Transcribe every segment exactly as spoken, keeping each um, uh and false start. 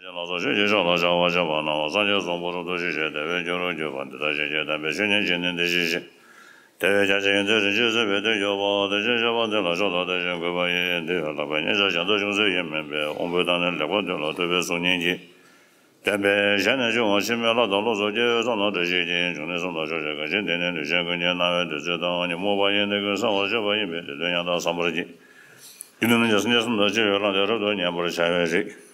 ལ་སོགས་ཆོས་ཀྱི་ཕྱོགས་ལ་བྱ་བ་བྱེད་པ་རྣམས་སངས་རྒྱས་གསུམ་པོ་རབ་ཏུ་ཞི་ཞིང་བདེ་བའི་རྒྱུར་གྱུར་པ་འདི་ལྟར་ཤེས་བྱའི་དམ་པའི་ཆོས་ཉིད་ཀྱིས་ནི་འདི་ཞི་ཞིང་། དེ་བས་རྒྱ་ཆེའི་མཚན་རིན་ཆེན་གསེར་པའི་དོན་གྱུར་པ། དེ་ཕྱིར་བཤད་པ་འདི་ལ་མཆོག་ཏུ་བལྟ་ཞིང་གུས་པ་ཡིས། འདི་ཡང་ལྷག་པའི་སྙན་ཆ་གཞན་དག་ཅུང་ཟད་ཡང་མིན་པས། དབང་པོའི་མཐའ་ནི་ལེགས་པར་ཐོས་ལ་ཐོས་པའི་གཟུགས་བརྙན་གྱིས། བསྟན་པའི་ཞལ་ནས་ཕྱུང་བ་འཆི་མེད་ལྷ་དང་ཀླུ་སོགས་སྐྱེ་བོའི་ཚོགས་རྣམས་བསྒྲལ་བྱེད་ཅིང་། འབྱུང་གནས་གསུམ་དང་ཕྱོགས་བཅུའི་གངས་ཅན་དེ་ནི་ལུས་ཅན་ཀུན་གྱི་སྣང་བའི་བདུད་རྩི་དང་ཉོན་མོངས་པ་ཡི་ནད་ཀྱིས་གསང་བར་བྱེད་པ་ཡིན་པས་དེ་དོན་ཡང་དག་བསམ་པར་བགྱི། རྒྱུ་དང་རྣམ་བཅད་སངས་རྒྱས་གསུམ་དང་སྤྱི་ཡི་ལྷ་དེ་རབ་ཏུ་མཉེས་པར་བྱ་བའི་རིགས།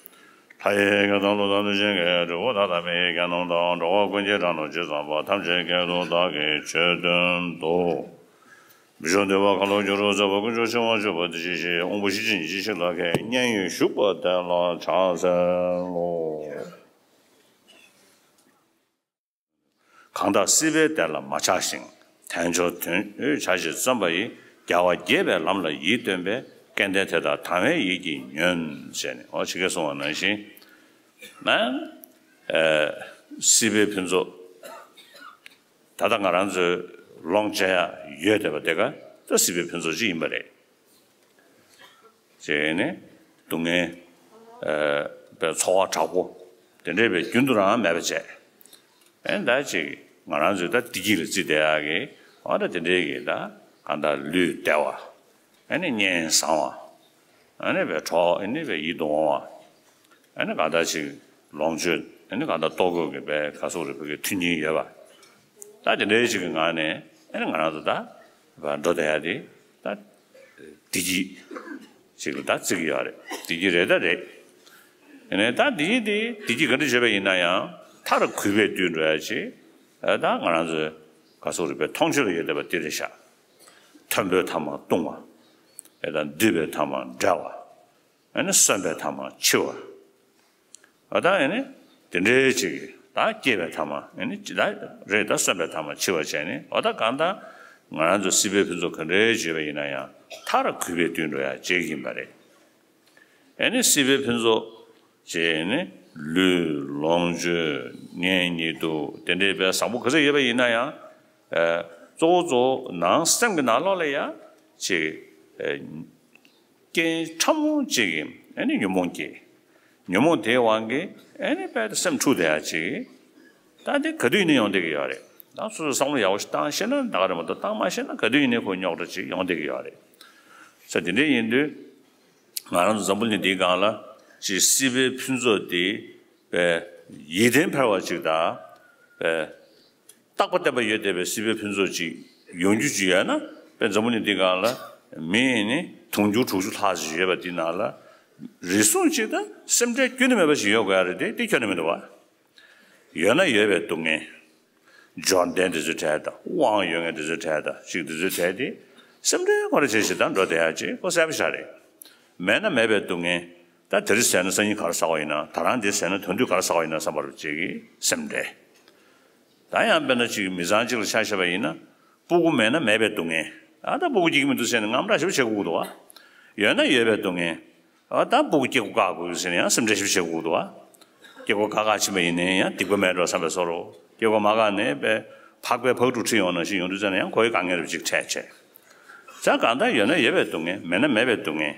ལྷ་ཡི་སྐད་དང་ཀླུ་དང་གནོད་སྦྱིན་སྐད། གྲུལ་བུམ་དག་དང་མི་ཡི་སྐད་རྣམས་དང་། འགྲོ་བ་ཀུན་གྱི་སྒྲ་རྣམས་ཇི་ཙམ་པ། ཐམས་ཅད་སྐད་དུ་བདག་གིས་ཆོས་བསྟན་ཏོ། མི་ཆོག་འདུལ་བ་ཁ་ལོ་སྒྱུར་རོ། བཙད་པ་དཀོན་མཆོག་འཆིང་བ་གཅོད་པ་འདི་ཞི་ཞིང་། དབང་པོ་ཤེས་བྱའི་ཉེར་ཞི་ཞི་ལ་མཁས། མཉན་ཡོད་ཞུགས་པ་དེ་ལ་ཕྱག་འཚལ་ལོ། གང་དག་སྲིད་པའི་བདེ་ལ་མ་ཆགས་ཤིང་། དལ་འབྱོར་དོན་ཡོད་བྱ་ཕྱིར་བརྩོན་པ་ཡིས། རྒྱལ་བ་དགྱེས་པའི་ལམ་ལ་ཡིད་རྟོན་པའི། སྐལ་ལྡན་དེ་དག་དང་བའི་ཡིད་ཀྱིས་ཉོན། ཞེས་ནས་འོ་ཇི་སྐད་གསུངས་པ་ནང་བཞིན། ན། ཨ། སྲིད་པའི་ཕུན་ཚོགས། ད་ལྟ་ང་རང་ཚོའི་ལོངས་སྤྱད་ཡ་ཡོད་བསྡད་པ་དེ་ག་ད་སྲིད་པའི་ཕུན་ཚོགས་ཅིག་ཡིན་པ་རེད། ཅེས་ནས་སྡུག་བསྔལ་པའི་ཚོར་བ་དྲག་པོ་དེ་འདྲས་པའི་རྒྱུན་དུ་རང་མེད་པ་བྱས། ཨེ་ད་ཅིག་ང་རང་ཚོས་ད་བདེ་སྐྱིད་ལ་བརྩིས་བསྡད་ཡག་གི་འོ་ད་དེ་འདྲས་ཀྱི་ད་གང་ལྟར་ལུས་བདེ་བ། ཨེ་ནི་གཉེན་བཟང་བ། ཨེ་ནི་པའི་གྲོགས་ཨེ་ནི་པའི་ཡིད་དུ་འོང་བ། ཨེ་ནི་གང་ལྟར་ཅིག་ལོངས་སྤྱོད་ཨེ་ནི་གང་ལྟར་ལྟོ་གོས་ཀྱི་པའི་ག་སོགས་རེ་བོད་ཀྱི་མཐུན་རྐྱེན་ཡོད་པ། ད་དེ་འདྲའི་ཅིག་གི་ངང་ནས་ཨེ་ནི་ང་རང་ཚོ་ད་འགྲོ་བསྡད་ཡ་དེ་ད་བདེ་སྐྱིད་ཅིག་ལ་ད་བརྩི་གི་ཡོད་རེད། བདེ་སྐྱིད་རེད་ད་རེད། ཨེ་ནི་ད་བདེ་སྐྱིད་དེ་བདེ་སྐྱིད་ག་འདྲ་བྱས་པ་ཡིན་ན་ཡང་མཐར་གུས་པས་བཏུད་འགྲོ་ཡ་ཅིག་ཨེ་ད་ང་རང་ཚོའི་ག་སོགས་རེ་བོད་མཐོང་ཆོས་ལ་ཡོད་བསྡད་པ་དེ་རེད་ཤག་མཐོན་པོའི་མཐའ་མར་ལྟུང་བ། ཨེ་ད་འདུས་པའི་མཐའ་མར་འབྲལ་བ། ཨ་ནི་གསོན་པའི་མཐའ་མར་འཆི་བ། ཨ་ད་ཨ་ནི་དེ་འདྲའི་ཅིག་ད་སྐྱེས་པའི་མཐའ་མར་ཨ་ནི་ཅི་ད་རེད་ད་གསོན་པའི་མཐའ་མར་འཆི་བ་བྱས་ནས་འོ་ད་གང་ལྟར་ང་རང་ཚོ་སྲིད་པའི་ཕུན་ཚོགས་ག་འདྲའི་བརྗོད་པ་ཡིན་ན་ཡང་མཐར་གུས་པས་བཏུད་འགྲོ་ཡ་ཅིག་ཡིན་པ་རེད། ཨ་ནི་སྲིད་པའི་ཕུན་ཚོགས་ཅེས་ནི་ལུས་ལོངས་སྤྱོད་གཉེན་ཉེ་དུ་དེ་འདྲའི་པའི་བཟང་པོ་ག་ཚོད་ཡོད་པ་ཡིན་ན་ཡང་གཙོ་བོ་གཙོ་བོ་ནང་སེམས་ཀྱི་ནང་ལོགས་ལ་ཡང་ཅིག་རྐྱེན་ཕྲ་མོ་གཅིག་གིས་ཨ་ནི་ཉོན་མོངས་སྐྱེས། ཉོན་མོངས་དེའི་དབང་གིས་ཨ་ནི་དཔལ་དུ་སེམས་འཁྲུགས་བསྡད་ཡ་གཅིག་ད་དེ་ག་དུས་ཡིན་ན་ཡོང་བསྡད་ཀྱི་ཡོད་རེད། ད་སོ་སོས་བསམ་བློ་ཡག་པོ་ཞིག་བཏང་ཤེས་ན་ད་ག་རེད་མ་གཏོགས་བཏང་མ་ཤེས་ན་ག་དུས་ཡིན་ནའི་ཁོ་རྙོག་དྲ་ཅིག་ཡོང་བསྡད་ཀྱི་ཡོད་རེད། ས་དེ་འདྲ་ཡིན་དུས་ང་རང་ཚོ་འཛམ་བུ་གླིང་འདིའི་སྒང་ལ་ཅིག་སྲིད་པའི་ཕུན་ཚོགས་དེ་པའི་ཡིད་བརྟན་འཕེར་བ་ཅིག་དང་པའི། རྟག་པ་བརྟན་པ་ཡོད་བསྡད་པའི་སྲིད་པའི་ཕུན་ཚོགས་ཅིག་ཡོང་རྒྱུ་ཅིག་ཡོད་ན་དཔེ་འཛམ་བུ་གླིང་འདི་སྒང་ལ་མི་ནི་དུང་ཕྱུར་དྲུག་ཅུ་ལྷག་ཅིག་ཡོད་པ་འདི་ནང་ལ་རེ་ཟུང་ཅིག་ད་སེམས་ཁྲལ་ཁྱོན་ནས་མེད་པ་ཞིག་ཡོད་དགོས་ཡ་རེད་དེ་དེ་ཁྱོན་ནས་མི་འདུག་བ། ཡོད་ན་ཡོད་པའི་སྡུག་བསྔལ། འབྱོར་ལྡན་དེ་ཚོའི་གྲས་དང་དབང་ཡོད་མཁན་དེ་ཚོའི་གྲས་དང་ཅིག་དེ་ཚོའི་གྲས་དེ་སེམས་ཁྲལ་ཁོ་ར་བྱེད་ཞིག་དང་འགྲོ་བསྡད་ཡ་ཅིག་ཁོ་གསལ་པོ་ཤ་རེད། མེད་ན་མེད་པའི་སྡུག་བསྔལ། ད་དེ་རིང་ཟས་ན་སང་ཉིན་ག་རེ་ཟ་བ་ཡིན་ན་ད་རང་འདི་ཟས་ན་ད་དུང་ག་རེ་ཟ་བ་ཡིན་ན་བསམ་པ་རུ་ཅིག་གི་སེམས་ཁྲལ། ད་ཡང་དཔེར་ན་ཅིག་མི་ཚང་གཅིག་ལ་ཆ་བཞག་པ་ཡིན་ན། སྤུ་གུ་མེད་ན་མེད་པའི་སྡུག་བསྔལ། ཨ་ད་སྤུ་གུ་སྐྱེ་གི་མི་འདུག་ཟེར་ནས་དངངས་སྐྲག་ཞེ་པོ་བྱེད་དགོས་ཀྱི་འདུག་བ། ཡོད་ན་ཡོད་པའི་སྡུག་བསྔལ། ཨ་ད་སྤུ་གུ་སྐྱེ་སྒོ་བཀག་དགོས་ཟེར་ནས་ཡང་སེམས་ཁྲལ་ཞེ་པོ་བྱེད་དགོས་ཀྱི་འདུག་བ། སྐྱེ་སྒོ་བཀག་བཀག་ཕྱིན་པ་ཡིན་ནའི་ཡང་སྡིག་པ་མེད་འགྲོ་བསམ་པའི་བཟོ་འདྲ། སྐྱེ་སྒོ་མ་བཀག་ནས་པའི་ཕག་པའི་ཕག་ཕྲུག་ཁྲིད་ཡོང་ནང་བཞིན་ཡོང་དུས་ཙམ་ནས་ཡང་ཁོ་ཡི་དཀའ་ངལ་རེ་ཅིག་འཕྲད་བྱས། ད་གང་ལྟར་ཡོད་ན་ཡོད་པའི་སྡུག་བསྔལ་མེད་ན་མེད་པའི་སྡུག་བསྔལ།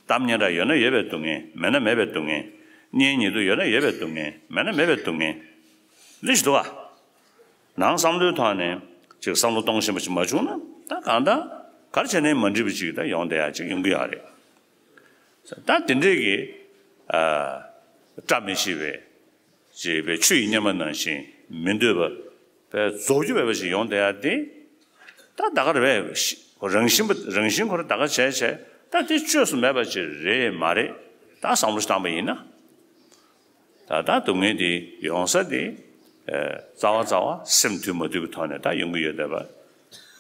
གཏམ་སྙན་གྲགས་ཡོད་ན་ཡོད་པའི་སྡུག་བསྔལ་མེད་ན་མེད་པའི་སྡུག་བསྔལ། གཉེན་ཉེ་དུ་ཡོད་ན་ཡོད་པའི་སྡུག་བསྔལ་མེད་ན་མེད་པའི་སྡུག་བསྔལ། འདི་ཞིག་འདུག་ག་ནང་བསམ་བློའི་ཐོག་ནས་ཅིག་བསམ་བློ་གཏོང་ཤེས་པ་ཞིག་མ་བྱུང་ན་ད་གང་ལྟར་ག་རེ་བྱས་ནའི་མ་འགྲིག་པ་ཅིག་ད་ཡོང་བསྡད་ཡ་ཅིག་ཡོང་གི་ཡོད་རེད། ད་དེ་འདྲས་ཀྱི་ཨ་བཀྲ་མི་ཤིས་པའི་ཅེས་པའི་ཆུ་ཡི་གཉེར་མ་ནང་བཞིན་མི་འདོད་པ་པའི་རྫོགས་རྒྱུ་མེད་པ་ཞིག་ཡོང་བསྡད་ཡ་དེ་ད་ད་ག་རེ་བས་རང་བཞིན་པ་རང་བཞིན་ཁོ་རང་ད་ག་བྱས་བྱས་ད་དེ་བཅོས་སུ་མེད་པ་ཅིག་རེད་མ་རེད་ད་བསམ་བློ་ཞིག་བཏང་པ་ཡིན་ན། ད་ལྟ་སྡུག་བསྔལ་འདི་ཡོང་ས་དེ་རྩ་བ་རྩ་བ་སེམས་དུལ་མ་དུལ་གྱི་ཐོག་ནས་ད་ཡོང་གི་ཡོད་བསྡད་པ་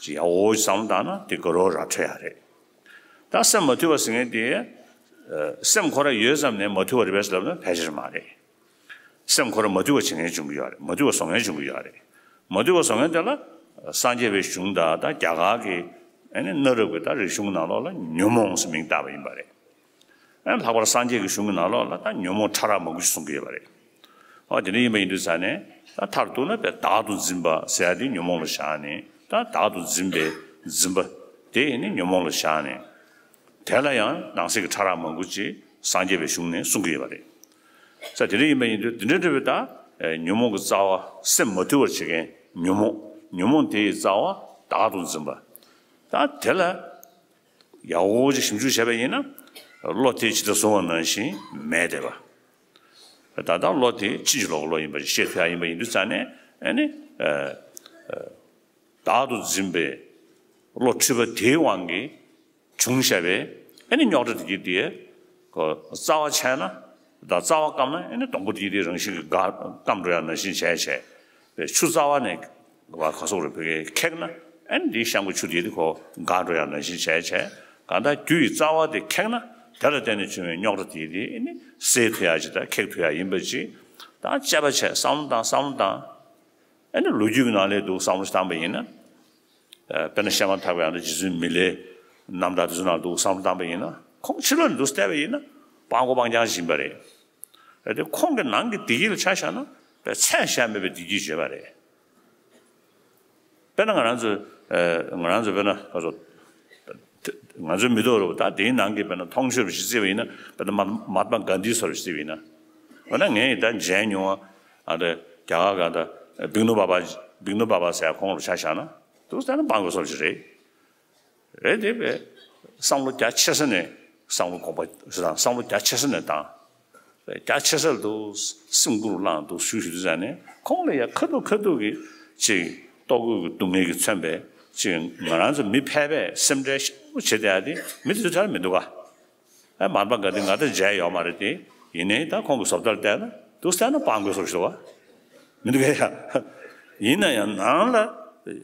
ཅིག་ཡག་པོ་བསམ་བློ་བཏང་ན་དེ་དགའ་རབ་ར་འཕྲོད་ཡ་རེད། ད་སེམས་མ་དུལ་བ་ཟེར་མཁན་དེ་སེམས་ཁོ་ར་ཡོད་ཙམ་ནས་མ་དུལ་བ་རེད་པས་ཟེར་ལབ་ན་ཕལ་ཆེར་མ་རེད། སེམས་ཁོ་ར་མ་དུལ་བ་བྱེད་མཁན་བྱུང་གི་ཡོད་རེད། མ་དུལ་བ་བཟོ་མཁན་བྱུང་གི་ཡོད་རེད། མ་དུལ་བ་བཟོ་མཁན་དེ་ལ་སངས་རྒྱས་པའི་གཞུང་དང་ད་རྒྱ་གར་གྱི་ཨ་ནི་གནའ་རབས་ཀྱི་ད་རིག་གཞུང་ནང་ལོགས་ལ་ཉོན་མོངས་ཟེར་མིང་བཏགས་པ་ཡིན་པ་རེད། ཨ་ལྷག་པར་སངས་རྒྱས་ཀྱི་གཞུང་གི་ནང་ལོགས་ལ་ད་ཉོན་མོངས་ཕྲ་རགས་མང་པོ་ཞིག་གསུང་གི་ཡོད་པ་རེད། ཨ་དེ་འདྲ་ཡིན་པ་ཡིན་དུས་ཙང་ནས་ད་མཐར་གཏུགས་ན་དཔེ་བདག་ཏུ་འཛིན་པ་ཟེར་ཡ་དེ་ཉོན་མོངས་ལ་བཞག་ནས་ད་བདག་ཏུ་འཛིན་པའི་འཛིན་པ་དེ་ཡིན་ནི་ཉོན་མོངས་ལ་བཞག་ནས། དེ་ལ་ཡང་ནང་གསེས་ཀྱི་ཕྲ་རགས་མང་པོ་ཅིག་སངས་རྒྱས་པའི་གཞུང་ནས་གསུང་གི་ཡོད་པ་རེད། ས་དེ་འདྲ་ཡིན་པ་ཡིན་དུས་དེ་འདྲ་འདྲ་བའི་ད་ཉོན་མོངས་ཀྱི་རྩ་བ་སེམས་མ་དུལ་བར་བྱེད་མཁན་ཉོན་མོངས་ཉོན་མོངས་དེ་ཡི་རྩ་བ་བདག་ཏུ་འཛིན་པ། ད་དེ་ལ་ཡག་པོ་ཅིག་ཞིབ་འཇུག་བྱས་པ་ཡིན་ན་བློ་དེ་ཇི་ལྟར་བཟུང་བ་ནང་བཞིན་མེད་བསྡད་པ། ད་ལྟ་བློ་དེ་ཕྱིན་ཅི་ལོག་གི་བློ་ཡིན་པ་ཞིག་ཤེས་ཐུབ་ཡ་ཡིན་པ་ཡིན་དུས་ཙང་ནས་ཨ་ནི་བདག་ཏུ་འཛིན་པའི་བློ་འཁྲུལ་པ་དེའི་དབང་གིས་བྱུང་བཞག་པའི་ཨ་ནི་རྙོག་དྲ་དེ་གྱིས་དེ་ཀོ་རྩ་བ་ཆད་ན་དང་རྩ་བ་སྐམ་ན་ཨ་ནི་སྡོང་པོ་དེ་དེ་རང་བཞིན་གྱིས་འགག་སྐམ་འགྲོ་ཡ་ནང་བཞིན་བྱས་བྱས་པའི་ཆུ་རྩ་བ་ནས་བ་ག་སོགས་རེ་བོད་སྐད་ཁེགས་ན་ཨ་ནི་དེའི་ཤང་གི་ཆུ་དེ་དེ་ཁོ་འགག་འགྲོ་ཡ་ནང་བཞིན་བྱས་བྱས་གང་ལྟར་རྒྱུ་ཡི་རྩ་བ་དེ་ཁེགས་ན་དེ་ལ་བརྟེན་ནས་བྱུང་བའི་རྙོག་དྲ་དེ་དེ་ཨ་ནི་སེལ་ཐུབ་ཡ་ཅིག་དང་ཁེགས་ཐུབ་ཡ་ཡིན་པ་ཅིག་དང་དཔྱད་པ་བྱས་བསམ་བློ་བཏང་བསམ་བློ་བཏང་། ཨ་ནི་ལོ་རྒྱུས་ཀྱི་ནང་ལས་འདུག་བསམ་བློ་བཏང་པ་ཡིན་ན། དཔེར་ན་བཤད་མ་ཐག་པའི་ཨ་ནི་རྗེ་བཙུན་མི་ལའི་རྣམ་ཐར་དེ་ཚོ་ནང་འདུག་བསམ་བློ་བཏང་པ་ཡིན་ན་ཁོང་ཕྱི་ལོགས་ནས་འདུག་བལྟས་པ་ཡིན་ན་སྤྲང་པོ་སྤྲང་རྐྱང་ཞིག་ཡིན་པ་རེད། རེད་དེ་ཁོང་གི་ནང་གི་བདེ་སྐྱིད་ལ་ཆ་བཞག་ན་དཔེ་ཚད་གཞལ་མེད་པའི་བདེ་སྐྱིད་ཡོད་པ་རེད། དཔེར་ན་ང་རང་ཚོ་ང་རང་ཚོ་དཔེར་ན་ཁ་སོ་ང་ཚོའི་མི་ཐོག་རུ་ད་དེའི་ནང་གི་དཔེར་ན་མཐོང་ཆོས་རུ་ཞིག་བརྩིས་པ་ཡིན་ན་དཔེར་ན་མ་མ་ཧཱ་ཏ་མ་གྷན་དྷི་སོགས་རུ་ཞིག་བརྩིས་པ་ཡིན་ན། འོ་ན་ངས་ད་མཇལ་མྱོང་བ་ཨ་ད་རྒྱ་གར་ག་ད་བིག་ནུ་བྷ་བྷ་བིག་ནུ་བྷ་བྷ་ཟེར་ཁོང་རུ་ཆ་བཞག་ན་འདུག་ཟེར་ན་སྤྲང་པོ་སོགས་ཞིག་རེད། རེད་དེ་བས་བསམ་བློ་རྒྱ་ཆེ་ས་ནས་བསམ་བློ་གོང་འཕེལ་ཞེ་དྲག་བསམ་བློ་རྒྱ་ཆེ་ས་ནས་བཏང་། རྒྱ་ཆེ་ས་ལ་འདུག་སེམས་ཁུར་བླངས་འདུག་ཞུ་ཞུ་དུས་ཙང་ནས་ཁོང་ལ་ཡ་ཁ་ཐུག་ཁ་ཐུག་གི་ཅིག་ལྟོ་གོས་ཀྱི་སྡུག་བསྔལ་གྱིས་མཚོན་པའི་ཅིག་ང་རང་ཚོ་མི་ཕལ་པས་སེམས་ཁྲལ་ཤུགས་ཆེ་བསྡད་ཡ་དེ་མི་དེ་ཚོ་ཆ་ལ་མི་འདུག་ག་ཨ་མ་ཧཱ་ཏ་མ་གྷན་དྷི་ང་ད་མཇལ་ཡོད་མ་རེད་དེ། ཡིན་ནའི་ད་ཁོང་གི་བཟོ་ལྟར་བལྟས་ན་འདུག་ཟེར་ན་སྤྲང་པོ་སོགས་ཞིག་འདུག་ག་མི་འདུག་གས་ཡ། ཡིན་ན་ཡང་ནང་ལ་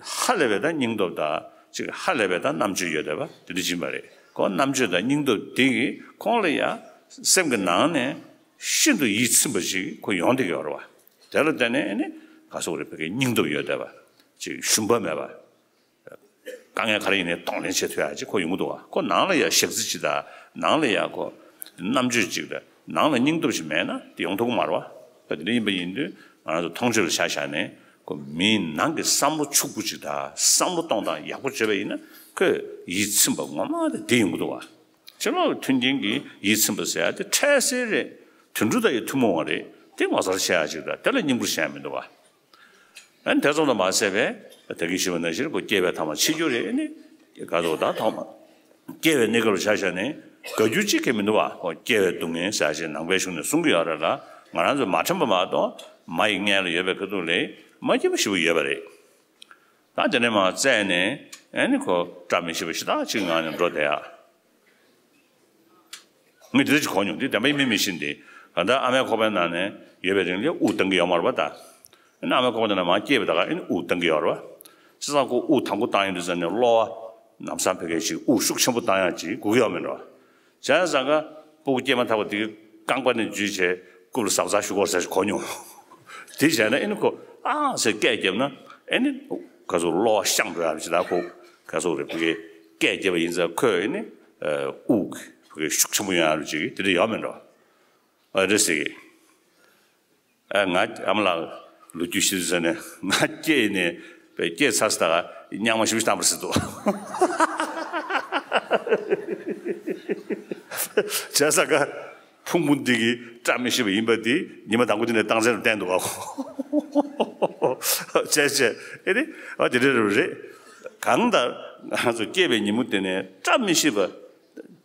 ཧ་ལས་པའི་ད་སྙིང་སྟོབས་དང་ཅིག་ཧ་ལས་པའི་ད་རྣམ་དཔྱོད་ཡོད་བསྡད་པ་དེ་འདྲ་ཡིན་པ་རེད། ཁོ་རྣམ་དཔྱོད་དང་སྙིང་སྟོབས་དེ་གིས་ཁོང་ལ་ཡང་སེམས་ཀྱི་ནང་ནས་ཤིན་ཏུ་ཡིད་ཚིམ་པ་ཞིག་ཁོ་ཡོང་བསྡད་ཀྱི་ཡོད་རེད་བ། དེ་ལ་བརྟེན་ནས་ཨ་ནི་ག་སོགས་རེད་བོད་སྐད་སྙིང་སྟོབས་ཡོད་བསྡད་པ་ཅིག་ཞུམ་པ་མེད་པ། དཀའ་ངལ་ག་རེ་ཡིན་ནའི་གདོང་ལེན་བྱེད་ཐུབ་ཡ་ཅིག་ཁོ་ཡོང་གི་འདུག་བ། ཁོ་ནང་ལ་ཡ་ཞག་རྩི་ཅིག་དང་ནང་ལ་ཡ་ཁོ་རྣམ་དཔྱོད་ཅིག་དང་ནང་ལ་སྙིང་སྟོབས་ཅིག་མེད་ན་དེ་ཡོང་ཐུབ་ཀྱི་མ་རེད་བ། ད་དེ་འདྲ་ཡིན་པ་ཡིན་དུས་ང་རང་ཚོ་མཐོང་ཆོས་ལ་ཆ་བཞག་ནས་ཁོ་མིའི་ནང་གི་བསམ་བློ་ཕྱུག་པོ་ཅིག་དང་བསམ་བློ་གཏོང་སྟངས་ཡག་པོ་བྱས་པ་ཡིན་ན་ཁོས་ཡིད་ཚིམ་པ་ངོ་མ་དེ་དེ་ཡོང་གི་འདུག་བ། ཕྱི་ལོགས་ཀྱི་མཐུན་རྐྱེན་གྱིས་ཡིད་ཚིམ་པ་ཟེར་ཡ་དེ་འཕྲལ་སེལ་རེད། དུད་འགྲོ་དང་ཡི་ཐུན་མོང་བ་རེད། དེ་ངོ་མཚར་ཆེ་ཡ་ཅིག་དང་དེ་ལ་སྙིང་པོར་བྱས་ཡ་མི་འདུག་བ། ཨ་ནི་དེ་ཙམ་དུ་མ་ཟད་པས་ད་གིན་ཞུས་པ་ནང་བཞིན་ཁོ་སྐྱེ་བའི་ཐ་མ་འཆི་རྒྱུ་རེད། ཨ་ནི་ག་ཚོད་ད་ཐོག་མ་སྐྱེ་བའི་གནས་སྐབས་ལ་ཆ་བཞག་ནས་དགའ་རྒྱུ་གཅིག་ཀྱང་མི་འདུག་བ། ཁོ་སྐྱེ་བའི་སྡུག་བསྔལ་ཟེར་ཞིག་ནང་པའི་གཞུང་ནས་གསུང་གི་ཡོད་རེད་ལ། ང་རང་ཚོས་མ་དྲན་པ་མ་གཏོགས་མ་ཡི་མངལ་ལ་ཡོད་པའི་ཁ་ཐུག་ལས་མ་སྐྱིད་པོ་ཞེ་པོ་ཡོད་པ་རེད། ད་དེ་ནས་མར་བཙས་ནས་ཨ་ནི་ཁོ་བཀྲ་མི་ཤིས་པ་ཞེ་དྲག་ཅིག་ངང་ནས་འགྲོ་བསྡད་ཡ། ངས་འདི་འདྲ་ཅིག་གོ་མྱོང་། འདི་བདེན་པ་ཡིན་མིན་མི་ཤེས་ཏེ། གང་ལྟར་ཨ་མའི་ཁོག་པའི་ནང་ནས་ཡོད་པའི་རིང་ལ་དབུགས་བཏང་གི་ཡོད་མ་རེད་པ་ད། ཨ་ནི་ཨ་མའི་ཁོག་པའི་ནང་ནས་མར་སྐྱེས་པའི་ད་ག་ཨ་ནི་དབུགས་བཏང་གི་ཡོད་རེད་པ། བྱས་ཙང་ཁོ་དབུགས་དང་པོ་བཏང་ཡོང་དུས་ཙམ་ནས་གློ་བ་ལམ་སང་ཕ་གི་ཅིག་དབུགས་ཤུགས་ཆེན་པོ་བཏང་ཡག་ཅིག་དགོས་ཀྱི་ཡོད་མེད་འགྲོ། བྱས་ཙང་ཀ་སྤུ་གུ་སྐྱེས་མ་ཐག་པ་དེ་རྐང་པ་ནས་འཇུས་བྱས་རྐུབ་ལ་གཟབ་གཟབ་ཞུ་དགོས་ཟེར་གོ་མྱོང་། དེ་བྱས་ན་ཨ་ནི་ཁོ་ཨ་ཟེར་སྐད་བརྒྱབ་ན་ཨ་ནི་ག་ཚོད་གློ་བ་བཤང་འགྲོ་ཡག་ཅིག་ད་ཁོ་ག་ཚོད་རེད་བུ་གའི་སྐད་བརྒྱབ་པ་ཡིན་ཙང་ཁོས་ཨ་ནི་དབུགས་བུ་གའི་ཤུགས་ཆེན་པོ་ཡོང་ཡག་ཅིག་དེ་འདྲ་ཡོད་མེད་འགྲོ། ཨ་རེད་ཟེར་གི། ཨ་ང་ཨ་མ་ལགས་ལོ་རྒྱུས་ཤིག་ཟེར་ནས་ང་སྐྱེས་ནས་པའི་སྐྱེས་ཚར་སྟ་ག་སྙང་མ་ཞིབ་བཏང་པར་ཟེར་འདུག་བྱས་ཙང་ཀ་ཕུང་པོ་འདི་གི་བཀྲ་མི་ཤིས་པ་ཡིན་པ་འདི་ཉི་མ་དང་པོ་འདི་ནས་རྟགས་མཚན་རུ་བསྟན་འདུག་ག་བྱས་བྱས་ཨེ་རེད་ཨ་དེ་འདྲ་རེད། གང་ལྟར་ང་ཚོ་སྐྱེས་པའི་ཉིན་མོ་དེ་ནས་བཀྲ་མི་ཤིས་པ་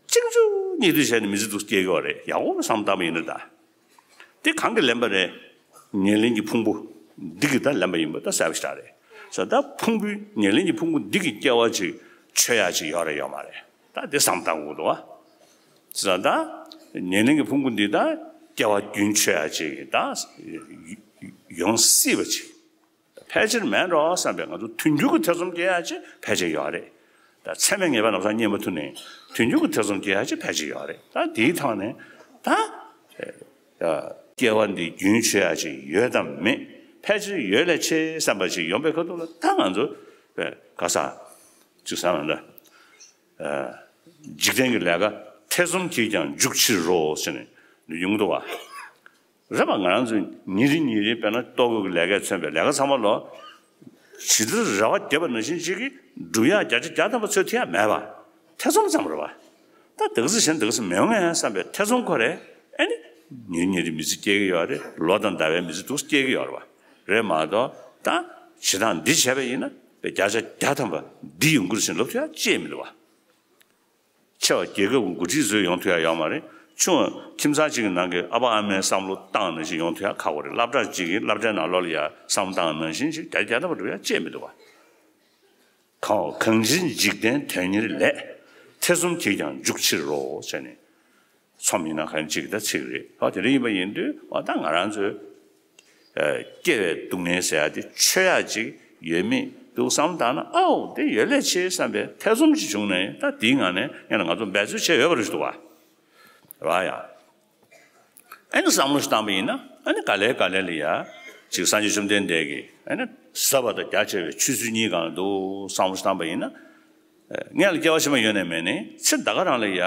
གཅིག་མཇུག་གཉིས་མཐུད་བྱས་ནས་མི་ཚེ་འདུག་སྐྱེལ་གི་བ་རེད། ཡག་པོ་བསམ་བཏང་པ་ཡིན་ན་ད། དེ་གང་གིས་ལེན་པ་རེད། ཉེར་ལེན་གྱི་ཕུང་པོ་འདི་གིས་ད་ལེན་པ་ཡིན་པ་ད་གསལ་པོ་ཞེ་དྲག་རེད། ས་ད་ཕུང་པོའི་ཉེར་ལེན་གྱི་ཕུང་པོ་འདི་གི་སྐྱེ་བ་ཅིག་ཆོད་ཡག་ཅིག་ཡོད་རེད་ཡོད་མ་རེད། ད་དེ་བསམ་བཏང་དགོས་འདུག་བ། ས་ད་ཉེར་ལེན་གྱི་ཕུང་པོ་འདི་ད་སྐྱེ་བ་རྒྱུན་ཆོད་ཡག་ཅིག་ད་ཡོང་སྲིད་པ་ཅིག་ཕལ་ཆེར་མེད་འགྲོ་བསམ་པའི་ང་ཚོ་དུས་འགྱུར་གྱི་ཐེ་ཚོམ་སྐྱེ་ཡག་ཅིག་ཕལ་ཆེར་ཡོད་རེད། ད་ཚད་མའི་ངེས་པ་ལམ་སང་རྙེད་མ་ཐུབ་ནའི་དུས་འགྱུར་གྱི་ཐེ་ཚོམ་སྐྱེ་ཡག་ཅིག་ཕལ་ཆེར་ཡོད་རེད། ད་དེའི་ཐོག་ནས་ད། སྐྱེ་བ་འདི་རྒྱུན་ཆད་ཡག་ཅིག་ཡོད་དམ་མེད། ཕལ་ཆེར་ཡོད་ལས་ཆེ་བསམ་པ་ཞིག་ཡོང་པའི་ཁ་ཐུག་ལ་ད་ང་ཚོ་ག་ས་ཅིག་བསམ་ལ་འཇིག་རྟེན་གྱི་ལས་ཀ་ཐེ་ཚོམ་གྱིས་ཀྱང་འཇུག་ཕྱིར་རོ་ཟེར་ནས་ཡོང་གི་འདུག་བ། རེད་པ། ང་རང་ཚོ་ཉིན་རེ་ཉིན་རེ་དཔེར་ན་ལྟོ་གོས་ཀྱི་ལས་ཀས་མཚོན་པའི་ལས་ཀ་ཚང་མ་ལོ་ཇི་ལྟར་རེ་བ་བརྒྱབ་པ་ནང་བཞིན་ཅིག་གིས་འགྲུབ་ཡག་བརྒྱ་ཆ་བརྒྱ་ཐམ་པ་འཚོལ་ཐུབ་ཡག་མེད་པ། ཐེ་ཚོམ་ཙམ་རེད་བ། ད་འདི་ག་ཚོད་བྱས་ན་འདི་ག་ཚོད་མི་ཡོང་ངས་བསམ་པའི་ཐེ་ཚོམ་ཁོ་རེ་ཨེ་ནི། ཉིན་ཉིན་རེ་མི་ཚེ་སྐྱེལ་གྱི་ཡོད་རེད། ལོ་དང་ཟླ་བའི་མི་ཚེ་འདུག་སྐྱེལ་གྱི་ཡོད་རེད་བ། རེད་མ་གཏོགས་ད་བྱེད་སྟངས་འདི་བྱས་པ་ཡིན་ན་བརྒྱ་ཆ་བརྒྱ་ཐམ་པ་འདི་ཡོང་གི་རེད་ཟེར་ལབ་ཐུབ་ཡ་ཅི་ཡང་མི་འདུག་བ། ཆེ་བ་རྒྱལ་ཁབ་ཀྱི་འགོ་ཁྲིད་ཚོས་ཡོང་ཐུབ་ཡ་ཡོད་མ་རེད། ཆུང་བ་ཁྱིམ་ཚང་གཅིག་གི་ནང་གི་ཨ་ཕ་ཨ་མའི་བསམ་བློ་བཏང་ནང་བཞིན་ཡོང་ཐུབ་ཡ་ཁག་པོ་རེད། སློབ་གྲྭ་གཅིག་གི་སློབ་གྲྭའི་ནང་ལོགས་ལ་ཡ་བསམ་བློ་བཏང་ནང་བཞིན་ཞིག་བརྒྱ་ཆ་བརྒྱ་ཐམ་པ་འགྲུབ་ཡ་ཅི་ཡང་མི་འདུག་བ། གང་གང་ཕྱིར་འཇིག་རྟེན་དོན་གཉེར་ལས། ཐེ་ཚོམ་གྱིས་ཀྱང་འཇུག་ཕྱིར་རོ་ཟེར་ནས། ཚོམ་ཡིན་ན་གང་གཅིག་ད་ཚིག་རེད། ཨ་དེ་འདྲ་ཡིན་པ་ཡིན་དུས་ཨ་ད་ང་རང་ཚོའི་ཨ་སྐྱེ་བའི་སྡུག་བསྔལ་ཟེར་ཡ་དེ་ཆོད་ཡ་ཅིག་ཡོད་མེད་འདུག་བསམ་བློ་བཏང་ན། ཨའོ་དེ་ཡོད་ལས་ཆེ་བསམ་པའི་ཐེ་ཚོམ་ཅིག་བྱུང་ནས་ད་དེའི་ངང་ནས་ཡང་ན་ང་ཚོ་འབད་རྩོལ་བྱས་ཡོད་པ་རེད་འདུག་བ། རེད་བ་ཡ། ཨ་ནི་བསམ་བློ་ཞིག་བཏང་པ་ཡིན་ན་ཨ་ནི་ག་ལེ་ག་ལེ་ལ་ཡ་ཅིག་སངས་རྒྱས་བཅོམ་ལྡན་འདས་ཀྱིས་ཨ་ནི་ཟབ་པ་དང་རྒྱ་ཆེ་བའི་ཆོས་ཚུལ་གཉིས་སྒང་ལ་འདུག་བསམ་བློ་ཞིག་བཏང་པ་ཡིན་ན། སྔོན་ལ་སྐྱེ་བ་ཕྱི་མ་ཡོད་ནས་མེད་ནས་ཚེ་འདི་ག་རང་ལ་ཡ་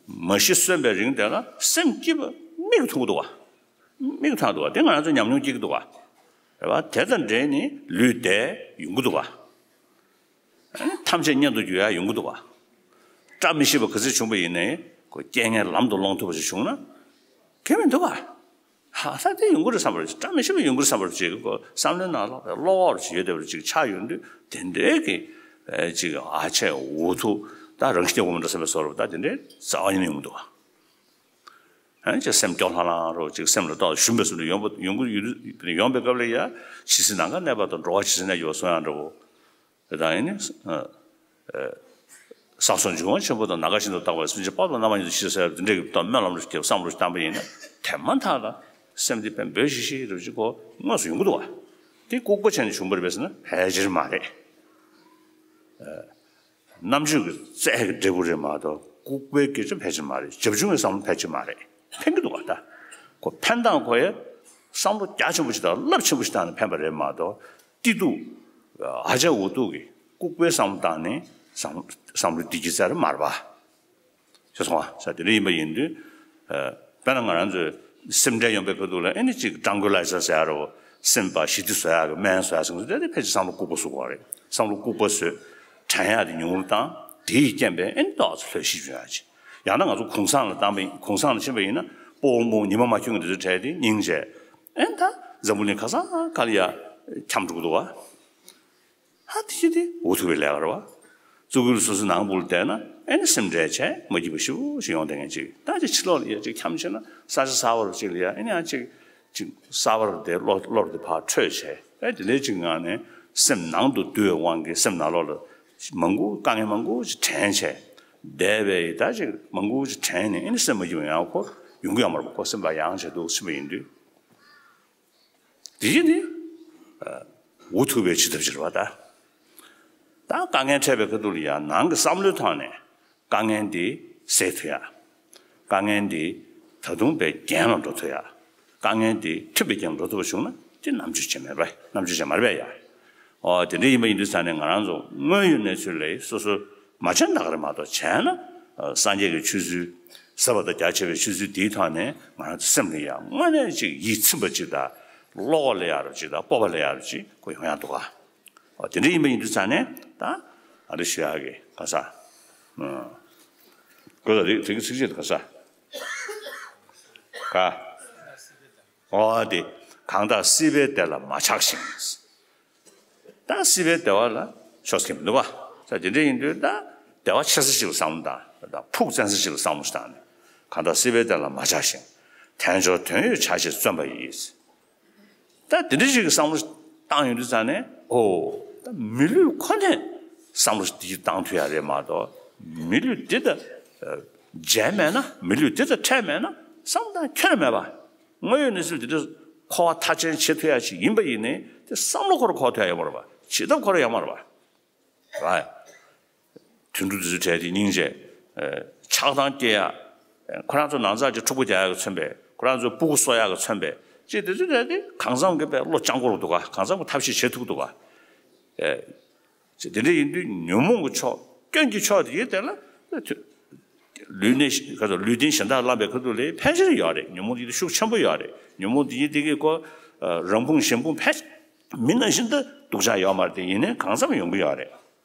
མ་ཤི་གསོན་པའི་རིང་དེ་ལ་སེམས་སྐྱིད་པ་མིག་གིས་མཐོང་གི་འདུག་བ། མིག་གིས་མཐོང་འདུག་བ། དེ་ང་རང་ཚོ་ཉམས་མྱོང་སྐྱེ་གི་འདུག་བ། རེད་བ། དེ་དང་འབྲེལ་ནས་ལུས་བདེ་ཡོང་གི་འདུག་བ། ཐམས་ཅད་གཉེན་དུ་འགྱུར་ཡ་ཡོང་གི་འདུག་བ། བཀྲ་མི་ཤིས་པ་ག་ཚོད་བྱུང་པ་ཡིན་ནའི་ཁོ་རྐྱེན་ངན་ལམ་དུ་སློང་ཐུབ་པ་ཞིག་བྱུང་ན་གལ་མི་འདུག་བ། ཧ་ས་དེ་ཡོང་གི་རེད་བསམ་པ་རེད། བཀྲ་མི་ཤིས་པ་ཡོང་གི་རེད་བསམ་པ་རེད་ཅེས་ཁོ་བསམ་བློའི་ནང་ལོགས་པའི་བློ་ཁོག་ཅིག་ཡོད་བསྡད་པ་ཅིག་ཆགས་ཡོང་དུས་དེ་འདྲའི་གི་ཨེ་ཅིག་ཨ་ཆད་འུ་ཐུག་ད་རང་ཤི་རྒྱག་དགོས་མི་འདྲ་བསམ་པའི་བཟོ་འདྲ་ད་དེ་འདྲའི་རྩ་བ་ཉིད་ནས་ཡོང་མི་འདུག་བ། ཨ་ནི་ཅིག་སེམས་སྐྱོ་ལྷང་ལྷང་རོ་ཅིག་སེམས་ལ་ཏོག་ཞུམ་པའི་བཟོ་འདྲ་ཡོང་པ་ཡོང་གི་ཡོད་དུས་ཡོང་པའི་སྐབས་ལ་ཡ་ཇི་སྲིད་ནམ་མཁའ་གནས་པ་དང་འགྲོ་བ་ཇི་སྲིད་གནས་ཀྱི་བ་གསུང་ཡང་འདྲ་བོ། དེ་དང་ཡིན་ནི། བསགས་སོགས་འབྱུང་བ་ཆེན་པོ་དང་ན་རྒ་ཤིན་ཏུ་བརྟག་པའི་སེམས་ཅན་དཔག་ཏུ་མེད་པ་ཉིད་དུ་ཤི་ཟེར་དེ་འདྲའི་གི་སྟོབས་སྨོན་ལམ་རེ་སྐྱེ་བསམ་བློ་བཏང་པ་ཡིན་ན་དེ་མ་ཐག་ལ་སེམས་འདི་ཕན་འབོད་ཤིག་ཤིག་རེ་ཅིག་གོ་དངོས་སུ་ཡོང་གི་འདུག་བ། དེ་ལྐུགས་པ་བྱས་ནས་བྱུང་བ་རེད་པས་ཟེར་ན་ཕལ་ཆེར་མ་རེད། རྣམ་དཔྱོད་ཀྱི་རྩལ་གྱི་འབྲས་བུ་རེད་མ་གཏོགས་ལྐུགས་པའི་སྐད་ཆ་ཕལ་ཆེར་མ་རེད། བྱབ་ཆུང་གི་བསམ་བློ་ཕལ་ཆེར་མ་རེད། ཕན་གྱི་འདུག་བ་ད། ཁོ་ཕན་སྟངས་ཁོ་ཡ་བསམ་བློ་རྒྱ་ཆེན་པོ་ཞིག་དང་རླབས་ཆེན་པོ་ཞིག་བཏང་ནས་ཕན་པ་རེད་མ་གཏོགས་ཏི་ཏུ་ཨ་ཅག་འུ་ཐུག་གི་ལྐུགས་པའི་བསམ་བློ་བཏང་ནས་བསམ་བསམ་བློ་བདེ་སྐྱིད་ཟེར་མ་རེད་པ། ཤེས་སོང་ང་། ས་དེ་འདྲ་ཡིན་པ་ཡིན་དུས། ཨ་དཔེར་ན་ང་རང་ཚོའི་སེམས་ཁྲལ་ཡོང་པའི་ཁ་ཐུག་ལ་ཨེ་ནི་ཅིག་ཀྲང་ཀུ་ལའི་ཛར་ཟེར་ཡ་རོ། སེམས་པ་ཞི་བདེ་བཟོ་ཡག་གི་སྨན་བཟོ་ཡག་ཟེར་མཁན་དེ་ཕལ་ཆེར་བསམ་བློ་ལྐུགས་པ་བཟོ་དགོས་རེད། བསམ་བློ་ལྐུགས་པ་བཟོས། དྲན་ཡག་དེ་ཉུང་རུ་བཏང་། དེ་ཡི་རྐྱེན་པས་ཨེ་ནི་ཏོག་ཙམ་ལྷོད་ཤེས་བྱུང་ཡག་ཅིག་ཡང་ན་ང་ཚོ་གུང་སེང་ལ་བཏང་པ་ཡིན། གུང་སེང་ལ་ཕྱིན་པ་ཡིན་ན་སྤོ་བོ་མོ་ཉི་མ་མ་ཁྱོད་ཀྱི་འདི་ཚོ་གྲས་དེ་སྙིང་རྗེ། ཨེ་ད་འཛམ་བུ་གླིང་ག་ས་ག་ལ་ཡ་འཁྱམས་འགྲོ་གི་འདུག་བ། ཧ་དེ་ཤི་དེ་འུ་ཐུག་པའི་ལས་ཀ་རེད་བ། གཙུག་གུར་སོ་སོའི་ནང་བུ་ལ་བསྡད་ན་ཨེ་ནི་སེམས་ཁྲལ་བྱས་མ་སྐྱིད་པ་ཞེ་པོ་ཞིག་ཡོང་བསྡད་མཁན་ཅིག་ད་ཅིག་ཕྱི་ལོགས་ལ་ཡ་ཅིག་འཁྱམས་ཕྱིན་ན་ས་ཆ་གསར་པ་རུ་ཅིག་ལ་ཡ་ཨེ་ནི་ཡང་ཅིག་ཅིག་གསར་པ་རུ་དེ་བློ་བློ་རུ་དེ་ཕར་འཕྲོས་བྱས་ཨེ་དེ་འདྲའི་ཅིག་ངང་ནས་སེམས་ནང་དུ་འདུ་བའི་དབང་གིས་སེམས་ནང་ལོགས་ལ་མང་པོ་དཀའ་ངལ་མང་པོ་ཅིག་དྲན་བྱས་བསྡད་པའི་ད་ཅིག་མང་པོ་ཅིག་དྲན་ནས་ཨེ་ནི་སེམས་མ་སྐྱིད་པ་ཡང་ཁོ་ཡོང་གི་ཡོད་མ་རེད་པ། ཁོ་སེམས་པ་ཡང་བྱས་འདུག་ཕྱིན་པ་ཡིན་དུས། དེ་བཞིན་དུ། འུ་ཐུག་པའི་བྱེད་ཐབས་ཅིག་རེད་བ་ད། ད་དཀའ་ངལ་འཕྲད་པའི་ཁ་ཐུག་ལ་ཡང་ནང་གི་བསམ་བློའི་ཐོག་ནས་དཀའ་ངལ་འདི་སེལ་ཐུབ་ཡ། དཀའ་ངལ་འདི་ད་དུང་པའི་རྒྱན་ལ་འགྲོ་ཐུབ་ཡ། དཀའ་ངལ་འདི་ཐུབ་པའི་རྒྱན་ལ་འགྲོ་ཐུབ་པ་བྱུང་ན་དེ་རྣམ་དཔྱོད་ཅན་མ་རེད་པས། རྣམ་དཔྱོད་ཅན་མ་རེད་པས་ཡ། ཨོ་དེ་འདྲ་ཡིན་པ་ཡིན་དུས་ཙང་ནས་ང་རང་ཚོ་དངོས་ཡོད་གནས་ཚུལ་ལ་སོ་སོ་མ་བྱས་ན་ད་ག་རེད་མ་གཏོགས་བྱས་ན་སངས་རྒྱས་ཀྱི་ཆོས་ཚུལ་ཟབ་པ་དང་རྒྱ་ཆེ་བའི་ཆོས་ཚུལ་འདིའི་ཐོག་ནས་ང་རང་ཚོ་སེམས་ལ་ཡང་དངོས་གནས་ཅིག་ཡིད་ཚིམ་པ་ཅིག་དང་བློ་ཁོག་སླེབས་ཡག་རུ་ཅིག་དང་སྤོབས་པ་སླེབས་ཡག་རུ་ཅིག་ཁོ་ཡོང་ཡག་འདུག་ག་ཨོ་དེ་འདྲ་ཡིན་པ་ཡིན་དུས་ཙང་ནས་ད་ཨ་རི་ཞུ་ཡག་གི་ག་ས་ཨ་གོ་ད་རིག་རིག་ཚིག་ཅིག་ག་ས་ག་ཨོ་དེ་གང་དག་སྲིད་པའི་བདེ་ལ་མ་ཆགས་ཤིང་། ད་སྲིད་པའི་བདེ་བ་ལ་ཕྱོགས་ཀྱི་མི་འདུག་བ། ད་དེ་འདྲ་ཡིན་དུས་ད་བདེ་བ་ཆེ་ས་ཞིག་ལ་བསམ་བློ་བཏང་། ད་ཕུགས་བཙན་ས་ཞིག་ལ་བསམ་བློ་བཏང་ནས་གང་ལྟར་སྲིད་པའི་བདེ་ལ་མ་ཆགས་ཤིང་། དལ་འབྱོར་དོན་ཡོད་བྱ་ཕྱིར་བརྩོན་པ་ཡིས། ད་དེ་འདྲ་ཞིག་གི་བསམ་བློ་བཏང་ཡོང་དུས་ཙང་ནས་ཨོ། ད་མི་ལུས་ཁོ་ནས་བསམ་བློ་འདི་བཏང་ཐུབ་ཡ་རེད་མ་གཏོགས་མི་ལུས་འདི་དང་མཇལ་མེད་ན་མི་ལུས་འདི་དང་འཕྲད་མེད་ན་བསམ་བློ་བཏང་ཁྱོན་ནས་མེད་པ། དངོས་ཡོད་གནས་ཚུལ་འདི་འདྲ་འཁོར་བ་མཐའ་ཅན་བྱེད་ཐུབ་ཡ་ཞིག་ཡིན་པ་ཡིན་ནའི་དེ་བསམ་བློ་ཁོ་རང་འཁོར་ཐུབ་ཡ་ཡོད་མ་རེད་པ། བྱེད་ཐབས་ཁོ་རང་ཡོད་མ་རེད་པ། རེད། དུད་འགྲོ་འདི་ཚོའི་གྲས་དེ་སྙིང་རྗེ། ཆགས་སྡང་སྐྱེ་ཡ། ཁོ་རང་ཚོ་ནང་ཚགས་ཀྱི་འཁྲུག་པ་རྒྱག་ཡ་གི་མཚོན་པས་ཁོ་རང་ཚོའི་སྤུ་གུ་གསོ་ཡ་གི་མཚོན་པས་ཅེས་དེ་ཚོའི་གྲས་དེ་གང་འཚམ་གྱི་པའི་བློ་སྤྱང་པོ་རུ་འདུག་ག་གང་འཚམ་གྱི་ཐབས་ཤེས་བྱེད་ཐུབ་འདུག་ག་ཅེས་དེ་འདྲ་ཡིན་དུས་ཉོན་མོངས་ཀྱི་ཕྱོགས་སྐྱོན་གྱི་ཕྱོགས་དེ་ཡིན་དེ་ལ། ལུས་གནས་ག་ཚོད་ལུས་རྟེན་གཞན་དག་བླངས་པའི་ཁ་ཐུག་ལས་ཕལ་ཆེར་ཡོད་རེད། ཉོན་མོངས་དེ་ཤུགས་ཆེན་པོ་ཡོད་རེད། ཉོན་མོངས་དེ་ཡིན་དེ་གི་ཀོ་རང་ཕུང་གཞན་ཕུང་ཕལ་མི་ནང་བཞིན་དུ་སྡུག་ཅག་ཡོད་མ་རེད། དེ་ཡིན་ནའི་གང་འཚམ་ཡོང་གི་ཡོད་རེད།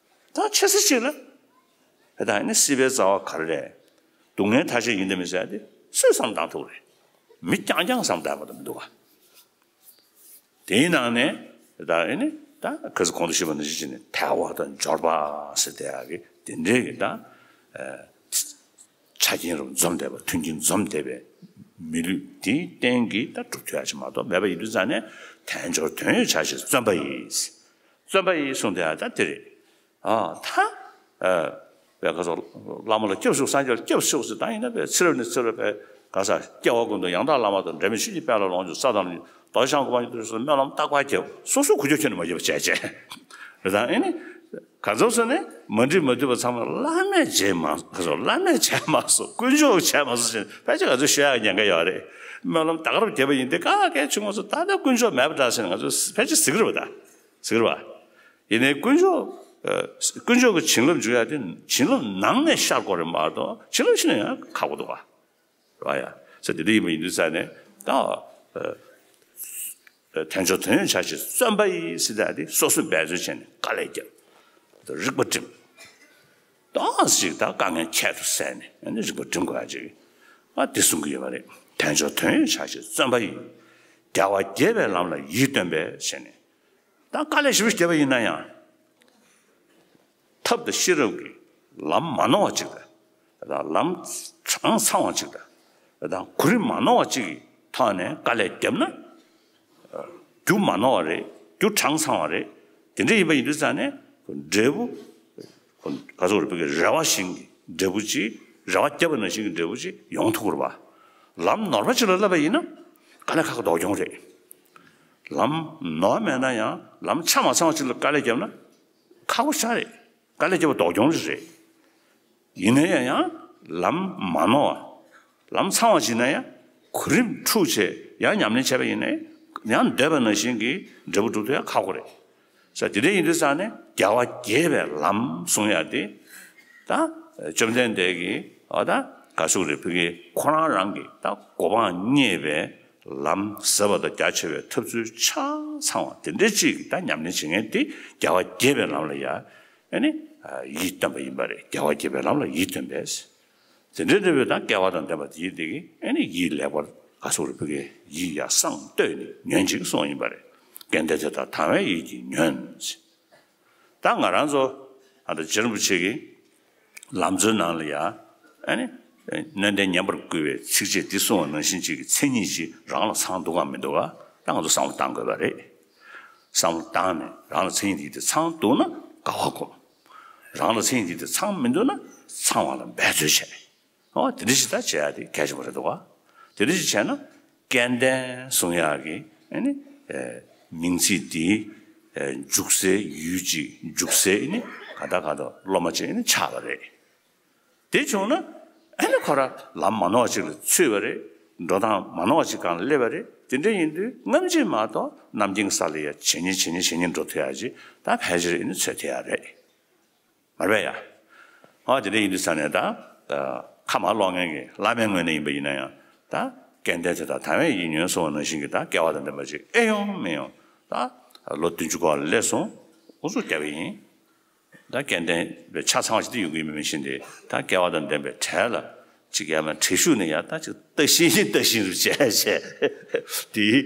ད་ཆེ་ས་ཅིག་ལ་ད་ནི་སྲིད་པའི་རྩ་བ་ག་རེ་རེད། སྡུག་བསྔལ་ཐ་ཤལ་ཡིན་དེ་མིན་ཟེར་ཏེ་སུས་བསམ་བཏང་ཐུབ་རེད། མི་རྐྱང་རྐྱང་བསམ་བཏང་བ་དང་མི་འདུག་ག་དེའི་ནང་ནས་ད་ཨེ་ནི་ད་ཁ་སང་གོང་དུ་ཞུས་པ་ནང་བཞིན་བྱས་ནས་དལ་བ་དང་འབྱོར་པ་ཟེར་དེ་ཡག་གི་དེ་འདྲའི་གི་ད་ཆ་རྐྱེན་རུ་འཛོམས་བསྡད་པ། མཐུན་རྐྱེན་འཛོམས་བསྡད་པའི་མི་ལུས་དེའི་རྟེན་གྱིས་ད་སྒྲུབ་ཐུབ་ཡག་ཅིག་མ་གཏོགས་མེད་པ་ཡིན་དུས་ཙང་ནས། དལ་འབྱོར་དོན་ཡོད་བྱ་ཕྱིར་བརྩོན་པ་ཡིས། བརྩོན་པ་ཡིས་གསུངས་དེ་ཡག་ད་དེ་རེད། ཨ་ད། ཨ་བས་ཁ་སོགས་བླ་མ་ལ་སྐྱབས་ཞུ། སངས་རྒྱས་ལ་སྐྱབས་ཞུ་ཟེར། ད་ཡིན་ན་བས་ཚེ་རབས་ནས་ཚེ་རབས་བས་ག་ས་སྐྱེ་བ་ཀུན་ཏུ་ཡང་དག་བླ་མ་དང་། འབྲལ་མེད་ཆོས་ཀྱི་དཔལ་ལ་ལོངས་སྤྱོད། ས་དང་ལུས་རྟོགས་ཤིང་གོ་འཕང་མཆོག་ཏུ། སྨོན་ལམ་རྟག་པར་བརྒྱབ། སོ་སོ་འགུལ་སྐྱོད་ཁྱོན་ནས་མ་བརྒྱབ་པ་བྱས་བྱས་རེད། ད་ཨེ་ནི་ག་ཚོད་སོང་ནས་མ་འགྲིག་མ་འཐུས་པ་ཚང་མ་བླ་མས་བྱས་མ་སོང་། བླ་མས་བྱས་མ་སོང་། དཀོན་མཆོག་བྱས་མ་སོང་ཟེར་ནས་ཕལ་ཆེར་ང་ཚོས་ཤོད་ཡག་ཉེན་ཁ་ཡོད་རེད། སྨོན་ལམ་ད་ག་རང་བརྒྱབ་པ་ཡིན་ཏེ་ག་གལ་ཆུང་ངུ་སོང་། ད་ལྟ་དཀོན་མཆོག་མེད་པ་འདྲ་ཟེར་ནས་ང་ཚོས་ཕལ་ཆེར་ཟེར་གི་རེད་པ། ད་ཟེར་གི་རེད་པ། ཡིན་ནའི་དཀོན་མཆོག་ཨ་དཀོན་མཆོག་གི་བྱིན་རླབས་འཇུག་ཡག་དེ་བྱིན་རླབས་ནང་ནས་ཤར་དགོས་རེད་མ་གཏོགས། བྱིན་རླབས་ཕྱི་ནས་ཡང་ཁག་པོ་འདུག་ག་རེད་པ། ཡ་ཟེར་དེ་འདྲ་ཡིན་པ་ཡིན་དུས་ཙང་ནས་ད་ཨ་དལ་འབྱོར་དོན་ཡོད་བྱ་ཕྱིར་བརྩོན་པ་ཡིས་ཟེར་ཡག་དེ་སོ་སོས་འབད་རྩོལ་བྱས་ནས་དཀའ་ལས་བརྒྱབ། རིག་པ་བསྒྲིམས། ཏོག་ཙམ་ཅིག་ད་དཀའ་ངལ་ཁྱད་དུ་བསད་ནས་ཨ་ནི་རིག་པ་བསྒྲིམ་དགོས་ཡག་ཅིག་ཨ་དེ་གསུང་གི་ཡོད་པ་རེད། དལ་འབྱོར་དོན་ཡོད་བྱ་ཕྱིར་བརྩོན་པ་ཡིས། རྒྱལ་བ་དགྱེས་པའི་ལམ་ལ་ཡིད་རྟོན་པས་ཟེར་ནས། ད་དཀའ་ལས་ཞེ་པོ་བརྒྱབ་པ་ཡིན་ན་ཡང་། ཐབས་དང་ཤེས་རབ་ཀྱིས་ལམ་མ་ནོར་བ་ཅིག་དང་། ད་ལམ་གྲངས་ཚང་བ་ཅིག་དང་། ད་གོ་རིམ་མ་ནོར་བ་ཅིག་གི་ཐོག་ནས་དཀའ་ལས་བརྒྱབ་ན། རྒྱུ་མ་ནོར་བ་རེད། རྒྱུ་གྲངས་ཚང་བ་རེད། དེ་འདྲ་ཡིན་པ་ཡིན་དུས་ཙང་ནས་འབྲས་བུ། ག་ཚོད་རེད། བོད་ཀྱི་རེ་བ་བཞིན་གྱི་འབྲས་བུ་ཅིག་རེ་བ་བརྒྱབ་པ་ནང་བཞིན་གྱི་འབྲས་བུ་ཅིག་ཡོང་ཐུབ་ཀྱི་རེད་པ། ལམ་ནོར་བ་ཅིག་ལ་བསླབ་པ་ཡིན་ན་དཀའ་ལས་ཁག་ཁག་ལྡོག་གྱོང་རེད། ལམ་ནོར་བ་མེད་ན་ཡང་ལམ་ཆ་མ་ཚང་བ་ཅིག་ལ་དཀའ་ལས་བརྒྱབ་ན་ཁག་པོ་ཞེ་དྲག་རེད། དཀའ་ལས་བརྒྱབ་པ་ལྡོག་གྱོང་རེད། ཡིན་ན་ཡང་ཡང་ལམ་མ་ནོར་བ། ལམ་ཚང་བ་ཅིག་ན་ཡང་གོ་རིམ་འཁྲུག་བྱས་ཡང་ཉམས་ལེན་བྱས་པ་ཡིན་ན་ཡང་འདོད་པ་ནང་བཞིན་གྱི་འབྲས་བུ་སྒྲུབ་ཐུབ་ཡག་ཁག་པོ་རེད། ས་དེ་འདྲ་ཡིན་དུས་ཙང་ནས་རྒྱལ་བ་དགྱེས་པའི་ལམ་གསུང་ཡག་དེ། ད་བཅོམ་ལྡན་འདས་ཀྱིས་འོ་ད་ག་ཟེར་རེད། བོད་ཀྱི་ཁོ་རང་རང་གི་ད་གོ་འཕང་བརྙེས་པའི་ལམ་ཟབ་པ་དང་རྒྱ་ཆེ་བའི་ཐབས་ཚུལ་ཆ་ཚང་བ་དེ་འདྲ་ཅིག་གི་ད་ཉམས་ལེན་བྱེད་མཁན་དེ་རྒྱལ་བ་དགྱེས་པའི་ལམ་ལ་ཡ། ཨ་ནི་ཡིད་རྟོན་པ་ཡིན་པ་རེད། རྒྱལ་བ་དགྱེས་པའི་ལམ་ལ་ཡིད་རྟོན་པས། དེ་འདྲའི་འབྲས་བུ་དང་སྐལ་བ་དང་ལྡན་པ་དེ་ཡིན་དེ་གིས་ཨ་ནི་ཡིད་ལེགས་པར་ག་ཟེར་རེད། བོད་ཀྱི་ཡིད་ཡར་སང་བསྟོད་ནས་ཉོན་ཅིག་གསུངས་པ་ཡིན་པ་རེད། སྐལ་ལྡན་དེ་དག་དང་བས་ཡིད་ཀྱིས་ཉོན། ད་ང་རང་ཚོ་ཨ་ད་རྗེ་རིན་པོ་ཆེ་གིས་ལམ་གཙོའི་ནང་ལ་ཡ་ཨ་ནི་སྣོད་ལྡན་ཉན་པར་བསྐུལ་བའི་ཚིགས་བཅད་འདི་གསུངས་པ་ནང་བཞིན་ཅིག་གི་མཚན་ཉིད་ཅིག་རང་ལ་ཚང་འདུག་གམ་མི་འདུག་ག་ད་ང་ཚོ་བསམ་བློ་བཏང་དགོས་པ་རེད། བསམ་བློ་བཏང་ནས་རང་ལ་མཚན་ཉིད་འདི་དེ་ཚང་འདུག་ན་དགའ་བ་སྒོམ། རང་ལ་མཚན་ཉིད་འདི་དེ་ཚང་མི་འདུག་ན་ཚང་བ་ལ་འབད་རྩོལ་བྱས། ཨོ་དེ་འདྲ་ཞིག་ད་བྱེད་ཡག་དེ་གལ་ཆེན་པོ་རེད་འདུག་ག་དེ་འདྲ་ཞིག་བྱས་ན་སྐལ་ལྡན་གསུང་ཡག་གི་ཨ་ནི་ཨེ་མིང་ཚིག་དེ་ཨེ་འཇུག་སའི་ཡུལ་ཅིག་འཇུག་སའི་ཨ་ནི་ག་ད་ག་ད་སློབ་མ་ཅིག་ཨ་ནི་ཆགས་པ་རེད། དེ་བྱུང་ན་ཨ་ནི་ཁོ་རང་ལམ་མ་ནོར་བ་ཅིག་ལ་ཚུད་པ་རེད། འགྲོ་སྟངས་མ་ནོར་བ་ཅིག་སྒང་ལ་སླེབས་པ་རེད། དེ་འདྲ་ཡིན་དུས་སྔ་ཕྱི་མ་གཏོགས་ནམ་རྒྱུན་གྱི་ས་ལ་ཡ་ཇེ་ཉེ་ཇེ་ཉེ་ཇེ་ཉེ་འགྲོ་ཐུབ་ཡག་ཅིག་ད་ཕལ་ཆེར་ཨ་ནི་ཚོད་ཐིག་ཡག་རེད། མ་རེད་ཡ། ཨ་དེ་འདྲ་ཡིན་དུས་ས་ནས་ད་ཁ་མ་ཀློག་མཁན་གྱི་བླ་མའི་ངོས་ནས་ཡིན་པ་ཡིན་ན་ཡང་ད་སྐལ་ལྡན་དེ་དག་དང་བས་ཡིད་ཉོན་གསུངས་པ་ནང་བཞིན་གྱི་ད་སྐལ་བ་དང་ལྡན་པ་ཅིག་ཨེ་ཡོང་མི་ཡོང་ད་ལོ་བདུན་ཅུ་སྐོར་ལ་སླེབས་སོང་། འུ་ཚོ་སྐྱབས་ཡིན། ད་སྐལ་ལྡན་པའི་ཆ་ཚང་བ་ཞིག་ཏུ་ཡོང་གི་ཡིན་མིན་ཤེས་ཏེ། ད་སྐལ་བ་དང་ལྡན་པའི་གྲལ་ལ་ཅིག་ཡར་མར་བྲེལ་ཞུགས་ནས་ཡར་ད་ཅིག་ལྟ་བཞིན་ལྟ་བཞིན་རུ་བྱས་བྱས་དེའི་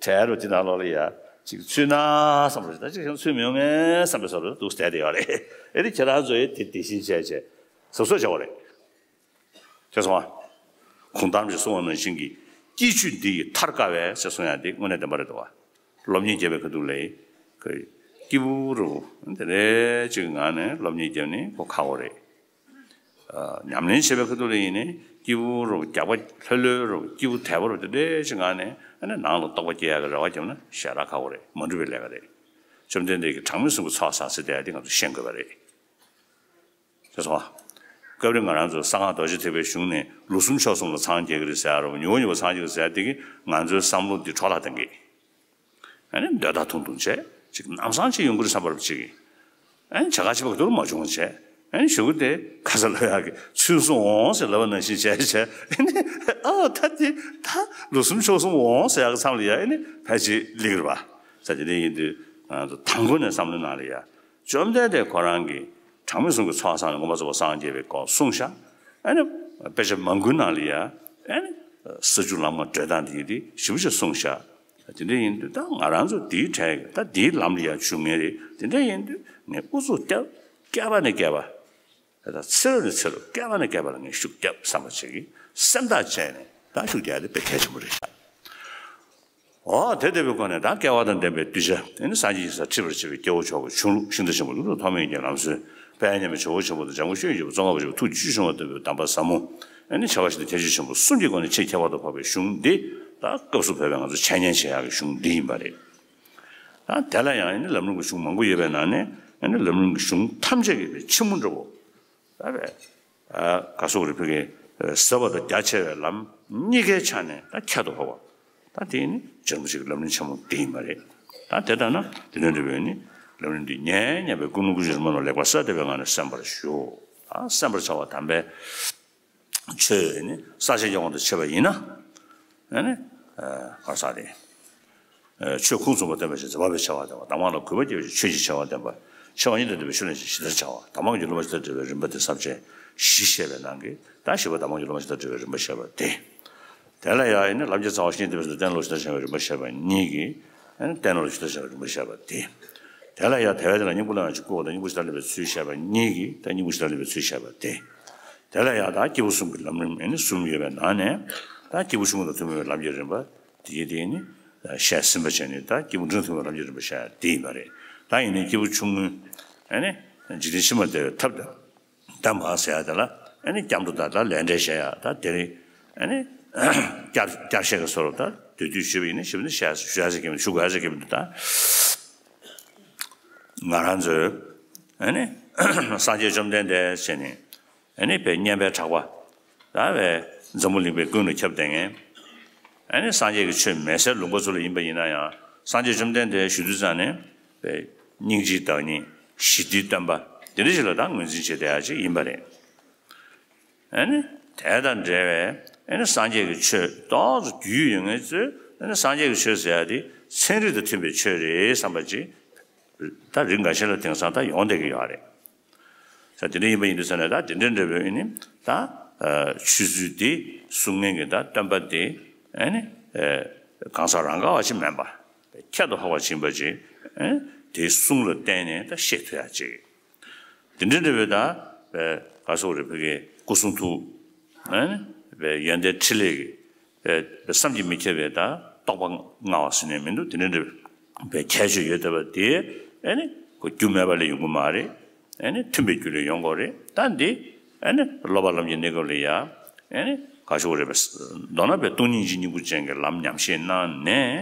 གྲལ་རུ་དེ་ནང་ལོགས་ལ་ཡར་ཅིག་ཚུད་ན་བསམ་པ་ཞིག་ད་ཅིག་ཚུད་མི་ཡོང་ངས་བསམ་པའི་བཟོ་འདྲ་འདུག་བསྡད་དེ་ཡོད་རེད། ཨེ་རེད། ཁྱེད་རང་ཚོ་ཡི་དེ་དེ་བཞིན་བྱས་བྱས་གཟབ་གཟབ་བྱ་བ་རེད། ཤེས་སོང་ཨ། གུང་ཐང་ཞིག་གསུངས་པ་ནང་བཞིན་གྱི་སྐྱིད་ཆུ་འདི་ཡིས་ཐར་དཀའ་བས་ཞེས་གསུངས་ཡག་འདི་དངོས་གནས་བདེན་པ་རེད་འདུག་བ། སློབ་གཉེར་བརྒྱབ་པའི་ཁ་ཐུག་ལ་ཡི་སྐྱིད་པོ་རུ་དེ་རེད་ཅིག་ངང་ནས་སློབ་གཉེར་བརྒྱབ་ནས་ཁོ་ཁག་པོ་རེད། ཨ་ཉམས་ལེན་བྱེད་པའི་ཁ་ཐུག་ལ་ཡིན་ནའི་སྐྱིད་པོ་རུ་རྒྱགས་པ་ལྷོད་ལྷོད་རུ་སྐྱིད་པོ་དལ་པོ་རུ་དེ་འདྲས་ཅིག་ངང་ནས་ཨ་ནི་ནང་ལ་རྟོགས་པ་སྐྱེ་ཡག་གི་རེ་བ་བརྒྱབ་ན་ཞེ་དྲག་ཁག་པོ་རེད། མ་འགྲུབ་པའི་ལས་ཀ་རེད། བཅོམ་ལྡན་འདས་ཀྱིས་གྲངས་མེད་གསུམ་གྱི་ཚོགས་བསགས་ཟེར་དེ་ཡག་འདི་ང་ཚོ་ཤེས་དགོས་པ་རེད། ཤེས་སོང་ཨ། སྐབས་རེ་ང་རང་ཚོ་གསང་སྔགས་རྡོ་རྗེ་ཐེག་པའི་གཞུང་ནས་ལུགས་གསུམ་ཕྱོགས་གསུམ་ལ་འཚང་རྒྱ་གི་རེད་ཟེར་ཡག་རེད། མྱུར་བ་མྱུར་བ་འཚང་རྒྱ་གི་རེད་ཟེར་ཡག་དེ་གིས་ང་ཚོའི་བསམ་བློ་འདི་འཕྲོ་བརླག་གཏོང་གི། ཨ་ནི་འདོད་ཐག་ཐུང་ཐུང་བྱས་ཅིག་ལམ་སང་ཅིག་ཡོང་གི་རེད་བསམ་པ་རུ་ཅིག་ཨ་ནི་བྱ་དགའ་ཆེ་བ་ག་དུས་མ་བྱུང་བྱས། ཨ་ནི་གཞུག་གུ་དེ་ག་ས་ལབ་ཡག་གི་ཚུན་སོང་འོང་ཟེར་ལབ་པ་ནང་བཞིན་བྱས་བྱས། ཨ་ནི་ཨ་ད་དེ་ད་ལུགས་གསུམ་ཕྱོགས་གསུམ་འོང་ཟེར་ཡག་གི་མཚམས་ལ་ཡ་ཨ་ནི་ཕལ་ཆེར་སླེབས་རེད་པ། ས་དེ་འདྲ་ཡིན་དུས་ང་ཚོ་དང་པོ་ནས་བསམ་བློའི་ནང་ལ་ཡ། བཅོམ་ལྡན་འདས་ཁོ་རང་གིས་གྲངས་མེད་གསུམ་གྱི་ཚོགས་བསགས་ནས་མངོན་པར་རྫོགས་པར་སངས་རྒྱས་པའི་སྐོར་གསུངས་ཤག་ཨ་ནི་དཔེ་ཆ་མང་པོའི་ནང་ལ་ཡ་ཨ་ནི་ ས་བཅུ་ལམ་ལྔ་བགྲོད་སྟངས་དེ་ཡིན་དེ་ཞིབ་པོ་ཞིག་གསུངས་བཞག་དེ་འདྲ་ཡིན་དུས་ད་ང་རང་ཚོ་དེའི་གྲས་ད་དེའི་ལམ་ལ་ཡང་ཞུགས་མཁན་རེད། དེ་འདྲ་ཡིན་དུས་ངས་ཨུ་ཚུགས་བརྒྱབ། བསྐལ་པ་ནས་བསྐལ་པ། ད་ཚེ་རབས་ནས་ཚེ་རབས་བསྐལ་པ་ནས་བསྐལ་པ་ལ་ངས་ཤུགས་བརྒྱབ་བསམ་པ་ཅིག་གིས་སེམས་ཐག་བཅད་ནས་ད་ཤུགས་རྒྱག་ཡ་དེ་དཔེ་གལ་ཆེན་པོ་རེད་ཤག་འོ་དེ་ལྟ་བུའི་སྒོ་ནས་ད་སྐལ་བ་དང་ལྡན་པའི་གདུལ་བྱ་ཨེ་ནི་སངས་རྒྱས་ཀྱི་སར་ཁྲིད་པར་བྱེད་པའི་སྐྱེ་བོ་མཆོག་གི་ཆོས་ལུགས་ཤིང་རྟ་ཆེན་པོ་ཀླུ་སྒྲུབ་ཐོགས་མེད་ཀྱི་ལམ་སྲོལ། དཔལ་མཉམ་མེད་ཇོ་བོ་ཆེན་པོ་དང་འཇམ་མགོན་ཆོས་དབྱིངས་ཆེན་པོ་ཐུགས་རྗེ་ཆེ་ཞུ་བ་ལྟ་བུའི་གདམས་པ་ཟབ་མོ། ཨེ་ནི་བྱ་བ་ཞིག་ཏུ་ཐེག་ཆེན་ཆེན་པོ་གསུམ་གྱི་སྒོ་ནས་ཆེས་ཁྱད་པར་དུ་འཕགས་པའི་གཞུང་འདི་ད་སྐབས་སུ་བབས་པའི་ང་ཚོ་འཆད་ཉན་བྱེད་ཡག་གི་གཞུང་འདི་ཡིན་པ་རེད། ད་དེ་ལ་ཡང་ཨེ་ནི་ལམ་རིམ་གྱི་གཞུང་མང་པོ་ཡོད་པའི་ནང་ནས་ཨེ་ནི་ལམ་རིམ་གྱི་གཞུང་ཐམས་ཅད་ཀྱི་ཕྱི་མོ་འདྲ་བོ། ད་བས། ག་སོག་རི་ཕུ་གའི་ཟབ་པ་དང་རྒྱ་ཆེ་བའི་ལམ་གཉིས་ཀའི་ཆ་ནས་ད་ཁྱད་དུ་འཕགས་པ། ད་དེ་ནི་ཇོ་རིན་པོ་ཆེ་གི་ལམ་རིམ་ཆེན་མོ་དེ་ཡིན་པ་རེད། ད་དེ་ལྟར་ན་དེ་ནས་འབྲི་བའི་ནི་ལམ་རིམ་འདི་ཉན་སྙམ་པའི་ཀུན་སློང་ཀུན་སྤྱོད་རིམ་པ་རྣམས་ལེགས་པར་གསལ་བཏབ་པའི་ངང་ནས་གསན་པར་ཞུ། ད་གསན་པར་བྱ་བ་དམ་པའི་ཆོས་ནི་གསལ་བྱེད་ཀྱི་དབང་དུ་བྱས་པ་ཡིན་ན། ཨ་ནི། ག་ས་རེད། ཆོས་ཁུངས་བཙུན་པ་སྟོན་པ་ཞིག་འཛིན་པ་པའི་ཆེ་བ་ལྡན་པ། གདམས་ངག་ལ་གུས་པ་སྐྱེ་བའི་ཆོས་ཀྱི་ཆེ་བ་ལྡན་པ། ཆེ་བ་གཉིས་དང་ལྡན་པའི་ཆོས་ལ་ཇི་ལྟར་བྱ་བ། གདམས་ངག་གི་སློབ་མ་ཇི་ལྟར་འབྲི་བའི་རིམ་པ་དེ་ས་བཅད་བཞི་བཤད་པའི་ནང་གི་ད་བཞི་པ་གདམས་ངག་གི་སློབ་མ་ཇི་ལྟར་འབྲི་བའི་རིམ་པ་བཤད་པ་སྟེ། དེ་ལ་ཡང་ཡིན་ན་ལམ་གྱི་རྩ་བ་བཤེས་གཉེན་ཐེག་པའི་ཚུལ་བསྟན་སློབ་ཇི་ལྟར་བྱ་བའི་རིམ་པ་བཤད་པ་གཉིས་ཀྱིས་ཨ་ནི་བསྟན་སློབ་ཇི་ལྟར་བྱ་བའི་རིམ་པ་བཤད་པ་སྟེ། དེ་ལ་ཡང་དལ་བའི་དེ་ལ་སྙིང་པོ་ལ་ཡང་ཅིག་བསྐུལ་བ་དང་སྙིང་པོ་ཇི་ལྟར་ལེན་པའི་ཚུལ་བཤད་པ་གཉིས་ཀྱིས་ད་སྙིང་པོ་ཇི་ལྟར་ལེན་པའི་ཚུལ་བཤད་པ་སྟེ། དེ་ལ་ཡང་ད་སྐྱེས་བུ་གསུམ་གྱི་ལམ་རིམ་ཨ་ནི་གསུམ་ཡོད་པའི་ནང་ནས་ད་སྐྱེས་བུ་ཆུང་ངུ་དང་ཐུན་མོང་བའི་ལམ་གྱི་རིམ་པ་དེ་ཡི་དེ་ནི་བཤད་ཟིན་པ་བྱས་ནས་ད་སྐྱེས་བུ་འབྲིང་ཐུན་མོང་ལམ་གྱི་རིམ་པ་བཤད་དེ་ཡིན་པ་རེད། ད་ཡིན་ནའི་སྐྱེས་བུ་ཆུང་ངུ་ཨ་ནི་འཇིག་རྟེན་ཕྱི་མར་བདེ་བའི་ཐབས་དང་། གདམས་པ་ཟེར་ཡ་དེ་ལ་ཨ་ནི་སྐྱབས་འགྲོ་དང་ད་ལས་འབྲེལ་བྱེད་ཡ་ད་དེ་རིང་ཨ་ནི་སྐྱབས་སྐྱབས་བཤད་ཀྱི་བཟོ་འདྲ་ད་དུས་དུས་ཞུས་པ་ཡིན་ན་ཞུས་པ་ནི་བཤད་ཞུ་ཡ་ཟེར་གྱི་མི་འདུག་ཞུ་དགོས་ཡ་ཟེར་གྱི་མི་འདུག་ད་ང་རང་ཚོས་ཨ་ནི་སངས་རྒྱས་བཅོམ་ལྡན་འདས་བྱས་ནས་ཨ་ནི་བའི་སྙན་པའི་གྲགས་པ་ད་བའི་འཛམ་བུ་གླིང་པའི་ཀུན་ལ་ཁྱབ་བསྡད་མཁན། ཨ་ནི་སངས་རྒྱས་ཀྱི་ཆོས་མེད་སའི་ལུང་པ་ཚོ་ལ་ཡིན་པ་ཡིན་ན་ཡང་སངས་རྒྱས་བཅོམ་ལྡན་འདས་ཞུ་དུས་ཙང་ནས་པའི་སྙིང་རྗེའི་བདག་ཉིད་ཞི་བདེའི་སྟོན་པ་དེ་འདྲ་ཞིག་ལ་ད་ངོས་འཛིན་བྱེད་བསྡད་ཡ་ཅིག་ཡིན་པ་རེད། ཨ་ནི་དེ་དང་འབྲེལ་བའི་ཨ་ནི་སངས་རྒྱས་ཀྱི་ཆོས་ཏོག་ཙམ་རྒྱུས་ཡོད་མཁན་ཚོས་ཨ་ནི་སངས་རྒྱས་ཀྱི་ཆོས་ཟེར་ཡ་དེ་ཚན་རིག་དང་མཐུན་པའི་ཆོས་རེད་བསམ་པ་ཅིག་ད་རིགས་འགའ་ཤས་ལ་དེང་སང་ད་ཡོང་བསྡད་ཀྱི་ཡོད་རེད། ས་དེ་འདྲ་ཡིན་པ་ཡིན་དུས་ས་ནས་ད་དེ་འདྲ་འདྲ་བོའི་ནི་ད་ཆོས་ཚུལ་འདི་གསུང་མཁན་གྱི་ད་སྟོན་པ་འདི་ཨ་ནི་གང་ཟག་རང་ག་བ་ཞིག་མིན་པ་ཁྱད་དུ་འཕགས་པ་ཞིག་ཡིན་པ་ཅིག་ཨ་ནི་དེའི་གསུང་ལ་བརྟེན་ནས་ད་ཤེས་ཐུབ་ཡ་ཅིག་དེ་འདྲ་འདྲ་བོའི་ད་ག་སོག་རེ་ཕ་གི་སྐུ་གསུང་ཐུགས་ཨ་ནི་ཡོན་ཏན་ཕྲིན་ལས་ཀྱི་བསམ་གྱིས་མི་ཁྱབ་པའི་ད་རྟོགས་པ་མངའ་བ་ཟེར་ནས་མི་འདུག་དེ་འདྲ་འདྲ་བའི་ཁྱད་ཆོས་ཡོད་བསྡད་པ་དེ་ཨ་ནི་ཁོ་རྒྱུ་མེད་པ་ལས་ཡོང་གི་མ་རེད། ཨ་ནི་མཐུན་པའི་རྒྱུ་ལས་ཡོང་དགོས་རེད། ད་འདི་ཨ་ནི་སློབ་པ་ལམ་གྱི་གནས་སྐབས་ལ་ཡ་ཨ་ནི་ག་ཤོག་རེད་པས། མདོར་ན་པའི་སྟོང་ཉིད་ཀྱི་སྙིང་པོ་ཅན་གྱི་ལམ་ཉམས་བཞེས་གནང་ནས་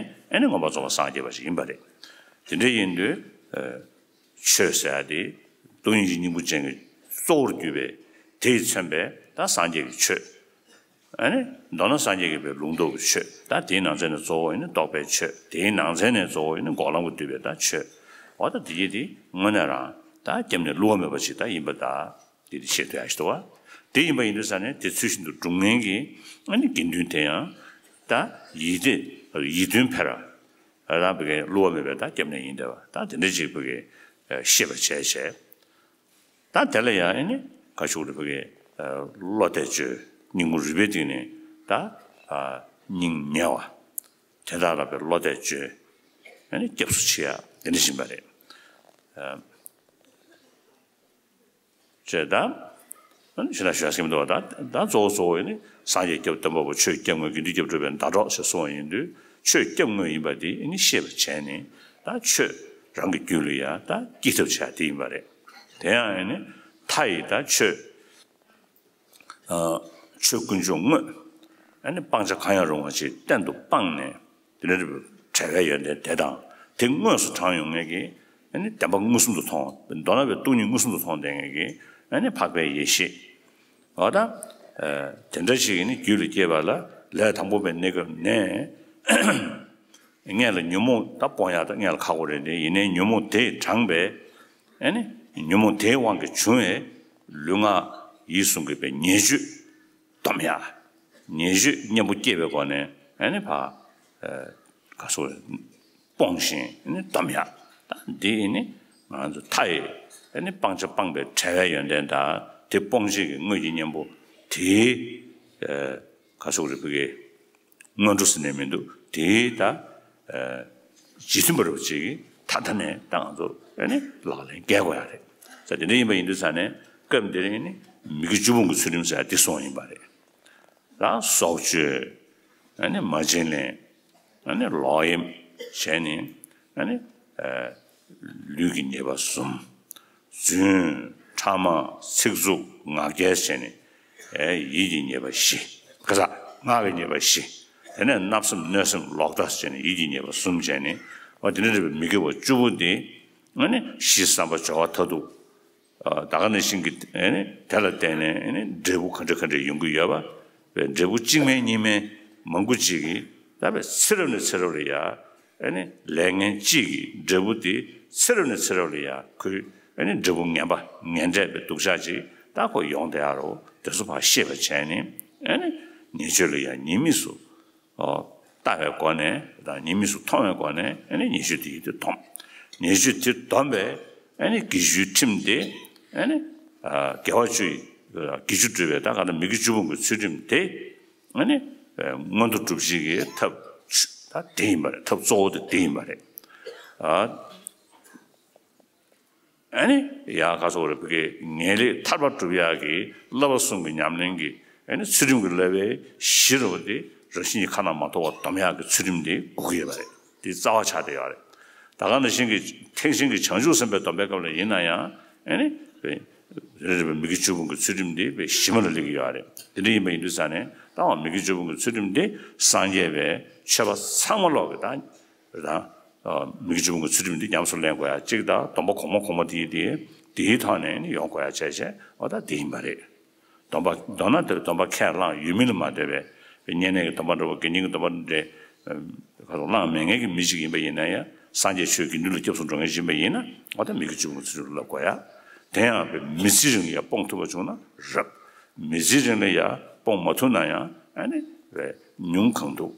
ཨ་ནི་མངོན་པར་རྫོགས་པར་སངས་རྒྱས་པ་ཞིག་ཡིན་པ་རེད། དེ་འདྲ་ཡིན་དུས་ཆོས་ཟེར་ཡ་དེ་སྟོང་ཉིད་ཀྱི་སྙིང་པོ་ཅན་གྱི་གཙོ་བོར་གྱུར་པའི་དེས་མཚོན་པའི་ད་སངས་རྒྱས་ཀྱི་ཆོས། ཨ་ནི་མདོར་ན་སངས་རྒྱས་ཀྱི་པའི་ལུང་རྟོགས་ཀྱི་ཆོས་ད་དེའི་ནང་ཚན་ནས་གཙོ་བོ་ཡིན་ན་རྟོགས་པའི་ཆོས་དེའི་ནང་ཚན་ནས་གཙོ་བོ་ཡིན་ན་འགོག་ལམ་གྱི་བསྡུས་པའི་ད་ཆོས་འོ་ད་དེ་ཡི་དེ་དངོས་གནས་རང་ད་སྐྱབས་གནས་བསླུ་བ་མེད་པ་ཞིག་ད་ཡིན་པ་ད་དེ་དེ་ཤེས་ཐུབ་ཡ་ཞིག་འདུག་བ། དེ་ཡིན་པ་ཡིན་དུས་ས་ནས་དེ་ཚུལ་བཞིན་དུ་སྒྲུབ་མཁན་གྱི་ཨ་ནི་དགེ་འདུན་དེ་ཡང་ད་ཡིད་དེ་ཡིད་མཐུན་ཕེ་ར་རང་བི་གའི་བསླུ་བ་མེད་པའི་ད་སྐྱབས་གནས་ཡིན་བསྡད་པ་ད་དེ་འདྲ་ཅིག་བི་གའི་ཤེས་པ་བྱས་བྱས། ད་དེ་ལ་ཡང་ཨ་ནི་ག་ཤུག་རེ་ཕ་གི་བློ་གཏད་བཅོལ་སྙིང་ཁུང་རུས་པའི་གཏིང་ནས་ད་སྙིང་ཉེ་བ་དེ་དག་ལ་བའི་བློ་གཏད་བཅོལ་ཨ་ནི་སྐྱབས་སུ་མཆི་ཡ་དེ་འདྲ་བཞིན་པ་རེད། ཅེས་ད་ཨ་ནི་ཕྱི་ནང་ཞུ་ཡ་སེམས་འདུག་ད་ད་གཙོ་བོ་གཙོ་བོ་ཨ་ནི་སངས་རྒྱས་སྐྱབས་སྟོན་པ་པོ་ཆོས་སྐྱབས་དངོས་དགེ་འདུན་སྐྱབས་སྒྲུབ་པའི་ཟླ་གྲོགས་ཞེས་གསུངས་པ་ཡིན་དུས་ཆོས་སྐྱབས་དངོས་ཡིན་པ་དེ་ཨ་ནི་ཤེས་པ་བྱས་ནས་ད་ཆོས་རང་གི་རྒྱུད་ལ་ཡ་ད་སྐྱེ་ཐབས་བྱ་དེ་ཡིན་པ་རེད། དེ་ཡང་ཨ་ནི་མཐའ་ཡི་ད་ཆོས། ཆོས་དཀོན་མཆོག་དངོས། ཨ་ནི་སྤང་བྱ་གང་ཡང་རུང་བ་ཞིག་གཏན་དུ་སྤངས་ནས་དེ་འདྲ་བྲལ་བའི་ཡོན་ཏན་དེ་དང་དེ་དངོས་སུ་དྲངས་ཡོང་མཁན་གྱི་ཨ་ནི་བདེན་པ་མངོན་སུམ་དུ་མཐོང་མདོར་ན་བའི་སྟོང་ཉིད་མངོན་སུམ་དུ་མཐོང་བསྡད་མཁན་གྱི་ཨ་ནི་འཕགས་པའི་ཡེ་ཤེས། འོ་ད། དེ་འདྲ་ཞིག་ནི་རྒྱུད་ལ་སྐྱེས་པ་ལ་ལས་དང་པོ་པའི་གནས་སྐབས་ནས། སྔོན་ལ་ཉོན་མོངས་ད་སྤོང་ཡག་ད་སྔོན་ལ་ཁག་པོ་རེད་དེ་ཡིན་ནའི་ཉོན་མོངས་དེས་དྲངས་པའི། ཨ་ནི། ཉོན་མོངས་དེའི་དབང་གིས་བྱུང་བའི་ལུས་ངག་ཡིད་གསུམ་གྱི་པའི་ཉེས་སྤྱོད་སྡོམ་ཡག་ཉེས་སྤྱོད་གཉེན་པོ་སྐྱེས་པའི་སྒོ་ནས་ཨ་ནི་ཕ། ག་སོ། སྤོང་ཞིང་ནི་སྡོམ་ཡག་ད་འདི་ནི་ང་ཚོ་མཐའ་ཡས་ནི་སྤང་བྱ་སྤངས་པའི་བྲལ་བའི་ཡོན་ཏན་དང་དེ་སྤོང་བྱེད་ཀྱི་དངོས་ཀྱི་གཉེན་པོ་དེའི་ག་སོག་རེ་ཕུ་གེ་ སྔོན་འགྲོ་ཟེར་ནས་མི་འདུག་དེའི་ད་རྗེས་མཐུན་པ་རུ་ཅིག་ད་ལྟ་ནས་ད་ང་ཚོ་ཨ་ནི་ལག་ལེན་འགེལ་དགོས་ཡ་རེད། ས་དེ་འདྲ་ཡིན་པ་ཡིན་དུས་ས་ནས་སྐབས་འདིར་ནི་མི་དགེ་བཅུ་སྤོང་གི་ཚུལ་ཁྲིམས་ཟེར་ཡ་འདི་གསུངས་ཡིན་པ་རེད། ད་སྲོག་གཅོད། ཨ་ནི་མ་བྱིན་ལེན། ཨ་ནི་ལོག་གཡེམ་བྱས་ནས་ཨ་ནི་ལུས་ཀྱི་ཉེས་པ་གསུམ། རྫུན། ཕྲ་མ། ཚིག་རྩུབ། ངག་འཁྱལ་བྱས་ནས་ཡིད་ཀྱི་ཉེས་པ་བཞི། ག་ས། ངག་གི་ཉེས་པ་བཞི། དེ་ནས་བརྣབ་སེམས་གནོད་སེམས་ལོག་ལྟ་བྱས་ནས་ཡིད་ཀྱི་ཉེས་པ་གསུམ་བྱས་ནས་འོ་དེ་འདྲ་རེད་པའི་མི་དགེ་བ་བཅུ་པོ་དེ་ཨ་ནི་གཞི་བསམ་པ་སྦྱོར་བ་མཐར་ཐུག་ད་ག་ནང་བཞིན་གྱི་དེ་ལ་བརྟེན་ནས་འབྲས་བུ་ག་འདྲ་ག་འདྲ་ཡོང་གི་ཡོད་པ། འབྲས་བུ་གཅིག་མིན་གཉིས་མིན་མང་པོ་ཅིག་གིས་ད་བས་ཚེ་རབས་ནས་ཚེ་རབས་ལ་ཡ་ལས་ངན་གཅིག་གི་འབྲས་བུ་དེ་ཚེ་རབས་ནས་ཚེ་རབས་ལ་ཡ་ཁོའི་འབྲས་བུ་ངན་པ་ངན་འབྲས་པའི་སྡུག་ཅག་ཅིག་ད་ཁོ་ཡོང་བསྡད་ཡ་རོ། དེ་ཚོ་ཕར་ཤེས་པ་བྱས་ནས་ཉེས་སྤྱོད་ལ་ཡ་ཉེས་དམིགས་སུ། ལྟ་བའི་སྒོ་ནས་དང་ཉེས་དམིགས་སུ་མཐོང་བའི་སྒོ་ནས་ཨ་ནི་ཉེས་སྤྱོད་དེ་ཡིད་དུ་འདོམས། ཉེས་སྤྱོད་དེ་འདོམས་པས་ཨ་ནི་དགེ་བཅུའི་ཁྲིམས་དེ་ཨ་ནི་དགེ་བ་བཅུ་ཡི་དགེ་བཅུ་སྒྲུབ་པའི་ད་ག་ད་མི་དགེ་བཅུ་སྤོང་གི་ཚུལ་ཁྲིམས་དེ་ཨ་ནི་མངོན་དུ་འགྲུབ་བྱེད་ཀྱི་ཐབས་ད་དེ་ཡིན་པ་རེད། ཐབས་གཙོ་བོ་དེ་དེ་ཡིན་པ་རེད། ཨ་ནི་ཡང་ཁ་སོགས་རེ་བུ་གའི་ངེས་ལེགས་ཐར་པ་སྒྲུབ་ཡག་གི་བསླབ་པ་གསུམ་གྱི་ཉམས་ལེན་གྱི་ཨ་ནི་ཚུལ་ཁྲིམས་ཀྱི་བསླབ་པའི་གཞི་རུ་དེ་རང་བཞིན་གྱི་ཁ་ན་མ་ཐོ་བ་སྡོམ་ཡག་གི་ཚུལ་ཁྲིམས་དེ་དགོས་ཀྱི་ཡོད་པ་རེད། དེ་རྩ་བ་ཆགས་བསྡད་ཡོད་རེད། ད་ག་ནང་བཞིན་གྱི་ཐེག་ཆེན་གྱི་བྱང་ཆུབ་སེམས་དཔའི་སྡོམ་པའི་སྐབས་ལ་ཡིན་ན་ཡང་ཨ་ནི་རེ་རེ་བའི་མི་དགེ་བཅུ་སྤོང་གི་ཚུལ་ཁྲིམས་དེ་བའི་གཞི་མ་ལ་སླེབས་ཀྱི་ཡོད་རེད། དེ་འདྲ་ཡིན་པ་ཡིན་དུས་ཙང་ནས་ད་འོ་མི་དགེ་བཅུ་སྤོང་གི་ཚུལ་ཁྲིམས་དེ་སངས་རྒྱས་པའི་ཆོས་པ་ཚང་མ་ལོག་གི་ད། རེད་དང་། མི་དགེ་བཅུ་སྤོང་གི་ཚུལ་ཁྲིམས་འདི་ཉམས་སུ་ལེན་དགོས་ཡ་གཅིག་དང་སྡོམ་པ་གོང་མ་གོང་མ་དེ་ཡི་དེ་དེའི་ཐོག་ནས་ནི་ཡོང་དགོས་ཡ་བྱས་བྱས་འོ་ད་དེ་ཡིན་པ་རེད། སྡོམ་པ་མདོར་ན་དེར་སྡོམ་པ་ཁས་བླངས་ཡོད་མིན་ལ་མ་ལྟོས་པའི་བསྙེན་གནས་ཀྱི་སྡོམ་པ་འདྲ་བོ་དགེ་བསྙེན་གྱི་སྡོམ་པ་འདྲ་ཁ་སོགས་བླངས་མེད་མཁན་གྱི་མི་ཞིག་ཡིན་པ་ཡིན་ན་ཡང་སངས་རྒྱས་ཆོས་དགེ་འདུན་ལ་སྐྱབས་སུ་འགྲོ་མཁན་ཞིག་ཡིན་པ་ཡིན་ན་འོ་ད་མི་དགེ་བཅུ་སྤོང་གི་ཚུལ་ཁྲིམས་བསླབ་དགོས་ཡ། དེ་ཡང་མི་ཚེ་རིང་ལ་ཡ་སྤོང་ཐུབ་པ་བྱུང་ན་རབ། མི་ཚེ་རིང་ལ་ཡ་སྤོང་མ་ཐུབ་ན་ཡང་ཨ་ནི་ཉུང་གང་ཐུབ།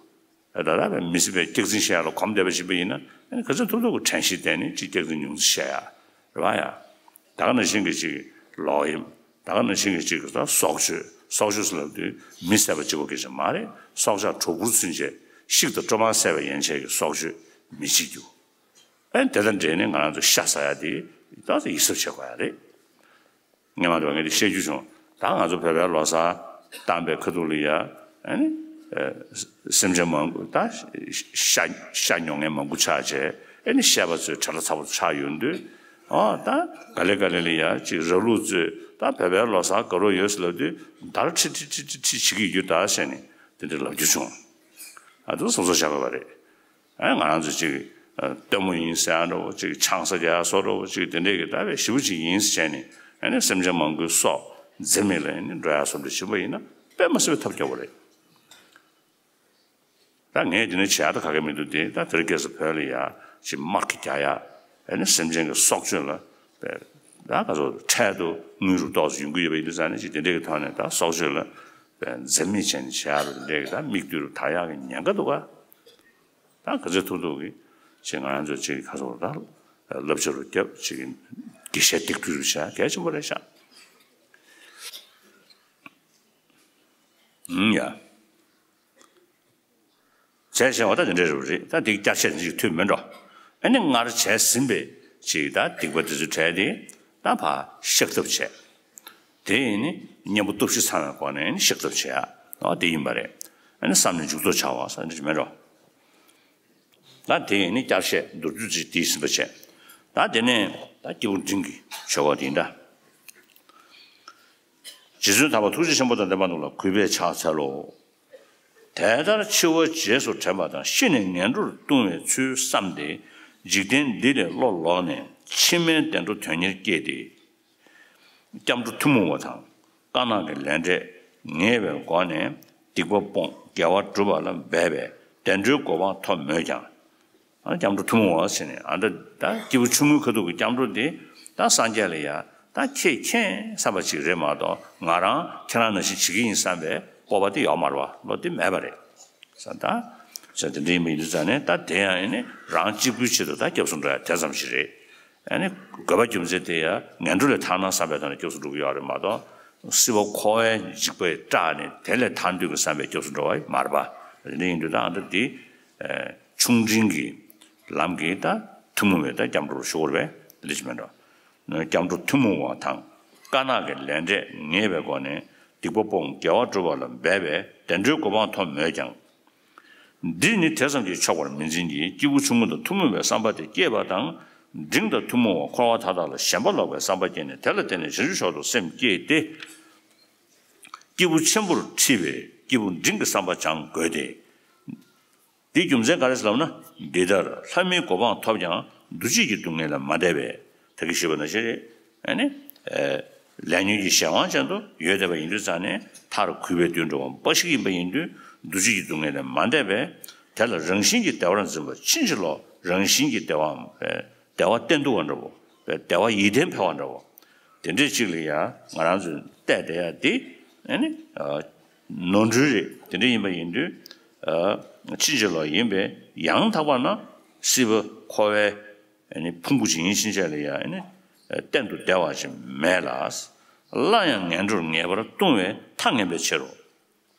ད་ལྟ་བའི་མི་སྲིད་པའི་སྐྱག་རྫུན་བཤད་ཡ་ལ་གོམས་བསྡད་པ་ཞིག་ཡིན་ན་ག་ཚོད་ཐུབ་ཐུབ་ཀྱི་དྲན་ཤེས་བསྟེན་ནས་ཅིག་སྐྱག་རྫུན་ཉུང་ཙམ་བཤད་ཡ་རེད་བ་ཡ། ད་ག་ནང་བཞིན་གྱི་ཅིག་ལོག་གཡེམ། ད་ག་ནང་བཞིན་གྱི་ཅིག་ད་སྲོག་གཅོད། སྲོག་གཅོད་ཟེར་ལབ་དུས་མི་བསད་པ་གཅིག་པོ་གི་ཅིག་མ་རེད། སྲོག་ཆགས་གྲོག་སྦུར་ཚུན་ཆད་བཤིག་དང་སྤྲོ་མ་བསད་པ་ཡན་ཆད་ཀྱི་སྲོག་གཅོད་མི་བྱེད་རྒྱུ། ཨ་ནི་དེ་དང་འབྲེལ་ནས་ང་རང་ཚོ་ཤ་ཟ་ཡ་དེ་ད་ཡིད་གཟབ་བྱེད་དགོས་ཡ་རེད། ངས་མ་འདྲ་བ་ངས་འདི་བཤད་རྒྱུ་བྱུང་། ད་ང་ཚོ་བོད་པའི་ལོ་གསར་བཏང་པའི་ཁ་ཐུག་ལ་ཡ་ཨ་ནི་སེམས་ཅན་མང་པོ་ད་ཤ་ཤ་མྱོང་མཁན་མང་པོ་ཆགས་བྱས་ཨ་ནི་བཤད་པ་ཚོས་བྲེལ་བ་ཚ་པོ་ཆགས་ཡོང་དུས་ཨོ་ད་ག་ལེ་ག་ལེ་ལ་ཡ་ཅིག་རབ་ལུགས་ཚོས་ད་བོད་པའི་ལོ་གསར་དགའ་རབ་ཡོད་ཟེར་ལབ་དུས་འདར་ཁྲི་ཁྲི་ཁྲི་ཁྲི་ཁྲི་བྱེད་ཀྱི་ཡོད་ད་ཟེར་ནས་དེ་འདྲ་ལབ་རྒྱུ་བྱུང་། ཨ་དུ་སོ་སོ་བཞག་དགོས་པ་རེད། ཨ་ང་རང་ཚོ་ཅིག་ལྟད་མོ་ཡིན་ཟེར་ཡ་འདྲ་བོ་ཅིག་ཆང་ས་རྒྱག་ཡ་བཟོ་འདྲ་བོ་ཅིག་དེ་འདྲས་ཀྱི་ལྟ་བའི་ཞེ་པོ་ཅིག་ཡིན་ཟེར་བྱས་ནས་ཨ་ནི་སེམས་ཅན་མང་པོའི་སྲོག་འཛེམ་མེད་ལ་ཨ་ནི་འགྲོ་ཡ་བཟོ་འདྲ་བྱེད་པ་ཡིན་ན་དཔེ་མ་སྲིད་པའི་ཐབས་སྐྱོ་བོ་རེད། ད་ངས་དེ་འདྲ་བྱེད་ཡ་ད་ག་གེ་མི་འདུག་དེ་ད་དེ་རིང་ཁ་སང་བོད་ལ་ཡ་ཅིག་དམག་གི་རྒྱག་ཡ་ཨ་ནི་སེམས་ཅན་གྱི་སྲོག་གཅོད་ལ་ད་ག་ཚོད་འཕྲལ་དུ་དངུལ་རུ་ཏོག་ཙམ་ཡོང་གི་ཡོད་པ་ཡིན་དུས་ཙང་ནས་ཅིག་དེ་འདྲས་ཀྱི་ཐོག་ནས་ད་སྲོག་གཅོད་ལ་འཛེམ་མེད་བྱས་ནས་བྱེད་ཡ་རུ་དེ་འདྲས་ཀྱི་ད་མིག་ལྟོས་རུ་ད་ཡག་གི་ཉེན་ཁ་འདུག་ག་ད་ག་ཚོད་ཐུབ་ཐུབ་ཀྱིས་ཅིག་ང་རང་ཚོ་ཅིག་ཁ་སོགས་ད་བསླབ་བྱ་རུ་བརྒྱབ་ཅིག་དགེ་བཤེས་སྡིགས་སྤྲོད་རུ་བྱ་གལ་ཆེན་པོ་རེད་ཤག་ཨུམ་ཡ། བྱས་བྱས་བ་ད་དེ་འདྲ་རུ་རེད། ད་འདི་བསྐྱར་བཤད་ཅིག་ཐུབ་མེད་འགྲོ། ཨ་ནི་སྔར་བྱས་ཟིན་པའི་ཅིག་ད་སྡིག་པ་དེ་ཚོའི་གྲས་དེ་ད་ཕར་བཤགས་ཐབས་བྱས། དེ་ཡིན་ནི་གཉེན་པོ་སྟོབས་བཞི་ཚང་བའི་སྒོ་ནས་ནི་བཤགས་ཐབས་བྱེད་ཡ། འོ་དེ་ཡིན་པ་རེད། ཨ་ནི་བསམ་ནས་འཇུག་ལྡོག་བྱ་བ་ཟེར་འདི་མེད་འགྲོ། ད་དེ་ཡིན་ནི་བསྐྱར་བཤད་མདོར་བསྡུས་ཅིག་དེ་ཟིན་པ་བྱས། ད་དེ་ནས་ད་སྐྱེས་བུ་འབྲིང་གི་ཆོས་སྐོར་དེ་ཡིན་ད། རྗེ་བཙུན་དམ་པ་ཐུགས་རྗེ་ཆེན་པོ་དང་ལྡན་པ་རྣམས་ལ་གུས་པས་ཕྱག་འཚལ་ལོ། དེ་ལྟར་འཆི་བ་རྗེས་སུ་དྲན་པ་དང་ཤི་ནས་ངན་འགྲོར་ལྟུང་བའི་ཚུལ་བསམས་ཏེ་འཇིག་རྟེན་འདི་ལས་བློ་ལོག་ནས་ཕྱི་མའི་བདེ་འགྲོ་དོན་གཉེར་སྐྱེས་ཏེ། སྐྱབས་འགྲོ་ཐུན་མོང་བ་དང་དཀར་ནག་གི་ལས་འབྲས་ངེས་པའི་སྒོ་ནས་སྡིག་པ་སྤོང་དགེ་བ་སྒྲུབ་པ་ལ་འབད་པས་བདེ་འགྲོའི་གོ་འཕང་ཐོབ་མོད་ཀྱང་། ཨ་སྐྱབས་འགྲོ་ཐུན་མོང་བ་ཟེར་ནས་ཨ་ད་ད་སྐྱེས་བུ་ཆུང་ངུའི་ཁ་ཐུག་གི་སྐྱབས་འགྲོ་འདི་ད་སངས་རྒྱས་ལ་ཡ་ད་ཁྱེད་མཁྱེན་བསམ་པ་ཅིག་རེད་མ་གཏོགས་ང་རང་ཁྱེད་རང་ནང་བཞིན་བྱེད་ཀྱི་ཡིན་བསམ་པའི་སྤོབས་པ་དེ་ཡོད་མ་རེད་བ། བློ་དེ་མེད་པ་རེད་ས། ད་ས་དེ་འདྲ་ཡིན་པ་ཡིན་དུས་ཙང་ནས་ད་དེ་ཡང་ཡིན་ནི་རང་གཅིག་པུའི་ཆེད་དུ་ད་སྐྱབས་སུ་འགྲོ་ཡ་དེ་ཙམ་ཞིག་རེད། ཨ་ནི་དགོས་པ་རྒྱུ་མཚན་དེ་ཡང་ངན་འགྲོ་ལས་ཐར་ན་བསམ་པའི་ཐོག་ནས་སྐྱབས་སུ་འགྲོ་གི་ཡོད་རེད་མ་གཏོགས་སྲིད་པ་འཁོར་བའི་འཇིགས་པས་སྐྲག་ནས་དེ་ལས་ཐར་འདོད་ཀྱི་བསམ་པའི་སྐྱབས་སུ་འགྲོ་བ་མ་རེད་པ། དེ་འདྲ་ཡིན་དུས་ད་ཨ་ད་དེ་ཆུང་འབྲིང་གི་ལམ་གྱི་ད་ཐུན་མོང་བའི་ད་སྐྱབས་འགྲོར་ཞུགས་པ་རེད་པས། དེ་འདྲ་ཅིག་མིན་འགྲོ། སྐྱབས་འགྲོ་ཐུན་མོང་བ་དང་དཀར་ནག་གི་ལས་འབྲས་ངེས་པའི་སྒོ་ནས་སྡིག་པ་སྤོང་དགེ་བ་སྒྲུབ་པ་ལ་འབད་པས་བདེ་འགྲོའི་གོ་འཕང་ཐོབ་མོད་ཀྱང་། འདིས་ནི་དེ་ཙམ་གྱིས་ཆོག་པར་མི་འཛིན་གྱི། སྐྱེས་བུ་ཆུང་ངུ་དང་ཐུན་མོང་བའི་བསམ་པ་དེ་སྐྱེས་པ་དང་། འབྲིང་དང་ཐུན་མོང་བ་འཁོར་བ་མཐའ་དག་ལ་ཞེན་པ་ལོག་པའི་བསམ་པ་སྐྱེས་ནས་དེ་ལ་བརྟེན་ནས་བྱང་ཆུབ་མཆོག་ཏུ་སེམས་བསྐྱེད་དེ། སྐྱེས་བུ་ཆེན་པོར་ཁྲིད་པའི་སྐྱེས་བུ་འབྲིང་གི་བསམ་པ་སྦྱང་དགོས་ཏེ། འདིའི་རྒྱུ་མཚན་ག་རེ་ཟེར་ལབ་ན། འདི་ལྟར་ལྷ་མིའི་གོ་འཕང་ཐོབ་ཀྱང་འདུ་བྱེད་ཀྱི་སྡུག་བསྔལ་ལས་མ་འདས་པས། ད་གིན་ཞུས་པ་ནང་བཞིན་རེད། ཨ་ནི། ལས་ཉོན་གྱི་གཞན་དབང་ཅན་དུ་ཡོད་བསྡད་པ་ཡིན་དུས་ཙང་ནས། མཐར་གུས་པས་དུད་འགྲོ་བ་འབའ་ཞིག་ཡིན་པ་ཡིན་དུས་འདུ་བྱེད་ཀྱི་སྡུག་བསྔལ་ལས་མ་འདས་པས། དེ་ལ་རང་བཞིན་གྱིས་བདེ་བར་འཛིན་པ་ཕྱིན་ཅི་ལོག་རང་བཞིན་གྱིས་བདེ་བའམ། བདེ་བ་གཏན་དུ་བ་འདྲ་བོ། བདེ་བ་ཡིད་བརྟན་འཕེལ་བ་འདྲ་བོ། དེ་འདྲས་ཅིག་ལ་ཡང་ང་རང་ཚོས་བལྟས་བསྡད་ཡ་དེ། ཨ་ནི། ནོར་འཁྲུལ་རེད། དེ་འདྲ་ཡིན་པ་ཡིན་དུས། ཕྱིན་ཅི་ལོག་ཡིན་པས་ཡང་དག་པ་ན་སྲིད་པ་འཁོར་བའི་ཨ་ནི་ཕུང་པོ་ཅིག་ཡིན་ཕྱིན་ཆད་ལ་ཡང་ཨ་ནི་གཏན་དུ་བདེ་བ་ཅིག་མེད་ལ། སླར་ཡང་ངན་འགྲོར་ངེས་པར་ལྟུང་བའི་མཐའ་ངན་པའི་ཕྱིར་རོ།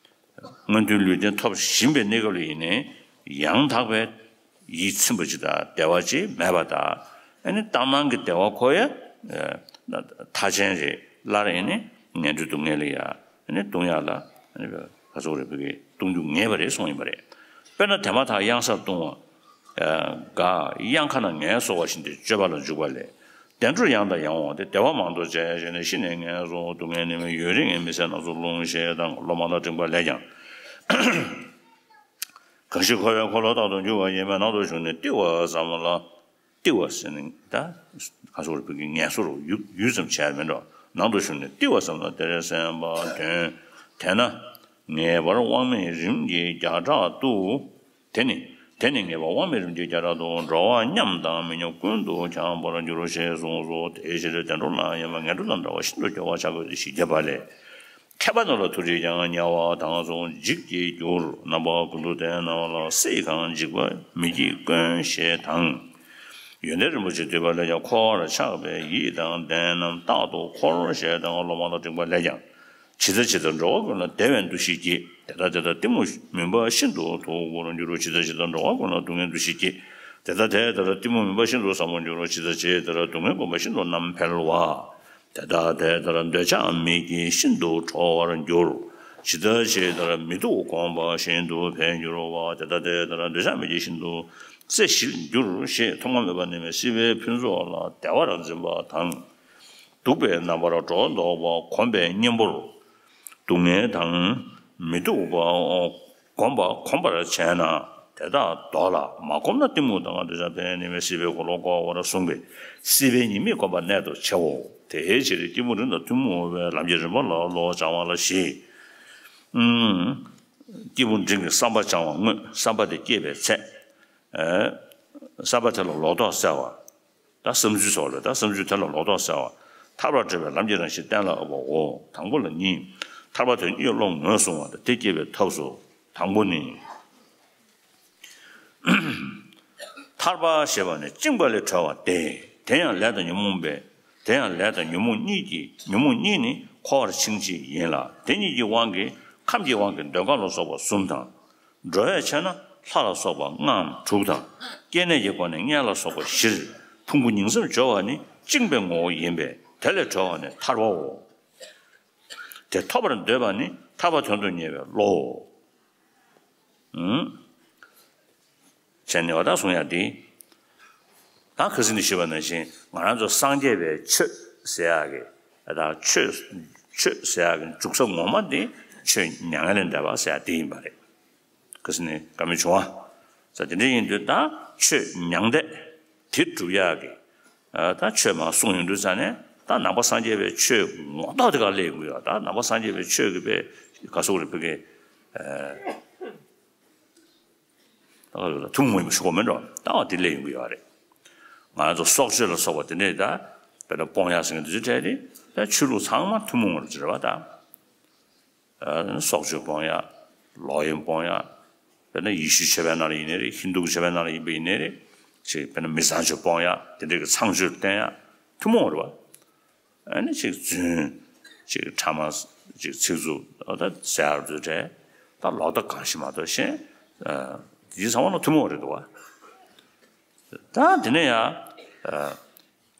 སྔོན་དུས་ལུས་རྟེན་ཐོབ་བཞིན་པའི་གནས་སྐབས་ལ་ཡིན་ནའི་ཡང་དག་པའི་ཡིད་ཚིམ་པ་ཅིག་དང་བདེ་བ་ཅིག་མེད་པ་དང་། ཨ་ནི་ལྟར་སྣང་གི་བདེ་བ་ཁོ་ཡང་མཐའ་ཅན་རེད། སླར་ཡང་ནི་ངན་འགྲོའི་སྡུག་བསྔལ་ལ་ཡང་ཨ་ནི་ལྟུང་ཡག་ལ་ཨ་ནི་ག་ཚོད་རེད། བོད་སྐད་ལྟུང་རྒྱུ་ངེས་པ་རེད་གསུངས་ཡིན་པ་རེད། དཔེར་ན་དེ་མ་ཐག་གཡང་སར་ལྟུང་བ། ག་གཡང་ཁ་ན་ངལ་གསོ་བ་བཞིན་ཏེ་སྤྱོད་པ་ལ་འཇུག་པ་ལས། བདེ་འགྲོར་ཡང་དང་ཡང་འོང་སྟེ་བདེ་བ་མང་དུ་སྤྱད་བྱས་ནས་ཤི་ནས་ངལ་གསོ་སྡུག་བསྔལ་ནད་མེད་ཡུན་རིང་ངེས་མི་ཟད་སྣ་ཚོགས་ལྟུང་བྱེད་དང་ལོ་མང་དང་འབྲིང་བ་ལས་ཀྱང་། གང་ཞིག་འཁོར་བའི་འཁོར་ལོ་རྟག་ཏུ་རྒྱུ་བ་ཡིན་པས་ནང་དུ་ཞུགས་ནས་བརྟི་བ་ཙམ་ལ། བརྟི་བ་ཟེར་ནས་ད་ག་ཚོད་རེད། བོད་ཀྱི་ངལ་གསོ་རུ་ཡུད་ཡུད་ཙམ་བྱས་མིན་འགྲོ། ནང་དུ་ཞུགས་ནས་བརྟི་བ་ཙམ་ལ་དེར་སེམས་པ་དོན། དེས་ན་ངེས་པར་དབང་མེད་རིམ་གྱིས་བརྒྱ་ཕྲག་ཏུ། དེ་ནི་དེ་ནི་ངེས་པར་དབང་མེད་རིམ་གྱིས་བརྒྱ་ཕྲག་ཏུ་འགྲོ་བ་མཉམ་དང་མི་མཉམ་ཀུན་ཏུ་འཁྱམས་པར་འགྱུར་ཞེས་གསུངས་སོ། དེའི་ཕྱིར་བདེ་འགྲོ་ལ་ཡང་ངན་འགྲོ་དང་འདྲ་བར་ཤིན་ཏུ་སྐྱོ་བར་བྱ་དགོས་ཏེ་ཞེས་བརྗོད་པ་ལས། མཁས་པ་རྣམས་ལ་ཐུགས་རྗེས་ཀྱང་དམྱལ་བ་དྭགས་སོགས་འཇིགས་ཀྱིས་བསྒྱུར། རྣམ་པ་ཀུན་ཏུ་བསྟན་རྣམས་ལ་བསིལ་གང་འཇིགས་པ་མི་བགྱིད་དཀོན་ཞེས་དང་། ཡོན་ཏན་རིན་པོ་ཆེ་བསྡུས་པ་ལས་ཀྱང་། འཁོར་བར་ཆགས་པའི་ཡིད་དང་ལྡན་རྣམས་རྟག་ཏུ་འཁོར་ཞེས་དང་། ལོ་མང་དང་འབྲིང་བ་ལས་ཀྱང་། ཇི་ལྟ་ཇི་ལྟར་འགྲོ་བ་ཀུན་ལ་བདེ་བའི་འདུ་ཤེས་བསྐྱེད། དེ་ལྟར་དེ་ལྟར་གཏི་མུག་མུན་པ་ཤིན་ཏུ་དུ་གོར་འགྱུར། ཇི་ལྟ་ཇི་ལྟར་འགྲོ་བ་ཀུན་ལ་སྡུག་བསྔལ་འདུ་ཤེས་བསྐྱེད། དེ་ལྟར་དེ་ལྟར་གཏི་མུག་མུན་པ་ཤིན་ཏུ་ཟབ་མོར་འགྱུར། ཇི་ལྟ་ཇི་ལྟར་སྡུག་བསྔལ་བསྒོམ་པ་ཤིན་ཏུ་རྣམ་འཕེལ་བ། དེ་ལྟར་དེ་ལྟར་འདོད་ཆགས་མེད་ཀྱིས་ཤིན་ཏུ་ཁྲོ་བར་འགྱུར། ཇི་ལྟ་ཇི་ལྟར་མི་སྡུག་བསྒོམ་པ་ཤིན་ཏུ་འཕེལ་འགྱུར་བ། དེ་ལྟར་དེ་ལྟར་འདོད་ཆགས་མེད་ཀྱིས་ཤིན་ཏུ་རྩེ་ཞིར་འགྱུར། ཞེས་ཐོག་མ་མེད་པ་ནས་སྲིད་པའི་ཕུན་ཚོགས་ལ་བདེ་བར་འཛིན་པ་དང་། སྡུག་པའི་རྣམ་པར་སྒྲོ་འདོགས་པ། གོམས་པའི་གཉེན་པོར་སྡུག་བསྔལ་དང་མི་སྡུག་པ་གོམས་པ་གོམས་པར་བྱས་ན་དེ་དག་ལྡོག་ལ། མ་གོམས་ན་གཏི་མུག་དང་འདོད་ཆགས་འཕེལ་ནས་སྲིད་པའི་འཁོར་ལོ་བསྐོར་བར་གསུངས་པས། སྲིད་པའི་ཉེས་དམིགས་བསྒོམ་པ་གནད་དུ་ཆེའོ། དེའི་ཕྱིར་སྐྱེས་བུ་འབྲིང་དང་ཐུན་མོང་བའི་ལམ་གྱི་རིམ་པ་ལ་བློ་སྦྱང་བ་ལ་བཞི། ཨུམ། སྐྱེས་བུ་འབྲིང་གི་བསམ་པ་སྦྱང་བ་དངོས། བསམ་པ་དེ་སྐྱེས་པའི་ཚེ། ཨེ། བསམ་པ་དེ་ལ་ལོག་རྟོག་སེལ་བ། ད་བསམ་ཚུལ་སོགས་ལ་ད་བསམ་ཚུལ་དེ་ལ་ལོག་རྟོག་སེལ་བ། ཐར་པར་བྲེལ་བའི་ལམ་གྱི་རང་བཞིན་གཏན་ལ་དབབ་པའོ། དང་པོ་ལ་གཉིས། ཐར་པ་དོན་གཉིས་བློ་ངོས་བཟུང་བ་དང་། དེ་སྐྱེ་བའི་ཐབས་སུ་དང་པོ་ནི། ཐར་པ་ཞེས་པ་ནི་བཅིངས་པ་ལས་གྲོལ་བ་སྟེ། དེ་ཡང་ལས་དང་ཉོན་མོངས་པའི། དེ་ཡང་ལས་དང་ཉོན་མོངས་གཉིས་ཀྱིས། ཉོན་མོངས་གཉིས་ནི་འཁོར་བར་འཆིང་བྱེད་ཡིན་ལ། དེ་གཉིས་ཀྱི་དབང་གིས་ཁམས་ཀྱི་དབང་གིས་འདོད་ཁམས་ལ་སོགས་པ་གསུམ་དང་། འགྲོ་བས་ཆེ་ན་ལྷ་ལ་སོགས་པ་ལྔའམ་དྲུག་དང་། སྐྱེ་གནས་ཀྱི་སྒོ་ནས་མངལ་ལ་སོགས་པ་བཞིར་ཕུང་པོ་ཉིང་མཚམས་སྦྱོར་བ་ནི་བཅིངས་པའི་ངོ་བོ་ཡིན་པས། དེ་ལས་གྲོལ་བ་ནི་ཐར་པའོ། དེ་ཐོབ་པར་འདོད་པ་ནི་ཐར་པ་དོན་དུ་གཉེར་བའི་བློའོ། ཨུམ། བྱས་ནས་འོ་ད་གསུང་ཡག་འདི། ད་ཁ་སང་ནས་ཞུས་པ་ནང་བཞིན་ང་རང་ཚོ་སངས་རྒྱས་པའི་ཆོས་ཟེར་ཡག་གི། ད་ཆོས། ཆོས་ཟེར་ཡག་གི་འཇུག་ས་ངོ་མ་འདི་ཆོས་མྱ་ངན་ལས་འདས་པ་ཟེར་ཡག་འདི་ཡིན་པ་རེད། ཁ་སང་ནས་བཀའ་མོལ་བྱུང་བ། ས་དེ་འདྲ་ཡིན་དུས་ད་ཆོས་མྱང་འདས་དེ་སྒྲུབ་ཡག་གི། ད་ཆོས་མ་གསུངས་ཡོང་དུས་ཙ་ནས་ད་ནང་པ་སངས་རྒྱས་པའི་ཆོས་ངོ་ཐོག་དེ་ག་སླེབས་ཡོང་གི་ཡོད། ད་ནང་པ་སངས་རྒྱས་པའི་ཆོས་ཀྱི་པའི་ག་སོག་རེ་ཕ་གི། ཐུན་མོང་མ་ཡིན་པ་ཞུ་དགོས་མེད་འགྲོ། ད་བ་དེ་སླེབས་ཡོང་གི་ཡོད་རེད། ང་ཚོ་སྲོག་གཅོད་ལ་སོགས་པ་དེ་འདྲས་ད་དཔེར་ན་སྤོང་ཡག་ཟེར་མཁན་དེ་ཚོའི་གྲས་དེ་ད་ཆོས་ལུགས་ཚང་མ་ཐུན་མོང་བ་རེད་བ་ད། སྲོག་གཅོད་སྤོང་ཡག་ལོག་གཡེམ་སྤོང་ཡག་དཔེར་ན་ཡེ་ཤུའི་ཆོས་པའི་ནང་ལ་ཡིན་ནའི་རེད། ཧིན་དུའི་ཆོས་པའི་ནང་ལ་ཡིན་པ་ཡིན་ནའི་རེད། ཅིག་དཔེར་ན་མི་ཚངས་སྤྱོད་སྤོང་ཡག་དེ་འདྲའི་གི་ཚངས་སྤྱོད་བསྟེན་ཡག་ཐུན་མོང་རེད་བ། ཨ་ནི་ཅིག་རྫུན། ཅིག་ཕྲ་མ། ཅིག་ཚིག་རྩུབ་ད་ཟེར་ཡག་དེ་འདྲས་ད་ལོག་ལྟ་གང་ཞིག་མ་གཏོགས་གཞན་ ཨ། དེ་ཚང་མ་ལ་ཐུན་མོང་རེད་འདུག་བ། ད་དེ་ནས་ཡང་། ཨ།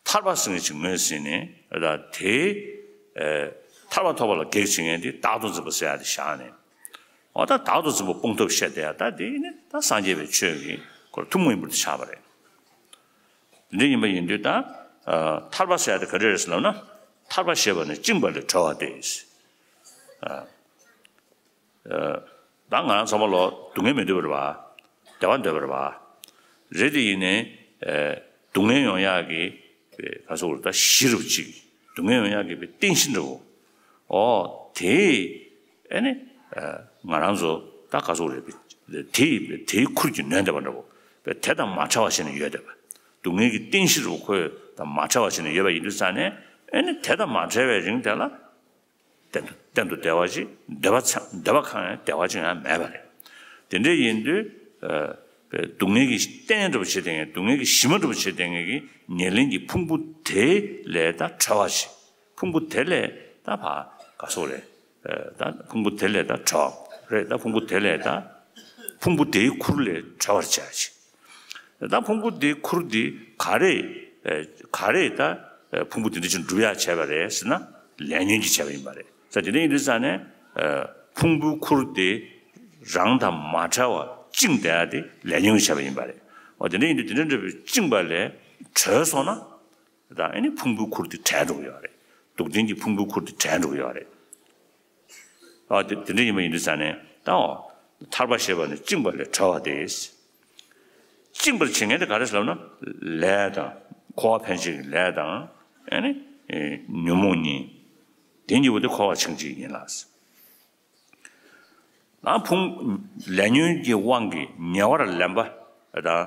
ཐར་པ་ཟེར་མཁན་ཅིག་ངོས་ཟིན་ནས་ད་དེའི། ཨ། ཐར་པ་ཐོབ་པ་ལ་གེགས་བྱེད་མཁན་དེ་བདག་ཏུ་འཛིན་པ་ཟེར་ཡ་དེ་བཞག་ནས། འོ་ད་བདག་ཏུ་འཛིན་པ་སྤོང་ཐབས་བཤད་བསྡད་ཡ་ད་དེ་ནི་ད་སངས་རྒྱས་པའི་ཆོས་ཀྱི་སྐོར་ཐུན་མོང་ཡིན་པར་ཆགས་པ་རེད། འདི་འདྲ་ཡིན་པ་ཡིན་དུས་ད། ཨ། ཐར་པ་ཟེར་ཡ་དེ་ག་འདྲ་རེད་ཟེར་ལབ་ན། ཐར་པ་ཞེས་པ་ནི་བཅིངས་པ་ལས་གྲོལ་བ་སྟེ། ཨ། ཨ། ད་ང་རང་ཚང་མ་ལོ་སྡུག་བསྔལ་མི་འདོད་པ་རེད་བ། བདེ་བ་འདོད་པ་རེད་བ། རེད་དེ་ཡིན་ནའི། ཨ། སྡུག་བསྔལ་ཡོང་ཡག་གི་ག་ཟེར་དགོས་རེད། ད་གཞི་རུ་གཅིག་སྡུག་བསྔལ་ཡོང་ཡག་གི་རྟེན་གཞི་འདྲ་བོ། ཨོ་དེ། ཨ་ནི། ཨ། ང་རང་ཚོ་ད་ག་ཟེར་དགོས་རེད། དེ་དེའི་ཁུར་གྱིས་ནོན་བསྡད་པ་འདྲ་བོ། དེ་དང་མ་བྲལ་བ་བྱས་ནས་ཡོད་བསྡད་པ། སྡུག་བསྔལ་གྱི་རྟེན་གཞི་རུ་ཁོས་དང་མ་བྲལ་བ་བྱས་ནས་ཡོད་པ་ཡིན་དུས་ཙང་ནས། ཨ་ནི་དེ་དང་མ་བྲལ་བའི་རིང་དེ་ལ། གཏན་དུ་གཏན་དུ་བདེ་བ་ཅིག་འདོད་པ་ཚ་འདོད་པ་གང་ཡང་བདེ་བ་ཅིག་ཡང་མེད་པ་རེད། དེ་འདྲ་ཡིན་དུས། ཨ། སྡུག་བསྔལ་གྱི་རྟེན་འདྲ་བོ་བྱེད་བསྡད་མཁན། སྡུག་བསྔལ་གྱི་གཞི་མ་འདྲ་བོ་བྱེད་བསྡད་མཁན་གྱི་ཉེར་ལེན་གྱི་ཕུང་པོ་དེ་ལས་ད་གྲོལ་བ་ཞིག་ཕུང་པོ་དེ་ལས་ད་ཕར་ག་ཟེར་དགོས་རེད། ཨ། ད་ཕུང་པོ་དེ་ལས་ད་གྲོལ་རེད། ད་ཕུང་པོ་དེ་ལས་ད་ཕུང་པོ་དེའི་ཁུར་ལས་གྲོལ་བར་བྱ་ཞིག་ད་ཕུང་པོ་དེའི་ཁུར་དེ་ག་རེ། ཨ། ག་རེ་ད། ཨ། ཕུང་པོ་དེ་འདྲ་ཅིག་འགྲུབ་ཡག་བྱས་པ་རེད་ཟེར་ན། ལས་ཉོན་གྱིས་བྱས་པ་ཡིན་པ་རེད། ད་དེ་འདྲ་ཡིན་དུས་ཙང་ནས། ཨ། ཕུང་པོའི་ཁུར་དེ་རང་དང་མ་བྲལ་བར་བཅིངས་བསྡད་ཡ་དེ་ལས་ཉོན་གྱིས་བྱས་པ་ཡིན་པ་རེད། འོ་དེ་འདྲ་ཡིན་དུས་དེ་འདྲ་འདྲ་བའི་བཅིངས་པ་ལས་གྲོལ་སོང་ན། ད་ཨ་ནི་ཕུང་པོའི་ཁུར་དེ་བྲལ་འགྲོ་གི་ཡོད་རེད། སྡུག་བདེན་གྱི་ཕུང་པོའི་ཁུར་དེ་བྲལ་འགྲོ་གི་ཡོད་རེད། ཨ། དེ་དེ་འདྲ་ཡིན་པ་ཡིན་དུས་ཙང་ནས་ད། ཨོ། ཐར་པ་ཞེས་པ་ནི་བཅིངས་པ་ལས་གྲོལ་བ་སྟེ། བཅིངས་པར་བྱེད་མཁན་དེ་ག་རེ་ཟེར་ལབ་ན། ལས་དང་། འཁོར་བ་འཕེན་བྱེད་ཀྱི་ལས་དང་། ཨ་ནི། ཨེ། ཉོན་མོངས་གཉིས། དེ་གཉིས་པོ་དེ་འཁོར་བར་བཅིངས་བྱེད་ཡིན་ལ། ཨ། ཕུང་། ལས་ཉོན་གྱི་དབང་གིས་ཉེ་བར་ལེན་པ་དང་།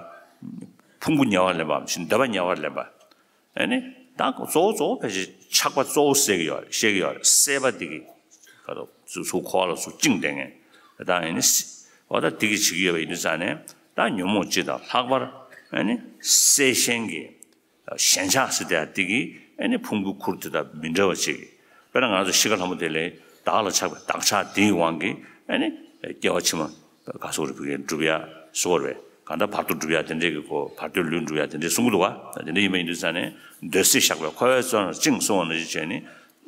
ཕུང་པོ་ཉེ་བར་ལེན་པའམ་འདོད་པ་ཉེ་བར་ལེན་པ། ཨ་ནི་ད་གཙོ་བོ་གཙོ་བོ་ཕལ་ཆེར་ཆགས་པ་གཙོ་བོ་སེལ་གྱི་ཡོད་རེད། བཤད་ཀྱི་ཡོད་རེད། སྲེད་པ་འདི་གིས་ག་རེ་ཟེར། འཁོར་བ་ལ་སོགས་བཅིངས་བསྡད་མཁན་ད་ཨ་ནི་སྲེད་པ་ད་འདི་གིས་བྱེད་ཀྱི་ཡོད་པ་ཡིན་དུས་ཙང་ནས། ད་ཉོན་མོངས་སྤྱི་དང་ལྷག་པར་ཨ་ནི་སྲེད་ཞེན་གྱི་ཞེན་ཆགས་ཟེར་དེ་འདི་གིས་ཨ་ནི་ཕུང་པོའི་ཁུར་དེ་དང་མི་འབྲལ་བ་བྱེད་ཀྱི། དཔེར་ན་ང་ཚོ་ཤི་ཁ་ལྷ་མོ་དེ་ལས་བདག་ལ་ཆགས་པའི་བདག་ཆགས་དེའི་དབང་གིས་ཨ་ནི་སྐྱེ་བ་ཕྱི་མ་ག་ཟེར་རེད། བུ་གའི་སྒྲུབ་ཡ་སོགས་རེད། གང་ལྟར་བར་དོ་སྒྲུབ་ཡ་དེ་འདྲས་ཀྱི་གོ། བར་དོའི་ལུས་སྒྲུབ་ཡ་དེ་འདྲས་གསུང་གི་འདུག་བ། དེ་འདྲས་ཡིན་པ་ཡིན་དུས་ཙང་ནས། འདོད་སྲེད་བཤགས་པའི་འཁོར་བའི་བཙོན་རར་བཅིངས་གསུངས་པ་ནང་བཞིན་བྱས་ནས།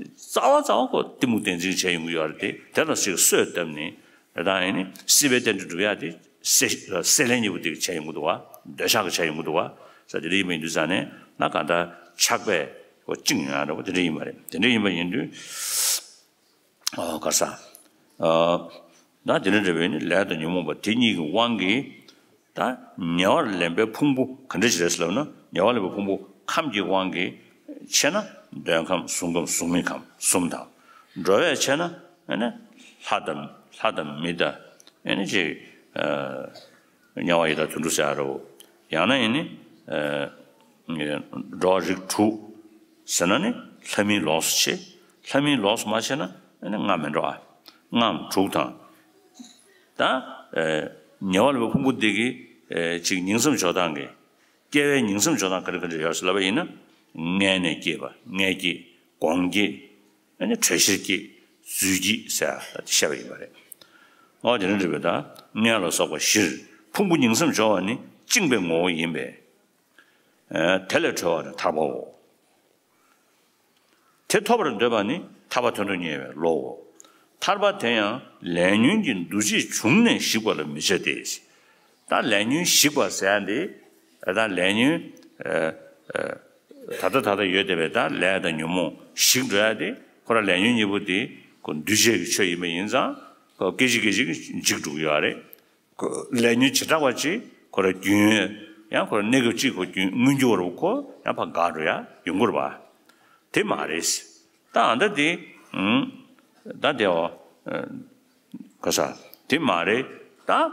རྩ་བ་རྩ་བ་ཁོ་གཏི་མུག་བདེན་འཛིན་བྱས་ཡོང་གི་ཡོད་རེད་དེ། དེ་ལ་ཞིག་གསོས་བཏབ་ནས། དེ་དང་ཨ་ནི་སྲིད་པའི་རྟེན་འབྲེལ་སྒྲུབ་ཡ་དེ་སྲེད་སྲེད་ལེན་གཉིས་པོ་དེ་གིས་བྱས་ཡོང་གི་འདུག་བ། འདོད་ཆགས་ཀྱིས་བྱས་ཡོང་གི་འདུག་བ། ས་དེ་འདྲ་ཡིན་པ་ཡིན་དུས་ཙང་ནས་ན། གང་ལྟར་ཆགས་པས་ཁོ་བཅིངས་ཡོང་ཡ་འདྲ་བོ་དེ་འདྲ་ཡིན་པ་རེད། དེ་འདྲ་ཡིན་པ་ཡིན་དུས། ཨ། ག་རེ་ཟེར། ཨ། ད་དེ་འདྲ་འདྲ་བའི་ནི་ལས་དང་ཉོན་མོངས་པ་དེ་གཉིས་ཀྱི་དབང་གིས། ད་ཉེ་བར་ལེན་པའི་ཕུང་པོ་ག་འདྲ་ཞིག་རེད་ཟེར་ལབ་ན། ཉེ་བར་ལེན་པའི་ཕུང་པོ་ཁམས་ཀྱི་དབང་གིས་ཆེ་ན་འདོད་ཁམས། གཟུང་ཁམས། གཟུགས་མེད་ཁམས་གསུམ་དང་། འགྲོ་བས་ཆེ་ན་ཨ་ནི་ལྷ་དང་ལྷ་དང་མི་དང་། ཨ་ནི་ཅིག་ཨ། དམྱལ་བ་ཡི་དྭགས་དུད་འགྲོ་ཟེར་ཡ་རོ། ཡང་ན་ཨ་ནི། ཨ། འགྲོ་བ་རིགས་དྲུག་ཟེར་ན་ནི་ལྷ་མིན་ལོགས་སུ་ཆེ། ལྷ་མིན་ལོགས་སུ་མ་ཆེ་ན་ཨ་ནི་ལྔ་མི་འགྲོ་ཨ། ལྔའམ་དྲུག་དང་། ད། ཨ། ཉེ་བར་ལེན་པའི་ཕུང་པོ་འདི་གི། ཨ། ཅིག་ཉིང་མཚམས་འཇོག་སྟངས་ཀྱི། སྐྱེ་བའི་ཉིང་མཚམས་འཇོག་སྟངས་ག་རེ་ག་རེ་ཡོད་ཟེར་ལབ་པ་ཡིན་ན། མངལ་ནས་སྐྱེས་པ། མངལ་སྐྱེས། སྒོང་སྐྱེས། ཨ་ནི་དྲོད་གཤེར་སྐྱེས། རྫུས་སྐྱེས་ཟེར་ཡ་ད་བཤད་པ་ཡིན་པ་རེད། འོ་དེ་འདྲ་འདྲ་བའི་ད་མངལ་ལ་སོགས་པ་བཞིར་ཕུང་པོ་ཉིང་མཚམས་སྦྱོར་བ་ནི་བཅིངས་པའི་ངོ་བོ་ཡིན་པས། ཨ། དེ་ལས་གྲོལ་བ་ནི་ཐར་པའོ། དེ་ཐོབ་པར་འདོད་པ་ནི་ཐར་པ་དོན་དུ་གཉེར་བའི་བློའོ། ཐར་པ་དེ་ཡང་ལས་ཉོན་གྱི་འདུ་བྱེད་བྱུང་ནས་ཞིག་པ་ལ་མི་བྱ་སྟེ། ད་ལས་ཉོན་ཞིག་པ་ཟེར་ཡ་འདི། ད་ལས་ཉོན། ཨ། ཨ། ད་ལྟ་ད་ལྟ་ཡོད་བསྡད་པའི་ད་ལས་དང་ཉོན་མོངས་ཞིག་འགྲོ་ཡ་དེ་ཁོ་རང་ལས་ཉོན་གཉིས་པོ་དེ་ཁོ་འདུས་བྱས་ཀྱི་ཆོས་ཡིན་པ་ཡིན་ཙང་། ཁོ་སྐད་ཅིག་སྐད་ཅིག་གིས་འཇིག་འགྲོ་གི་ཡོད་རེད། ཁོ་ལས་ཉོན་བྱེ་བྲག་པ་ཅིག་ཁོ་རང་རྒྱུན་ཡང་ཁོ་རང་གནས་སྐབས་གཅིག་ཁོ་རྒྱུན་མངོན་གྱུར་བར་ཁོ་ཡང་ཕར་འགག་འགྲོ་ཡ་ཡོང་གི་རེད་པ། དེ་མ་རེད། ད་ཨ་ད་དེ། ཨུམ། ད་དེ་འོ། ཨ། ག་རེ་ཟེར། དེ་མ་རེད། ད། ཨ།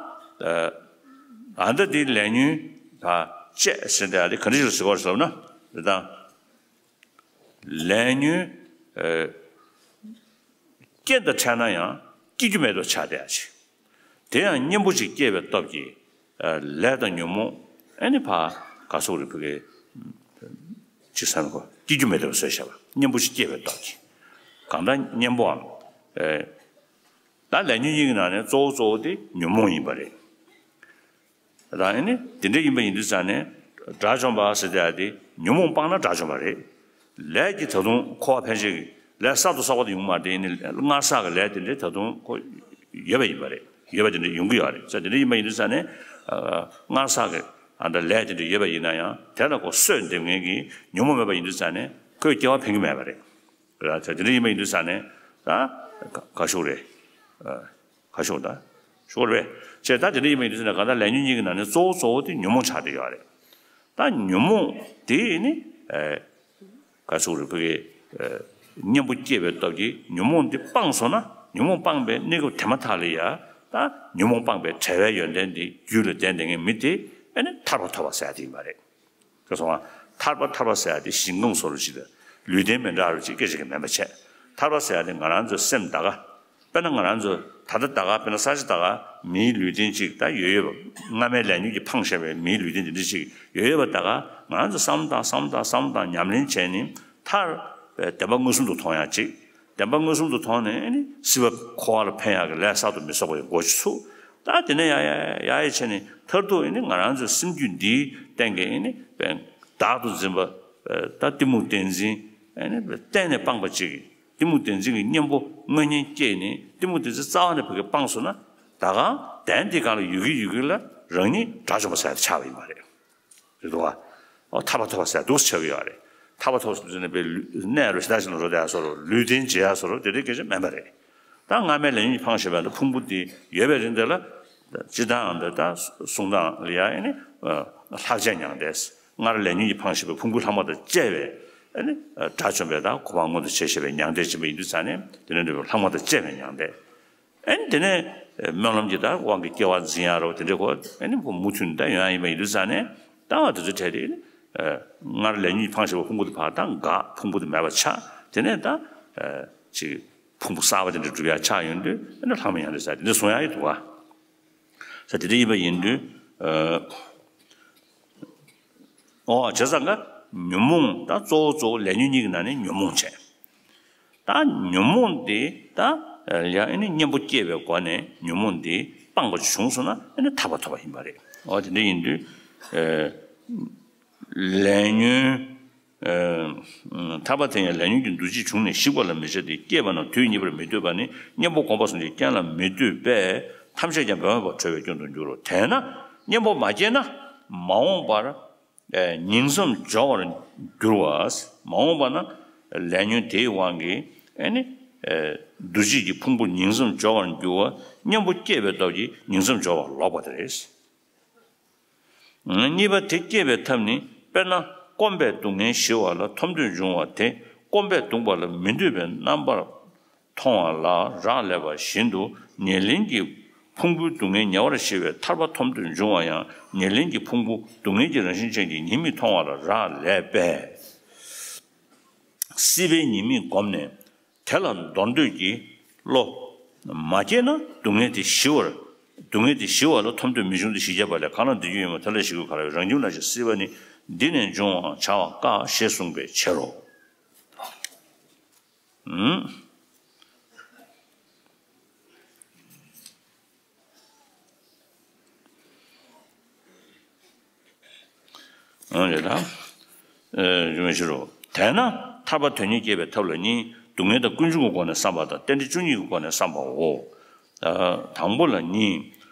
ཨ་ད་དེ་ལས་ཉོན་ད་བཅས་ཟེར་དེ་ཨ་དེ་ག་འདྲ་ཞིག་ཟེར་བ་ཟེར་ན། དེ་དང་། ལས་ཉོན། ཨ། རྐྱེན་དང་ཕྲད་ན་ཡང་སྐྱེ་རྒྱུ་མེད་པར་ཆགས་བསྡད་ཡ་ཅིག་དེ་ཡང་གཉེན་པོ་ཅིག་སྐྱེས་པའི་སྟོབས་ཀྱིས། ཨ། ལས་དང་ཉོན་མོངས་ཨ་ནི་ཕར་ག་ཟེར་རེད། བུ་གའི་ཅིག་བསམ་གོ། སྐྱེ་རྒྱུ་མེད་པར་བཟོས་བཞག་པ། གཉེན་པོ་ཅིག་སྐྱེས་པའི་སྟོབས་ཀྱིས། གང་ལྟར་གཉེན་པོའམ། ཨ། ད་ལས་ཉོན་གཉིས་ཀྱི་ནང་ནས་གཙོ་བོ་གཙོ་བོ་དེ་ཉོན་མོངས་ཡིན་པ་རེད། ད་ཨ་ནི་དེ་འདྲ་ཡིན་པ་ཡིན་དུས་ཙང་ནས་དགྲ་བཅོམ་པ་ཟེར་དེ་ཨ་དེ་ཉོན་མོངས་སྤངས་ན་དགྲ་བཅོམ་པ་རེད། ལས་ཀྱི་ད་དུང་འཁོར་བ་འཕེན་བྱེད་ཀྱི་ལས་གསར་དུ་བསགས་པ་དེ་ཡོང་མ་རེད། ཨ་ནི་སྔར་བསགས་ཀྱི་ལས་དེ་འདྲ་ད་དུང་ཁོ་ཡོད་པ་ཡིན་པ་རེད། ཡོད་པ་དེ་འདྲ་ཡོང་གི་ཡོད་རེད། ས་དེ་འདྲ་ཡིན་པ་ཡིན་དུས་ཙང་ནས་སྔར་བསགས་ཀྱི་ཨ་འདྲ་ལས་དེ་འདྲ་ཡོད་པ་ཡིན་ན་ཡང་དེ་ལ་ཁོ་གསོས་འདེབས་མཁན་གྱི་ཉོན་མོངས་མེད་པ་ཡིན་དུས་ཙང་ནས་ཁོས་སྐྱེ་བ་འཕེན་གྱི་མེད་པ་རེད། ར་ད་དེ་འདྲ་ཡིན་པ་ཡིན་དུས་ཙང་ནས་ད་ག་ཤོག་རེད། ག་ཤོག་ད་ཤོག་རེད་པས། བྱས་ད་དེ་འདྲ་ཡིན་པ་ཡིན་དུས་ཙང་ནས་གང་ལྟར་ལས་ཉོན་གཉིས་ཀྱི་ནང་ནས་གཙོ་བོ་གཙོ་བོ་དེ་ཉོན་མོངས་ཆགས་བསྡད་ཡོད་རེད། ད་ཉོན་མོངས་དེ་ནི་ག་ཤོག་རེད་ཕ་གི་གཉེན་པོ་སྐྱེས་པའི་སྟོབས་ཀྱིས་ཉོན་མོངས་འདི་སྤངས་སོང་ན་ཉོན་མོངས་སྤངས་པའི་གནས་སྐབས་དེ་མ་ཐག་ལ་ཡ་ད་ཉོན་མོངས་སྤངས་པའི་བྲལ་བའི་ཡོན་ཏན་འདི་རྒྱུད་ལ་ལྡན་བསྡད་མཁན་མི་དེ་ཨ་ནི་ཐར་པ་ཐོབ་པ་ཟེར་ཡ་དེ་ཡིན་པ་རེད། ཁྱོད་སོང་བ། ཐར་པ་ཐར་པ་ཟེར་ཡ་དེ་ཞིང་ཁམས་བཟོ་འདྲ་ཅིག་དང་ལུས་རྟེན་མི་འདྲ་འདྲ་ཅིག་སྐད་ཆ་གི་མིན་པ་བྱས། ཐར་པ་ཟེར་ཡ་དེ་ང་རང་ཚོའི་སེམས་ད་ག་དཔེར་ན་ང་རང་ཚོ་ད་ལྟ་ད་ག་དཔེར་ན་ས་ཆ་ད་ག་མིའི་ལུས་རྟེན་ཅིག་ད་ཡོད་ཡོད་པ། སྔ་མའི་ལས་ཉོན་གྱིས་འཕངས་བཞག་པའི་མིའི་ལུས་རྟེན་དེ་འདྲ་ཅིག་ཡོད་ཡོད་པ། ད་ག་ང་རང་ཚོ་བསམ་བློ་བཏང་བསམ་བློ་བཏང་བསམ་བློ་བཏང་ཉམས་ལེན་བྱས་ནས་ཐར་པའི་བདེན་པ་མངོན་སུམ་དུ་མཐོང་ཡ་ཅིག་བདེན་པ་མངོན་སུམ་དུ་མཐོང་ནས་ཨ་ནི་སྲིད་པ་འཁོར་བ་ལ་འཕེན་ཡག་གི་ལས་གསར་དུ་མི་བསགས་པ་ཡི་སྒོ་ཅིག་ཚུགས། ད་དེ་ནས་ཡ་ཡ་ཡ་ཡ་བྱས་ནས་མཐར་ཐུག་ཨ་ནི་ང་རང་ཚོའི་སེམས་རྒྱུད་འདིའི་སྟེང་གི་ཨ་ནི་བདག་ཏུ་འཛིན་པ་ད་གཏི་མུག་བདེན་འཛིན་ཨ་ནི་གཏན་ནས་སྤངས་པ་ཅིག་གཏི་མུག་བདེན་འཛིན་གྱི་གཉེན་པོ་དངོས་གཉེན་སྐྱེས་ནས་གཏི་མུག་བདེན་འཛིན་རྩ་བ་ནས་བུ་གས་སྤངས་སོང་ན་ད་ག་གདན་འདི་སྒང་ལ་ཡོད་ཀྱི་ཡོད་ཀྱི་ལ་རང་ཉིད་དགྲ་བཅོམ་པ་ཟེར་ཡ་དེ་ཆགས་པ་ཡིན་པ་རེད། རེད་འདུག་བ། ཨོ་ཐར་པ་ཐོབ་པ་ཟེར་འདུག་ཆགས་ཀྱི་ཡོད་རེད། ཐར་པ་ཐོབ་ཟེར་ནས་པའི་གནས་རུ་ཞེ་དྲག་ཞིག་ལ་འགྲོ་བསྡད་ཡ་སོ་རུ་ལུས་རྟེན་བྱེད་ཡ་སོ་རུ་དེ་འདྲའི་སྐད་ཆ་མེད་པ་རེད། ད་སྔ་མའི་ལས་ཉོན་གྱིས་འཕངས་བཞག་པའི་ཕུང་པོ་དེ་ཡོད་པའི་རིང་དེ་ལ་སྤྱིར་བཏང་འདི་ད་གསུང་སྟངས་ལ་ཡ་ཨེ་ནི་ལྷག་བཅས་མྱང་འདས། སྔར་ལས་ཉོན་གྱིས་འཕངས་བཞག་པའི་ཕུང་པོའི་ལྷག་མ་དང་བཅས་པའི་ཨེ་ནི་དགྲ་བཅོམ་པའི་ད་གོ་འཕང་མངོན་དུ་བྱས་བཞག་པའི་མྱང་འདས་ཕྱིན་པ་ཡིན་དུས་ཙང་ནས་དེ་ནས་འདོད་པའི་ལྷག་མ་དང་བཅས་པའི་མྱང་འདས། ཨེ་ནི་དེ་ནས་སྨོན་ལམ་གྱི་ད་དབང་གིས་སྐྱེ་བ་འཛིན་ཡ་རོ་དེ་འདྲའི་གོ་ཨེ་ནི་མུ་མཐུད་ད་ཡོང་ཡ་ཡིན་པ་ཡིན་དུས་ཙང་ནས་ད་བ་དེ་ཚོ་བྲལ་ཏེ་ཨེ་ནི་སྔར་ལས་ཉོན་གྱིས་འཕངས་བཞག་པའི་ཕུང་པོ་དེ་ཕར་ད་འགག་ཕུང་པོ་དེ་མེད་པ་ཆགས་དེ་ནས་ད་ཨེ་ཅིག་ཕུང་པོ་གསར་པ་དེ་འདྲ་སྒྲུབ་ཡ་ཆགས་ཡོང་དུས་ཨེ་ནི་ལྷག་མ་མྱང་འདས་ཟེར་དེ་འདྲ་གསུང་ཡ་ཡོད་འདུག་བ། ས་དེ་འདྲ་ཡིན་པ་ཡིན་དུས། ཨོ་བྱས་ཙང་ཀ་ཉོན་མོངས་ད་གཙོ་བོ་གཙོ་བོ་ལས་ཉོན་གཉིས་ཀྱི་ནང་ནས་ཉོན་མོངས་བྱས། ད་ཉོན་མོངས་འདི་ད་ཡང་ཨེ་ནི་གཉེན་པོ་སྐྱེས་པའི་སྒོ་ནས་ཉོན་མོངས་འདི་སྤངས་པ་བྱུང་སོང་ན་ཨེ་ནི་ཐར་པ་ཐོབ་པ་ཡིན་པ་རེད། ཨོ་དེ་འདྲ་ཡིན་དུས། ལས་ཉོན། ཐར་པ་དེ་ཡང་ལས་ཉོན་གྱི་འདུ་བྱེད་བྱུང་ནས་ཞིག་པ་ལ་མི་བྱ་སྟེ་སྐྱེས་པ་རྣམས་དུས་གཉིས་པར་མི་སྡོད་པ་ནི་གཉེན་པོ་གོམས་པ་གསུམ་གྱི་རྐྱེན་ལ་མི་ལྟོས་པས་ཐམས་ཅད་ཀྱང་བདེན་པར་གྲོལ་བའི་སྐྱོན་དུ་འགྱུར་རོ། དེས་ན་གཉེན་པོ་མ་སྐྱེས་ན་མ་འོངས་པར་ཉིང་མཚམས་སྦྱོར་བར་འགྱུར་བ། མ་འོངས་པ་ན་ལས་ཉོན་དེའི་དབང་གིས་ཨེ་ནི་འདུ་བྱེད་ཀྱི་ཕུང་པོ་ཉིང་མཚམས་སྦྱོར་བར་འགྱུར་བ་གཉེན་པོ་སྐྱེས་པའི་སྟོབས་ཀྱིས་ཉིང་མཚམས་སྦྱོར་བ་ལོག་པ་དེ་རེད། གཉིས་པ་དེ་སྐྱེས་པའི་ཐབས་ནི་དཔེར་ན་སྐོམ་པས་སྡུག་བསྔལ་ཞི་བ་ལ་ཐོབ་འདོད་འབྱུང་བ་དེ་སྐོམ་པས་གདུངས་པ་ལ་མི་འདོད་པའི་རྣམ་པར་མཐོང་བ་ལ་རག་ལས་པ་བཞིན་དུ་ཉེར་ལེན་གྱི་ཕུང་པོའི་སྡུག་བསྔལ་ཉེ་བར་ཞི་བའི་ཐར་པ་ཐོབ་འདོད་འབྱུང་བ་ཡང་ཉེར་ལེན་གྱི་ཕུང་པོ་སྡུག་བསྔལ་གྱི་རང་བཞིན་ཅན་གྱི་ཉེས་དམིགས་མཐོང་བ་ལ་རག་ལས་པས། སྲིད་པའི་ཉེས་དམིགས་བསྒོམས་ནས། དེ་ལ་འདོར་འདོད་ཀྱི་བློ་མ་སྐྱེས་ན་སྡུག་བསྔལ་དེ་ཞི་བར། སྡུག་བསྔལ་དེ་ཞི་བ་ལ་ཐོབ་འདོད་མི་འབྱུང་སྟེ་ཞེས་བྱ་བ་ལས། གང་ལ་འདོད་རྒྱུ་ཡོད་མེད་དེ་ལ་ཞི་བར་ག་ལ་བའི་རང་ཁྱིམ་ལ་ཞིག་སྲིད་པ་ནི་འདི་ནས་འབྱུང་བར་བྱ་བ་དཀའ་ཞེས་གསུངས་པའི་ཕྱིར་རོ། ཨུམ། འོན་ཏེ་ད། ཨེ་ཡུམ་ཤེས་རོ། དེས་ན་ཐར་པ་དོན་གཉེར་སྐྱེ་བའི་ཐབས་ལ་གཉིས། སྡུག་བསྔལ་དང་ཀུན་འབྱུང་གི་སྒོ་ནས་བསམ་པ་དང་རྟེན་འབྲེལ་བཅུ་གཉིས་ཀྱི་སྒོ་ནས་བསམ་པའོ། ཨ་དང་པོ་ལ་གཉིས།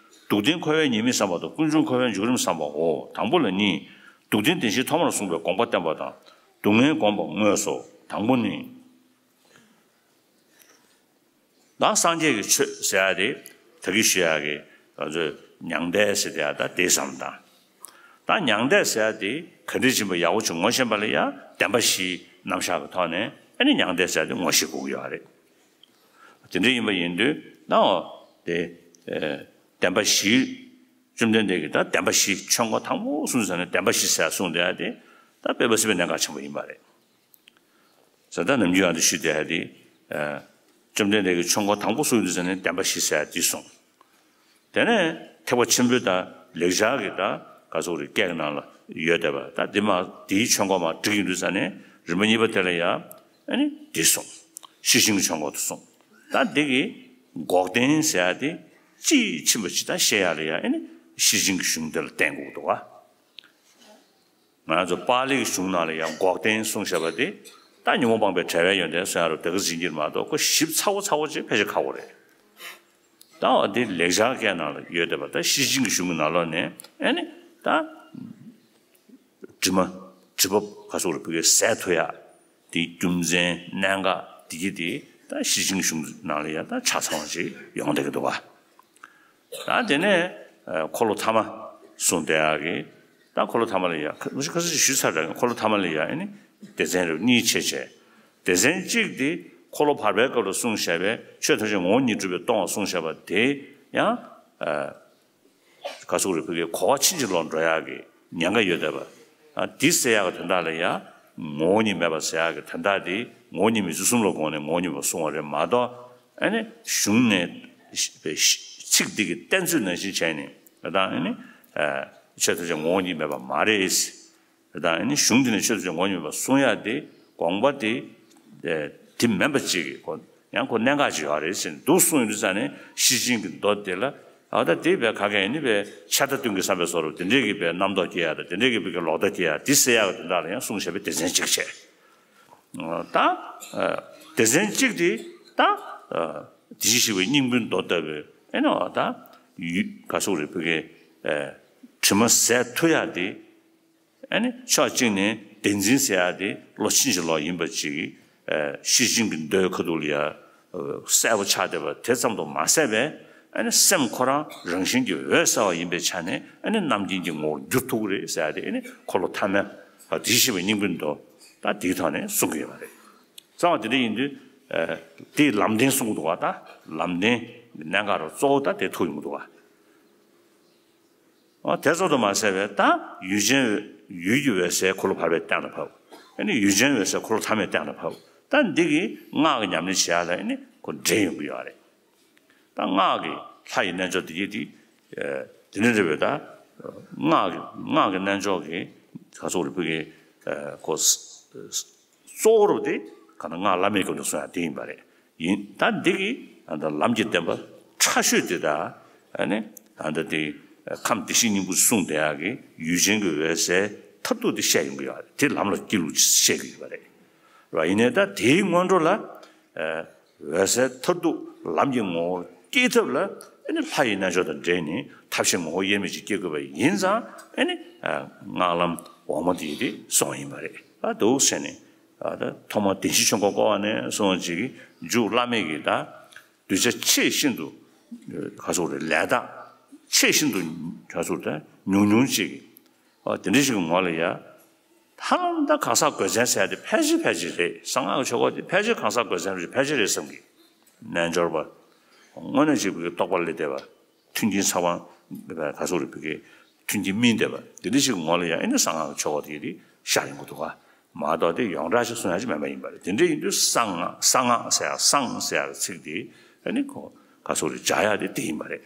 སྡུག་བདེན་འཁོར་བའི་ཉེས་དམིགས་བསམ་པ་དང་ཀུན་འབྱུང་འཁོར་བའི་འཇུག་རིམ་བསམ་པའོ། དང་པོ་ལ་གཉིས། སྡུག་བདེན་བདེན་བཞིའི་ཐོག་མར་གསུངས་པའི་དགོངས་པ་བསྟན་པ་དང་སྡུག་བསྔལ་བསྒོམ་པ་དངོས་སོ། དང་པོ་ནི། ད་སངས་རྒྱས་ཀྱི་ཆོས་ཟེར་ཡ་དེ་ད་གིན་ཞུ་ཡ་གི་ང་ཚོས་མྱང་འདས་ཟེར་ཡ་ད་དེ་བསམ་དང་། ད་མྱང་འདས་ཟེར་ཡ་དེ་ག་འདྲ་ཡིན་པ་ཡག་པོ་ཅིག་ངོ་ཤེས་པ་ལ་ཡ་བདེན་པ་བཞིའི་རྣམ་གཞག་གི་ཐོག་ནས་ཨ་ནི་མྱང་འདས་ཟེར་ཡ་དེ་ངོ་ཤེས་དགོས་ཀྱི་ཡོད་རེད། དེ་འདྲ་ཡིན་པ་ཡིན་དུས་ད་འོ་དེ་བདེན་པ་བཞི། བཅོམ་ལྡན་འདས་ཀྱིས་ད་བདེན་པ་བཞི་ཆོས་འཁོར་དང་པོ་གསུངས་ཟེར་ནས་བདེན་པ་བཞི་ཟེར་གསུངས་བསྡད་ཡ་དེ་ད་དཔེ་མ་སྲིད་པའི་གནད་འགག་ཆེན་པོ་ཡིན་པ་རེད། ཟེར་ད་ནམ་རྒྱུན་ཡང་དུ་ཞུས་བསྡད་ཡ་དེ། བཅོམ་ལྡན་འདས་ཀྱིས་ཆོས་འཁོར་དང་པོ་གསུངས་དུས་ཙ་ནས་བདེན་པ་བཞི་ཟེར་ཡ་དེ་གསུངས། དེ་ནས་ཐེག་པ་ཆེན་པོའི་ད་ལེགས་སྦྱར་གྱི་ད་ག་ཚོད་རེ་སྐད་ཀྱི་ནང་ལ་ཡོད་བསྡད་པ་ད་དེ་མ་དེའི་ཆོས་འཁོར་མ་བསྒྲིགས་ཡོང་དུས་ཙ་ནས་རིམ་པ་གཉིས་པ་དེ་ལ་ཡ་ཨ་ནི་དེ་གསུངས། ཤེར་ཕྱིན་གྱི་ཆོས་འཁོར་དུ་གསུངས། ད་དེ་གི་འགོག་བདེན་ཟེར་ཡ་དེ་དཔྱིས་ཕྱིན་པ་ཇི་ལྟར་ཤེས་ཡ་ལ་ཡ་ཨ་ནི་ ཤེར་ཕྱིན་གྱི་གཞུང་དེ་ལ་བརྟེན་དགོས་འདུག་ག་ང་ཚོ་པཱ་ལི་གི་གཞུང་ནང་ལ་ཡང་འགོག་བདེན་གསུངས་བཞག་པ་དེ་ད་ཉོན་མོངས་སྤངས་པའི་བྲལ་བའི་ཡོན་ཏན་གསུང་ཡ་རུ་དེ་ག་ཟིན་གྱི་མ་གཏོགས་ཁོ་ཞིབ་ཚ་བོ་ཚ་བོ་ཅིག་ཕལ་ཆེར་ཁག་པོ་རེད། ད་འོ་དེ་ལེགས་སྦྱར་སྐད་ནང་ལ་ཡོད་བསྡད་པ་ད་ཤེར་ཕྱིན་གྱི་གཞུང་གི་ནང་ལོགས་ནས་ཨེ་ནི་ད། དྲི་མ། དྲི་བ་ག་ཟེར་དགོས་རེད་བོད་སྐད་ཟད་ཐུབ་ཡ། དེའི་རྒྱུ་མཚན་གནད་འགག་དེ་གྱིས་དེ་ད་ཤེར་ཕྱིན་གཞུང་ནང་ལ་ཡ་ད་ཆ་ཚང་བ་ཞིག་ཡོང་བསྡད་ཀྱི་འདུག་བ། ད་དེ་ནས་འཁོར་ལོ་ཐ་མ་གསུངས་བསྡད་ཡ་གི་ད་འཁོར་ལོ་ཐ་མ་ལ་ཡ་ཁ་ཁ་ས་ཞིག་ཞུས་ཚར་འདྲ་གི་འཁོར་ལོ་ཐ་མ་ལ་ཡ་ཨེ་ནི་སྡེ་ཚན་རིགས་གཉིས་ཕྱེ་བྱས། སྡེ་ཚན་གཅིག་དེ་འཁོར་ལོ་བར་པའི་སྐབས་ལ་གསུངས་བཞག་པའི་ཆོས་ཐམས་ཅད་ངོ་བོ་ཉིད་གྲུབ་པས་སྟོང་བ་གསུངས་བཞག་པ་དེ་ཡང་། ག་ཟེར་དགོས་རེད་བོད་སྐད་གོ་བ་ཕྱིན་ཅི་ལོག་འགྲོ་ཡག་གི་ཉེན་ཁ་ཡོད་བསྡད་པ། ཨ་འདི་ཟེར་ཡག་གི་དོན་དག་ལ་ཡ་ངོ་བོ་ཉིད་མེད་པ་ཟེར་ཡག་གི་དོན་དག་དེ་ངོ་བོ་ཉིད་མི་འཇུག་གསུམ་ལ་དགོངས་ནས་ངོ་བོ་ཉིད་མེད་པ་གསུངས་པ་རེད་མ་གཏོགས་ཨ་ནི་གཞུང་ནས་པའི་ཚིག་འདི་གི་གཏན་ཚིགས་ནང་བཞིན་བྱས་ནས་ད་ཨ་ནི་ཆོས་ཐམས་ཅད་ངོ་བོ་ཉིད་མེད་པ་མ་རེད། དང་ཨ་ནི་གཞུང་འདི་ནས་ཆོས་ཐམས་ཅད་ངོ་བོ་ཉིད་མེད་པ་གསུང་ཡག་དེ་དགོངས་པ་དེ་དེ་མིན་པ་ཅིག་གི་ཁོ་ཡང་ཁོ་གནད་འགག་ཅིག་ཡོད་རེད་ཟེར་ནས་འདུག་གསུངས་ཡོང་དུས་ཙ་ནས་ཤེར་ཕྱིན་གྱི་མདོ་དེ་ལ་ཨ་ད་དེ་བས་ག་གེ་ནི་བས་ཆད་ལྟ་སྟོན་གྱི་བསམ་པའི་བཟོ་འདྲ་དེ་འདྲས་ཀྱི་བས་རྣམ་རྟོག་སྐྱེ་ཡག་དང་དེ་འདྲས་ཀྱི་བས་ཀྱི་ལོག་ལྟ་སྐྱེ་ཡག་དེ་ཟེར་ཡག་གི་དོན་དག་ལ་ཡང་གསུངས་བཞག་པའི་སྡེ་ཚན་གཅིག་བྱས། ད་སྡེ་ཚན་གཅིག་དེ་ད་དེ་བཞིན་གཤེགས་པའི་སྙིང་པོའི་མདོ་ལྟ་བུའི་ཨེ་ནོ་ད་ཡུལ་ག་ཟེར་དགོས་རེད་བོད་སྐད་དྲི་མ་ཟད་ཐུབ་ཡག་དེ། ཨ་ནི་ཕྱོགས་གཅིག་ནས་བདེན་འཛིན་ཟེར་ཡག་དེ་བློ་ཕྱིན་ཅི་ལོག་ཡིན་པ་ཅིག་ཤེར་ཕྱིན་གྱི་མདོའི་ཁ་ཐུག་ལ་ཡ་གསལ་པོ་ཆགས་བསྡད་པ་དེ་ཙམ་དུ་མ་ཟད་པས་ཨ་ནི་སེམས་ཁོ་རང་རང་བཞིན་གྱིས་འོད་གསལ་བ་ཡིན་པའི་ཆ་ནས་ཨ་ནི་རྣམ་མཁྱེན་གྱི་ངོ་བོར་འགྱུར་ཐུབ་ཀྱི་རེད་ཟེར་ཡག་དེ་ཨ་ནི་འཁོར་ལོ་ཐ་མ་དེ་བཞིན་གཤེགས་པའི་སྙིང་པོའི་མདོ་ད་དེའི་ཐོག་ནས་གསུང་གི་ཡོད་པ་རེད། རྩ་བ་དེ་འདྲ་ཡིན་དུས་དེའི་ལམ་བདེན་གསུང་གི་འདུག་བ། ད་ལམ་བདེན་གྱི་གནད་འགག་རུ་གཙོ་བོ་ད་དེ་ཐུག་ཡོང་གི་འདུག་བ། ཨོ་དེ་ཙམ་དུ་མ་ཟད་པའི་ད་ཡུལ་ཅན་ཡུལ་གྱི་འོད་གསལ་འཁོར་ལོ་བར་པས་གཏན་ལ་ཕབ། ཨ་ནི་ཡུལ་ཅན་འོད་གསལ་འཁོར་ལོ་ཐ་མས་གཏན་ལ་ཕབ། ད་འདི་གི་སྔགས་ཀྱི་ཉམས་ལེན་བྱེད་ཡག་ལ་ཨ་ནི་ཁོ་འདྲེས་ཡོང་གི་ཡོད་རེད། ད་སྔགས་ཀྱི་ལྷ་ཡི་རྣལ་འབྱོར་འདི་གི་འདི་དེ་འདྲ་རེད་པས། ད་སྔགས་ཀྱི་སྔགས་ཀྱི་རྣལ་འབྱོར་གྱི་ག་ཟེར་དགོས་རེད་བོད་ཀྱི་ཁོ། གཙོ་བོ་རུ་དེ་ག་ན་སྔགས་བླ་མེད་ཀྱི་ལུགས་སྲོལ་ཡང་དེ་ཡིན་པ་རེད། ཡིན་ད་འདི་གི་ཨ་ད་ལམ་གྱི་བདེན་པ་ཕྲ་ཤོས་དེ་ད་ཨ་ནི་ཨ་ད་དེ་ཁམས་བདེ་གཤེགས་སྙིང་པོ་གསུངས་བསྡད་ཡག་གི་ཡུལ་ཅན་གྱི་འོད་གསལ་མཐར་ཐུག་དེ་བཤད་ཡོང་གི་ཡོད་རེད། དེ་ལམ་ལ་སྐྱེལ་ལུགས་བཤད་ཀྱི་ཡོད་པ་རེད། ར་ཡིན་ནའི་ད་དེའི་སྔོན་འགྲོ་ལ་འོད་གསལ་མཐར་ཐུག་ལམ་གྱི་ངོ་བོར་སྐྱེ་ཐབས་ལ་ཨ་ནི་ལྷ་ཡི་རྣལ་འབྱོར་དང་འབྲེལ་ནས་ཐབས་ཤེས་ངོ་བོ་དབྱེར་མེད་ཅིག་སྐྱེ་དགོས་པ་ཡིན་ཙང་ཨ་ནི་སྔགས་ལམ་འོག་མ་དེ་དེ་གསུངས་ཡིན་པ་རེད། ད་འདུག་ཟེར་ནས། ད་ཐོག་མར་བདེན་བཞིའི་ཆོས་འཁོར་བསྐོར་བ་ནས་གསུངས་པ་ཅིག་གིས་མཇུག་བླ་མེད་ཀྱི་ད་གདུལ་བྱ་ཆེས་ཤིན་ཏུ་ག་ཟེར་དགོས་རེད། ལས་དག་ཆེས་ཤིན་ཏུ་ག་ཟེར་དགོས་རེད། ད་ཉུང་ཉུང་ཅིག་གིས་ཨ་དེ་འདྲ་ཞིག་གི་ངོ་ལ་ཡ། ཧ་ལམ་ད་གང་ཟག་དགོས་མཚན་ཟེར་ཡ་དེ་ཕལ་ཆེར་ཕལ་ཆེར་རེད། གསང་སྔགས་ཀྱི་ཆོས་འཁོར་དེ་ཕལ་ཆེར་གང་ཟག་དགོས་མཚན་རེད་ཕལ་ཆེར་རེད་བསམ་གི། རྣལ་འབྱོར་པ། དངོས་གནས་ཅིག་གི་རྟོགས་པ་ལས་འདས་པ། མཐུན་རྐྱེན་ཚང་བ་ག་ཟེར་དགོས་རེད་བོད་སྐད་མཐུན་རྐྱེན་སྨིན་བསྡད་པ་དེ་འདྲ་ཞིག་ངོ་ལ་ཡང་ཨེ་ནི་གསང་སྔགས་ཀྱི་ཆོས་འཁོར་དེ་རིགས་ཤར་ཡོང་གི་འདུག་ག་མ་གཏོགས་དེ་ཡོངས་གྲགས་ཤིག་གསུང་ཡ་ཅིག་མེད་པ་ཡིན་པ་རེད། དེ་འདྲ་ཡིན་དུས་གསང་སྔགས་གསང་སྔགས་ཟེར་ཡ་གསང་ཟེར་ཡ་གི་ཚིག་དེ་ཨེ་ནི་ཁོ་ག་ཟེར་དགོས་རེད་སྦྱར་ཡ་དེ་དེ་ཡིན་པ་རེད།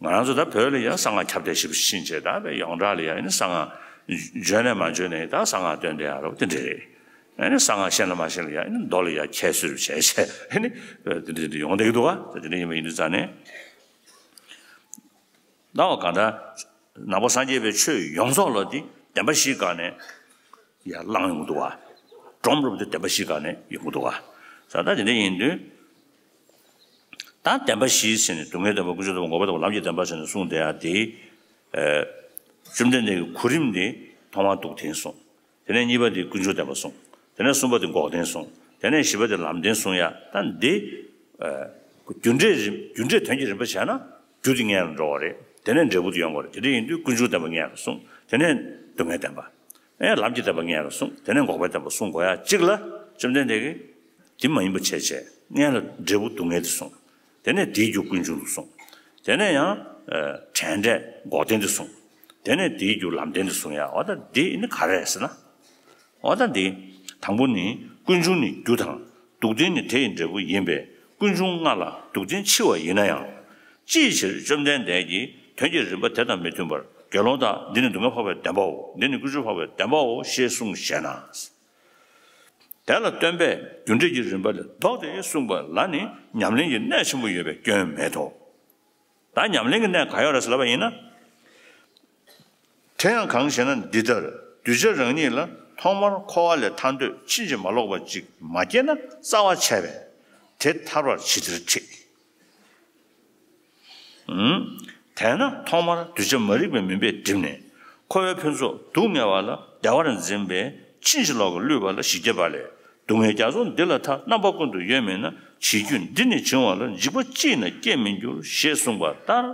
ང་རང་ཚོ་ད་བོད་ལ་ཡང་གསང་སྔགས་ཁྱབ་གདལ་ཞེ་པོ་ཕྱིན་བྱས་ད་བས་ཡོངས་གྲགས་ལ་ཡང་ཨེ་ནི་གསང་སྔགས་བརྗོད་ནས་མ་བརྗོད་ནས་ད་གསང་སྔགས་སྟོན་བསྡད་ཡ་རོ་དེ་འདྲ་རེད། ཨེ་ནི་གསང་སྔགས་ཤེས་ན་མ་ཤེས་ལ་ཡང་ཨེ་ནི་མདོ་ལ་ཡང་ཁྱད་གསོད་བྱས་བྱས་ཨེ་ནི་དེ་འདྲ་དེ་འདྲ་ཡོང་བསྡད་ཀྱི་འདུག་ག་དེ་འདྲ་ཡིན་པ་ཡིན་དུས་ཙང་ནས། ད་བ་གང་ལྟར་ནང་པ་སངས་རྒྱས་པའི་ཆོས་ཡོངས་རྫོགས་ལ་དེ་བདེན་པ་བཞིའི་སྒང་ནས་ཡར་བླངས་ཡོང་གི་འདུག་ག་སྒྲོམ་རུབ་དེ་བདེན་པ་བཞིའི་སྒང་ནས་ཡོང་གི་འདུག་ག་ས་ད་དེ་འདྲ་ཡིན་དུས། ད་བདེན་པ་བཞི་ཟེར་ནས་སྡུག་བསྔལ་བདེན་པ་ཀུན་འབྱུང་བདེན་པ་འགོག་པའི་བདེན་པ་ལམ་གྱི་བདེན་པ་ཟེར་ནས་གསུངས་བསྡད་ཡ་དེ། བཅོམ་ལྡན་འདས་ཀྱི་གོ་རིམ་དེ་ཐོག་མར་སྡུག་བདེན་གསུངས། དེ་ནས་གཉིས་པ་དེ་ཀུན་འབྱུང་བདེན་པ་གསུངས། དེ་ནས་གསུམ་པ་དེ་འགོག་བདེན་གསུངས། དེ་ནས་བཞི་པ་དེ་ལམ་བདེན་གསུངས་ཡ་ད་འདི། རྒྱུ་འབྲས་རིམ་རྒྱུ་འབྲས་དོན་གྱི་རིམ་པ་བྱས་ན་རྒྱུ་དེ་མངོན་ལ་འགྲོ་བ་རེད། དེ་ནས་འབྲས་བུ་དེ་ཡོང་བ་རེད། དེ་འདྲ་ཡིན་དུས་ཀུན་འབྱུང་བདེན་པ་མངོན་ལ་གསུངས། དེ་ནས་སྡུག་བསྔལ་བདེན་པ། ཨེ་ལམ་གྱི་བདེན་པ་མངོན་ལ་གསུངས། དེ་ནས་འགོག་པའི་བདེན་པ་གསུངས་དགོས་ཡ་གཅིག་ལ་བཅོམ་ལྡན་འདས་ཀྱིས་དེ་མ་ཡིན་པ་བྱས་བྱས་མངོན་ལ་འབྲས་བུ་སྡུག་བསྔལ་དེ་གསུངས། དེ་ནས་དེའི་རྒྱུ་ཀུན་འབྱུང་དུ་གསུངས། དེ་ནས་ཡང་བྲལ་འབྲས་འགོག་བདེན་དུ་གསུངས། དེ་ནས་དེའི་རྒྱུ་ལམ་བདེན་དུ་གསུངས་ཡ། འོ་ད་འདི་ནི་ག་རེ་རེད་ཟེར་ན། འོ་ད་འདི། དང་པོ་ནི་ཀུན་འབྱུང་ནི་རྒྱུ་དང་། སྡུག་བདེན་ནི་དེ་ཡི་འབྲས་བུ་ཡིན་པས་ཀུན་འབྱུང་ལྔ་ལ་སྡུག་བདེན་ཕྱེ་བ་ཡིན་ན་ཡང་། ཅིའི་ཕྱིར་བཅོམ་ལྡན་འདས་ཀྱིས་དོན་གྱི་རིམ་པ་དེ་དང་མི་མཐུན་པར་དགེ་སློང་དག་འདི་ནི་སྡུག་བསྔལ་འཕགས་པའི་བདེན་པའོ། འདི་ནི་ཀུན་འབྱུང་འཕགས་པའི་བདེན་པའོ་ཞེས་གསུངས་ཞེ་ན། དེ་ལ་སྟོན་པས་རྒྱུ་འབྲས་ཀྱི་རིམ་པ་ལས་ལྡོག་སྟེ་གསུངས་པ་ལ་ནི་ཉམས་ལེན་གྱི་གནད་ཆེན་པོ་ཡོད་པས་སྐྱོན་མེད་དོ། ད་ཉམས་ལེན་གྱི་གནད་ག་ཡོད་རེད་ཟེར་ལབ་པ་ཡིན་ན། དེ་ཡང་གང་ཞེ་ན། འདི་ལྟར་གདུལ་བྱ་རང་ཉིད་ལ་ཐོག་མར་འཁོར་བ་ལས་ཐར་འདོད་ཕྱིན་ཅི་མ་ལོག་པ་ཅིག་མ་སྐྱེས་ན་རྩ་བ་ཆད་པས་དེ་ཐར་བར་ཇི་ལྟར་ཁྲིད། དེས་ན་ཐོག་མར་གདུལ་བྱ་མ་རིག་པའི་མུན་པས་བསྒྲིབས་ནས་འཁོར་བའི་ཕུན་ཚོགས་སྡུག་བསྔལ་བ་ལ་བདེ་བར་འཛིན་པའི་ཕྱིན་ཅི་ལོག་གི་བསླུས་པ་ལ་ཞི་བྱེད་པ་ལས། སྡུག་བསྔལ་རྒྱ་མཚོ་འདི་ལ་མཐའ། རྣམ་པ་ཀུན་ཏུ་ཡོད་མིན་ན། བྱེད་རྒྱུ་འདི་ནི་བྱུང་བ་ལ། འཇིགས་པ་ཅིས་ན་སྐྱེ་མི་འགྱུར། ཞེས་གསུངས་པ་ལྟར།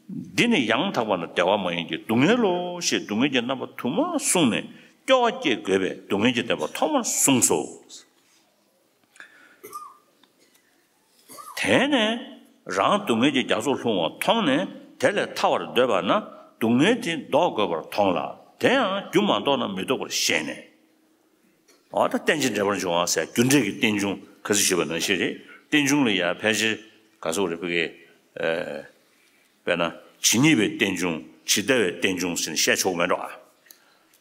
འདི་ནི་ཡང་དག་པ་ན་བདེ་བ་མ་ཡིན་གྱི་སྡུག་བསྔལ་ལོ། ཞེས་སྡུག་བསྔལ་གྱི་རྣམ་པ་དུ་མ་གསུངས་ནས་སྐྱོ་བ་སྐྱེ་དགོས་པས་སྡུག་བསྔལ་གྱི་བདེན་པ་ཐོག་མར་གསུངས་སོ། དེ་ནས་རང་སྡུག་བསྔལ་གྱི་རྒྱ་མཚོར་ལྷུང་བ་མཐོང་ནས་དེ་ལས་ཐར་བར་འདོད་པ་ན་སྡུག་བསྔལ་དེ་ལྡོག་དགོས་པར་མཐོང་ལ། དེ་ཡང་རྒྱུ་མ་རྟོགས་ན་མི་ལྡོག་པར་ཤེས་ནས། འོ་ད་རྟེན་ཅིང་འབྲེལ་པར་འབྱུང་བ་ཟེར་རྒྱུ་འབྲས་ཀྱི་རྟེན་འབྱུང་ཁ་སང་ཞུས་པ་ནང་བཞིན་རེད། རྟེན་འབྱུང་ལ་ཡང་ཕལ་ཆེར་ག་ཚོད་རེད་ཕ་གི། དཔེར་ན་ཇི་སྙེད་པའི་རྟེན་འབྱུང་ཇི་ལྟ་བའི་རྟེན་འབྱུང་ཟེར་ནས་བཤད་ཆོག་མེད་འགྲོ་ཨ།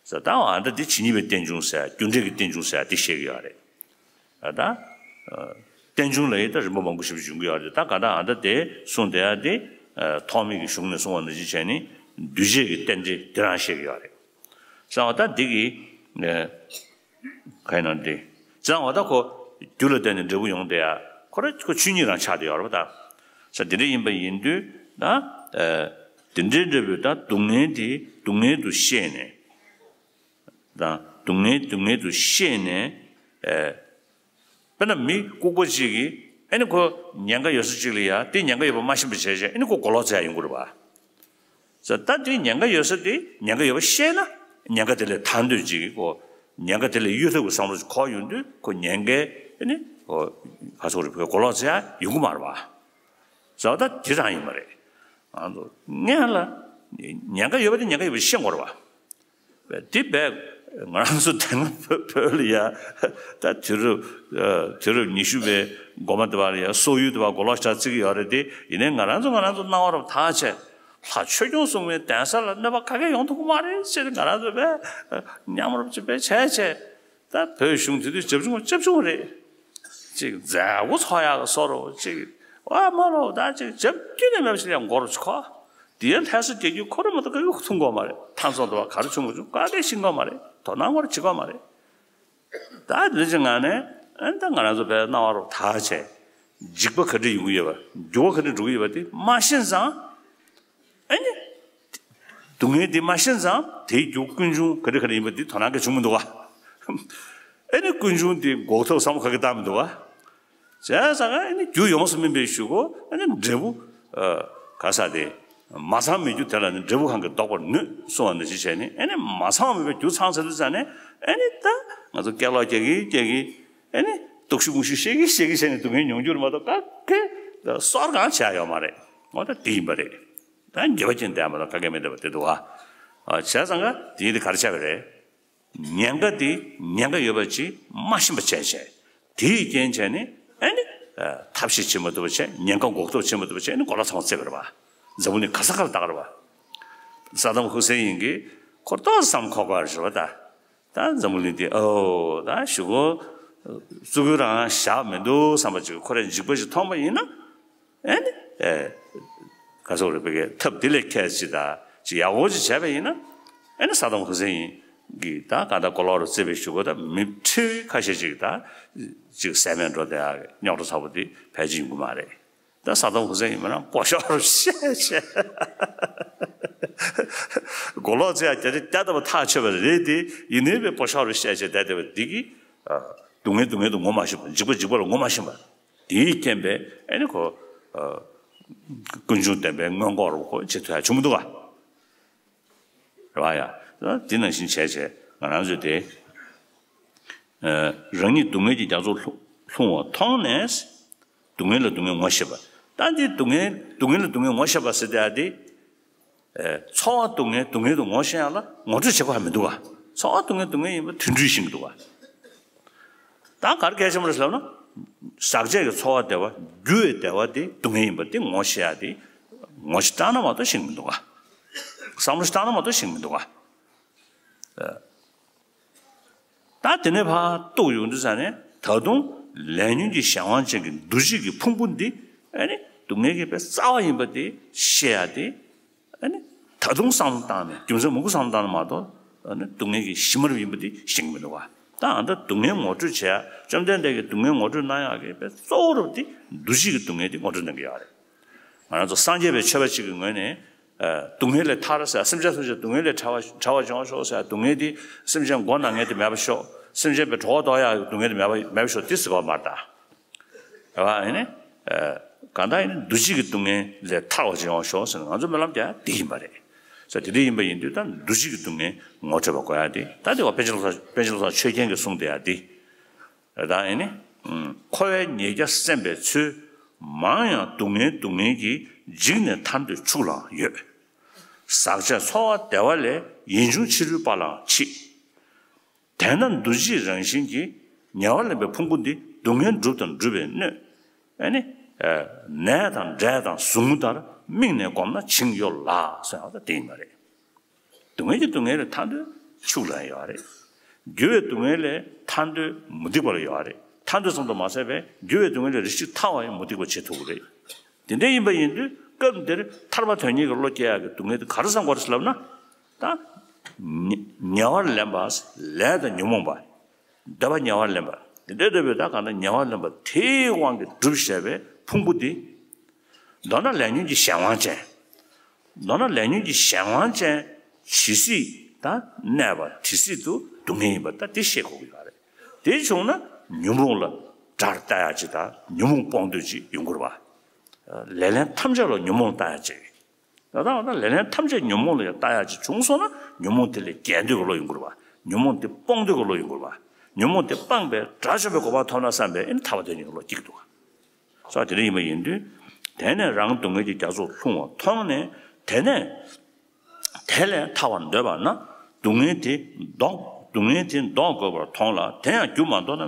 ཟེར་ད་འོ་ད་འདི་ཇི་སྙེད་པའི་རྟེན་འབྱུང་ཟེར་རྒྱུ་འབྲས་ཀྱི་རྟེན་འབྱུང་ཟེར་འདི་བཤད་ཀྱི་ཡོད་རེད། ད་རྟེན་འབྱུང་ལ་ཡི་ད་རིམ་པ་མང་པོ་ཞིག་འབྱུང་གི་ཡོད་རེད། ད་ག་ད་ཨ་ད་དེ་གསུངས་བསྡད་ཡ་དེ་ཐོགས་མེད་ཀྱི་གཞུང་ནས་གསུངས་པ་ནང་བཞིན་བྱས་ནས་འདུས་བྱས་ཀྱི་རྟེན་འབྲེལ་འདི་རང་བཤད་ཀྱི་ཡོད་རེད། ཟེར་བ་ད་འདི་གི་ག་ཡིན་ན་འདི་ཟེར་བ་ད་ཁོ་རྒྱུ་ལ་བརྟེན་ནས་འབྲས་བུ་ཡོང་བསྡད་ཡ་ཁོ་ར་ཁོ་ཆོས་ཉིད་རང་ཆགས་བསྡད་ཡོད་རེད་པ། ད་ཟེར་འདི་འདྲ་ཡིན་པ་ཡིན་དུས་ད་འདི་འདྲའི་འབྲས་བུ་ད་སྡུག་བསྔལ་དེ་སྡུག་བསྔལ་དུ་ཤེས་ནས། དང་སྡུག་བསྔལ་སྡུག་བསྔལ་དུ་ཤེས་ནས། ཨེ། དཔེར་ན་མི་ལྐུགས་པ་ཅིག་གིས་ཨ་ནི་ཁོ་ཉེན་ཁ་ཡོད་ས་ཅིག་ལ་ཡ་དེ་ཉེན་ཁ་ཡོད་པ་མ་ཤེས་པ་བྱས་བྱས་ཨ་ནི་ཁོ་གོ་ལོག་འཚོལ་ཡ་ཡོང་གི་རེད་པ། ཟེར་ད་དེ་ཉེན་ཁ་ཡོད་ས་དེ་ཉེན་ཁ་ཡོད་པ་ཤེས་ན་ཉེན་ཁ་དེ་ལས་ཐར་འདོད་ཅིག་གིས་ཁོ་ཉེན་ཁ་དེ་ལས་གཡོལ་ཐབས་ཀྱི་བསམ་བློ་ཅིག་འཁོར་ཡོང་དུས་ཁོ་ཉེན་ཁའི་ཨ་ནི་ཁོ་ག་ཚོད་རེད་ཁོ་གོ་ལོག་འཚོལ་ཡ་ཡོང་གི་མ་རེད་པ། ཟེར་བ་ད་དེ་རང་ཡིན་པ་རེད། ང་ཚོ་སྔན་ལ་ཉེན་ཁ་ཡོད་པ་དེ་ཉེན་ཁ་ཡོད་པ་ཤེས་དགོས་རེད་པ། དེ་བས་ང་རང་ཚོ་དེ་སྔ་བོད་བོད་ལ་ཡ་ད་དུས་རབས་དུས་རབས་ཉི་ཤུ་པའི་འགོ་མ་དེ་བ་ལ་ཡ་སོག་ཡུལ་དེ་བ་གོ་ལོག་ཆགས་བརྩི་གི་ཡོད་རེད་དེ། ཡིན་ནའི་ང་རང་ཚོ་ང་རང་ཚོ་སྣང་བ་རུ་ཐག་བཅད། ལྷ་ཆོས་སྐྱོང་སྲུང་མའི་གདན་ས་ལ་གནོད་པ་ག་གེ་ཡོང་ཐུབ་ཀྱི་མ་རེད་ཟེར་ཏེ་ང་རང་ཚོ་བས་མཉམ་རུབ་ཅིག་བས་བྱས་བྱས། ད་བོད་གཞུང་དེ་དུས་བྱབ་ཆུང་བྱབ་ཆུང་རེད། ཅིག་མཛད་སྒོ་ཚོགས་ཡག་གི་བཟོ་འདྲ་ཅིག་ཨ་མ་ལོ་ད་ཅིག་བྱབ་རྒྱུ་ནས་མེད་པ་ཞིག་ཡང་འགོར་ཆོག་དེའི་ལྷ་ས་རྒྱལ་རྒྱུ་ཁོ་ར་མ་གཏོགས་ག་གེ་མཐོང་གི་མ་རེད། མཐའ་མཚམས་དུ་བ་ག་རེ་བྱུང་མ་བྱུང་ག་གེ་ཤེས་ཀྱི་མ་རེད། དོ་སྣང་སྐོར་བྱེད་ཀྱི་མ་རེད། ད་འདི་ཅིག་ངང་ནས་ཨ་ནི་ད་ང་རང་ཚོ་བས་སྣང་བ་རུ་ཐག་བཅད། འཇིགས་པ་ག་འདྲ་ཡོང་གི་ཡོད་པ་འགྱུར་བ་ག་འདྲ་འགྲོ་གི་ཡོད་པ་དེ་མ་ཤེས་ཙང་། ཨ་ནི། སྡུག་བསྔལ་འདི་མ་ཤེས་ཙང་དེའི་རྒྱུ་ཀུན་འབྱུང་ག་འདྲ་ག་འདྲ་ཡིན་པ་འདི་དོ་སྣང་གི་བྱུང་མི་འདུག་ག་ཨ་ནི་ཀུན་འབྱུང་འདི་འགོག་ཐབས་བསམ་བློ་ག་གེ་བཏང་མི་འདུག་ག་བྱས་ཙང་ཨ་ནི་རྒྱུ་ཡོངས་སུ་སྨིན་པའི་གཞུག་གུ་ཨ་ནི་འབྲས་བུ། ག་ས་དེ། མ་ཚང་མེད་རྒྱུ་དེ་ལ་ནི་འབྲས་བུ་གང་གིས་བཟློག་པར་ནུས་གསུངས་པ་ནང་བཞིན་བྱས་ནས་ཨ་ནི་མ་ཚང་མེད་པའི་རྒྱུ་ཚང་ཚར་དུས་ཙང་ནས་ཨ་ནི་ད་ང་ཚོ་སྐད་ལོག་རྒྱག་གི་རྒྱག་གི་ཨ་ནི་སྟོག་ཤུགས་མུ་ཤུགས་བཤད་གི་བཤད་གི་བྱས་ནས་སྡུག་བསྔལ་མྱོང་རྒྱུ་རེད་མ་གཏོགས་ག་གེ་གསོ་བ་གང་བྱས་ཡོད་མ་རེད། འོ་ད་དེ་ཡིན་པ་རེད། ད་འགྱོད་པ་ཅན་དེ་མ་གཏོགས་ག་གེ་མེད་བསྡད་པ་དེ་འདུག་ག་བྱས་ཙང་ག་དེ་ཡིན་དེ་ག་རེ་བྱས་པ་རེད། ཉེན་ཁ་དེ་ཉེན་ཁ་ཡོད་པ་ཅིག་མ་ཤེས་པ་བྱས་བྱས། དེའི་རྐྱེན་བྱས་ནས་ཨ་ནི། ཐབས་ཤེས་བྱེད་མ་ཐུབ་པ་བྱས་ཉེན་ཁ་འགོག་ཐབས་བྱེད་མ་ཐུབ་པ་བྱས་ནས་གོ་ལ་ཚང་མ་བརྩེགས་པ་རེད་པ། འཛམ་བུ་གླིང་ག་ས་ག་ལ་ད་ག་རེད་པ། ས་དམ་ཧུ་སེ་ཡིན་གྱིས་ཁོ་ཏོག་ཙམ་ཁོག་པ་རེད་པ་ད། ད་འཛམ་བུ་གླིང་འདི་ཨོ་ད་ཞུ་གོ་ཙུ་གུ་རང་བཞག་མི་འདུག་བསམ་པ་ཅིག་ཁོ་རས་འཇིགས་པ་ཞིག་མཐོང་པ་ཡིན་ན། ཨེ་ནི། ཨེ། ག་སོག་རེ་བེ་གའི་ཐབས་འདི་ལས་ཁྱད་ཅི་ད་ཅི་ཡག་པོ་ཅིག་བྱས་པ་ཡིན་ན། ཨེ་ནི་ས་དམ་ཧུ་སེ་ཡིན་གྱི་ད་ག་ད་གོ་ལོག་རུ་རྩེ་བའི་ཞུ་གོ་ད་མི་ཁྲི་ཁ་ཤས་ཅིག་ད་ཅིག་སེམས་མེད་འགྲོ་དེ་ཡག་རྙོག་དྲ་ཚ་པོ་འདི་ཕལ་ཆེར་ཡོང་གི་མ་རེད། ད་ས་དམ་ཧུ་སེ་ཡིན་མིན་ན་སྤོ་ཤོག་རུ་བཤད་བྱས། གོ་ལོག་རྩེ་ཡག་རྒྱ་ཆེ་རྒྱ་ལྟ་བུ་ཐག་ཆོད་པ་རེད་དེ་ཡིན་ནའི་བས་སྤོ་ཤོག་རུ་བཤད་བྱས་བསྡད་བསྡད་པ་འདི་གི་སྡུག་བསྔལ་སྡུག་བསྔལ་དུ་ངོ་མ་ཤེས་པ་འཇིགས་པ་འཇིགས་པ་ལ་ངོ་མ་ཤེས་པ། དེའི་རྐྱེན་པས་ཨེ་ནི་ཁོ། ཀུན་འབྱུང་བདེན་པའི་མངོན་ལྐོག་རུ་ཁོ་བྱེད་ཐུབ་ཡ་བྱུང་མི་འདུག་ག་རེད་བ་ཡ། དེ་ནང་བཞིན་བྱས་བྱས་ང་རང་ཚོས་དེ། རང་ཉིད་སྡུག་བསྔལ་གྱི་རྒྱ་མཚོར་ལྷུང་བ་མཐོང་ནས། སྡུག་བསྔལ་ལ་སྡུག་བསྔལ་ངོ་ཤེས་པ། ད་འདི་སྡུག་བསྔལ་སྡུག་བསྔལ་ལ་སྡུག་བསྔལ་ངོ་ཤེས་པ་ཟེར་དེ་ཨ་དེ། ཚོར་བ་སྡུག་བསྔལ་སྡུག་བསྔལ་དུ་ངོ་ཤེས་ཡ་ལ་ངོ་སྤྲོད་བྱེད་དགོས་ཡ་མི་འདུག་ག་ཚོར་བ་སྡུག་བསྔལ་སྡུག་བསྔལ་ཡིན་པ་དུད་འགྲོས་ཤེས་ཀྱི་འདུག་ག་ད་ག་རེ་གལ་ཆེན་པོ་རེད་ཟེར་ན། ཟག་བཅས་ཀྱི་ཚོར་བ་བདེ་བ་རྒྱུ་བའི་བདེ་བ་དེ་སྡུག་བསྔལ་ཡིན་པ་དེ་ངོ་ཤེས་ཡ་དེ། ངོ་ཤེས་བཏང་ན་མ་གཏོགས་ཤེས་ཀྱི་མི་འདུག་ག་བསམ་བློ་ཞིག་བཏང་ན་མ་གཏོགས་ཤེས་ཀྱི་མི་འདུག་ག་ད་དེ་ནས་ཕར་རྟོགས་ཡོང་དུས་ཙ་ནས་ད་དུང་ལས་ཉོན་གྱི་གཞན་དབང་ཅན་གྱི་འདུ་བྱེད་ཀྱི་ཕུང་པོ་འདི་ཨ་ནི་སྡུག་བསྔལ་གྱི་པའི་རྩ་བ་ཡིན་པ་དེ་ཤེས་ཡ་དེ་ཨ་ནི་ ད་དུང་བསམ་བློ་བཏང་ནས་རྒྱུ་མཚན་མང་པོ་བསམ་བློ་བཏང་ན་མ་གཏོགས་ཨ་ནི་སྡུག་བསྔལ་གྱི་གཞི་མ་རབས་ཡིན་པ་དེ་ཤེས་ཀྱི་མི་འདུག་བ། ད་ཨ་ད་སྡུག་བསྔལ་ངོ་སྤྲོད་བྱས་བཅོམ་ལྡན་འདས་ཀྱིས་སྡུག་བསྔལ་ངོ་སྤྲོད་གནང་ཡག་གི་དཔེ་གཙོ་བོ་རབ་དེ་འདུ་བྱེད་ཀྱི་སྡུག་བསྔལ་དེ་ངོ་སྤྲོད་གནང་གི་ཡོད་རེད། ང་རང་ཚོ་སངས་རྒྱས་པའི་ཆོས་པ་གཅིག་གི་ངོས་ནས་ཨ་སྡུག་བསྔལ་ལས་ཐར་ཟེར། སེམས་ཅན་ཐམས་ཅད་སྡུག་བསྔལ་ལས་བྲལ་བ་བྲལ་བ་བྱུང་ཤོག་ཟེར། སྡུག་བསྔལ་དེ་སེམས་ཅན་མགོ་ན་མཁན་དེ་མེད་པ་ཤོག་སེམས་ཅན་པའི་གྲོགས་ལྡོག་ཡག་གི་སྡུག་བསྔལ་དེ་མེད་པ་མེད་པ་ཤོག་དེ་ཟེར་བ་མ་རེད་ད། རེད་བ། ཨ་ནི་ཨ་གང་ལྟར་ཨ་ནི་འདུ་བྱེད་ཀྱི་སྡུག་བསྔལ་ལས་ཐར་བ་ཅིག་ཡོང་ཤོག་ཟེར་ན་ང་ཚོ་སྨོན་ལམ་རྒྱག་ཡག་དེ་ཡིན་པ་རེད། ཟེར་དེ་འདྲ་ཡིན་པ་ཡིན་དུས་ད་འདུ་བྱེད་ཀྱི་སྡུག་བསྔལ་ངོ་འཕྲོད་པ་དགོས་ཡག་དེ་ད་དེ་བ་པཎ་ཆེན་བློ་བཟང་པཎ་ཆེན་བློ་བཟང་ཆོས་རྒྱན་གྱིས་གསུངས་བསྡད་ཡག་དེ། ད་ཨེ་ནི། འཁོར་བའི་ཉེས་བརྒྱ་སེམས་པའི་ཚུལ། མང་ཡང་སྡུག་བསྔལ་སྡུག་བསྔལ་གྱིས། འཇིགས་ནས་ཐར་འདོད་ཕྱུགས་ལའང་ཡོད། ཟག་བཅས་ཚོར་བ་བདེ་བ་ལས། ཡིད་འབྱུང་ཕྱི་རོལ་པ་ལའང་མཆིས། དེས་ན་འདུ་བྱེད་རང་བཞིན་གྱིས། ཉེ་བར་ལེན་པའི་ཕུང་པོ་འདི། སྡུག་བསྔལ་སྒྲུབ་དང་སྒྲུབ་པའི་སྣོད། ཨེ་ནི། ནད་དང་འབྲས་དང་ཟུག་རྔུ་ལྟར། དམིགས་ནས་བསྒོམས་ན་བྱིང་གཡོ་ལ། ཟེར་བ་ད་དེ་ཡིན་པ་རེད། སྡུག་བསྔལ་གྱི་སྡུག་བསྔལ་ལས་ཐར་འདོད་ཕྱུགས་ལ་ཡོད་རེད། འགྱུར་བའི་སྡུག་བསྔལ་ལས་ཐར་འདོད་མུ་སྟེགས་པ་ལ་ཡོད་རེད། ཐར་འདོད་ཙམ་དུ་མ་ཟད་པའི་འགྱུར་བའི་སྡུག་བསྔལ་ལས་རེ་ཞིག་ཐར་བ་ཡང་མུ་སྟེགས་པ་བྱེད་ཐུབ་ཀྱི་རེད། དེ་འདྲ་ཡིན་པ་ཡིན་དུས་སྐབས་འདིར་ཐར་པ་དོན་གཉེར་གྱི་བློ་སྐྱེ་ཡག་གི་སྡུག་བསྔལ་དེ་ག་རེ་བསམ་དགོས་རེད་ལབ་ན། ད། ཉེ་ཉེ་བར་ལེན་པ། ལས་དང་ཉོན་མོངས་པ། འདོད་པ་ཉེ་བར་ལེན་པ། དེ་འདྲའི་འདོད་པའི་ད་གང་ལྟར་ཉེ་བར་ལེན་པ་དེའི་དབང་གིས་སྒྲུབ་བྱས་པའི་ཕུང་པོ་དེ། མདོར་ན་ལས་ཉོན་གྱི་གཞན་དབང་ཅན། མདོར་ན་ལས་ཉོན་གྱི་གཞན་དབང་ཅན། ཇི་སྲིད་ད་གནས་པ་དེ་སྲིད་དུ་སྡུག་བསྔལ་ཡིན་པ་ད་དེ་ཤེས་དགོས་ཀྱི་ཡོད་རེད། དེ་བྱུང་ན་ཉོན་མོངས་ལ་དགྲར་ལྟ་ཡག་ཅིག་དང་ཉོན་མོངས་སྤོང་འདོད་ཅིག་ཡོང་གི་རེད་པ། ལེ་ལན་ཐམས་ཅད་ལ་ཉོན་མོངས་ལྟ་ཡག་ཅིག་ད་ལྟ་བ་ད་ལེ་ལན་ཐམས་ཅད་ཉོན་མོངས་ལ་ཡང་ལྟ་ཡག་ཅིག་བྱུང་སོང་ན་ཉོན་མོངས་དེ་ལས་རྒྱལ་འདོད་ཀྱི་བློ་ཡོང་གི་རེད་པ། ཉོན་མོངས་དེ་སྤོང་འདོད་ཀྱི་བློ་ཡོང་གི་རེད་པ། ཉོན་མོངས་དེ་སྤངས་པའི་དགྲ་བཅོམ་པའི་གོ་འཕང་ཐོབ་ན་བསམ་པའི་ཨེ་ནི་ཐར་པ་དོན་གཉེར་གྱི་བློ་སྐྱེ་གི་འདུག་ག་ས་དེ་འདྲ་ཡིན་པ་ཡིན་དུས། དེ་ནས་རང་སྡུག་བསྔལ་གྱི་རྒྱ་མཚོར་ལྷུང་བ་མཐོང་ནས། དེ་ནས། དེ་ལས་ཐར་བར་འདོད་པ་ན། སྡུག་བསྔལ་དེ་ལྡོག་སྡུག་བསྔལ་དེ་ལྡོག་དགོས་པར་མཐོང་ལ། དེ་ཡང་རྒྱུ་མ་ལྡོག་ན།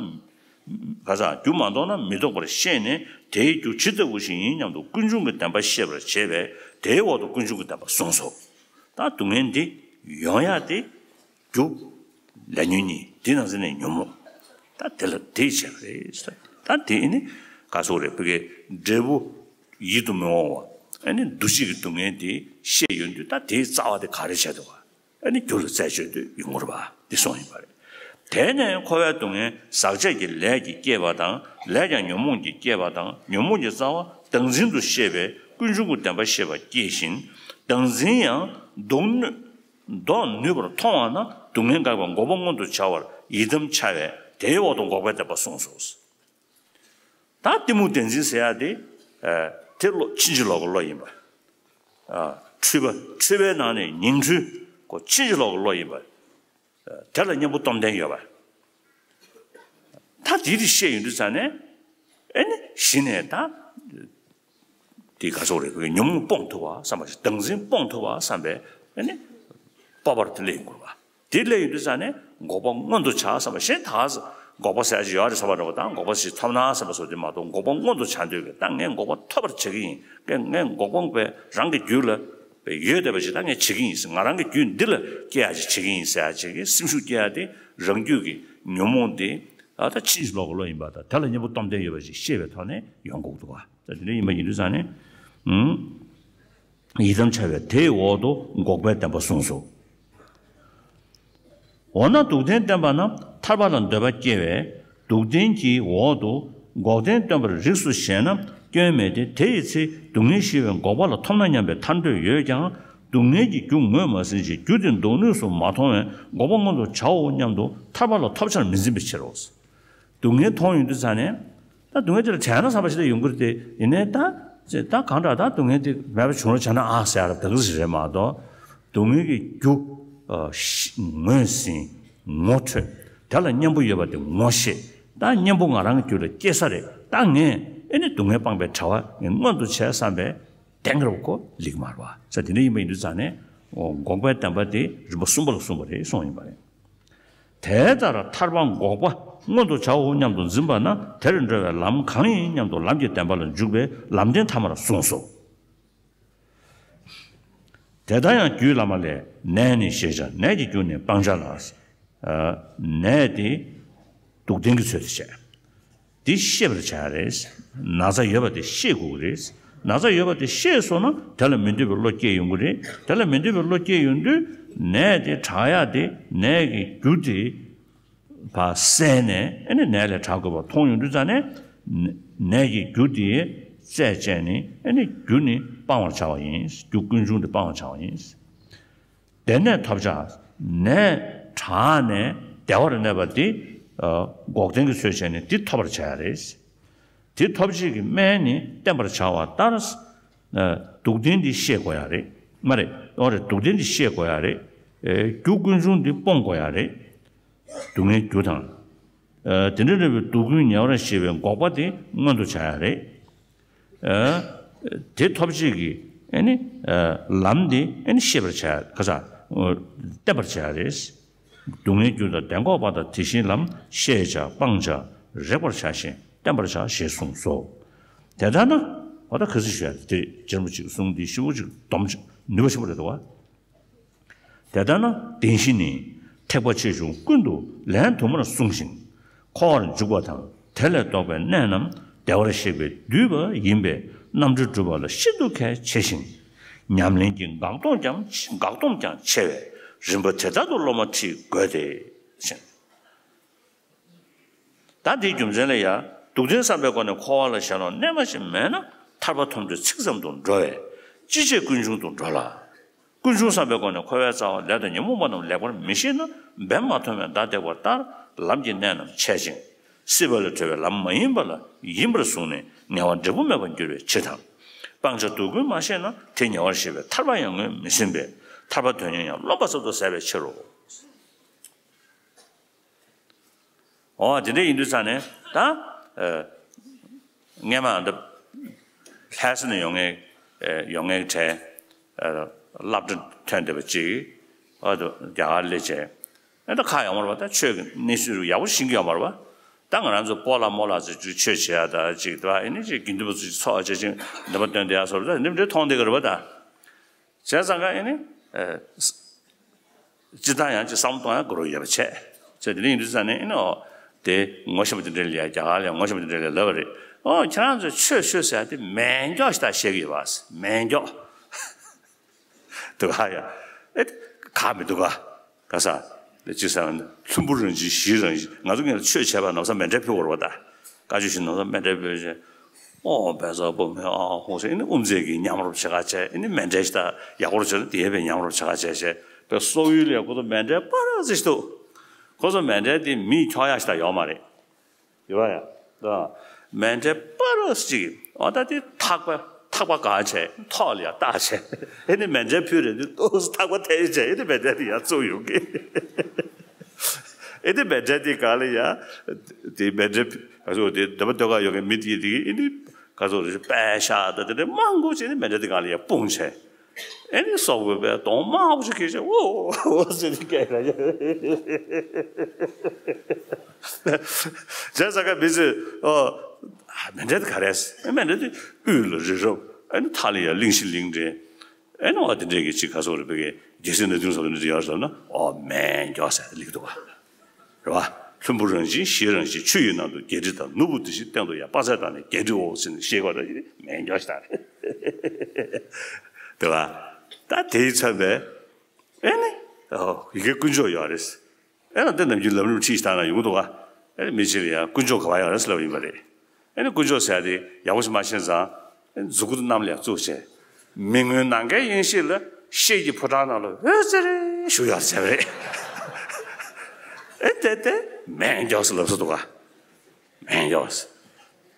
ག་ས་རྒྱུ་མ་ལྡོག་ན་མི་ལྡོག་པར་ཤེས་ནས། དེའི་རྒྱུ་ཇི་ལྟ་བུ་ཞིག་ཡིན་སྙམ་དུ་ཀུན་འབྱུང་གི་བདེན་པ་ཤེས་པར་བྱེད་པས། དེའི་འོག་ཏུ་ཀུན་འབྱུང་གི་བདེན་པ་གསུངས་སོ། ད་སྡུག་བསྔལ་འདི་ཡོང་ཡག་དེ། རྒྱུ། ལས་ཉོན་གཉིས་དེ་ནང་ཚན་ནས་ཉོན་མོངས། ད་དེ་ལ་དེ་བྱས་པ་རེད། ད་དེ་ནི་ག་སོགས་རེད་བོད་སྐད་འབྲས་བུ་ཡིད་དུ་མི་འོང་བ་ཨ་ནི་འདུ་བྱེད་ཀྱི་སྡུག་བསྔལ་དེ་ཤེས་ཡོང་དུས་ད་དེའི་རྩ་བ་དེ་ག་རེ་བྱས་འདུག་ག་ཨ་ནི་རྒྱུ་ལ་རྩད་གཅོད་དུ་ཡོང་དགོས་རེད་པ་འདི་གསུངས་ཡིན་པ་རེད། དེ་ནས་འཁོར་བའི་སྡུག་བསྔལ་ཟག་བཅས་ཀྱི་ལས་ཀྱིས་བསྐྱེད་པ་དང་ལས་ཀྱང་ཉོན་མོངས་ཀྱིས་བསྐྱེད་པ་དང་ཉོན་མོངས་ཀྱི་རྩ་བ་བདག་འཛིན་དུ་ཤེས་པས་ཀུན་འབྱུང་གི་བདེན་པ་ཤེས་པ་སྐྱེ་ཞིང་བདག་འཛིན་ཡང་ལྡོག་ནུས། ལྡོག་ནུས་པར་མཐོང་བ་ན་སྡུག་བསྔལ་འགགས་པའི་འགོག་པ་མངོན་དུ་བྱ་བར་ཡི་དམ་འཆར་བས་དེའི་འོག་ཏུ་འགོག་པའི་བདེན་པ་གསུངས་སོ། ད་གཏི་མུག་བདེན་འཛིན་ཟེར་ཡག་དེ། དེ་བློ་ཕྱིན་ཅི་ལོག་གི་བློ་ཡིན་པ། འཁྲུལ་པ་འཁྲུལ་པའི་ནང་ནས་ཉིང་འཁྲུལ་གོ་ཕྱིན་ཅི་ལོག་གི་བློ་ཡིན་པ། དེ་ལ་གཉེན་པོ་སྟོབས་ལྡན་ཡོད་པ། ད་དེ་དེ་ཤེས་ཡོང་དུས་ཙང་ནས། ཨེ་ནི་གཞི་ནས་ད། དེ་ག་ཚོད་རེད་བོད་ཉོན་མོངས་སྤོང་ཐུབ་པ་བསམ་པ་ཞིག་བདག་འཛིན་སྤོང་ཐུབ་པ་བསམ་པའི་ཨེ་ནི་སྤོབས་པ་དེ་སླེབས་ཡོང་དགོས་པ། དེ་སླེབས་ཡོང་དུས་ཙང་ནས་འགོག་པ་མངོན་དུ་བྱ་བསམ་པ་གཞན་དག་འགོག་པ་ཟེར་ཡག་ཅིག་ཡོད་རེད་བསམ་པ་འདྲ་པོ་དང་འགོག་པ་ཞིག་ཐོབ་ན་བསམ་པ་སོགས་དེ་མ་གཏོགས་འགོག་པ་མངོན་དུ་བྱ་འདོད་ཀྱི་ད་ངས་འགོག་པ་ཐོབ་པར་བྱེད་ཀྱི་ཡིན་ངས་ངས་འགོག་པ་པའི་རང་གི་རྒྱུད་ལ་པའི་ཡོད་བསྡད་པ་ཞིག་ད་ངས་བྱེད་ཀྱི་ཡིན་ཟེར་ང་རང་གི་རྒྱུད་འདི་ལ་སྐྱེ་ཡག་ཅིག་བྱེད་ཀྱི་ཡིན་ཟེར་ཡག་ཅིག་གི་སེམས་ཤུགས་སྐྱེ་ཡག་དེ་རང་རྒྱུད་ཀྱི་ཉོན་མོངས་དེ་ད་ཕྱིན་ཅི་ལོག་གི་བློ་ཡིན་པ་དང་དེ་ལ་གཉེན་པོ་སྟོབས་ལྡན་ཡོད་པ་ཞིག་ཤེས་པའི་ཐོག་ནས་ཡོང་དགོས་འདུག་བ། ད་དེ་འདྲ་ཡིན་པ་ཡིན་དུས་ཙང་ནས། ཡི་དམ་འཆར་བས་དེའི་འོག་ཏུ་འགོག་པའི་བདེན་པ་གསུངས་སོ། འོ་ན་སྡུག་བདེན་བསྟན་པ་ན་ཐར་པ་ལ་འདོད་པ་སྐྱེ་བས་སྡུག་བདེན་གྱི་འོག་ཏུ་འགོག་བདེན་སྟོན་པར་རིགས་སོ་ཞེ་ན་སྐྱོན་མེད་དེ། དེ་ཡི་ཚེ་སྡུག་བསྔལ་ཞི་བའི་འགོག་པ་ལ་ཐོབ་ན་སྙམ་པའི་ཐར་འདོད་ཡོད་ཀྱང་སྡུག་བསྔལ་གྱི་རྒྱུ་ངོས་མ་ཟིན་ཞིང་རྒྱུ་དེ་ལྡོག་ནུས་སུ་མ་མཐོང་བས་འགོག་པ་མངོན་དུ་བྱའོ་སྙམ་དུ་ཐར་པ་ལ་ཐོབ་བྱར་མི་འཛིན་པའི་ཕྱིར་རོ། སྡུག་བསྔལ་མཐོང་ཡོང་དུས་ཙང་ནས། ད་སྡུག་བསྔལ་དེ་ལ་བྲལ་ན་བསམ་པ་ཞིག་ད་ཡོང་གི་རེད་དེ་ཡིན་ནའི་ད། ད་གང་འདྲ་ད་སྡུག་བསྔལ་དེ་མེད་པ་བྱུང་རོགས་བྱས་ན་ཨ་ཟེར་ཡ་ད་ག་ཟིག་རེད་མ་གཏོགས། སྡུག་བསྔལ་གྱི་རྒྱུ། ངོས་ཟིན། ངོ་འཕྲོད། དེ་ལ་གཉེན་པོ་ཡོད་པ་དེ་ངོ་ཤེས། ད་གཉེན་པོ་ང་རང་གི་རྒྱུད་ལ་སྐྱེས་ས་རེད་ད་ངས་ཨེ་ནི་སྡུག་བསྔལ་སྤངས་པའི་བྱ་བ་ངས་མངོན་དུ་བྱས་བསམ་པའི་གདེང་རབ་ཁོ་ལེགས་མ་རེད་བ་ས་དེ་འདྲ་ཡིན་པ་ཡིན་དུས་ཙང་ནས། འགོག་པའི་བདེན་པ་དེ་རིམ་པ་གསུམ་པ་ལ་གསུངས་པ་རེད་གསུངས་ཡིན་པ་རེད། དེ་ལྟར་ཐར་པ་འགོག་པ་མངོན་དུ་བྱའོ་སྙམ་དུ་འཛིན་པ་ན་དེར་འགྲོ་བའི་ལམ་གང་ཡིན་སྙམ་དུ་ལམ་གྱི་བདེན་པ་ལ་འཇུག་པའི་ལམ་བདེན་ཐ་མར་གསུངས་སོ། དེ་ལྟར་ཡང་རྒྱུད་བླ་མ་ལས། ནད་ནི་ཤེས་བྱ་ནད་ཀྱི་རྒྱུ་ནི་སྤང་བྱ་ལ། ནད་དེ་སྡུག་བདེན་གྱི་ཚུལ་དུ་བྱས། འདི་ཤེས་པར་བྱ་རེད། ན་ཚ་ཡོད་པ་དེ་ཤེས་དགོས་ཀྱི་རེད། ན་ཚ་ཡོད་པ་དེ་ཤེས་སོང་ན་དེ་ལ་མི་འདོད་པའི་བློ་སྐྱེ་ཡོང་གི་རེད། དེ་ལ་མི་འདོད་པའི་བློ་སྐྱེ་ཡོང་དུས་ནད་དེ་དྲག་ཡག་དེ་ནད་ཀྱི་རྒྱུ་དེ་ཕར་བསལ་ནས་ཨ་ནི་ནད་ལས་དྲག་དགོས་པ་མཐོང་ཡོང་དུས་ཙང་ནས་ནད་ཀྱི་རྒྱུ་དེ་རྩད་བཅད་ནས་ཨ་ནི་རྒྱུ་ནི་སྤང་བར་བྱ་བ་ཡིན། རྒྱུ་ཀུན་འབྱུང་དེ་སྤང་བར་བྱ་བ་ཡིན། དེ་ནས་ཐོབ་བྱ། ནད་དྲག་ནས་བདེ་བར་གནས་པ་འདི་འགོག་བདེན་གྱི་ཚུལ་བྱས་ནས་འདི་ཐོབ་པར་བྱ་ཡ་རེད། དེ་ཐོབ་བྱེད་ཀྱི་སྨན་ནི་བསྟེན་པར་བྱ་བ་ལྟར། སྡུག་བདེན་འདི་ཤེས་དགོས་ཡ་རེད། མ་རེད། འོ་རེད། སྡུག་བདེན་འདི་ཤེས་དགོས་ཡ་རེད། རྒྱུ་ཀུན་འབྱུང་འདི་སྤོང་དགོས་ཡ་རེད། སྡུག་བསྔལ་རྒྱུ་དང་། དེ་འདྲ་འདྲ་བའི་སྡུག་ཀུན་ཉེ་བར་ཞི་བའི་འགོག་པ་དེ་མངོན་དུ་བྱ་ཡ་རེད། དེ་ཐོབ་བྱེད་ཀྱི་ཨ་ནི་ལམ་དེ་ཨ་ནི་ཤེས་པར་བྱ་ཡ། ག་ས་བསྟེན་པར་བྱ་ཡ་རེད། སྡུག་བསྔལ་རྒྱུ་དང་བདེན་འགོག་པ་དང་དེ་བཞིན་ལམ། ཤེས་བྱ་སྤང་བྱ་རེག་པར་བྱ་ཞིང་བསྟེན་པར་བྱ་ཞེས་གསུངས་སོ། དེ་ལྟར་ན་འོ་ད་ག་ཚོད་ཞུ་ཡ་དེ་རྗེ་རིན་པོ་ཆེའི་གསུང་འདི་ཞེ་པོ་ཅིག་སྡོམ་ནུས་པ་ཆེན་པོ་རེད་འདུག་བ། དེ་ལྟར་ན་བདེན་བཞི་ནི་ཐེག་པ་ཆེ་ཆུང་ཀུན་ཏུ་ལན་དུ་མར་བསྲུང་ཞིང་འཁོར་བར་འཇུག་པ་དང་དེ་ལས་ལྡོག་པའི་གནས་རྣམས་བདེ་བར་གཤེགས་པས་བསྡུས་པ་ཡིན་པས་རྣམ་འགྲེལ་སྒྲུབ་པ་ལ་ཤིན་ཏུ་གལ་ཆེ་ཞིང་། ཉམས་ལེན་གྱི་འགག་སྡོམ་ཀྱང་འགག་སྡོམ་ཀྱང་ཆེ་བས་རིམ་པ་དེ་ལྟར་དུ་སློབ་མ་ཁྲིད་དགོས་ཏེ། ད་འདིའི་རྒྱུ་མཚན་ལ་ཡང་སྡུག་བདེན་བསམ་པའི་སྒོ་ནས་འཁོར་བ་ལ་ཞེན་ལོག་རྣལ་མ་ཞིག་མེད་ན་ཐར་པ་ཐོབ་འདོད་ཚིག་ཙམ་དུ་འགྲོ་བས་ཅི་བྱེད་ཀུན་འབྱུང་དུ་འགྲོ་ལ། ཀུན་འབྱུང་བསམ་པའི་སྒོ་ནས་འཁོར་བའི་རྩ་བ་ལས་དང་ཉོན་མོངས་པ་རྣམས་ལེགས་པར་མི་ཤེས་ན་འབེན་མ་ཐོན་པའི་མདའ་འདེགས་པ་ལྟར་ལམ་གྱི་གནད་རྣམས་འཆད་ཅིང་། སྲིད་པ་ལས་གྲོལ་བའི་ལམ་མ་ཡིན་པ་ལ་ཡིན་པར་བཟུང་ནས་ངལ་བ་འབྲས་བུ་མེད་པར་འགྱུར་བའི་ཕྱིར་དང་། སྤང་བྱ་སྡུག་ཀུན་མ་ཤེས་ན་དེ་ཉེ་བར་ཞི་བའི་ཐར་པ་ཡང་ངོས་མི་ཟིན་པས་ཐར་པ་དོན་གཉེར་ཡང་རློམ་པ་ཙམ་དུ་ཟད་པའི་ཕྱིར་རོ། འོ་དེ་འདྲ་ཡིན་དུས་ཙང་ནས་ད་ཨ་སྔས་མ་འདི་ལྷ་ས་ནས་ཡོང་མཁན་ཨ་ཡོང་མཁན་གྲས་ཨ་སློབ་གྲྭ་ཐོན་བསྡད་པ་ཅིག་ཨ་དུ་རྒྱ་གར་སླེབས་བྱས་ཨ་ད་ཁག་ཡོང་བ་རེད་པ། ད་ཆོས་ཀྱི་གནས་ཚུལ་ཡག་པོ་ཤེས་ཀྱི་ཡོད་མ་རེད་པ། ད་ང་རང་ཚོ་སྤོ་ལགས་རྨོ་ལགས་ཚོས་ཆོས་བྱེད་ཡ་ད་ཅིག་ད་ཨ་ནི་ཅིག་དགེ་འདུན་པ་ཚོས་ཚོགས་བྱེད་ཅིང་འདི་མ་སྟོན་བསྡད་ཡ་སོགས་ད་འདི་འདྲ་མཐོང་བསྡད་ཀྱི་རེད་པ་ད། བྱས་ཙང་ཀ་ཨེ་ནི། ཨེ། སྤྱིར་བཏང་ཡང་ཅིག་བསམ་བློ་གཏོང་ཡ་དགོས་རོགས་ཡོད་པ་བྱས། བྱས་དེ་འདྲ་ཡིན་དུས་ཙང་ནས་ཨེ་ནི་ཨོ། དེ་ངོ་ཤེས་པ་དེ་འདྲ་ལ་ཡ་རྒྱ་གར་ལ་ཡ་ངོ་ཤེས་པ་དེ་འདྲ་ལ་ལབ་པ་རེད། ཨོ་ཁྱེད་རང་ཚོས་ཆོས་ཆོས་ཟེར་ཡ་དེ་མེད་མགྱོགས་ཤིག་ད་བཤད་ཀྱི་ཡོད་པ། མེད་མགྱོགས། འདུག་ག་ཡ། ཨེ། ག་མི་འདུག་ག་ག་ས། ཅི་ཟེར་ན་ལྷུན་པོ་རང་བཞིན་གཞི་རང་བཞིན། ང་ཚོ་ངས་ཆོས་བྱས་པ་ནམ་ས་མཎྜལ་ཕུལ་བར་བ་ད། བཀའ་ཆོས་བཞིན་ནམ་ས་མཎྜལ་ཕུལ་བྱས། ཨོ་བེ་ས་པོ་མེ་ཨ་ཧོ་ཟེར་ཨེ་ནི་དབུ་མཛད་ཀྱིས་མཉམ་རུབ་བྱེད་ག་བྱས་ཨེ་ནི་མཎྜལ་ཞིག་ད་ཡག་པོ་བྱས་ན་དེ་ཡས་པས་མཉམ་རུབ་བྱེད་ག་བྱས་བྱས་པའི་སོག་ཡུལ་ལ་ཁོ་ཚོ་མཎྜལ་པ་ར་ཟིག་འདུག་ཁོ་ཚོ་མཎྜལ་དེ་མིས་འཁྱོག་ཡག་ཞིག་ད་ཡོད་མ་རེད། ཡོད་ཡ། ད། མཎྜལ་པ་ར་ཟིག་ཨོ་ད་དེ་ཐག་པ་ཐག་པ་གང་བྱས་ཐོག་ལ་ཡ་བཏགས་བྱས་ཨེ་ནི་མཎྜལ་ཕུལ་རེད་དུས་ཏོག་ཙམ་ཐག་པ་འཐེན་བྱས་ཨེ་ནི་མཎྜལ་དེ་ཡ་བཙུགས་ཡོང་གི་ཨེ་ནི་མཎྜལ་དེ་གང་ལ་ཡ། དེ་མཎྜལ་ཕུལ་ག་ཚོད་དེ་འདོན་པ་འདོན་ག་ཡོད་མཁན་མི་དེ་དེ་ཨེ་ནི་ག་ཚོད་རེད་པད་ཤག་ད་དེ་འདྲ་མང་པོ་བྱས་ནི་མཎྜལ་དེ་གང་ལ་ཡ་སྤུངས་བྱས། ཨེ་ནི་སོག་པོའི་པའི་གདོང་དམར་པོ་ཞིག་གིས་བྱས་ཨོ་ཨོ་ཟེར་ནས་སྐད་ར་བྱས། བྱས་ཙང་ཀ་མི་ཚོས་ཨོ་མཎྜལ་དེ་ག་རེ་རེད། མཎྜལ་དེ་དབུས་ལ་རི་རབ་ཨེ་ནི་མཐའ་ལ་ཡ་གླིང་བཞི་གླིང་ཕྲན་ཨེ་ནི་འོ་དེ་འདྲས་ཀྱི་ཅིག་ག་ཚོད་རེད་པའི་རྒྱལ་སྲིད་སྣ་བདུན་ཟེར་བ་འདི་འདྲ་ཡོད་ཟེར་ན་ཨོ་མེད་མགྱོགས་ཟེར་ལེགས་འདུག་ག་རེད་བ། ལྷུན་པོ་རང་བཞིན་གཞི་རང་བཞིན་ཆུ་ཡི་ནང་དུ་བརྒྱད་ཁྲི་དང་ནོར་བུ་དེ་བཞིན་སྟེང་དུ་ཡང་དཔག་ཚད་དང་ནི་བརྒྱད་ཁྲིའོ་ཟེར་ནས་ཤེས་དགོས་རེད། མེད་མགྱོགས་ཤིག་དང་རེད། དེ་བ། ད་དེའི་མཚོན་པས་ཨེ་ནི་ཡི་གེ་དཀོན་མཆོག་ཡོད་རེད། ཨེ་ན་དེ་ནམ་རྒྱུན་ལམ་རིམ་ཁྲིད་ཞིག་བཏང་ན་ཡོང་གི་འདུག་ག་ཨེ་ནི་མི་གཅིག་ལ་ཡང་དཀོན་མཆོག་ག་བ་ཡོད་རེད་ཟེར་ལབ་ཡིན་པ་རེད། ཨེ་ནི་དཀོན་མཆོག་ཟེར་ཡ་དེ་ཡག་པོ་ཞིག་མ་ཤེས་ཙང་། མཛུ་གུ་གནམ་ལ་བཙུགས་བྱས། མི་མངོན་ནམ་མཁའི་དབྱིངས་ཤིག་ལ་ཤེལ་གྱི་ཕོ་བྲང་ནང་ལ་འོད་ཟེར་ཞུ་ཡག་བྱས་པ་རེད། ཨེ་དེ་དེ་མེད་མགྱོགས་སུ་ལབ་སོ་འདུག་ག་མེད་མགྱོགས་སུ།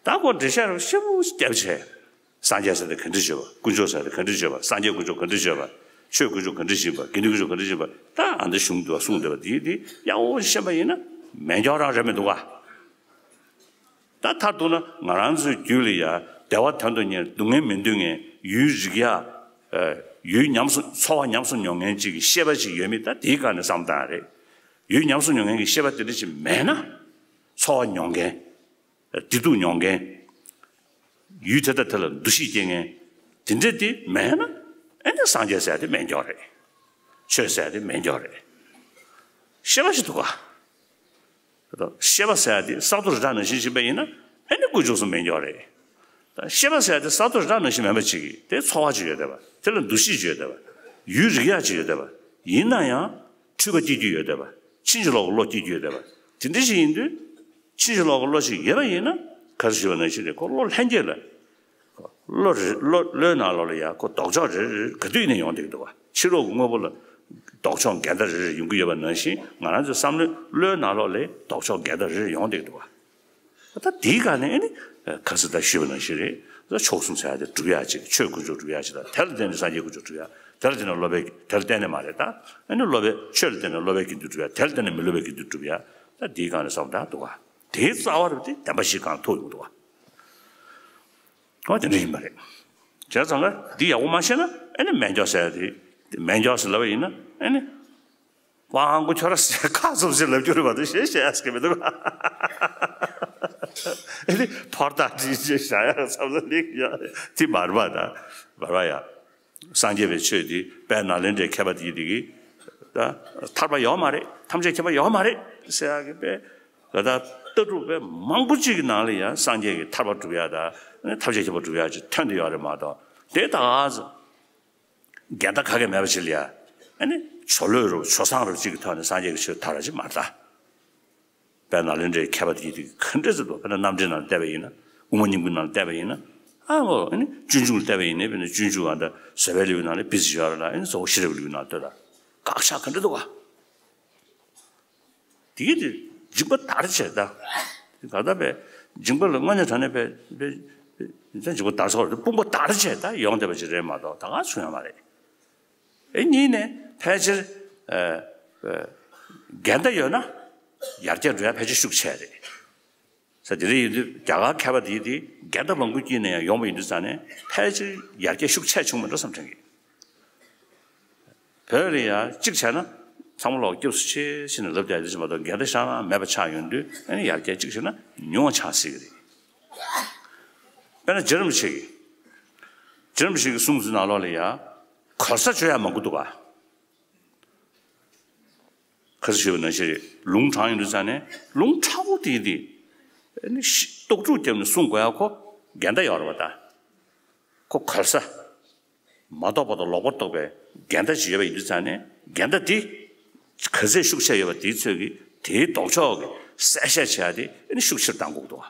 ད་ཁོ་འགྲེལ་བཤད་རུ་ཞིབ་པོ་བརྒྱབ་བྱས། སངས་རྒྱས་ཟེར་དེ་ག་འདྲ་བརྗོད་པ། དཀོན་མཆོག་ཟེར་དེ་ག་འདྲ་བརྗོད་པ། སངས་རྒྱས་དཀོན་མཆོག་ག་འདྲ་བརྗོད་པ། ཆོས་དཀོན་མཆོག་ག་འདྲ་བརྗོད་པ། དགེ་འདུན་དཀོན་མཆོག་ག་འདྲ་བརྗོད་པ། ད་ཨ་འདི་གཞུང་འདུག་ག་གསུངས་འདུག་ག་འདི་འདི་ཡག་པོ་ཤེས་པ་ཡིན་ན་མེད་མགྱོགས་རང་རེད་མི་འདུག་ག་ད་མཐར་གཏུགས་ན་ང་རང་ཚོའི་རྒྱུད་ལ་ཡ་བདེ་བ་དོན་དུ་གཉེར་སྡུག་བསྔལ་མི་འདོད་མཁན་ཡུལ་རིག་ཡ། ཡུལ་ཉམས་སུ་ཚོར་བ་ཉམས་སུ་མྱོང་མཁན་ཅིག་གི་ཤེས་པ་ཅིག་ཡོད་མེད་ད་དེའི་སྒང་ནས་བསམ་བཏང་རེད། ཡུལ་ཉམས་སུ་མྱོང་མཁན་གྱི་ཤེས་པ་དེ་འདྲ་ཅིག་མེད་ན། ཚོར་བ་མྱོང་མཁན། བདེ་སྡུག་མྱོང་མཁན། ཡུལ་དེ་དང་དེ་ལ་འདུ་ཤེས་སྐྱེ་མཁན། དེ་འདྲ་དེ་མེད་ན་ཨེ་ནི་སངས་རྒྱས་ཟེར་ཡ་དེ་མེད་མགྱོགས་རེད། ཆོས་ཟེར་ཡ་དེ་མེད་མགྱོགས་རེད། ཤེས་པ་ཞིག་འདུག་ག་ཤེས་པ་ཟེར་ཡ་དེ་ས་རྡོ་རི་བྲག་ནང་བཞིན་ཞིག་པ་ཡིན་ན་ཨེ་ནི་དཀོན་མཆོག་གསུམ་མེད་མགྱོགས་རེད། ཤེས་པ་ཟེར་ཡ་དེ་ས་རྡོ་རི་རབ་ནང་བཞིན་མིན་པ་ཅིག་གིས་དེ་ཚོར་བ་ཅིག་ཡོད་བསྡད་པ། དེ་ལ་འདུ་ཤེས་ཅིག་ཡོད་བསྡད་པ། ཡུལ་རིག་ཡག་ཅིག་ཡོད་བསྡད་པ། ཡིན་ན་ཡང་འཁྲུལ་པ་སྐྱེ་རྒྱུ་ཡོད་བསྡད་པ། ཕྱིན་ཅི་ལོག་གི་བློ་སྐྱེ་རྒྱུ་ཡོད་བསྡད་པ། དེ་འདྲ་ཞིག་ཡིན་དུས། ཕྱིན་ཅི་ལོག་གི་བློ་ཞིག་ཡོད་པ་ཡིན་ན། ག་རེ་ཞུ་བ་ནང་བཞིན་རེད། ཁོ་བློ་ལྷན་སྐྱེས་ལ། བློ་རེ་བློ་བློའི་ནང་ལོགས་ལ་ཡ་ཁོ་ལྡོག་ཕྱོགས་རེ་རེ་ག་དུས་ཡིན་ན་ཡོང་བསྡད་ཀྱི་འདུག་བ། ཕྱི་རོལ་གྱི་དངོས་པོ་ལ་ལྡོག་ཕྱོགས་འགལ་ཟླ་རེ་རེ་ཡོང་གི་ཡོད་པ་ནང་བཞིན། ང་རང་ཚོའི་བསམ་བློའི་བློའི་ནང་ལོགས་ལ་ལྡོག་ཕྱོགས་འགལ་ཟླ་རེ་རེ་ཡོང་བསྡད་ཀྱི་འདུག་བ། ད་དེའི་སྒང་ནས་ཨ་ནི་ག་ཚོད་ད་ཞུས་པ་ནང་བཞིན་རེད། ད་མཆོག་གསུམ་ཟེར་ཡ་དེ་སྒྲུབ་ཡ་ཅིག་ཆོས་དཀོན་མཆོག་སྒྲུབ་ཡ་ཅིག་དང་། དེ་ལ་བརྟེན་ནས་སངས་རྒྱས་དཀོན་མཆོག་སྒྲུབ་ཡ། དེ་ལ་བརྟེན་ནས་སློབ་དཔོན། དེ་ལ་བརྟེན་ནས་མ་རེད་ད། ཨ་ནི་སློབ་དཔོན། ཆོས་ལ་བརྟེན་ནས་སློབ་དཔོན་དགེ་འདུན་སྒྲུབ་ཡ། དེ་ལ་བརྟེན་ནས་མི་སློབ་པའི་དགེ་འདུན་སྒྲུབ་ཡ། ད་དེའི་སྒང་ནས་བསམ་བློ་ད་འདུག་ག། དེའི་རྩ་བ་རུ་དེ་བདེན་པ་བཞི་སྒང་ཐུག་ཡོང་འདུག་ག། ཨོ་དེ་འདྲ་ཡིན་པ་རེད། བྱས་ཙང་ག་འདི་ཡག་པོ་མ་ཤེས་ན་ཨ་ནི་མེད་འགྱོ་ཟེར་ཡ་དེ། དེ་མེད་འགྱོ་ཟེར་ལབ་པ་ཡིན་ན་ཨ་ནི། ཝང་གུ་ཁྱོད་ར་ཟེར་ཁ་ཚུབ་ཟེར་ལབ་རྒྱུ་རེད་པ། དེ་ཞེས་བཤད་ཡ་ཟེར་གི་མི་འདུག་ག། ཨ་ནི་ཕར་ད་དེ་ཅེས་བྱ་ཡ་བསམ་ས་ལེགས་ཡ། དེ་མ་རེད་པ། ད་མ་རེད་པ་ཡ། སངས་རྒྱས་པའི་ཆོས་འདི་དཔལ་ནཱ་ལེནྡྲའི་མཁས་པ་དེ་དེ་གིས་ད་ཐར་པ་ཡོད་མ་རེད། ཐམས་ཅད་མཁྱེན་པ་ཡོད་མ་རེད་ཟེར་ཡག་གི་དཔེ། ད་ལྟ་ལྟ་གྲུབ་དཔེ་མང་པོ་ཅིག་གི་ནང་ལ་ཡང་སངས་རྒྱས་ཀྱིས་ཐར་པ་སྒྲུབ་ཡག་དང་ཐམས་ཅད་མཁྱེན་པ་སྒྲུབ་ཡག་ཅིག་ཐོན་བསྡད་ཡོད་རེད་མ་གཏོགས། དེ་ད་ག་ཚོད་འགལ་ཟླ་ག་གེ་མེད་པ་ཅིག་ལ་ཡ། ཨ་ནི་ཇོ་ལོད་རུ་ཇོ་བཟང་རུ་ཅིག་གི་ཐོག་ནས་སངས་རྒྱས་ཀྱི་ཆོས་དར་བ་ཅིག་མ་རེད་ད། དཔལ་ནཱ་ལེནྡྲའི་མཁས་པ་དེ་དེ་ག་འདྲ་ཟེར་འདུག། དཔེར་ན་རྣམ་འགྲེལ་ནང་བལྟས་པ་ཡིན་ན། དབུ་མ་སྙིང་པོའི་ནང་བལྟས་པ་ཡིན་ན། ཨ་འོ་ཨ་ནི་སྤྱོད་འཇུག་ལ་བལྟས་པ་ཡིན་ན། དཔེར་ན་སྤྱོད་འཇུག་ཨ་ད་བཟོད་པའི་ལེའུའི་ནང་ལ་བི་ཟི་ཡོད་རེད་ལ། ཨ་ནི་གཙོ་བོ་ཤེས་རབ་ཀྱི་ལེའུའི་ནང་ལ་ལྟོས་དང་། དགག་བཞག་ག་འདྲ་འདུག་ག། དེ་དེ་འཇིགས་པ་དར་བྱས་ད། ད་ལྟ་བས་འཇིགས་པ་ལ་དངོས་གནས་དྲང་གནས་པས་པས་པས་འཇིགས་པ་དར་སོགས་དཔུང་པ་དར་བྱས་ད་ཡོང་བསྡད་པ་ཅིག་རེད་མ་གཏོགས་ད་ག་བྱུང་ཡོད་མ་རེད། ཨེ་གཉིས་ནས་ཕལ་ཆེར་ཨ་ཨ་འགལ་ཟླ་ཡོད་ན་ཡར་རྒྱས་འགྲོ་ཡ་ཕལ་ཆེར་ཤུགས་ཆེ་རེད། ས་དེ་རེད། ཡིན་དུས་རྒྱ་གར་མཁས་པ་དེ་དེ་འགལ་ཟླ་མང་པོ་སྐྱེས་ནས་ཡང་ཡོང་བ་ཡིན་དུས་ཙང་ནས་ཕལ་ཆེར་ཡར་རྒྱས་ཤུགས་ཆེ་བྱུང་མི་འགྲོ་བསམ་དྲན་གི། བོད་ལ་ཡང་གཅིག་བྱས་ན་ཚང་མ་ལོག་སྐྱབས་སུ་མཆི་ཟེར་ནས་ལབ་བསྡད་དེ་ཅི་མ་གཏོགས་འགལ་ཟླ་ཤར་ན་མེད་པ་ཆགས་ཡོང་དུས། ཨ་ནི་ཡར་རྒྱས་གཅིག་བྱས་ན་ཉུང་བ་ཆགས་སྲིད་གི་རེད། དཔེར་ན་རྗེ་རིན་པོ་ཆེ་གིས། རྗེ་རིན་པོ་ཆེ་གིས་གསུངས་ཚུལ་ནང་ལོགས་ལ་ཡང་གོལ་ས་གཅོད་ཡ་མང་པོ་འདུག་ག། ཁ་སང་ཞུས་པ་ནང་བཞིན་རེད། ལུང་དྲངས་ཡོང་དུས་ཙང་ནས་ལུང་ཕྲ་བོ་དེ་དེ་ཨ་ནི་ཤི་རྟོག་སྒྲུབ་བརྒྱབ་ནས་གསུང་དགོས་ཡ་ཁོ་འགལ་ཟླ་ཡོད་རེད་པ་ད། ཁོ་གོལ་ས། མ་རྟོགས་པ་དང་ལོག་པར་རྟོག་པའི་འགལ་ཟླ་ཅིག་ཡོད་པ་ཡིན་དུས་ཙང་ནས། འགལ་ཟླ་དེ་ག་ཚད་ཤུགས་ཆེ་ཡོད་པ་དེའི་ཚོད་ཀྱིས་དེའི་ལྡོག་ཕྱོགས་ཀྱི་གསལ་བཤད་བྱེད་ཡ་དེ་ཨ་ནི་ཤུགས་ཆེར་གཏང་དགོས་འདུག་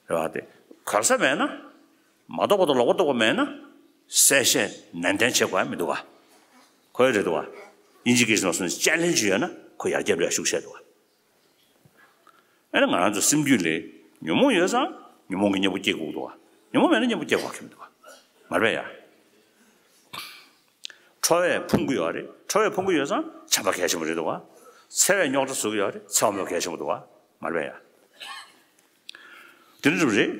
བ། རེད་བ། དེ་གོལ་ས་མེད་ན། མ་རྟོགས་པ་དང་ལོག་པར་རྟོག་པ་མེད་ན། གསལ་བཤད་ནན་ཏན་བྱེད་དགོས་ཡ་མི་འདུག་བ། ཁོ་ཡ་རེད་འདུག་བ། དབྱིན་ཇི་སྐད་ནང་སོང་ནས་ཅེ་ལེན་ཇི་ཡོད་ན་ཁོ་ཡར་རྒྱས་འགྲོ་ཡ་ཤུགས་ཆེ་འདུག་བ། ཨ་ནི་ང་རང་ཚོ་སེམས་རྒྱུད་ལ་ཉོན་མོངས་ཡོད་ཙང་ཉོན་མོངས་ཀྱི་གཉེན་པོ་སྐྱེ་དགོས་འདུག་བ། ཉོན་མོངས་མེད་ན་གཉེན་པོ་སྐྱེ་དགོས་ཀྱི་མི་འདུག་བ། མ་རེད་པས་ཡ། ཁྲོ་བས་ཕུང་གི་ཡོད་རེད། ཁྲོ་བས་ཕུང་གི་ཡོད་ཙང་བྱམས་པ་གལ་ཆེན་པོ་རེད་འདུག་བ། འཚེ་བས་རྙོག་དྲ་བཟོ་གི་ཡོད་རེད། འཚེ་བ་མེད་པ་གལ་ཆེན་པོ་འདུག་བ། མ་རེད་པས་ཡ། དེ་འདྲ་རེད།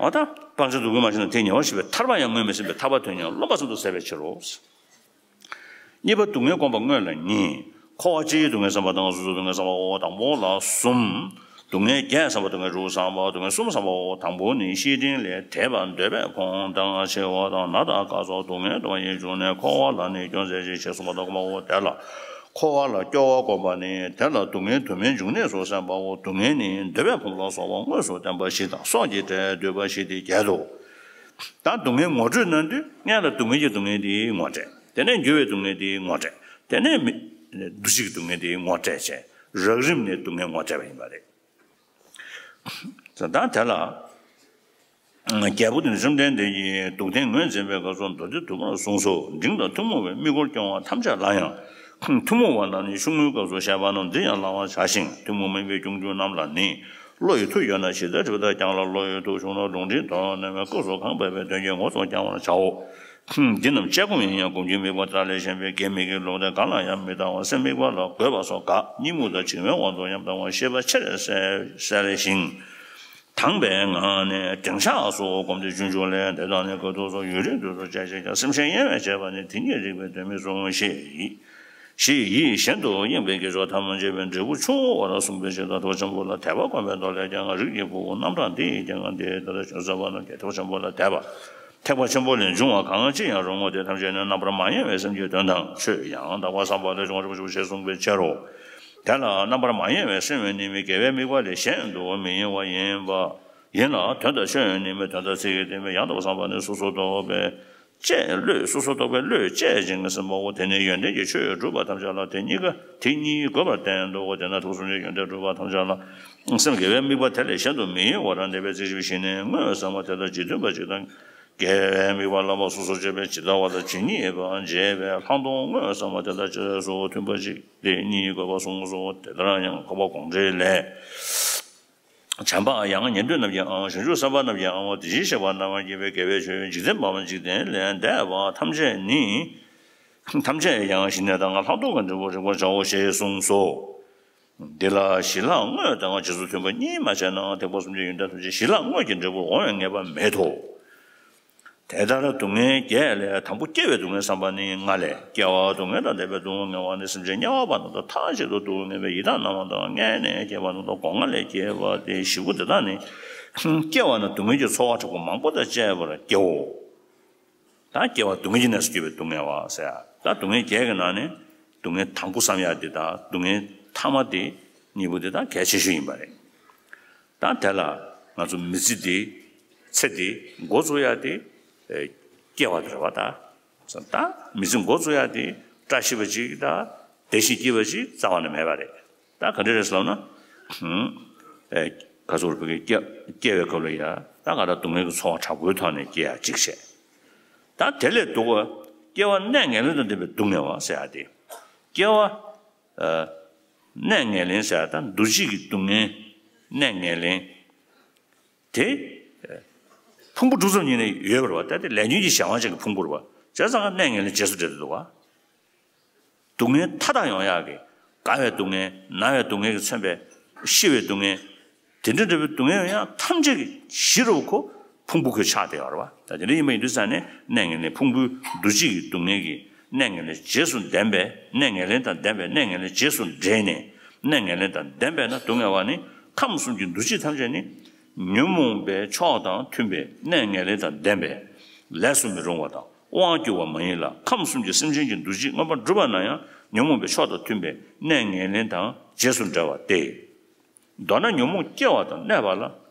འོ་ད། སྤང་བྱ་སྡུག་ཀུན་མ་ཞི་ན་དེ་ཉེ་བར་ཞི་བའི། ཐར་པ་ཡང་ངོས་མི་ཟིན་པས་ཐར་པ་དོན་གཉེར་བ། རློམ་པ་ཙམ་དུ་ཟད་པའི་ཕྱིར་རོ། གཉིས་པ་སྡུག་བསྔལ་བསྒོམ་པ་དངོས་ལ་གཉིས། འཁོར་བ་སྤྱི་ཡི་སྡུག་བསྔལ་བསམ་པ་དང་། སོ་སོའི་སྡུག་བསྔལ་བསམ་པ་དང་པོ་ལ་གསུམ། སྡུག་བསྔལ་བརྒྱད་བསམ་པ་དང་དྲུག་བསམ་པ་སྡུག་བསྔལ་གསུམ་བསམ་པ་དང་པོ་ནི་ཤེས་སྤྲིང་ལས། དེ་བས་འདོད་པས་ཕོངས་དང་ཆེ་བ་དང་ན་དང་སྐ་སོགས་སྡུག་བསྔལ་དང་ཡིད་བྱུང་ནས་འཁོར་བ་ལ་ནི་སྐྱོ་མཛད་ཅིང་ཞེས་གསུངས་པ་དང་པོ་དེ་ལ། འཁོར་བ་ལ་སྐྱོ་བ་བསྒོམ་པ་ནི། དེ་ལ་སྡུག་བསྔལ་དུ་མའི་འབྱུང་གནས་སུ་གསན་པའོ། སྡུག་བསྔལ་ནི་འདོད་པས་ཕོངས་ལ་སོགས་པ་དངོས་སུ་བསྟན་པ་བཞི་དང་། སྲོག་གི་སྒྲས་བསྡུས་པ་བཞི་སྟེ་བརྒྱད་དོ། ད་སྡུག་བསྔལ་ངོ་སྤྲོད་གནང་དུས་སྔོན་ལ་སྡུག་བསྔལ་གྱི་སྡུག་བསྔལ་དེ་ངོ་སྤྲད། དེ་ནས་འགྱུར་བའི་སྡུག་བསྔལ་དེ་ངོ་སྤྲད། དེ་ནས་མི་འདུ་བྱེད་ཀྱི་སྡུག་བསྔལ་དེ་ངོ་སྤྲད་བྱས། རགས་རིམ་ནས་སྡུག་བསྔལ་ངོ་སྤྲད་པ་ཡིན་པ་རེད། ད་དེ་ལ། རྒྱལ་པོ་དེ་ནི་བཅོམ་ལྡན་འདས་ཀྱིས་སྡུག་བདེན་ངོས་འཛིན་པའི་སྐབས་སུ་མདོ་སྡེ་མདོ་སྡེ་མར་གསུངས་སོ། འབྲིང་དང་ཐུན་མོང་བའི་དམིགས་སྐོར་སྐྱོང་བ་ཐམས་ཅད་ལ་ཡང་། ཐུན་མོང་བ་ལ་ནི་ཤུགས་དངོས་སྐབས་སུ་བཤད་པ་རྣམས་འདི་ཡང་བླང་བར་བྱ་ཞིང་། ཐུན་མོང་མིན་པའི་སྐྱོང་རྒྱུ་རྣམས་ལ་ནི། བློ་ཡི་མཐུ་ཡོད་ན་ཇི་ལྟར་བྲིས་པ་ལྟར་ཀྱང་ལ། བློ་ཡི་མཐུ་ཞུགས་ན་ལུང་འདྲེན་དུ་གནས་པས་སྐབས་སུ་གང་འབད་པའི་དོན་གྱི་ངོ་སོ་བསྐྱང་བར་བྱའོ། འདི་རྣམས་དཔྱད་སྒོམ་ཡིན་ཡང་སྒོམ་རྒྱུའི་དམིགས་པ་དག་ལས་གཞན་པའི་དགེ་མི་དགེའི་ལུགས་དེ་གང་ལ་ཡང་མི་ལྟ་བར་སེམས་དམིགས་པ་ལ་དགོད་པ་སོགས་དགག་གཉིད་རྨུགས་དང་བྱིང་བའི་དབང་དུ་ཉམས་དང་བ་ཤེས་པ་ཆེར་གསལ་གསལ་ཞིང་དྭངས་པའི་ངང་ནས་འབྲིང་ཕྲག་སོགས་བསྒོམས་ཏེ་རྒྱུན་འཇུག་ལས། དེ་དག་ནི་ག་དུས་སུ་ཡུན་རིང་དུས་སུ་བྱ་ཞིང་ཀྱང་སེམས་ཤིང་གཡེང་བས་བྱས་པ་ནི་དེ་ཉིད་རིག་པའི་དོན་མིན་གསུངས་ཞེས་ཡིད། ཞེས་ཡིད་གཞན་དུ་གཡེང་བའི་དགེ་ཕྱོགས་ཐ་མར་བྱེད་པའི་འབྲས་བུ་ཆུང་བར་གསུངས་པའི་ཕྱིར། ཐེག་པ་ཆེན་པོ་ལ་དད་པ་བསྒོམ་པའི་མདོ་ལས་ཀྱང་རིགས་ཀྱི་ཕུང་པོ་རྣམ་གྲངས་འདི་ཡི་རྐྱེན་ངན་འདི་ལྟར་བྱུང་ཟེར་བ་རྣམས་ཀྱང་ཐེག་པ་ཆེན་པོ་ལ་དད་པ། ཐེག་པ་ཆེན་པོ་ལས་འབྱུང་བ་གང་ཅི་ཡང་རུང་ངོ་། དེ་ཐམས་ཅད་ནི་རྣམ་པར་མ་གཡེང་བའི་སེམས་ཀྱི་དོན་དང་ཆོས་ཡང་དག་པར་བསམ་པ་ལས་བྱུང་བར་ཞེས་གསུངས་པའི་ཕྱིར་རོ། དེ་ལ་རྣམ་པར་མ་གཡེང་བའི་སེམས་ནི་མི་དགེ་བའི་དམིགས་པ་ལས་གཞན་དུ་མི་གཡེང་བ་ཡིན་པ། ཡིན་ལ། དོན་དང་ཆོས་ཡང་ནི་མེད། དོན་དང་ཚིག་གི་སྟེང་མེད། ཡང་དག་པར་བསམ་པ་ནི་སོ་སོར་རྟོག་པའི་བཅས་བློས། སོ་སོར་རྟོག་པའི་བློས་བཅས་བྱེད་ཀྱི་སེམས་པའོ། དེ་ནི་ཡོན་ཏན་གྱི་ཆོས་སྒྲུབ་པ་ཐམས་ཅད་ལ་དེ་གཉིས་ཀ་དེ་གཉིས་དགོས་པར་བསྟན་ཏོ། དེས་ན་དུག་གསུམ་གྱི་ཡོན་ཏན་སྒྲུབ་པ་ཐམས་ཅད་ལ་སེམས་དགེ་བའི་དམིགས་པ་དེ་ལས་གཞན་དུ་མི་གཡེང་བར་གནས་པའི་ཚིག་ཞིག་བཞིན་ནི་དངོས་སམ། དེ་དང་ཇི་མཐུན་པ་ཅིག་དང་། དགེ་བའི་དམིགས་པ་བླ་མ་སོ་སོར་བཅད་པས་ཇི་ལྟ་བ་དང་ཇི་སྙེད་པ་འབྱེད་པའི་ལྷག་མཐོང་དངོས་སམ། དེ་དང་རྗེས་སུ་མཐུན་པ་ཅིག་དེ་གཉིས་དགོས་པར་གསུངས་སོ། དེ་ལྟར་ཡང་འཁོར་བ་དགོངས་འགྲེལ་ལས། བྱམས་པ་ཡང་ཉན་ཐོས་རྣམས་ཀྱི་ཨང་། བྱང་ཆུབ་སེམས་དཔའ་རྣམས་ཀྱི་ཨང་བ། དེ་བཞིན་གཤེགས་པ་རྣམས་ཀྱིས་དགེ་བའི་ཆོས་འཇིག་རྟེན་པ་འཇིག་རྟེན་ལས་འདས་པ་ཐམས་ཅད་ནི། ཐམས་ཅད་ཡང་ཞི་གནས་དང་ལྷག་མཐོང་གི་འབྲས་བུར་རིག་པར་བྱའོ་ཞེས་གསུངས་སོ། འདི་ལ་ཞི་ལྷག་དངོས་དང་རྗེས་སུ་མཐུན་པ་གཉིས་མ་བྱས་ན་ཐེག་པ་གསུམ་གྱི་ཡོན་ཏན་ཐམས་ཅད་ཞི་ལྷག་དངོས་ཀྱི་འབྲས་བུར་འོང་བའི་ངེས་པ་མེད་དོ། དེ་ལྟར་སྡུག་བསྔལ་བརྒྱད་ལས་དང་པོ་སྐྱེ་བའི་སྡུག་བསྔལ་བསམ་པ་ནི་ལྔ་ལས། སྐྱེ་བ་སྡུག་བསྔལ་དང་ལྡན་པའི་སྡུག་བསྔལ་བ་ནི་སེམས་ཅན་དམྱལ་བ་པ་རྣམས་དང་མཐའ་གཅིག་ཏུ་སྡུག་བསྔལ་བའི་ཡི་དྭགས་རྣམས་དང་མངལ་ནས་སྐྱེས་པ་རྣམས་དང་སྒོ་ང་ལས་སྐྱེས་པ་སྟེ་བཞི་པོ་འདི་དག་ནི། སྐྱེ་བ་ནི་སྡུག་བསྔལ་གྱི་ཚོར་བ་དྲག་པོ་མང་པོ་དང་བཅས་པར་སྐྱེའོ། ད་སྐྱེ་བ་སྡུག་བསྔལ་གྱི་གནས་སུ་སྐྱེ་བའི་སྡུག་བསྔལ་བ་ཟེར། ད་སྡུག་བསྔལ་བརྒྱད་ཀྱི་ནང་ནས་སྡུག་བསྔལ་དང་པོ་བསམ་ཡག་འདི་དང་སྡུག་བསྔལ་ཐ་མ་དེ་གཉིས་པོ་འདི་དག་གལ་ཆེ་ཤོས་ཡིན་པ་རེད། ད་དེ་ལ་ང་ཚོ་མི་ཚེ་འདི་ཚེ་འདི་འགོ་བཙུགས་ཡག་དེ་ཨེ་སྐྱེ་བ་དེ་རེད་བ། ད་ད་མི་ཚེ་འགོ་བཙུགས་ཡག་དེ་བཀྲ་ཤིས་པ་ཅིག་དང་བདེ་ཞིང་སྐྱིད་པ་ཅིག་རྩ་བ་ནས་མེད་པ་རེད། ད་ག་འདྲ་རེད་ཟེར་ལབ་ན། ཨེ་ཁ་སོར་བུ་གི་སྐྱེ་སྐྱེ་བའི་སྐབས་ལ་ཡ་ད་ག་ད་སྡུག་བསྔལ་གྱི་ཚོར་བ་དྲག་པོའི་ཐོག་ནས་སྐྱེ་ཡག་ཅིག་བྱས། ད་དེ་ལས་སྡུག་པ་སྐྱེ་བ་གནས་ངན་ལེན་དང་ལྡན་པའི་སྡུག་བསྔལ་བ་ཟེར་ཡག་དེ། སྐྱེ་བ་ཨ་གནས་ངན་ལེན་ཟེར་ཡག་ད་འདུ་བྱེད་ཀྱི་སྡུག་བསྔལ་གནས་ངན་ལེན། དེ་ཕུང་པོ་གྲུབ་ཙམ་ཉིད་ནས་ཡོད་པ་རེད་བ། ད་དེ་ལས་ཉོན་གྱི་གཞན་དབང་ཅན་གྱི་ཕུང་པོ་རེད་བ། བྱས་ཙང་གནས་ངན་ལེན་རྗེས་སུ་འབྲེལ་དུ་འདུག་བ། སྡུག་བསྔལ་མཐའ་དག་ཡོང་ཡག་གི། རྒ་བའི་སྡུག་བསྔལ། ན་བའི་སྡུག་བསྔལ་གྱིས་མཚོན་པའི་ཤི་བའི་སྡུག་བསྔལ། དེ་འདྲ་འདྲ་བའི་སྡུག་བསྔལ་ཡོང་ཡག་ཐམས་ཅད་ཀྱི་གཞི་རུ་ཁོ་ཕུང་པོ་ཁོས་ཆགས་བསྡད་ཡོད་རེད་བ། ད་དེ་འདྲ་ཡིན་པ་ཡིན་དུས་ཙང་ནས་གནས་ངན་ལེན་ཕུང་པོའི་འདུ་བྱེད་ཀྱི་སྡུག་བསྔལ་གྱི་གནས་ངན་ལེན་རྗེས་སུ་ལྡན་པའི་གནས་ངན་ལེན་དང་ལྡན་པའི་གནས་ངན་ལེན་རྗེས་སུ་འབྲེལ་ནས་གནས་ངན་ལེན་དང་ལྡན་པས་ན་སྡུག་བསྔལ་བ་ནི་ཁམས་གསུམ་གྱི་འདུ་བྱེད་ཐམས་ཅད་ནི་ཉོན་མོངས་པའི་ཕྱོགས་དང་མཐུན་པའི་གནས་ངན་ལེན་དང་ལྡན་པས་ལས་སུ་མི་རུང་བ་དང་། དབང་སྒྱུར་བ་མ་ཡིན་ལ། ཁམས་གསུམ་གྱི་སེམས་ཅན་གྱི་འདུ་བྱེད་མངོན་པར་སྒྲུབ་པ་ན་ཡང་ཉོན་མོངས་པའི་ཕྱོགས་དང་མཐུན་པའི་གནས་ངན་ལེན་དང་རྗེས་སུ་འབྲེལ་བ་སྟེ། མདོར་ན་ཉོན་མོངས་སྐྱེ་བ་དང་གནས་པ་ལ།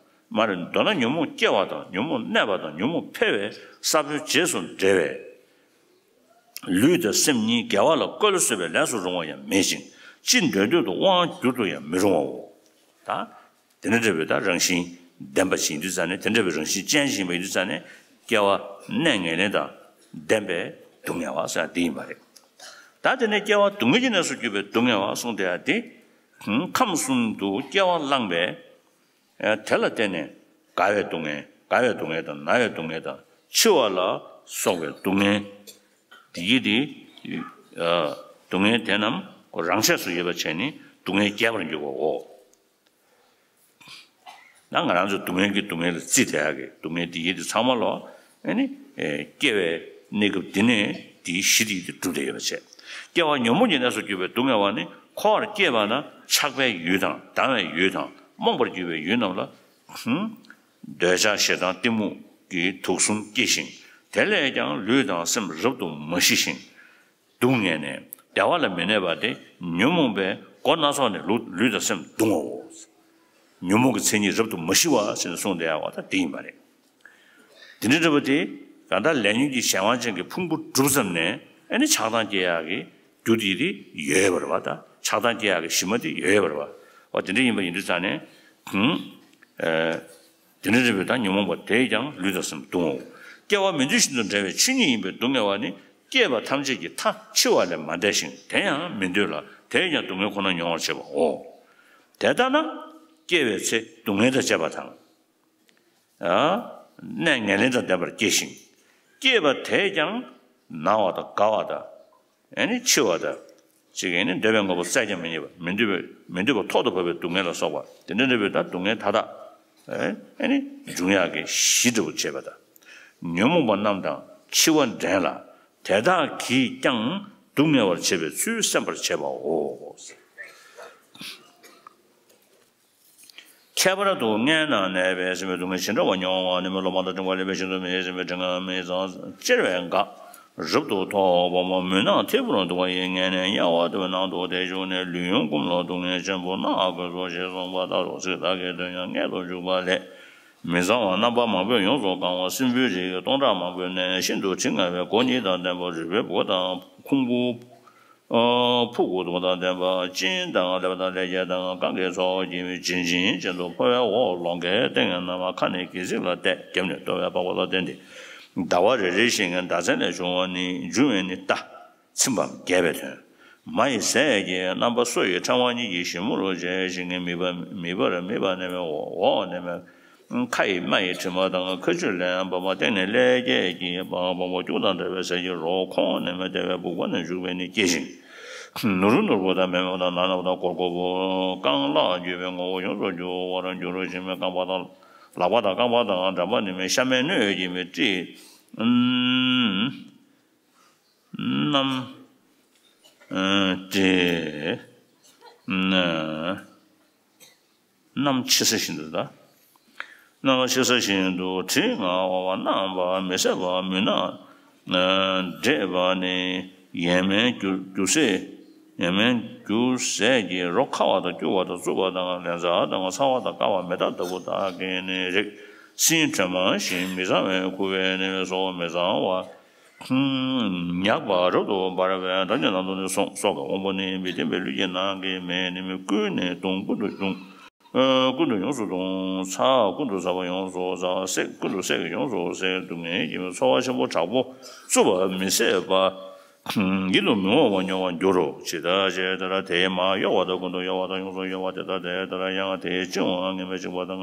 མ་རེད། མདོར་ན་ཉོན་མོངས་སྐྱེ་བ་དང་ཉོན་མོངས་གནས་པ་དང་ཉོན་མོངས་འཕེལ་བའི་ས་བོན་རྗེས་སུ་འབྲེལ་བས། ལུས་དང་སེམས་གཉིས་དགེ་བ་ལ་བཀོལ་བཟོད་པའི་ལས་སུ་རུང་བ་ཡང་མེད་ཅིང་། ཅི་འདོད་འདོད་དུ་དབང་བསྒྱུར་དུ་ཡང་མི་རུང་བའོ། ད། དེ་འདྲ་འདྲ་བའི་ད་རང་བཞིན་ལྡན་པ་ཞིག་ཡིན་དུས་ཙང་ནས། དེ་འདྲ་བའི་རང་བཞིན་ཅན་ཞིག་ཡིན་པ་ཡིན་དུས་ཙང་ནས་སྐྱེ་བ་གནས་ངན་ལེན་དང་ལྡན་པའི་སྡུག་བསྔལ་བ་ཟེར་ཡག་འདི་ཡིན་པ་རེད། ད་དེ་ནས་སྐྱེ་བ་སྡུག་བསྔལ་གྱི་གནས་སུ་གྱུར་པའི་སྡུག་བསྔལ་བ་གསུངས་བསྡད་ཡག་འདི། ཁམས་གསུམ་དུ་སྐྱེ་བ་བླངས་པས། དེ་ལ་བརྟེན་ནས་རྒ་བའི་སྡུག་བསྔལ། རྒ་བའི་སྡུག་བསྔལ་དང་ན་བའི་སྡུག་བསྔལ་དང་འཆི་བ་ལ་སོགས་པའི་སྡུག་བསྔལ། དེ་ཡི་དེ། སྡུག་བསྔལ་དེ་རྣམས་རང་ཆས་སུ་ཡོད་པར་བྱས་ནས་སྡུག་བསྔལ་རྒྱས་པར་འགྱུར་བའོ། ད་ང་རང་ཚོ་སྡུག་བསྔལ་གྱི་སྡུག་བསྔལ་ལ་བརྩིས་བསྡད་ཡག་གི་སྡུག་བསྔལ་འདི་ཡི་དེ་ཚང་མ་ལོ། ཨ་ནི། ཨེ་སྐྱེ་བའི་གནས་སྐབས་འདི་ནས་དེའི་གཞི་དེ་ཡི་དེ་གྲུབ་བསྡད་ཡོད་པ་བྱས། སྐྱེ་བ་ཉོན་མོངས་ཀྱི་གནས་སུ་གྱུར་པའི་སྡུག་བསྔལ་བ་ནི་འཁོར་བར་སྐྱེས་པ་ན་ཆགས་པའི་ཡུལ་དང་སྡང་བའི་ཡུལ་དང་རྨོངས་པར་གྱུར་པའི་ཡུལ་རྣམས་ལ། ཧུམ། འདོད་ཆགས་ཞེ་སྡང་གཏི་མུག་གི་དུག་གསུམ་སྐྱེ་ཞིང་། དེ་ལས་ཀྱང་ལུས་དང་སེམས་རབ་ཏུ་མ་ཞི་ཞིང་། སྡུག་བསྔལ་ནས་བདེ་བ་ལ་མི་གནས་པ་དེ་ཉོན་མོངས་པའི་སྒོ་སྣ་ཚོགས་ནས་ལུ་ལུས་དང་སེམས་གདུང་བའོ། ཉོན་མོངས་ཀྱི་མཚན་ཉིད་རབ་ཏུ་མ་ཞི་བ་ཞེས་གསུངས་བསྡད་ཡག་བ་ད་དེ་ཡིན་པ་རེད། དེ་འདྲ་འདྲ་བ་དེ་གང་ལྟར་ལས་ཉོན་གྱི་གཞན་དབང་ཅན་གྱི་ཕུང་པོ་གྲུབ་ཙམ་ནས་ཨ་ནི་ཆགས་སྡང་སྐྱེ་ཡག་གི་རྒྱུ་དེ་དེ་ཡོད་པ་རེད་བ། ད་ཆགས་སྡང་སྐྱེ་ཡག་གི་གཞི་མ་དེ་ཡོད་པ་རེད་བ། འོ་དེ་འདྲ་ཡིན་པ་ཡིན་དུས་ཙང་ནས། ཧུམ། ཨེ། དེ་འདྲ་འདྲ་བའི་ད་ཉོན་མོངས་པ་དེས་ཀྱང་ལུས་དང་སེམས་གདུང་ངོ་། སྐྱེ་བ་མི་འདོད་བཞིན་དུ་འབྲེལ་བའི་ཆོས་ཉིད་ཡིན་པའི་སྡུག་བསྔལ་བ་ནི་སྐྱེས་པ་ཐམས་ཅད་ཀྱི་མཐའ་འཆི་བ་ལས་མ་འདས་ཤིང་དེ་ཡང་མི་འདོད་ལ་དེས་ཀྱང་སྡུག་བསྔལ་ཁོ་ན་མྱོང་བར་བྱེད་པའོ། དེ་ལྟ་ན་སྐྱེ་བའི་ཚེ་སྡུག་བསྔལ་དང་བཅས་པ་དང་། ཨ། གནས་ངན་ལེན་དང་ལྡན་པར་སྐྱེ་ཞིང་། སྐྱེས་པ་དེས་ཀྱང་ན་བ་དང་རྒ་བ་དང་། ཨེ་ནི་འཆི་བ་དང་། གཅིག་ཨེ་ནི་འདོད་པའི་དངོས་པོ་བཙལ་ཀྱང་མི་རྙེད་པ། མི་འདོད་པའི་མི་འདོད་པ་ཐོག་ཏུ་བབས་པའི་སྡུག་བསྔལ་ལ་སོགས་པ་དེ་འདྲ་འདྲ་བའི་ད་སྡུག་བསྔལ་མཐའ་དག་ཨེ་ནི་འབྱུང་ཡག་གི་གཞི་འདྲ་བོ་བྱེད་པ་དང་། ཉོན་མོངས་པ་རྣམས་དང་འཆི་བ་འདྲེན་ལ་དེ་དག་གིས་ཀྱང་སྡུག་བསྔལ་བར་བྱེད་པའི་ཚུལ་སེམས་པར་བྱེད་པའོ། ཁྱད་པར་དུ་མངལ་ནང་གནས་པའི་སྲིན་པོའི་སྡུག་བསྔལ་ཇི་འདྲ་བ་མྱོང་བ་ནི། མི་སློབ་མ་དང་འབྲིང་བ་ལེགས་པའི་ཞིང་དུ་མི་ཡི་སྲིན་པོའི་མགྲིན་ཁང་མི་ཚང་གཅེར་བས་འགག་རབ་ཏུ་ཐོབ་པ་མོ། མུན་ནག་ཐིབས་པོར་འདུག་པ་ཡི་མངལ་ནས་དམྱལ་བ་ལྟ་བུའི་ནང་དུ་དེ་ཞུགས་ནས་ལུས་ཡུན་ཀུན་ལ་སྡུག་བསྔལ་ཆེན་པོ་མནར་དགོས་སོ་ཞེས་གསུངས་པ་ལྟར་རོ། ཚིག་བདག་གི་དོན་ཡང་མངལ་དུ་ཞུགས་པ་ལས། མི་གཙང་བ་རྣམ་པ་མང་པོས་ཡོངས་སུ་གང་བ་སྲིན་པོའི་རིགས་སྟོང་ཕྲག་མང་པོའི་གནས་ཤིན་ཏུ་དྲི་ང་བའི་སྒོ་གཉིས་དང་ལྡན་པ་རུས་པའི་བུ་དང་ཁུང་བུ། ཨ་ཕུག་གུ་དང་ལྡན་པ་གཅིན་དང་ཀླད་པ་དང་ཀླད་རྒྱས་དང་རྐང་གི་ཚོགས་ཀྱིས་བྱིན་ཅིང་བྱིན་དུ་ཕོ་བའི་འོག་ལོང་གའི་སྟེང་ན་མ་ཁ་ནི་གི་ཚིགས་ལ་གཏད། རྒྱབ་ནི་ལྟོ་བའི་པགས་པ་ལ་བརྟེན་ཏེ། ཟླ་བ་རེ་རེ་བཞིན་གྱི་ཟླ་མཚན་ལས་བྱུང་བ་ནི་འབྱུང་བའི་ནི་རྟ། ཚིམ་པའམ་རྒྱས་པའི་དོན། མ་ཡི་ཟས་ཀྱི་རྣམ་པ་སོ་ཡི་ཕྲེང་བ་གཉིས་ཀྱི་ཞལ་མུ་རུ་བྱས་ཤིང་མིད་པ་མིད་པར་མིད་པ་ནི་འོག་ནས་མ། ཁ་ཡི་རྨ་ཡི་དྲི་མ་དང་ཁ་ཆུ་ལས་བབས་པ་སྟེང་ནས་ཀླད་རྒྱས་ཀྱི་བང་བང་པོ་སྐྱུག་དང་འདྲ་བའི་ཟས་ཀྱི་རོ་ཁོང་ནས་མ་ལྟེ་བའི་ལྦུ་བ་ནས་འཇུག་པའི་ནི་སྐྱེ་ཞིང་། ནུར་ནུར་པོ་དང་མེ་མོ་དང་ནག་ནག་པོ་དང་སྒོར་སྒོར་པོ་རྐང་ལག་འགྱོད་པའི་ངོ་བོ་ཡོངས་སུ་འགྱུར་བར་འགྱུར་ཞིང་མི་རྐང་པ་དང་ལག་པ་དང་རྐང་པ་དང་འགྲམ་པ་ནི་མི་ཤ་མེད་སྣོད་ཀྱི་མི་དཀྲིས། གནམ། ཨ་ཏེ། ན། གནམ་ཕྱི་ས་བཞིན་དུ་ད། གནམ་ཕྱི་ས་བཞིན་དུ་དྲི་ང་བ་བ་རྣམ་པ་མི་བཟད་པ་མུན་ནག་འདྲེས་པ་ནི་ཡས་མས་རྒྱུ་རྒྱུ་ཟས། ཡས་མས་རྒྱུ་ཟས་ཀྱི་རོ་ཁ་བ་དང་སྐྱུར་བ་དང་རྩུབ་པ་དང་ལན་ཚྭ་དང་ཚ་བ་དང་དཀར་བ་མེ་སྟག་ལྟ་བུ་དག་གི་ནི་རིགས། སྲིན་དྲི་མ་བཞིན་མི་གཙང་བའི་ཁུ་བའི་ནི་སོགས་མི་གཙང་བ། ཉག་པ་རབ་ཏུ་འབར་བའི་འགྲམ་གྱི་ནང་དུ་ནི་སོང་། སྲོག་གི་དབང་པོ་ནི་མི་བརྟན་པའི་ལུས་ཀྱི་ནང་གི་མེ་ནི་མི་ཀུན་ནས་གདུང་ཀུན་ཏུ་གདུང་། ཀུན་ཏུ་ཡོངས་སུ་གདུང་། ཚ་ཀུན་ཏུ་ཚ་བ་ཡོངས་སུ་ཚ། སྲེག་ཀུན་ཏུ་སྲེག་ཡོངས་སུ་སྲེག། སྡུག་བསྔལ་གྱི་ཚོར་བ་ཆེན་པོ་དྲག་པོ་རྩུབ་པ་མི་བཟད་པ། ཡིད་དུ་མི་འོང་བ་མྱོང་བར་འགྱུར་རོ། ཇི་ལྟར་ཇི་ལྟར་དེའི་མར་གཡོ་བ་དང་ཀུན་ཏུ་གཡོ་བ་དང་ཡོངས་སུ་གཡོ་བ་དེ་ལྟར་དེ་ལྟར་ཡང་དེའི་བཅིང་བ་ངན་པས་བཅིངས་པ་དང་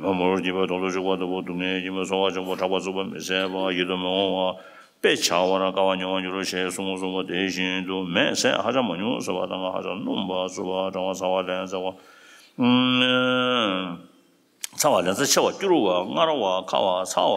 མེ་མུར་གྱི་བའི་དོང་དུ་བཅུག་པ་ལྟ་བུ་སྡུག་བསྔལ་གྱི་ཚོར་བ་ཆེན་པོ་དྲག་པོ་རྩུབ་པ་མི་བཟད་པ་ཡིད་དུ་མི་འོང་བ། དཔེ་བྱ་བར་དཀའ་བ་མྱོང་བར་འགྱུར་རོ་ཞེས་གསུངས་གསུངས་པ་དེ་བཞིན་དུ་མེས་ཟས་ཧ་ཅང་མང་ཉུང་ཟ་བ་དང་ཧ་ཅང་སྣུམ་པ་བཟོ་བ་གྲང་བ་ཚ་བ་ལན་ཚྭ་བ། ཚ་བ་ལན་ཚྭ་ཆེ་བ་སྐྱུར་བ་མངར་བ་ཁ་བ་ཚ་བ་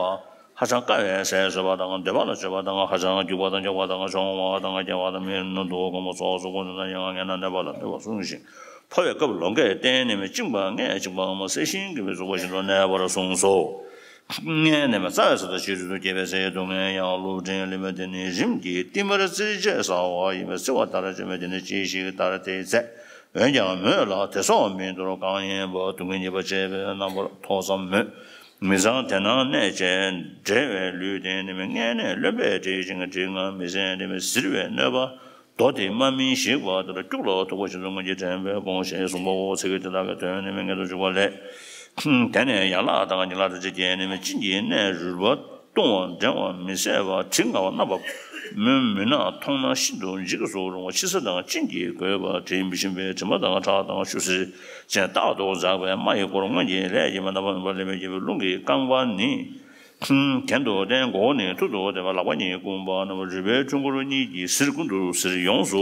ཧ་ཅང་དཀའ་བའི་ཟས་ཟོས་པ་དང་འདོད་པ་ལ་སྤྱོད་པ་དང་ཧ་ཅང་སྐྱུག་པ་དང་འཁྱག་པ་དང་གྱོང་བ་དང་སྐྱེ་བ་དང་མི་སྣ་སྡུག་གོམས་པ་ཚོགས་སུ་ཀུན་ཏུ་དང་ཡང་ངན་ན་གནོད་པ་ལ་གནོད་པ་གསུངས་ཤིང་། ཕོ་བའི་སྐབས་ལོང་གའི་སྟེང་ནས་མི་བཅིངས་པ་ལྔས་བཅིངས་པའམ་གསལ་ཤིང་གི་མི་གཟུགས་པ་བཞིན་དུ་གནས་པར་གསུངས་སོ། ལྔས་ནི་མི་རྩ་བའི་ས་དང་ཕྱི་རོལ་དུ་སྐྱེ་བའི་སའི་སྡུག་བསྔལ་ཡང་ལུས་འབྲིང་ལི་མི་དེ་ནི་རིམ་གྱིས་ཏིལ་མར་བཙིར་བྱས་ཟ་བ་ཡིན་པས་བཙིར་བ་ལྟར་བྱས་མི་དེ་ནི་ཅི་ཞིག་ལྟར་དེའི་ཚེ། འོན་ཀྱང་མོད་ལ་དེ་སོགས་མིན་འདུག་གང་ཡིན་པ་སྡུག་བསྔལ་ཉེས་པ་བྱས་པའི་རྣམ་པར་ཐོགས་སམ་མོད། མི་ཚང་དེ་ན་གནས་བཅས་འབྲེལ་བའི་ལུས་དེ་ནི་མི་མངལ་ནས་རློན་པས་དྲིལ་ཞིང་དྲིལ་ངང་མི་ཟད་ནི་མི་གཟིར་བའི་གནོད་པ། རྡོ་དེ་མ་སྨིན་ཞིག་པ་ལྟར་སྐྱུག་ལ་ཐུག་པ་ཞིག་ཏུ་སྔོན་གྱི་དྲན་པས་སྤོང་ཞེས་གསུངས་པའོ། ཚིག་གི་དེ་དག་གི་དོན་ནི་མི་ངེས་སུ་འཇུག་པ་ལས། དེ་ནས་ཡན་ལག་དང་ཉིང་ལག་དང་ལྕེ་བརྒྱད་ནི་མི་གཅིན་གྱི་གནས་རུལ་བ་ལྟུང་བ་འགྲེང་བ་མི་བཟད་པ་དྲི་ང་བ་རྣམ་པ་མུན་མུན་ནག་མཐོང་ན་ཤིན་ཏུ་འཇིགས་སུ་རུང་བ་ཕྱི་ས་དང་གཅིན་གྱིས་གོས་པ་དྲི་མི་ཞིམ་པའི་དྲི་མ་དང་ཁྲག་དང་ཆུ་སེར་ཅན་རྟག་ཏུ་འཛག་པའི་རྨ་ཡི་སྐོར་སྔོན་གྱི་ལས་ཀྱི་མི་རྣམ་པ་མུན་པ་ལས་མེད་ཀྱི་རླུང་གི་རྐང་པ་ནི། གྱེན་དུ་བསྟན་མགོ་བོ་ནི་ཐུར་དུ་བསྟན་པ་ལག་པ་གཉིས་བསྐུམ་པ་རྣམས་རུས་པའི་ཆུ་འཁོར་གཉིས་ཀྱིས་གཟིར་ཀུན་ཏུ་གཟིར་ཡོངས་སུ་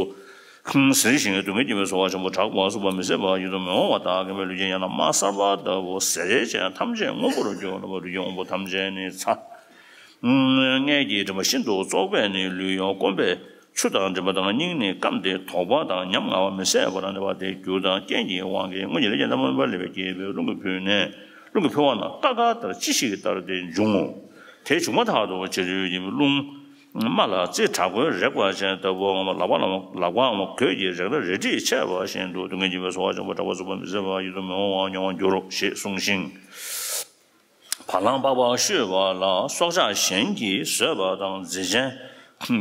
གཟིར་ཞིང་སྡུག་བསྔལ་གྱི་མི་ཚོར་བ་ཆེན་པོ་དྲག་པོ་རྩུབ་པ་མི་བཟད་པ་ཡིད་དུ་མི་འོང་བ་དག་གི་མི་ལུས་ཀྱི་ཡང་ན་རྨ་གསར་པ་ལྟ་བུ་ཟེར་ཅན་ཐམས་ཅད་སྔོན་པོར་གྱུར་ལ་བ་ལུས་ཀྱི་དབང་པོ་ཐམས་ཅད་ནི་ཚ། མངལ་གྱི་དྲི་མ་ཤིན་ཏུ་བཙོག་པས་ནི་ལུས་ཡང་སྐོམ་པས་ཆུ་དང་དྲི་མ་དང་སྙིང་ནི་སྐམ་སྟེ་དོག་པ་དང་ཉམ་ང་བ་མི་བཟད་པར་གནས་པ་དེ་རྒྱུ་དང་རྐྱེན་གྱི་དབང་གིས་སྔོན་གྱི་ལས་ཀྱི་རྣམ་པར་ལས་པའི་སྐྱེས་བུའི་རླུང་གིས་ཕུལ་ནས་རླུང་གིས་ཕུལ་བ་རྣམས་ཀ་ཀ་ལྟར་ཅི་ཞིག་ལྟར་དེ་འབྱུང་ངོ་། དེ་བྱུང་མ་ཐག་ཏུ་ཕྱི་རོལ་གྱི་རླུང་རྨ་ལ་རྩི་དྲག་པོས་རེག་པ་ཅན་ལྟ་བུའམ་ལག་པ་ལ་ལག་པའམ་གོས་ཀྱིས་རེག་ན་རལ་གྲིས་ཆད་པ་བཞིན་དུ་སྡུག་བསྔལ་གྱི་མི་ཚོར་བ་ཆེན་པོ་དྲག་པོ་རྩུབ་པ་མི་བཟད་པ་ཡིད་དུ་མི་འོང་བ་མྱོང་བར་འགྱུར་རོ་ཞེས་གསུངས་ཤིང་། བ་ལང་པགས་པ་བཤོས་པ་ལ་སྲོག་ཆགས་གཞན་གྱིས་ཟོས་པ་དང་རྫས་ཅན་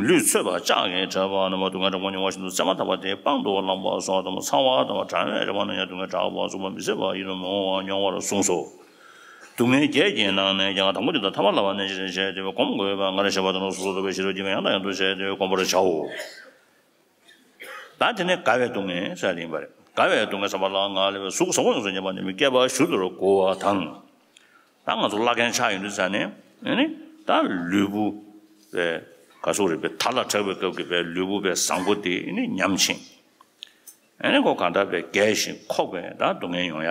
ལུས་ཚོས་པ་ལྕགས་ཀྱིས་བྲད་པ་རྣམས་སྡུག་བསྔལ་དྲག་པོ་མྱོང་བ་བཞིན་དུ་བཙས་མ་ཐག་པ་དེ་པང་དུ་བླངས་པ་སོགས་དང་ཚ་བ་དང་གྲང་བའི་རེག་པ་རྣམས་ཀྱང་སྡུག་བསྔལ་དྲག་པོ་རྩུབ་པ་མི་བཟད་པ་ཡིད་དུ་མི་འོང་བ་མྱོང་བར་གསུངས་སོ། སྡུག་བསྔལ་བརྒྱད་ཀྱི་ནང་ནས་ཀྱང་དང་པོ་དེ་དང་ཐ་མ་ལ་བ་ནས་ཅི་ཞིག་བྱས་ཏེ་སྒོམ་དགོས་པ་སྔར་བཤད་པ་དང་སོ་སོར་རྟོག་པའི་ཤེས་རབ་ཀྱིས་ཡང་དང་ཡང་དུ་བྱས་ཏེ་བསྒོམ་པར་བྱའོ། ད་དེ་ནས་དགའ་བའི་སྡུག་བསྔལ་ཟེར་ཡིན་པ་རེད། དགའ་བའི་སྡུག་བསྔལ་ཟེར་བ་ལ་ང་ལ་བའི་གཟུགས་བཟང་པོ་ཡོངས་སུ་ཉམས་པ་ནི་མི་སྐྱེ་བ་ཞུ་དུར་གོ་བ་དང་། ད་ང་ཚོ་བླ་རྒན་ཆགས་ཡོང་དུས་ཙ་ནས་ཨ་ནི་ད་ལུས་པོ་བའི་ག་སོག་རེད་པའི་དར་ལ་དྲག་པའི་སྐབས་ཀྱི་བའི་ལུས་པོ་བའི་བཟང་པོ་དེ་ཨ་ནི་ཉམས་ཕྱིན། ཨ་ནི་ཁོ་གང་ལྟར་བའི་རྒས་ཤིང་འཁོགས་པའི་ད་སྡུག་བསྔལ་ཡོང་ཡ།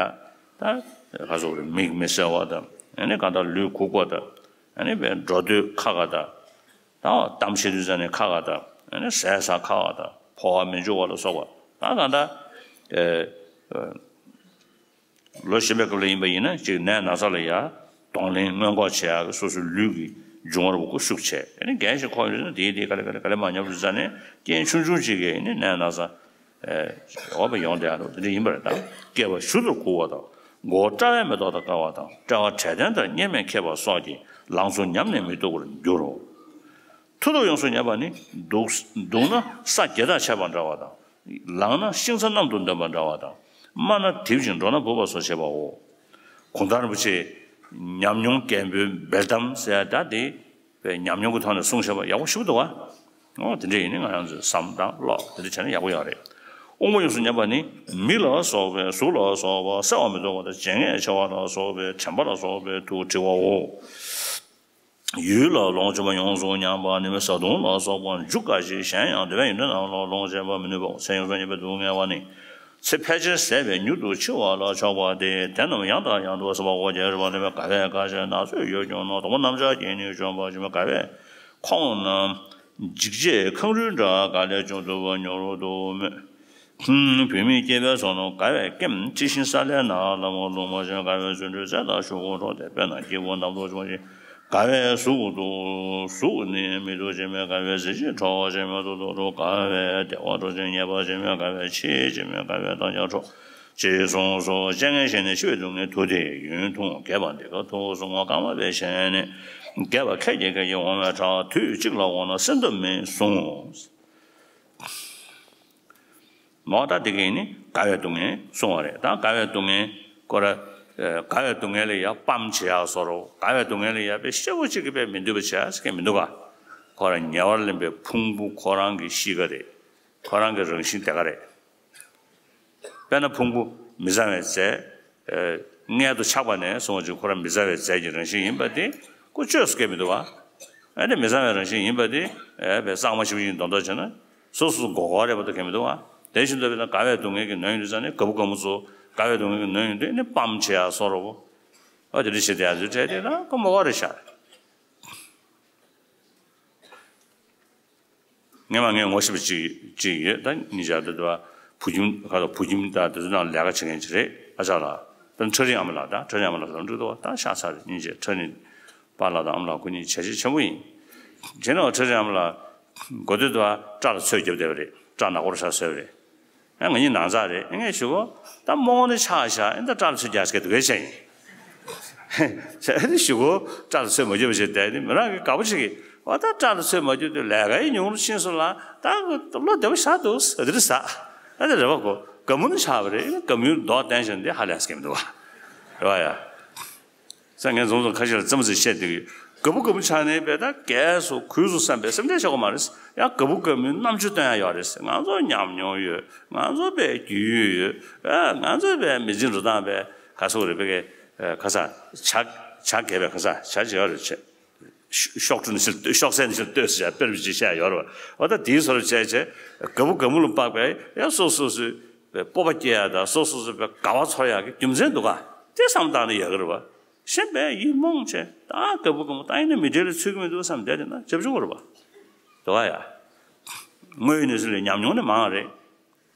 ད་ག་སོག་རེད་མིག་མི་གསལ་བ་དང་ཨ་ནི་གང་ལྟར་ལུས་གུག་པ་དང་ཨ་ནི་བའི་འགྲོ་སྡོད་ཁག་ཁག་དང་། ད་གཏམ་བཤད་དུས་ཙ་ནས་ཁག་ཁག་དང་ཨ་ནི་ཟས་ཟ་ཁག་ཁག་དང་ཕོ་བ་མི་འཇུ་བ་ལ་སོགས་པ་ད་གང་ལྟར། ལོ་གཞོན་པའི་སྐབས་ལ་ཡིན་པ་ཡིན་ན་གཅིག་ནད་ན་ཚ་ལ་ཡ་གདོང་ལེན་སྔོན་འགོག་བྱེད་ཡག་གི་སོ་སོའི་ལུས་ཀྱི་འབྱུང་བར་འགོག་ཤུགས་ཆེ། ཨ་ནི་རྒན་ཞིག་ཁོག་ཡོད་ན་དེའི་དེའི་ག་ལེ་ག་ལེ་ག་ལེ་མ་ཉམས་དུས་ཙ་ནས་རྐྱེན་ཆུང་ཆུང་གཅིག་གིས་ནི་ནད་ན་ཚ་འོ་བ་ཡོང་བསྡད་ཡག་འདུག་དེ་འདྲ་ཡིན་པ་རེད། ད་སྐྱེ་བ་ཞུ་དུར་གོ་བ་དང་ མགོ་བོ་བཀྲ་བའི་མེ་ཏོག་དང་དཀར་བ་དང་། དཔྲལ་བ་དྲེད་ལྡན་དང་གཉེར་མས་ཁེབས་པ་སོགས་ཀྱིས་ལང་ཚོ་ཉམས་ནས་མི་སྡུག་པར་འགྱུར་རོ། མཐུ་སྟོབས་ཡོངས་སུ་ཉམས་པ་ནི། འདུག་འདུག་ན་ས་བརྒྱ་དང་ཕྱད་པ་འདྲ་བ་དང་། ལངས་ན་ཤིང་རྩ་གནམ་དུ་འདོན་པ་འདྲ་བ་དང་། དམར་ན་དིབ་ཅིང་འགྲོ་ན་འབུབ་པ་སོགས་བྱེད་པའོ། གུང་ཐང་རིན་པོ་ཆེ་ཉམས་མྱོང་རྒན་པོའི་འབེལ་གཏམ་ཟེར་ཡ་ད་དེ། པའི་ཉམས་མྱོང་གི་ཐོག་ནས་གསུངས་བཞག་པ་ཡག་པོ་ཞེ་པོ་འདུག་བ། ཨོ་དེ་འདྲ་ཡིན་ནི་ང་རང་ཚོས་བསམ་དང་ཀློག་དེ་འདྲ་བྱས་ན་ཡག་པོ་ཡོད་རེད། དབང་པོ་ཡོངས་སུ་ཉམས་པ་ནི། མིག་ལ་སོགས་པའི་གཟུགས་ལ་སོགས་པ་གསལ་བར་མི་ཐོགས་པ་དང་། བརྗེད་ངས་འཆི་བ་ལ་སོགས་པའི་དྲན་པ་ལ་སོགས་པའི་དུ་བྲི་བའོ། ཡུལ་ལ་ལོངས་སྤྱོད་པ་ཡོངས་སུ་ཉམས་པ་ནི་བཟའ་བཏུང་ལ་སོགས་པ་རྒྱུ་འགའ་ཞིག་གཞན་ཡང་དེ་བས་ཡོན་ཏན་རྣམས་ལ་ལོངས་སྤྱད་པར་མི་ནུས་པའོ། ཚེ་ཡོངས་སུ་ཉམས་པའི་སྡུག་བསྔལ་བ་ནི། ཚེ་ཕལ་ཆེར་ཟད་པས་མྱུར་དུ་འཆི་བ་ལ་ཕྱོགས་པ་སྟེ། དེ་རྣམས་ཡང་དང་ཡང་དུ་བསམ་པའོ། རྒྱལ་བ་ལས་པའི་དགའ་བས་དགའ་བྱས་ན་ཚོད་ཡོད་ཀྱང་ན། དང་པོ་རྣམ་གཞག་གིས་ནི་བཅོམ་པར་བྱེད་པའི་དགའ་བས་ཁོང་རྣམས་འཇིགས་བྱེད་ཁང་རུལ་འདྲ་ག་ལས་བྱུང་ཐུབ་པ་མྱུར་དུ་སྨོས། བུད་མེད་སྐྱེས་པའི་ཚོགས་རྣམས་དགའ་བས་སྐེམ། འཁྲི་ཤིང་ས་ལེར་ན་ལ་མོ་ལུང་མ་བྱོན། དགའ་བས་རྫུ་འཕྲུལ་རྩལ་དང་ཤོག་གུ་འཕྲོག་སྟེ། དཔེར་ན་སྐྱེ་བོ་རྣམས་སྡུག་བྱུང་ཞིང་། དགའ་བས་གཟུགས་སྡུག་གཟུགས་ནི་མི་སྡུག་བྱེད་མིན། དགའ་བས་གཟི་བརྗིད་འཕྲོག་བྱེད་མིན་སྡུག་ཏུ་འགྲོ། དགའ་བས་བདེ་བ་འཕྲོག་ཅིང་ཉེས་པ་བྱེད་མིན། དགའ་བས་ཕྱི་བྱེད་མིན། དགའ་བས་ལྟ་བྱ་འཕྲོག་ཅེས་གསུངས་སོ། བཅོ་ལྔའི་ཞལ་ནས། འཆི་བའི་སྡུག་བསྔལ་དུ་དེ་ཡུན་ཐུང་། རྒས་པ་འདི་ཀ་ཐུགས་སུ་བསྔོ། རྐང་པ་བས་ཞལ་ནས། རྒས་པ་ཁད་ཀྱིས་ཁད་ཀྱིས་འོང་བས་ཁྲག་དུས་གཅིག་ལ་འོངས་ན་སྲན་ཐབས་མེད་གསུངས། མོ་ད་དེ་གིན་ནི་དགའ་བའི་སྡུག་བསྔལ་གསུང་བ་རེད། ད་དགའ་བའི་སྡུག་བསྔལ་ཁོ་ར། ཨ་དགའ་བའི་སྡུག་བསྔལ་ལ་ཡ་སྤམ་བྱེད་ཡག་བཟོ་འདྲ། དགའ་བའི་སྡུག་བསྔལ་ལ་ཡ་དཔེ་སྐྱོ་བོ་གཅིག་གིས་དཔེ་མི་འདོད་པ་བྱེད་ཡག་ཟེར་མཁན་མི་འདུག་ག་ཁོ་ར་ཉེ་བར་ལེན་པའི་ཕུང་པོ་ཁོ་རང་གི་གཤིས་ཀ་རེད། ཁོ་རང་གི་རང་བཞིན་དེ་ག་རེད། དཔེར་ན་ཕུང་པོ་མི་བཟང་བའི་རྫས། ཨ་མངལ་དུ་ཆགས་པ་ནས་བཟུང་བ་ཅིག་ཁོ་རང་མི་བཟང་བའི་རྫས་ཀྱི་རང་བཞིན་ཡིན་པ་དེ་ཁོ་བཅོས་སུ་སྐྱེལ་མི་འདུག་བ། ཨ་ནི་མི་བཟང་བའི་རང་བཞིན་ཡིན་པ་དེ་ཨ་དཔེ་གཙང་མ་ཞིག་ཡིན་མདོག་མདོག་བྱས་ན་སོ་སོ་མགོ་སྐོར་རེད་པ། ད་གལ་མི་འདུག་བ། དེ་བཞིན་དུ་དཔེར་ན་དགའ་བའི་སྡུག་བསྔལ་གྱི་ནོན་ཡོང་དུས་ཙང་ནས་དགའ་པོ་དགའ་མོ་ཚོ་དགའ་བའི་སྡུག་བསྔལ་གྱི་ནོན་ཡོང་དུས་ནི་སྤམ་བྱེད་ཡག་བཟོ་འདྲ་བོ། ཨ་དེ་འདྲ་བྱེད་དེ་ཡག་ཚོའི་གྲས་དེ་ད་ཁོ་མོ་ག་རེད་ཤག་སྔོན་མ་ངས་ངོ་ཤེས་པ་ཅིག་ཅིག་ཡོད། ད་སྙིང་རྗེ་ད་དེ་བ་བུ་ཁྱིམ་ཁ་ལ་བུ་ཁྱིམ་ད་དེ་ཚོ་ནང་ལས་ཀ་བྱེད་མཁན་ཅིག་རེད། ཨ་ཅག་ལགས་ད་ཁྲ་རིང་ཨ་མ་ལགས། ད་ཁྲ་རིང་ཨ་མ་ལགས་ལ་འགྲིག་འདུག་ད་ཤ་ཚ་རེད། སྙིང་རྗེ། ཁྲ་རིང་པཱ་ལགས་དང་ཨ་མ་ལགས་ཁོ་གཉིས་བྱས་རྗེས་ཆེན་པོ་ཡིན། བྱས་ན་ཁྲ་རིང་ཨ་མ་ལགས་མགོ་སྟོད་དུ་བ་སྐྲ་ལ་ཚོས་བརྒྱབ་བསྡད་པ་རེད། སྐྲ་ནག་པོ་རེ་ཤ་བཟོས་པ་རེད། ཨ་ང་གཉིས་ནང་ཚགས་རེད། ཨ་ངས་ཞུ་གོ་ད་རྨོ་ནི་ཆགས་ཤག་ཨ་ད་སྐྲ་ལ་ཚོས་རྒྱག་སྐད་དུ་གས་བྱས་ཡིན། ཨ་ནི་ཞུ་གོ་སྐྲ་ལ་ཚོས་མ་བརྒྱབ་པ་བྱས་བསྡད་ནི་མི་རང་གི་དགའ་པོ་ཞིག་གིས་ཨ་ད་སྐྲ་ལ་ཚོས་མ་བརྒྱབ་དུས་ལས་ཀ་ཡི་ཉུང་རུ་ཕྱིན་སོང་ལ་ད་བློ་བདེ་པོ་ཞག་འདུག་ཨ་དེ་རེད་ཟ། ཨ་ནི་རེ་བ་གོ་དགའ་མོ་ནི་ཆགས་པ་རེད། ཨ་ནི་དགའ་མོའི་མདོག་བསྟན་བཞག་འདི་ཧ་ལས་སྐྱེ་མི་འདུག་བ། རེད་བ་ཡ། ས་ངས་རྫོང་རྫོང་ཁ་ཤས་ལ་རྩེད་མོ་རྩེ་བཤད་དེ་གི་དགའ་པོ་དགའ་མོ་ཆགས་ནས་བས་ད་རྒས་སོ་གུས་སོ་བསམ་པའི་སེམས་ཁྲལ་བྱེད་དགོས་མ་རེད། ཡང་དགའ་པོ་དགའ་མོའི་རྣམ་དཔྱོད་སྟོན་ཡ་ཡོད་རེད། ང་ཚོ་ཉམས་མྱོང་ཡོད། ང་ཚོ་བས་རྒྱུས་ཡོད། ཨ་ང་ཚོ་བས་མི་ཚེ་འགྲོ་སྟངས་བས་ག་སོ་རེད་བས་ག་ས་བྱ་བྱ་རྒས་པས་ག་ས་བྱ་བྱེད་ཡོད་རེད་བྱས། ཤོག་ཤོག་གྲུ་ནས་ཤོག་ཤོག་སེར་ནས་ལྟོས་ཟེར་ཡ་དཔེར་བརྗོད་བཤད་ཡོད་རེད་བ། འོ་ད་དེའི་བཟོ་འདྲ་བྱས་བྱས་དགའ་པོ་དགའ་མོ་ལ་དཔག་པའི་ཡང་སོ་སོ་སོའི་སྤོབས་པ་སྐྱེ་ཡ་དང་སོ་སོ་སོ་བའི་དགའ་བ་ཚོར་ཡག་གི་རྒྱུ་མཚན་འདུག་ག་དེ་བསམ་བཏང་ན་ཡག་གི་རེད་བ། གཞན་པས་ཡིད་རྨོངས་བྱས་ད་དགའ་པོ་དགའ་མོ་ད་ཡིན་ན་མི་གྲལ་ལ་ཚུད་ཀྱི་མི་འདུག་བསམ་བསྡད་བསྡད་ན་བྱབ་ཆུང་གི་རེད་བ། འདུག་ག་ཡ། དངོས་ཡོད་གནས་ཚུལ་ལས་ཉམས་མྱོང་ནི་མང་བ་རེད།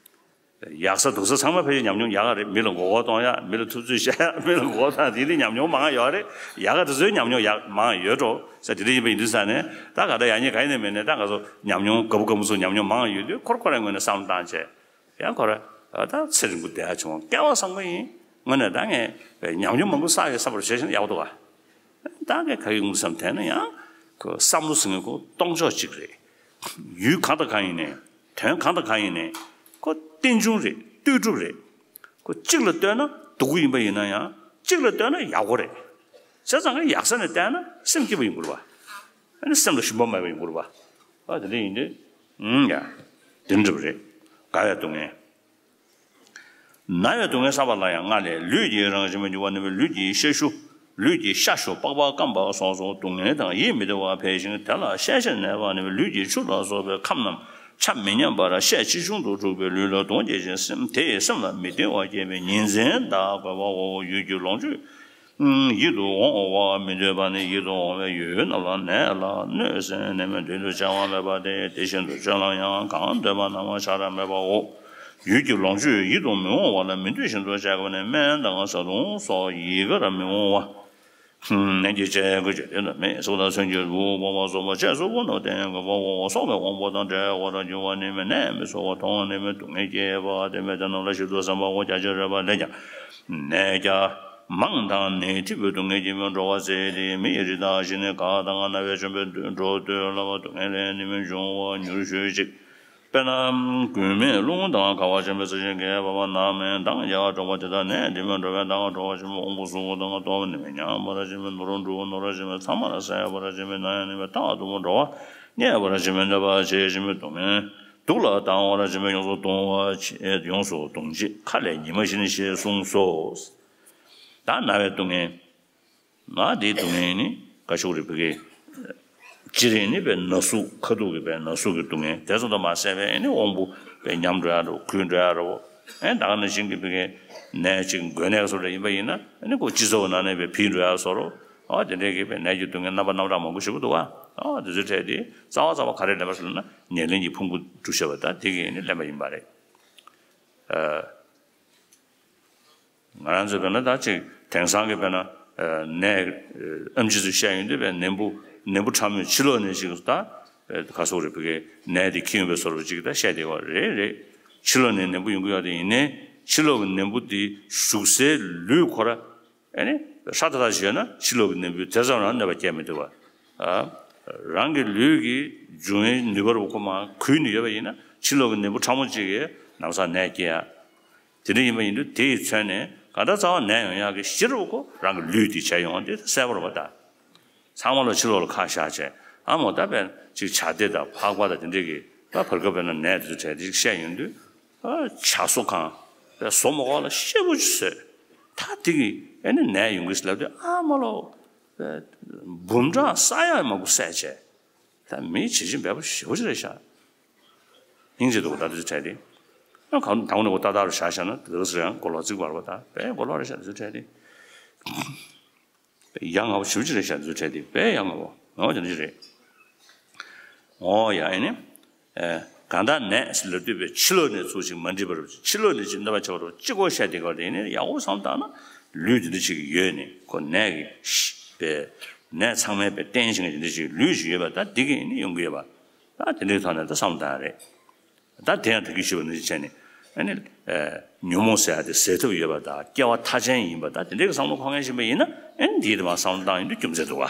ཡག་ས་སྡུག་ས་ཚང་མ་ཕལ་ཆེར་ཉམས་མྱོང་ཡག་ག་རེད། མི་ལ་མགོ་སྐོར་གཏོང་ཡག་མི་ལ་ཐུབ་ཚོད་བཤད་ཡག་མི་ལ་མགོ་སྐོར་གཏོང་ཡག་དེ་ནི་ཉམས་མྱོང་མང་ཡོད་རེད། ཡག་ག་དེ་ཚོའི་ཉམས་མྱོང་ཡག་མང་ཡོད་འགྲོ་ས་དེ་འདྲ་ཡིན་པ་ཡིན་དུས་ས་ནས་ད་ག་ད་ཡག་ཉེས་ག་ཡིན་ནས་མེད་ནས་ད་ང་ཚོ་ཉམས་མྱོང་དགའ་པོ་དགའ་མོ་ཚོ་ཉམས་མྱོང་མང་ཡོད་དུས་ཁོར་ཁོ་རའི་ངོས་ནས་བསམ་བློ་བཏང་བྱས་ཡང་ཁོ་ར་ད་ཚེ་རིང་པོ་བསྡད་ཡག་བྱུང་བ་སྐལ་བ་བཟང་པོ་ཡིན། དངོས་གནས་ད་ངས་ཉམས་མྱོང་མང་པོ་བསགས་ཡོད་བསམ་པར་བྱས་ཤིང་ཡག་པོ་འདུག་ག་ད་ངས་ག་གི་ངུ་བསམ་དེ་ན་ཡང་ཁོ་བསམ་བློ་ཟེར་མཁན་ཁོ་གཏོང་ཕྱོགས་གཅིག་རེད། ཡུལ་གང་དང་གང་ཡིན་ནའི་དོན་གང་དང་གང་ཡིན་ནའི་ཁོ་རྟེན་འབྱུང་རེད། ལྟོས་གྲུབ་རེད། ཁོ་གཅིག་ལ་ལྟོས་ན་སྡུག་པོ་ཡིན་པ་ཡིན་ན་ཡང་གཅིག་ལ་ལྟོས་ན་ཡག་པོ་རེད། བྱས་ཙང་ཁོ་ཡག་ས་ནས་བལྟས་ན་སེམས་སྐྱིད་པོ་ཡོང་གི་རེད་བ། ཨ་ནི་སེམས་ལ་ཞུམ་པ་མེད་པ་ཡོང་གི་རེད་བ། ཨ་དེ་འདྲ་ཡིན་དུས་ཨུམ་ཡ་དེ་འདྲ་བ་རེད། དགའ་བའི་སྡུག་བསྔལ། ན་བའི་སྡུག་བསྔལ་བསམ་པ་ལ་ཡང་སྔར་ལས་ལུས་ཀྱི་རང་བཞིན་མ་གྱུར་པ་ནི་ལུས་ཀྱི་ཤ་ཤུ། ལུས་ཀྱི་ཤ་ཤུ་པགས་པ་སྐམ་པ་སོགས་སུ་སྡུག་བསྔལ་དང་ཡིད་མི་བདེ་བ་འཕེལ་ཞིང་དེ་ལ་ཤས་ཆེར་གནས་པ་ནི་ལུས་ཀྱི་ཆུ་ལ་སོགས་པའི་ཁམས་རྣམས་ཆ་མི་མཉམ་པར་ཤས་ཆེ་ཆུང་དུ་འཁྲུགས་པས་ལུས་ལ་གདུང་སྐྱེད་ཅིང་སེམས་དེ་ཡི་སེམས་ལ་མི་བདེ་བ་སྐྱེད་པས་ཉིན་མཚན་དག་དགོས་པའོ། ཡུལ་གྱི་ལོངས་སྤྱོད་ཡིད་དུ་འོང་བ་མི་འདོད་པ་ནི་ཡིད་དུ་འོང་བའི་ཡུལ་རྣམས་ལ་ནད་ལ་གནོད་སེམས་ནད་མེད་མདུན་དུ་བྱ་བ་མེད་པ་སྟེ། དེ་བཞིན་དུ་སྤྱོད་ལམ་ཡང་གང་འདོད་པ་རྣམས་བྱ་ར་མེད་པའོ། ཡུལ་གྱི་ལོངས་སྤྱོད་ཡིད་དུ་མི་འོང་བ་ལ་མི་འདོད་བཞིན་དུ་བྱ་དགོས་ནས་སྨན་དང་བཟའ་བཏུང་སོགས་ཡི་གར་མི་འོང་བ། ནད་ཀྱི་བྱེད་ཀྱི་བྱེད་དོན་དུ་མེད། གཟུགས་དང་སེམས་ཀྱི་གཟུགས་སྤོང་བ་སོགས་པ་བྱས་སོ་བོ་ནོ་དེ་ཡང་གི་བ་བོ་སོགས་ཀྱི་དབང་པོ་དང་བྲལ་བར་འགྱུར་བ་ནི་མེད། ནད་མི་ཚོར་བ་མཐོང་ནི་མེད། སྡུག་བསྔལ་སྐྱེས་པ་དེ་མེད། དེ་རྣམས་ལ་ཞིབ་ཏུ་བསམ་པའོ། རྒྱ་ཆེར་རེ་བ་ལས་ཀྱང་ནད་ཀྱང་མང་དང་ནད་ཐིབས་པའི་སྡུག་བསྔལ་གྱིས་མི་འགྲོ་བ་ཟད་དེ། མི་ཡི་རིགས་དང་ཞི་གནས་གང་དང་ན་བས་བཅོམ་པས་འགྲོ་འདོད་ལ་བ་སྡུག་བསྔལ་ལས་ནི་མི་འབྱུང་བ་མྱུར་ཤོད་ཅིག་དཔེར་ན་རྒྱུས་མེད་རླུང་དང་ཁ་བ་ཆེན་པོའི་ས་ཆེན་གས་པ་བ་ནམ་མེ་མདངས་ཀྱང་འགྲོ་བ་དེ་དག་ནད་འདི་མི་འགྲོ་བའི་མདངས་འགྲོ་བ་ཆེན་པོའི་དབང་པོ་གཟུགས་དང་སྟོབས་ནི་མི་ཉམས་པར་ཆེན་པོའི་ནོར་འགྲུབ་ནོར་ཆེན་པོའི་ཚང་མར་ཟད་པར་ཆེན་པོའི་ནད་ཡང་ནི་མི་རྟག་ཏུ་འགྲོ་བ་རྙེད་པར་ཆེན་པོའི་གནོད་པ་བྱེད་ཆེན་པོའི་སྡུག་བསྔལ་སྡུག་ལ་སྡང་བར་ཆེན་པོའི་ཡོངས་སུ་གདུང་བ་ཆེ་ཡོངས་སུ་གདུང་བྱེད་ཁ་ལས་ཉི་མ་བཞིན་ཞེས་གསུངས་སོ། ད་ན་བའི་སྡུག་བསྔལ། ང་དེའི་སྡུག་བསྔལ་ནི་བཀའ་ཤོག་རེ་ཕུལ་གི། སྤྱིར་ནི་པའི་ན་ཟུག་ཁ་ཐུག་གི་པའི་ན་ཟུག་གི་སྡུག་བསྔལ་དེ་ཚོ་དང་མ་ཟད་པའི་ནི་དབང་པོ་པའི་ཉམས་འགྲོ་ཡ་རོ། གུད་འགྲོ་ཡ་རོ། ཨེ་ད་ག་ནང་བཞིན་གྱི་པའི་ནད་ཅིག་འགོས་ནད་སོགས་རེ་ཡིན་པ་ཡིན་ན་ནི་ཁོ་སྤྱི་ཚོགས་ནང་ནས་པའི་ཕི་འགྲོ་ཡ་སོགས་རོ། ཨ་དེ་འདྲའི་གི་པའི་ནད་ཀྱི་སྡུག་བསྔལ་རྣམ་པ་རྣམ་གྲངས་མང་པོ་ཞིག་འདུག་བ། ཨ་དེ་ཚོའི་གྲས་དེ་རྩ་བ་རྩ་བ་ག་རེ་ལེན་པ་ཟེར་ན་ཉེར་ལེན་གྱི་ཕུང་པོ་བསྒྲུབ་བྱ་བ་ད་དེ་གི་ནི་ལེན་པ་ཡིན་པ་རེད། ང་རང་ཚོས་དཔེར་ན་ད་ཅིག་དེང་སང་གི་དཔེར་ན་ནད་ཨེམ་ཆི་ཚོས་བཤད་ཡོང་དུས་དཔེར་ནད་འབུ་ནད་འབུ་ཕྲ་མོས་ཕྱི་ལོགས་ནས་ཅིག་ད་ག་སོགས་རེད་བོད་སྐད་ནད་དེ་ཁྱེར་ཡོང་པའི་སོགས་རེད་ཅིག་ད་བཤད་བསྡད་པ་རེད་རེད། ཕྱི་ལོགས་ནས་ནད་འབུ་ཡོང་གི་ཡོད་དེ་ཡིན་ནའི་ཕྱི་ལོགས་ཀྱི་ནད་འབུ་དེ་ཞུགས་སའི་ལུས་ཁོ་ར་ཨེ་ནི་ཧྲ་ཐག་ཐག་བྱས་ན་ཕྱི་ལོགས་ཀྱི་ནད་འབུས་དེ་ཙམ་རང་གནོད་པ་སྐྱེལ་མི་ཐུབ་པ། རང་གི་ལུས་ཀྱི་འབྱུང་བའི་ནུས་པ་རུ་ཁོ་མ་གུད་ནས་ཡོད་པ་ཡིན་ན་ཕྱི་ལོགས་ཀྱི་ནད་འབུ་ཕྲ་མོ་གཅིག་གིས་ལམ་སང་ནད་སྐྱེལ་ཡ། དེ་འདྲ་ཡིན་པ་ཡིན་དུས་དེ་ཡི་མཚོན་ནས་གང་ལྟར་རྩ་བ་ནད་ཡོང་ཡག་གི་གཞི་རུ་ཁོ་རང་གི་ལུས་དེ་བྱས་ཡོང་དེ་གསལ་པོ་རེད་པ་ད། ཚང་མ་ལ་ཕྱི་ལོགས་ལ་ཁ་བཞག་བྱས་ཨ་མོ་ད་དཔེ་ཅིག་བྱ་དེ་དང་ཕག་པ་དང་དེ་འདྲས་ཀྱི་ད་བར་སྐབས་དཔེར་ན་ནད་དེ་ཚོ་གྲས་དེ་ཅིག་བཤད་ཡོང་དུས་ཨ་བྱ་གསོ་ཁང་དཔེ་བཟོ་མ་གོ་ལ་ཤེད་པོ་ཅིག་བཟོས་ད་དེ་གི་ཨེ་ནི་ནད་ཡོང་གི་ལབ་དུས་ཨ་མ་ལོ་དཔེ་འབུམ་ཕྲག་ས་ཡ་མང་པོ་བསད་བྱས་ད་མི་བྱེད་ཅིང་འབད་པ་ཞེ་པོ་ཅིག་རེད་ཤག་སྙིང་རྗེ་འདུག་ད་དེ་ཚོ་གྲས་དེ་ཨ་གང་དང་ནས་གོ་ཏག་ཏག་རུ་བཞག་བཞག་ན་དེ་ཚོ་ཡང་གོ་ལོག་རྩིག་པར་བ་ད་དཔེ་གོ་ལོག་རེད་ཤག་དེ་ཚོ་གྲས་དེ། ཡ་ང་བོ་ཞུ་ཅི་རེད་ཤག་འཛུལ་འཕྲད་དེ་དཔེ་ཡ་ང་བོ་ངོ་དེ་འདྲ་ཞིག་རེད། ངོ་ཡ་ཨེ་ནི། གང་ལྟར་ནད་ལ་ལྟོས་པའི་ཕྱི་ལོགས་ནས་ཚུར་ཞིག་མ་འདྲིས་པར་ཕྱི་ལོགས་ནས་ཅིག་གནོད་པ་ཆེ་བ་རུ་ཅི་གོ་ཤ་དེ་གར་དེ་ནི་ཡག་པོ་བསམ་བཏང་ན་ལུས་དེ་འདྲ་ཞིག་ཡོད་ནི་ཁོ་ནད་ཀྱི་པའི་ནད་ཚང་མའི་པའི་རྟེན་ཞིག་དེ་འདྲ་ཞིག་ལུས་ཞིག་ཡོད་པ་ད་འདི་གི་ནི་ཡོང་གི་ཡོད་པ་ད་དེ་འདྲའི་ཐོག་ནས་ད་བསམ་བཏང་རེད། ད་དེ་ཡང་ད་གིན་ཞུས་པ་ནང་བཞིན་བྱས་ནས་ཨ་ནི་ཉོན་མོངས་ཟེར་ཡ་དེ་ཟད་ཐབས་ཡོད་པ་དང་སྐྱེ་བ་མཐའ་ཅན་ཡིན་པ་དང་དེ་འདྲའི་བསམ་བློ་འཁོར་མཁན་ཞིག་ཡིན་ན་ཨ་ནི་འདིའི་དེ་མ་བསམ་བློ་བཏང་ཡོང་དུས་རྒྱུ་མཚན་འདུག་ག་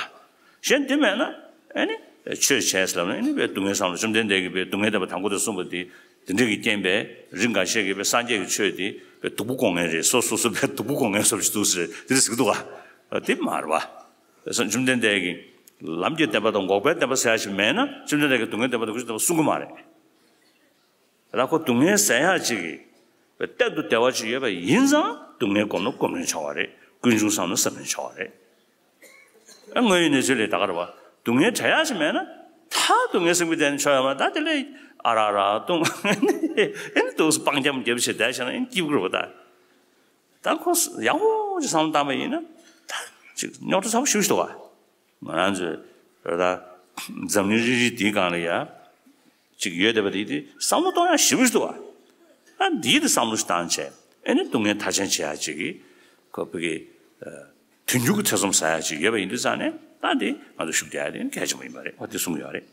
གཞན་དེ་མེད་ན་ཨ་ནི་ཆོས་བྱས་ཟེར་ལབ་ན་ཨ་ནི་བའི་སྡུག་བསྔལ་བསམ་བློ་བཅོམ་ལྡན་འདས་ཀྱིས་བའི་སྡུག་བསྔལ་བདེན་པ་དང་པོ་དེ་གསུངས་པ་དེ་དེ་འདྲའི་གི་རྐྱེན་པས་རིགས་འགའ་ཤས་ཀྱིས་བའི་སངས་རྒྱས་ཀྱི་ཆོས་དེ་བའི་སྡུག་པོ་དགོས་ངེས་རེད། སོ་སོ་སོ་བའི་སྡུག་པོ་དགོས་ངེས་བཟོ་བྱེད་འདུག་ཟེར་དེ་འདྲ་ཟེར་གི་འདུག་ག་དེ་མ་རེད་པ། བཅོམ་ལྡན་འདས་ཀྱིས་ལམ་གྱི་བདེན་པ་དང་འགོག་པའི་བདེན་པ་ཟེར་ཡ་ཞིག་མེད་ན་བཅོམ་ལྡན་འདས་ཀྱིས་སྡུག་བསྔལ་བདེན་པ་དང་ཀུན་འབྱུང་བདེན་པ་གསུང་གི་མ་རེད། ད་ཁོ་སྡུག་བསྔལ་ཟེར་ཡ་ཅིག་གི་གཏན་དུ་བདེ་བ་ཅིག་ཡོད་པ་ཡིན་ཙང་སྡུག་བསྔལ་བསྒོམ་ན་བསྒོམ་རན་ཆོག་པ་རེད། ཀུན་འབྱུང་བསམ་ན་བསམ་རན་ཆོག་པ་རེད། ཨ་དངོས་ཡོད་གནས་ཚུལ་ལས་ད་ག་རེད་པ། སྡུག་བསྔལ་བྲལ་ཡ་ཅིག་མེད་ན་ད་སྡུག་བསྔལ་སེམས་ཀྱི་བདེ་ན་ཆོག་ཡོད་མ་རེད། ད་དེ་ལས་ཨ་ར་ར་ལྟུང་ཨེ་ནི་འདུག་སྤང་འཁྱམ་རྒྱབ་བྱས་བསྡད་བྱས་ན་ཨེ་ནི་སྐྱིད་པོ་རེད་པ་ད། ད་ཁོ་ཡག་པོ་ཅིག་བསམ་བློ་བཏང་པ་ཡིན་ན་ད་ཅིག་རྙོག་དྲ་ཚ་པོ་ཞེ་པོ་ཞིག་འདུག་ག་ང་རང་ཚོའི་ར་ད་འཛམ་གླིང་རིལ་རིལ་འདིའི་སྒང་ལ་ཡ་ཅིག་ཡོད་བསྡད་པ་དེ་དེ་བསམ་བློ་གཏོང་ཡག་ཞེ་པོ་ཞིག་འདུག་ག་ཨ་འདིའི་དེ་བསམ་བློ་ཞིག་བཏང་བྱས་ཨེ་ནི་སྡུག་བསྔལ་མཐའ་ཅན་བྱེད་ཡག་ཅིག་གི་ཁོ་བོད་ཀྱི་དུས་འགྱུར་གྱི་ཐེ་ཚོམ་ཟ་ཡག་ཅིག་ཡོད་པ་ཡིན་དུས་ཙང་ནས་ད་འདི་ང་ཚོ་ཞུགས་བསྡད་ཡག་དེ་གལ་ཆེན་པོ་ཡིན་པ་རེད། ཨ་དེ་གསུང་གི་ཡོད་རེད།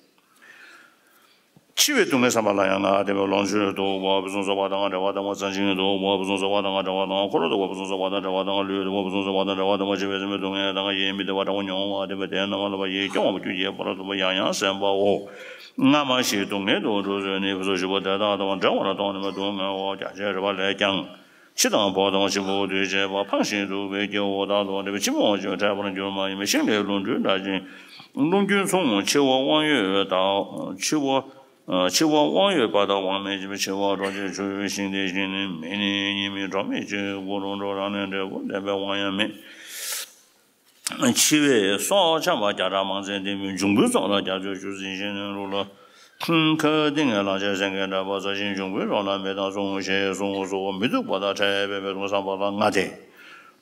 འཆི་བའི་སྡུག་བསྔལ་བསམ་པ་ལ་ཡང་ང་བདེ་བའི་ལོངས་སྤྱོད་སྡུག་པ་ཕུན་སུམ་ཚོགས་པ་དང་བྲལ་བ་དང་བ་བརྩོན་ཅིང་སྡུག་པ་ཕུན་སུམ་ཚོགས་པ་དང་བྲལ་བ་དང་འཁོར་སྡུག་པ་ཕུན་སུམ་ཚོགས་པ་དང་བྲལ་བ་དང་ལུས་སྡུག་པ་ཕུན་སུམ་ཚོགས་པ་དང་བྲལ་བ་དང་འཆི་བའི་སེམས་པའི་སྡུག་བསྔལ་དང་ཡིད་མི་བདེ་བ་དྲག་པོ་མྱོང་བ་དེ་བས་དེ་རྣམ་པ་ལ་བ་ཡིད་སྐྱོ་བ་སྐྱོ་བྱེད་པར་སྡུག་པ་ཡང་ཡང་བསམ་པའོ། སྔ་མ་བཞིན་སྡུག་བསྔལ་དུ་འགྲོ་ཚུལ་ནི་ཕུན་སུམ་ཞིག་པོ་དེ་དག་དང་བྲལ་བར་གཏོང་ནི་མ་སྡུག་བསྔལ་འོ། རྒྱ་ཆེར་རེ་བ་ལས་ཀྱང་། འཆི་དང་བུ་དང་གཅིག་པུ་དུས་བྱེད་པ་ཕངས་ཤིང་སྡུག་པའི་སྐྱེ་བོ་དག་ཏུ་འདྲེ་བའི་འཆི་མེད་དབང་ཕྱུག་བྲལ་བར་འགྱུར་མ་ཡིན་པའི་ཤིང་ལས་ལྷུང་འདྲུད་འདྲ་ཅན། རླུང་རྒྱུན་མཚུངས་འཆི་བ་དབང་ཡོད་དང་འཆི་བ། འཆི་བ་དབང་ཡོད་པ་དང་དབང་མེད་འཆི་བའི་འཆི་བ་འགྲོ་ཆེན་འཆི་བའི་ཤིང་དེ་བཞིན་ནི་མེ་ནི་ཉི་མའི་སྒྲོན་མེ་གཅིག་པུ་རུ་འགྲོ་རང་ལས་འབྲས་བུ་ལྡན་པའི་དབང་ཡང་མེད། འཆི་བའི་སྲོག་འཆམ་པ་བརྒྱ་ཕྲག་མང་ཚན་ལྡན་མིན་འབྱུང་པོའི་ཚོགས་ལ་རྒྱ་མཚོའི་ཆུ་འཛིན་བཞིན་ནི་རུ་ལ། ཁ་ཏིང་ངེ་ལང་ཆེ་སེང་གེ་འདྲ་བ་ས་ཞིང་འབྱུང་པོའི་རོ་ལ་མེ་དང་སོང་ཞེས་གསུངས་སོ། མི་སྡུག་པ་དང་ཕྲད་པའི་མི་སྡུག་བསམ་པ་ལ་ལྔ་སྟེ།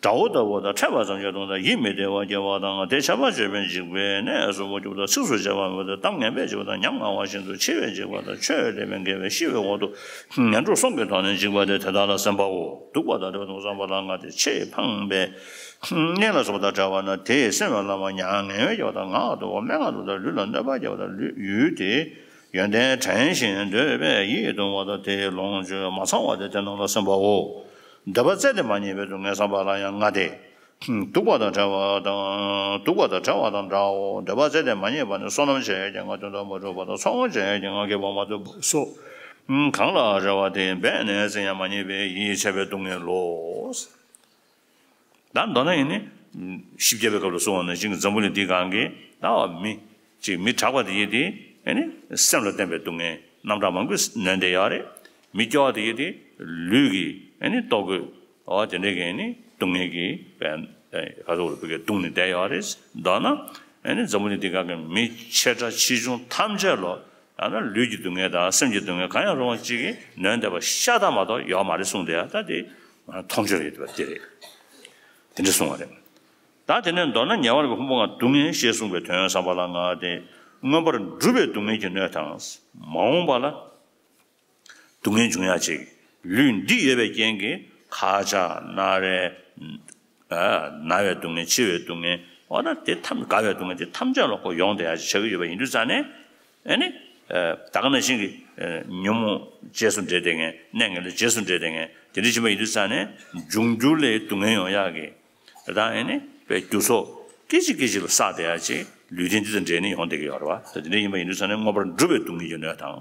དགྲ་བོ་ལྟ་བུ་དང་ཕྲད་པ་ཙམ་གྱིས་སྡུག་དང་ཡིད་མི་བདེ་བ་སྐྱེ་བ་དང་དེ་ཆད་པ་གཅོད་པའི་འཇིགས་པའི་གནས་གསུམ་པོ་སྐྱོབ་དང་ཚིགས་སུ་བཅད་པ་མེད་པ་དང་གཏམ་ངན་པས་བྱས་པ་དང་ཉམ་ང་བ་བཞིན་དུ་འཆི་བས་འཇིགས་པ་དང་ཆོས་བདེན་པས་འགལ་བའི་ཤི་བའི་འོག་ཏུ་ངན་འགྲོ་གསུམ་གྱི་ཐོག་ནས་འཇིགས་པ་སྟེ་དེ་དག་ལ་བསམ་པའོ། སྡུག་པ་དང་བྲལ་བའི་སྡུག་བསམ་པ་ལ་ལྔ་སྟེ་ཆེས་ཕངས་པའི། གཉེན་ལ་སོགས་པ་དང་བྲལ་བ་ན་དེས་སེམས་ལ་བླ་མ་མྱ་ངན་བསྐྱེད་པ་དང་ངག་འདོར་བ་སྨྲེ་སྔགས་འདོར་བ་དང་ལུས་ལ་གནོད་པ་བསྐྱལ་བ་དང་ལུས་ཡུལ་དེའི་ཡོན་ཏན་དྲན་ཞིང་འདོད་པས་ཡིད་གདུང་བ་དང་དེའི་ལོངས་སྤྱོད་མ་ཚང་བ་དེ་དེ་རྣམས་ལ་སེམས་པའོ། འདོད་པ་བཙལ་ཏེ་མ་རྙེད་པའི་སྡུག་བསྔལ་བསམ་པ་ལ་ཡང་ལྔ་སྟེ། སྡུག་པ་དང་བྲལ་བ་དང་སྡུག་པ་དང་བྲལ་བ་དང་འདྲའོ། འདོད་པ་བཙལ་ཏེ་མ་རྙེད་པ་ནི་བསོད་ནམས་ཆེ་ཡང་གྱི་ངག་དོན་དུ་མ་གྲུབ་པ་དང་ཚོགས་དངོས་ཆེ་ཡང་གྱི་ངག་གི་བ་མ་ཐོབ་པ་སོགས་གང་ལ་རེ་བ་དེ་འབད་ནས་ཟིན་ཡང་མ་རྙེད་པའི་ཡིད་ཆད་པའི་སྡུག་བསྔལ་ལོ། ད་མདོར་ན་ཡིན་ནི། བཞི་བརྒྱ་པའི་སྐབས་ལ་གསུངས་པ་ནང་བཞིན་འཛམ་བུ་གླིང་འདིའི་སྒང་གི་ད་བ་མི། ཅིག་མི་དྲག་པ་དེ་ཡིན་ཏེ། ཨེ་ནི། སེམས་ལ་བརྟེན་པའི་སྡུག་བསྔལ་རྣམ་གྲངས་མང་པོས་ནོན་བསྡད་ཡོད་རེད། མི་སྐྱོ་བ་དེ་ཡིན་ཏེ། ལུས་ཀྱི་ཨེ་ནི་ལྟོ་གོས། འོ་དེ་འདྲའི་གི་ཨེ་ནི་སྡུག་བསྔལ་གྱིས་བན། ག་ཚོད་རེད་བུ་གའི་སྡུག་ནི་བསྡད་ཡོད་རེད། མདོར་ན། ཨེ་ནི་འཛམ་བུ་གླིང་འདིའི་སྒང་གི་མི་ཆེ་ཕྲ་ཆེ་ཆུང་ཐམས་ཅད་ལ། ཡང་ན་ལུས་ཀྱི་སྡུག་བསྔལ་དང་སེམས་ཀྱི་སྡུག་བསྔལ་གང་ཡང་རུང་བ་གཅིག་གིས་ནོན་བསྡད་པ་ཤ་སྟག་མ་གཏོགས་ཡོད་མ་རེད་གསུངས་ཏེ། ད་དེ་མཐོང་ཆོས་ཡོད་པ་དེ་རེད། དེ་འདྲ་གསུངས་པ་རེད། ད་དེ་ནས་མདོར་ན་ཉེ་བར་གྱི་ཕུང་པོ་ལྔ་སྡུག་བསྔལ་ཞེས་གསུངས་པའི་དོན་བསམ་པ་ལ་ལྔ་སྟེ། མངོན་པར་འགྲུབ་པའི་སྡུག་བསྔལ་གྱི་སྣོད་དང་། མ་འོངས་པ་ལ་སྡུག་བསྔལ་འབྱུང་ཡ་ཅིག་ལུས་འདི་ཡོད་པའི་རྐྱེན་གྱིས་ཁ་ཆག་སྣ་རལ། ན་བའི་སྡུག་བསྔལ། འཆི་བའི་སྡུག་བསྔལ། འོ་ན་དེ་ཐམས་རྒ་བའི་སྡུག་བསྔལ། དེ་ཐམས་ཅད་ལ་ཁོ་ཡོང་བསྡད་ཡ་ཅིག་ཆགས་ཀྱི་ཡོད་པ་ཡིན་དུས་ཙང་ནས། ཨེ་ནི། ད་ག་ནང་བཞིན་གྱི། ཉོན་མོངས་རྗེས་སུ་འབྲེལ་བསྡད་མཁན། གནས་ངན་ལས་རྗེས་སུ་འབྲེལ་བསྡད་མཁན་དེ་འདྲ་ཕྱིན་པ་ཡིན་དུས་ཙང་ནས། འབྱུང་འགྱུར་ལ་སྡུག་བསྔལ་ཡོང་ཡག་གི། ད་ཨེ་ནི་པའི་རྒྱུ་ཚོགས་སྐད་ཅིག་སྐད་ཅིག་ལ་བསགས་བསྡད་ཡ་ཅིག་ལུས་རྟེན་འདི་དང་འབྲེལ་ནས་ཡོང་བསྡད་ཀྱི་ཡོད་རེད་བ། ད་དེ་འདྲ་ཡིན་པ་ཡིན་དུས་ཙང་ནས་མངོན་པར་འགྲུབ་པའི་སྡུག་བསྔལ་གྱི་སྣོད་དང་།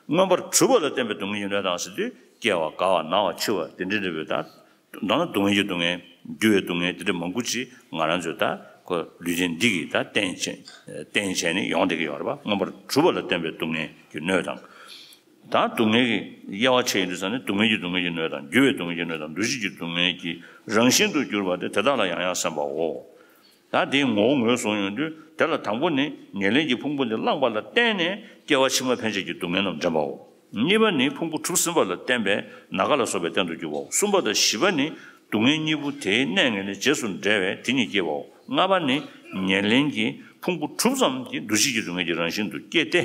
མངོན་པར་གྲུབ་པ་ལ་བརྟེན་པའི་སྡུག་བསྔལ་གྱི་སྣོད་དང་ཟེར་དུས་སྐྱེ་བ་རྒ་བ་ན་བ་འཆི་བ་དེ་འདྲ་འདྲ་བའི་ད། མདོར་ན་སྡུག་བསྔལ་གྱི་སྡུག་བསྔལ། འགྱུར་བའི་སྡུག་བསྔལ་དེ་འདྲ་མང་པོ་ཅིག་ང་རང་ཚོས་ད་ཁོ་ལུས་རྟེན་འདི་གིས་ད་རྟེན་བྱས། རྟེན་བྱས་ནས་ཡོང་བསྡད་ཀྱི་ཡོད་རེད་བ། མངོན་པར་གྲུབ་པ་ལ་བརྟེན་པའི་སྡུག་བསྔལ་གྱི་སྣོད་དང་། ད་སྡུག་བསྔལ་གྱི་དབྱེ་བ་ཕྱེ་ཡོང་དུས་ཙང་ནས། སྡུག་བསྔལ་གྱི་སྡུག་བསྔལ་གྱི་སྣོད་དང་། འགྱུར་བའི་སྡུག་བསྔལ་གྱི་སྣོད་དང་། འདུ་བྱེད་ཀྱི་སྡུག་བསྔལ་གྱི་རང་བཞིན་དུ་གྱུར་པ་དེ་དེ་དག་ལ་ཡང་ཡང་སེམས་པའོ། ད་དེའི་ངོ་བོ་ངོས་བཟུང་ཡོང་དུས། དེ་ལ་དང་པོ་ནི་ཉེར་ལེན་གྱི་ཕུང་པོ་འདི་བླངས་པ་ལ་བརྟེན་ནས་སྐྱེ་བ་ཕྱི་མ་ཕན་ཆད་ཀྱི་སྡུག་བསྔལ་རྣམས་འདྲེན་པའོ། གཉིས་པ་ནི་ཕུང་པོ་གྲུབ་ཟིན་པ་ལ་བརྟེན་པའི་ན་རྒ་ལ་སོགས་པའི་རྟེན་དུ་གྱུར་པའོ། གསུམ་པ་དང་བཞི་པ་ནི་སྡུག་བསྔལ་གཉིས་པོ་དེའི་གནས་ངན་ལས་རྗེས་སུ་འབྲེལ་བས་དེ་ཉིད་སྐྱེ་བའོ། ལྔ་པ་ནི་ཉེར་ལེན་གྱི་ཕུང་པོ་གྲུབ་ཙམ་གྱིས་འདུ་བྱེད་ཀྱི་སྡུག་བསྔལ་གྱི་རང་བཞིན་དུ་སྐྱེ་སྟེ།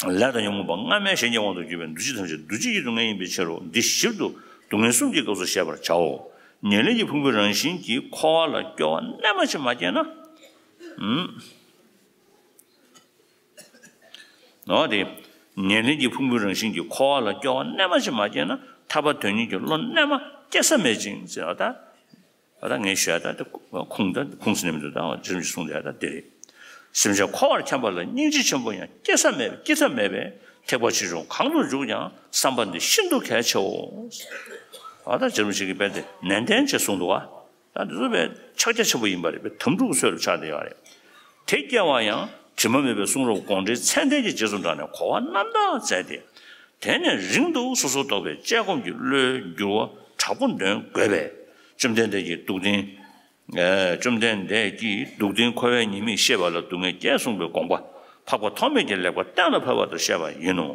ལས་དང་ཉོན་མོངས་པ་སྔ་མའི་གཞན་གྱི་དབང་དུ་གྱུར་པའི་འདུ་བྱེད་ཐམས་ཅད་འདུ་བྱེད་ཀྱི་སྡུག་བསྔལ་ཡིན་པའི་ཕྱིར་རོ། འདི་ཞིབ་ཏུ་སྡུག་བསྔལ་གསུམ་གྱི་སྐབས་སུ་བཤད་པར་བྱའོ། ཉེར་ལེན་གྱི་ཕུང་པོའི་རང་བཞིན་གྱིས་འཁོར་བ་ལ་སྐྱོ་བ་རྣལ་མ་ཞིག་མ་སྐྱེས་ན། ཨུམ། འོ་དེ། ཉེར་ལེན་གྱི་ཕུང་པོའི་རང་བཞིན་གྱིས་འཁོར་བ་ལ་སྐྱོ་བ་རྣལ་མ་ཞིག་མ་སྐྱེས་ན། ཐར་པ་དོན་གཉེར་གྱི་བློ་རྣལ་མ་སྐྱེ་ས་མེད་ཅིང་ཟེར་བ་ད། ད་ངས་ཞུ་ཡ་ད་དེ་ཁུངས་ད་ཁུངས་སུ་ནི་མི་འདུག་ད་རྗེ་རིན་པོ་ཆེས་གསུངས་ཡ་ད་དེ་རེད། སེམས་ཅན་འཁོར་བར་འཁྱམས་པ་ལ་སྙིང་རྗེ་ཆེན་པོ་ཡང་སྐྱེ་ས་མེད། སྐྱེ་ཐབས་མེད་པས་ཐེག་པ་ཆེ་ཆུང་གང་དུ་འཇུག་ཀྱང་བསམ་པ་འདི་ཤིན་ཏུ་གལ་ཆེའོ། ཨ་ད་རྗེ་རིན་པོ་ཆེ་གིས་དཔེ་དེ་ནན་ཏན་བྱས་གསུངས་འདུག་བ། ད་འདི་ཚོ་དཔེ་ཕྱག་རྒྱ་ཆེན་པོ་ཡིན་པ་རེད། དཔེ་དམ་ཕྲུག་གི་ཚོད་ལ་ཆགས་བསྡད་ཡོད་རེད། དེ་སྐྱེ་བ་ཡང་དྲི་མ་མེད་པའི་གསུང་རབ་དགོངས་འགྲེལ་ཚད་ལྡན་གྱི་རྗེས་སུ་འབྲངས་ནས་གོ་བ་རྣམ་དག་མཛད་དེ། དེ་ནས་རིང་དུ་སོ་སོར་རྟོག་པའི་དཔྱད་སྒོམ་གྱི་བློའི་འགྱུར་བ་དྲག་པོ་འདོན་དགོས་པས། བཅོམ་ལྡན་འདས་ཀྱིས་སྡུག་བདེན། ཨེ། བཅོམ་ལྡན་འདས་ཀྱིས་སྡུག་བདེན་འཁོར་བའི་ཉེས་དམིགས་ཤེས་པ་ལ་སྡུག་བསྔལ་སྐྱེ་གསུངས་པའི་དགོངས་པ་འཕགས་པ་ཐོགས་མེད་ཀྱི་ལེགས་པ་གཏན་ལ་ཕབ་པ་ལྟར་བཤད་པ་ཡིན་ནོ།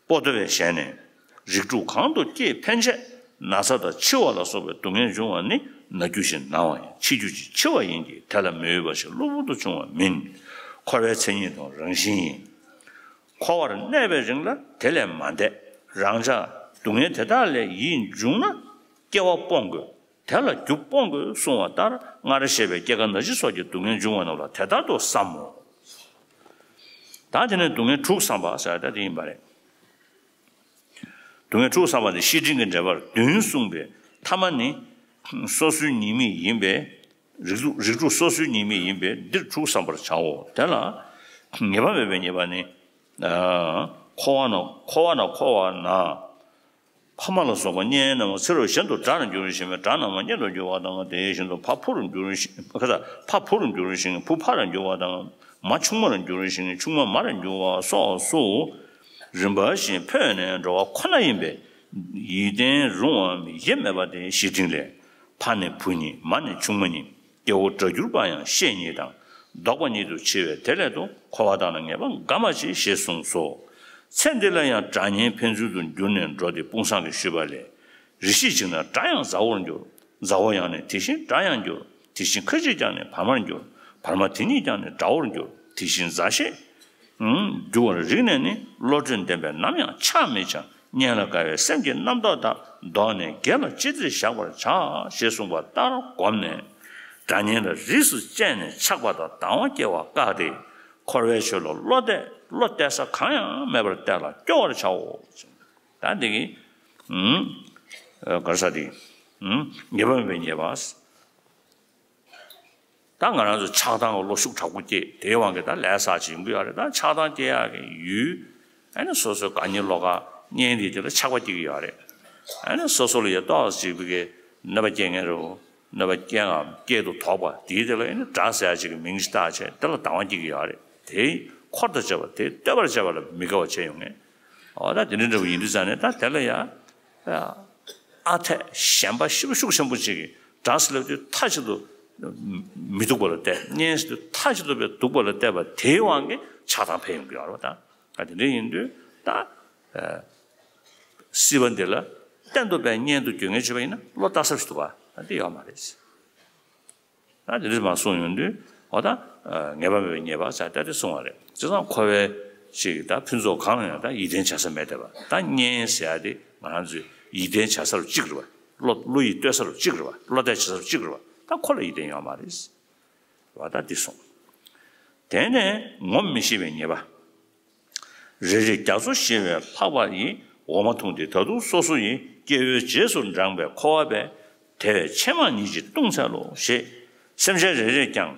པོ་ཏོ་བའི་ཞལ་ནས། རིགས་དྲུག་གང་དུ་སྐྱེས་ཕན་ཆད་ན་ཚ་དང་འཆི་བ་ལ་སོགས་པའི་སྡུག་བསྔལ་འབྱུང་བ་ནི་ན་རྒྱུ་ཞིག་ན་བ་ཡིན། འཆི་རྒྱུ་ཞིག་འཆི་བ་ཡིན་གྱི། དེ་ལ་མི་འོས་པ་ཞིག་གློ་བུར་དུ་བྱུང་བ་མིན། འཁོར་བའི་མཚན་ཉིད་དང་རང་བཞིན་ཡིན། འཁོར་བར་གནས་པའི་རིང་ལ་དེ་ལས་མ་འདས། རང་ཅག་སྡུག་བསྔལ་དེ་དག་ལས་ཡིད་འབྱུང་ན་སྐྱེ་བ་སྤོང་དགོས། དེ་ལ་རྒྱུ་སྤོང་དགོས་གསུང་བ་ལྟར། སྔར་བཤད་པའི་སྐྱེ་རྒ་ན་འཆི་སོགས་ཀྱི་སྡུག་བསྔལ་འབྱུང་བ་རྣམས་ལ་དེ་ལྟར་དུ་བསམ་མོ། ད་དེ་ནས་སྡུག་བསྔལ་དྲུག་བསམ་པ་ཟེར་ཡ་ད་དེ་ཡིན་པ་རེད། སྡུག་བསྔལ་དྲུག་བསམ་པ་ནི་བཤེས་སྤྲིང་གི་འགྲེལ་པར་བདུན་གསུངས་པའི་ཐ་མ་ནི། སོ་སོའི་ཉེས་དམིགས་ཡིན་པས། རིགས་དྲུག་རིགས་དྲུག་སོ་སོའི་ཉེས་དམིགས་ཡིན་པས་འདིར་དྲུག་བསམ་པར་བྱའོ། དེ་ལ་ངེས་པ་མེད་པའི་ཉེས་པ་ནི། འཁོར་བ་ན་འཁོར་བ་ན་འཁོར་བ་ན། ཕ་མ་ལ་སོགས་པ་གཉེན་རྣམས་ཚེ་རབས་གཞན་དུ་དགྲ་རུ་འགྱུར་ཞིང་། དགྲ་རྣམས་གཉེན་དུ་འགྱུར་བ་དང་། དེ་བཞིན་དུ་ཕ་བུ་རུ་འགྱུར་ཞིང་། ཁ་ས་ཕ་བུ་རུ་འགྱུར་ཞིང་བུ་ཕ་རུ་འགྱུར་བ་དང་། མ་ཆུང་མ་རུ་འགྱུར་ཞིང་ཆུང་མ་མ་རུ་འགྱུར་བ་སོགས་སུ། རིམ་པ་བཞིན་འཕོས་ནས་འགྲོ་བ་ཁོ་ན་ཡིན་པས། ཡིད་བརྟན་རུང་བའམ་ཡིད་མེད་པ་དེ་བཤེས་སྤྲིང་ལས། ཕ་ནི་བུ་ཉིད་མ་ནི་ཆུང་མ་ཉིད། སྐྱེ་བོ་དགྲར་གྱུར་པ་ཡང་བཤེས་གཉེན་དང་། བཟློག་པ་ཉིད་དུ་འཆི་བས་དེ་སླད་དུ་འཁོར་བ་དག་ན་ངེས་པ་འགའ་མ་མཆིས་ཞེས་གསུངས་སོ། ཚེ་འདི་ལ་ཡང་དགྲ་གཉེན་ཕན་ཚུན་དུ་འགྱུར་ནས་འགྲོ་སྟེ་དཔུང་བཟང་གིས་ཞུས་པ་ལས། རེ་ཞིག་ཅིག་ན་དགྲ་ཡང་མཛའ་བོར་འགྱུར། མཛའ་བོ་ཡང་ནི་དེ་བཞིན་དགྲར་ཡང་འགྱུར། དེ་བཞིན་ཁ་ཅིག་ཀྱང་ནི་བར་མར་འགྱུར། བར་མ་དེ་ཉིད་ཀྱང་ནི་དགྲ་བོར་འགྱུར། དེ་བཞིན་མཛའ་བཤེས་འགྱུར་བར་རིགས་ནས་ནི། བློ་གྲོས་ལྡན་པས་ནམ་ཡང་ཆགས་མི་བྱ། གཉེན་ལ་དགའ་བའི་སེམས་ཀྱི་རྣམ་རྟོག་དང་བསྡོངས་ནས་དགེ་ལ་ཅི་བདེར་བཞག་པར་བྱ་ཞེས་གསུངས་པ་ལྟར་བསྒོམས་ནས། དགྲ་གཉེན་ལ་རིས་སུ་བཅད་ནས་ཆགས་པ་དང་སྡང་བ་སྐྱེ་བ་བཀག་སྟེ། འཁོར་བའི་ཆོས་ལ་བློ་གཏད་བློ་གཏད་ས་གང་ཡང་མེད་པར་གཏད་ལ་སྐྱོ་བར་བྱའོ། ད་འདི་གི་ཨུམ། ག་རེ་ཟེར་དེ། ཨུམ། ཉེས་པ་མེད་པའི་ཉེས་པ། ད་ང་རང་ཚོ་ཆགས་སྡང་གི་བློ་ཤུགས་དྲག་པོ་སྐྱེས་དེའི་དབང་གིས་ད་ལས་བསགས་ཅིག་ཡོང་གི་ཡོད་རེད། ད་ཆགས་སྡང་སྐྱེ་ཡག་གི་ཡུལ། ཨ་ནི་སོ་སོའི་དགའ་ཉེ་བློ་དགའ་གཉེན་དེ་དེ་ལ་ཆགས་པ་སྐྱེ་གི་ཡོད་རེད། ཨ་ནི་སོ་སོ་ལ་ཡ་ཏོག་ཙམ་ཅིག་གི་གནོད་པ་སྐྱེལ་མཁན་རེད། གནོད་པ་སྐྱེལ་ངམ་སྐྱེལ་དུ་དོགས་པ་དེའི་དེ་ལ་ཨ་ནི་དགྲ་ཟེར་ཡག་ཅིག་གི་མིང་ཞིག་བཏགས་བྱས་དེ་ལ་སྡང་བ་སྐྱེ་གི་ཡོད་རེད། དེ་འཁོར་དང་བཅས་པ་དེ་བསྟོད་པར་བྱ་བ་ལ་མི་དགའ་བ་བྱས་ཡོང་ངེས། འོ་ད་དེ་འདྲ་འདྲ་པོ་ཡིན་དུས་ཙང་ནས་ད་དེ་ལ་ཡ། ཨ་འཐས་ཞེན་པ་ཤུགས་ཤུགས་ཆེན་པོ་ཅིག་གིས་དགྲ་ཟེར་ལབ་དུས་མཐའ་གཅིག་ཏུ་མི་སྡུག་པ་ལ་བལྟས། གཉེན་ཟེར་དུས་མཐའ་གཅིག་ཏུ་བས་སྡུག་པ་ལ་བལྟས་པ་དེའི་དབང་གིས་ཆགས་སྡང་འཕེལ་ཡོང་གི་ཡོད་རེད་པ། ད་ཨ་དེ་འདྲ་ཡིན་དུས་ད་སྲིད་པ་འདི་ལ་གཏན་དུ་བས་གཉེན་དུ་འགྱུར་ངེས་བྱུང་བ་ཡིན་ན་བློ་ལྟ་ས་ཞིག་འདུག་པ། ད་འདི་ཡོད་མ་རེད། ད་དེ་འདྲ་མ་གསུངས་ཡོང་དུས་འོ་ད་ངེས་པ་མེད་པའི་ཉེས་པ་ཟེར་ད་དེ་གསུངས་པ་རེད། བྱས་ཙང་འཁོར་བའི་ཅིག་ད་ཕུན་ཚོགས་གང་ལ་ཡང་ད་ཡིད་བརྟན་བྱ་ས་མེད་བསྡད་པ། ད་གཉེན་ཟེར་ཡ་དེ་ང་རང་ཚོའི་ཡིད་བརྟན་བྱ་ས་རུ་གཅིག་རེད་པ། བློ་བློ་ཡིད་གཏོད་ས་རུ་གཅིག་རེད་པ། བློ་གཏད་བྱ་ས་རུ་གཅིག་རེད་པ། ད་ཁོ་ལ་ཡིད་བརྟན་ཡོད་མ་རེད་པ། ད་འདི་གསུངས། དེ་ནས་ངོམས་མི་ཤེས་པའི་ཉེས་པ། རེ་རེ་རྒྱ་མཚོ་བཞེས་པའི་ལྷགས་པ་ཡིས། འོ་མ་འཐུངས་ཏེ་ད་དུང་སོ་སོ་ཡི། སྐྱེ་བོའི་རྗེས་སུ་འབྲངས་པའི་འཁོར་བ་པས། དེ་བས་ཕྱེ་མར་ཉིད་ཀྱིས་བརྡུངས་འཚལ་ལོ། ཞེས་སེམས་ཅན་རེ་རེས་ཀྱང་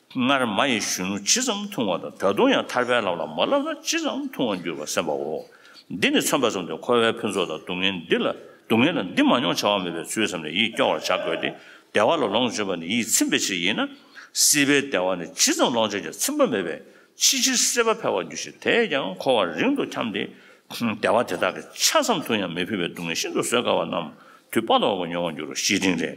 སྔར་མ་ཡི་གཞོན་ནུ་ཇི་ཙམ་ཐུང་བ་དང་། ད་དུང་ཡང་ཐར་པའི་ལམ་ལ་མ་བསླབས་ན་ཇི་ཙམ་ཐུང་བར་འགྱུར་བར་སེམས་པའོ། འདི་ནི་མཚོན་པ་ཙམ་དུ་འཁོར་བའི་ཕུན་ཚོགས་དང་སྡུག་བསྔལ་འདི་ལ་སྡུག་བསྔལ་ལ་འདི་མ་མྱོང་བྱ་བ་མེད་པའི་ཚུལ་བསམ་ནས་ཡིད་སྐྱོ་བར་བྱ་དགོས་ཏེ། བདེ་བ་ལ་ལོངས་སྤྱོད་པ་ནི་ཡིད་ཚིམ་པའི་ཕྱིར་ཡིན་ན། སྲིད་པའི་བདེ་བ་ནི་ཇི་ཙམ་ལོངས་སྤྱོད་ཀྱང་ཚིམ་པ་མེད་པས། ཕྱི་ཕྱིར་སྲེད་པ་འཕེལ་བར་འགྱུར་ཞིང་། དེས་ཀྱང་འཁོར་བ་རིང་དུ་འཁྱམས་ཏེ། བདེ་བ་དེ་དག་གི་ཆ་ཙམ་དུ་ཡང་མི་ཕོད་པའི་སྡུག་བསྔལ་ཤིན་ཏུ་བཟོད་དཀའ་བ་རྣམས་དུས་དཔག་ཏུ་མེད་པར་མྱོང་བར་འགྱུར་རོ། བཤེས་སྤྲིང་ལས།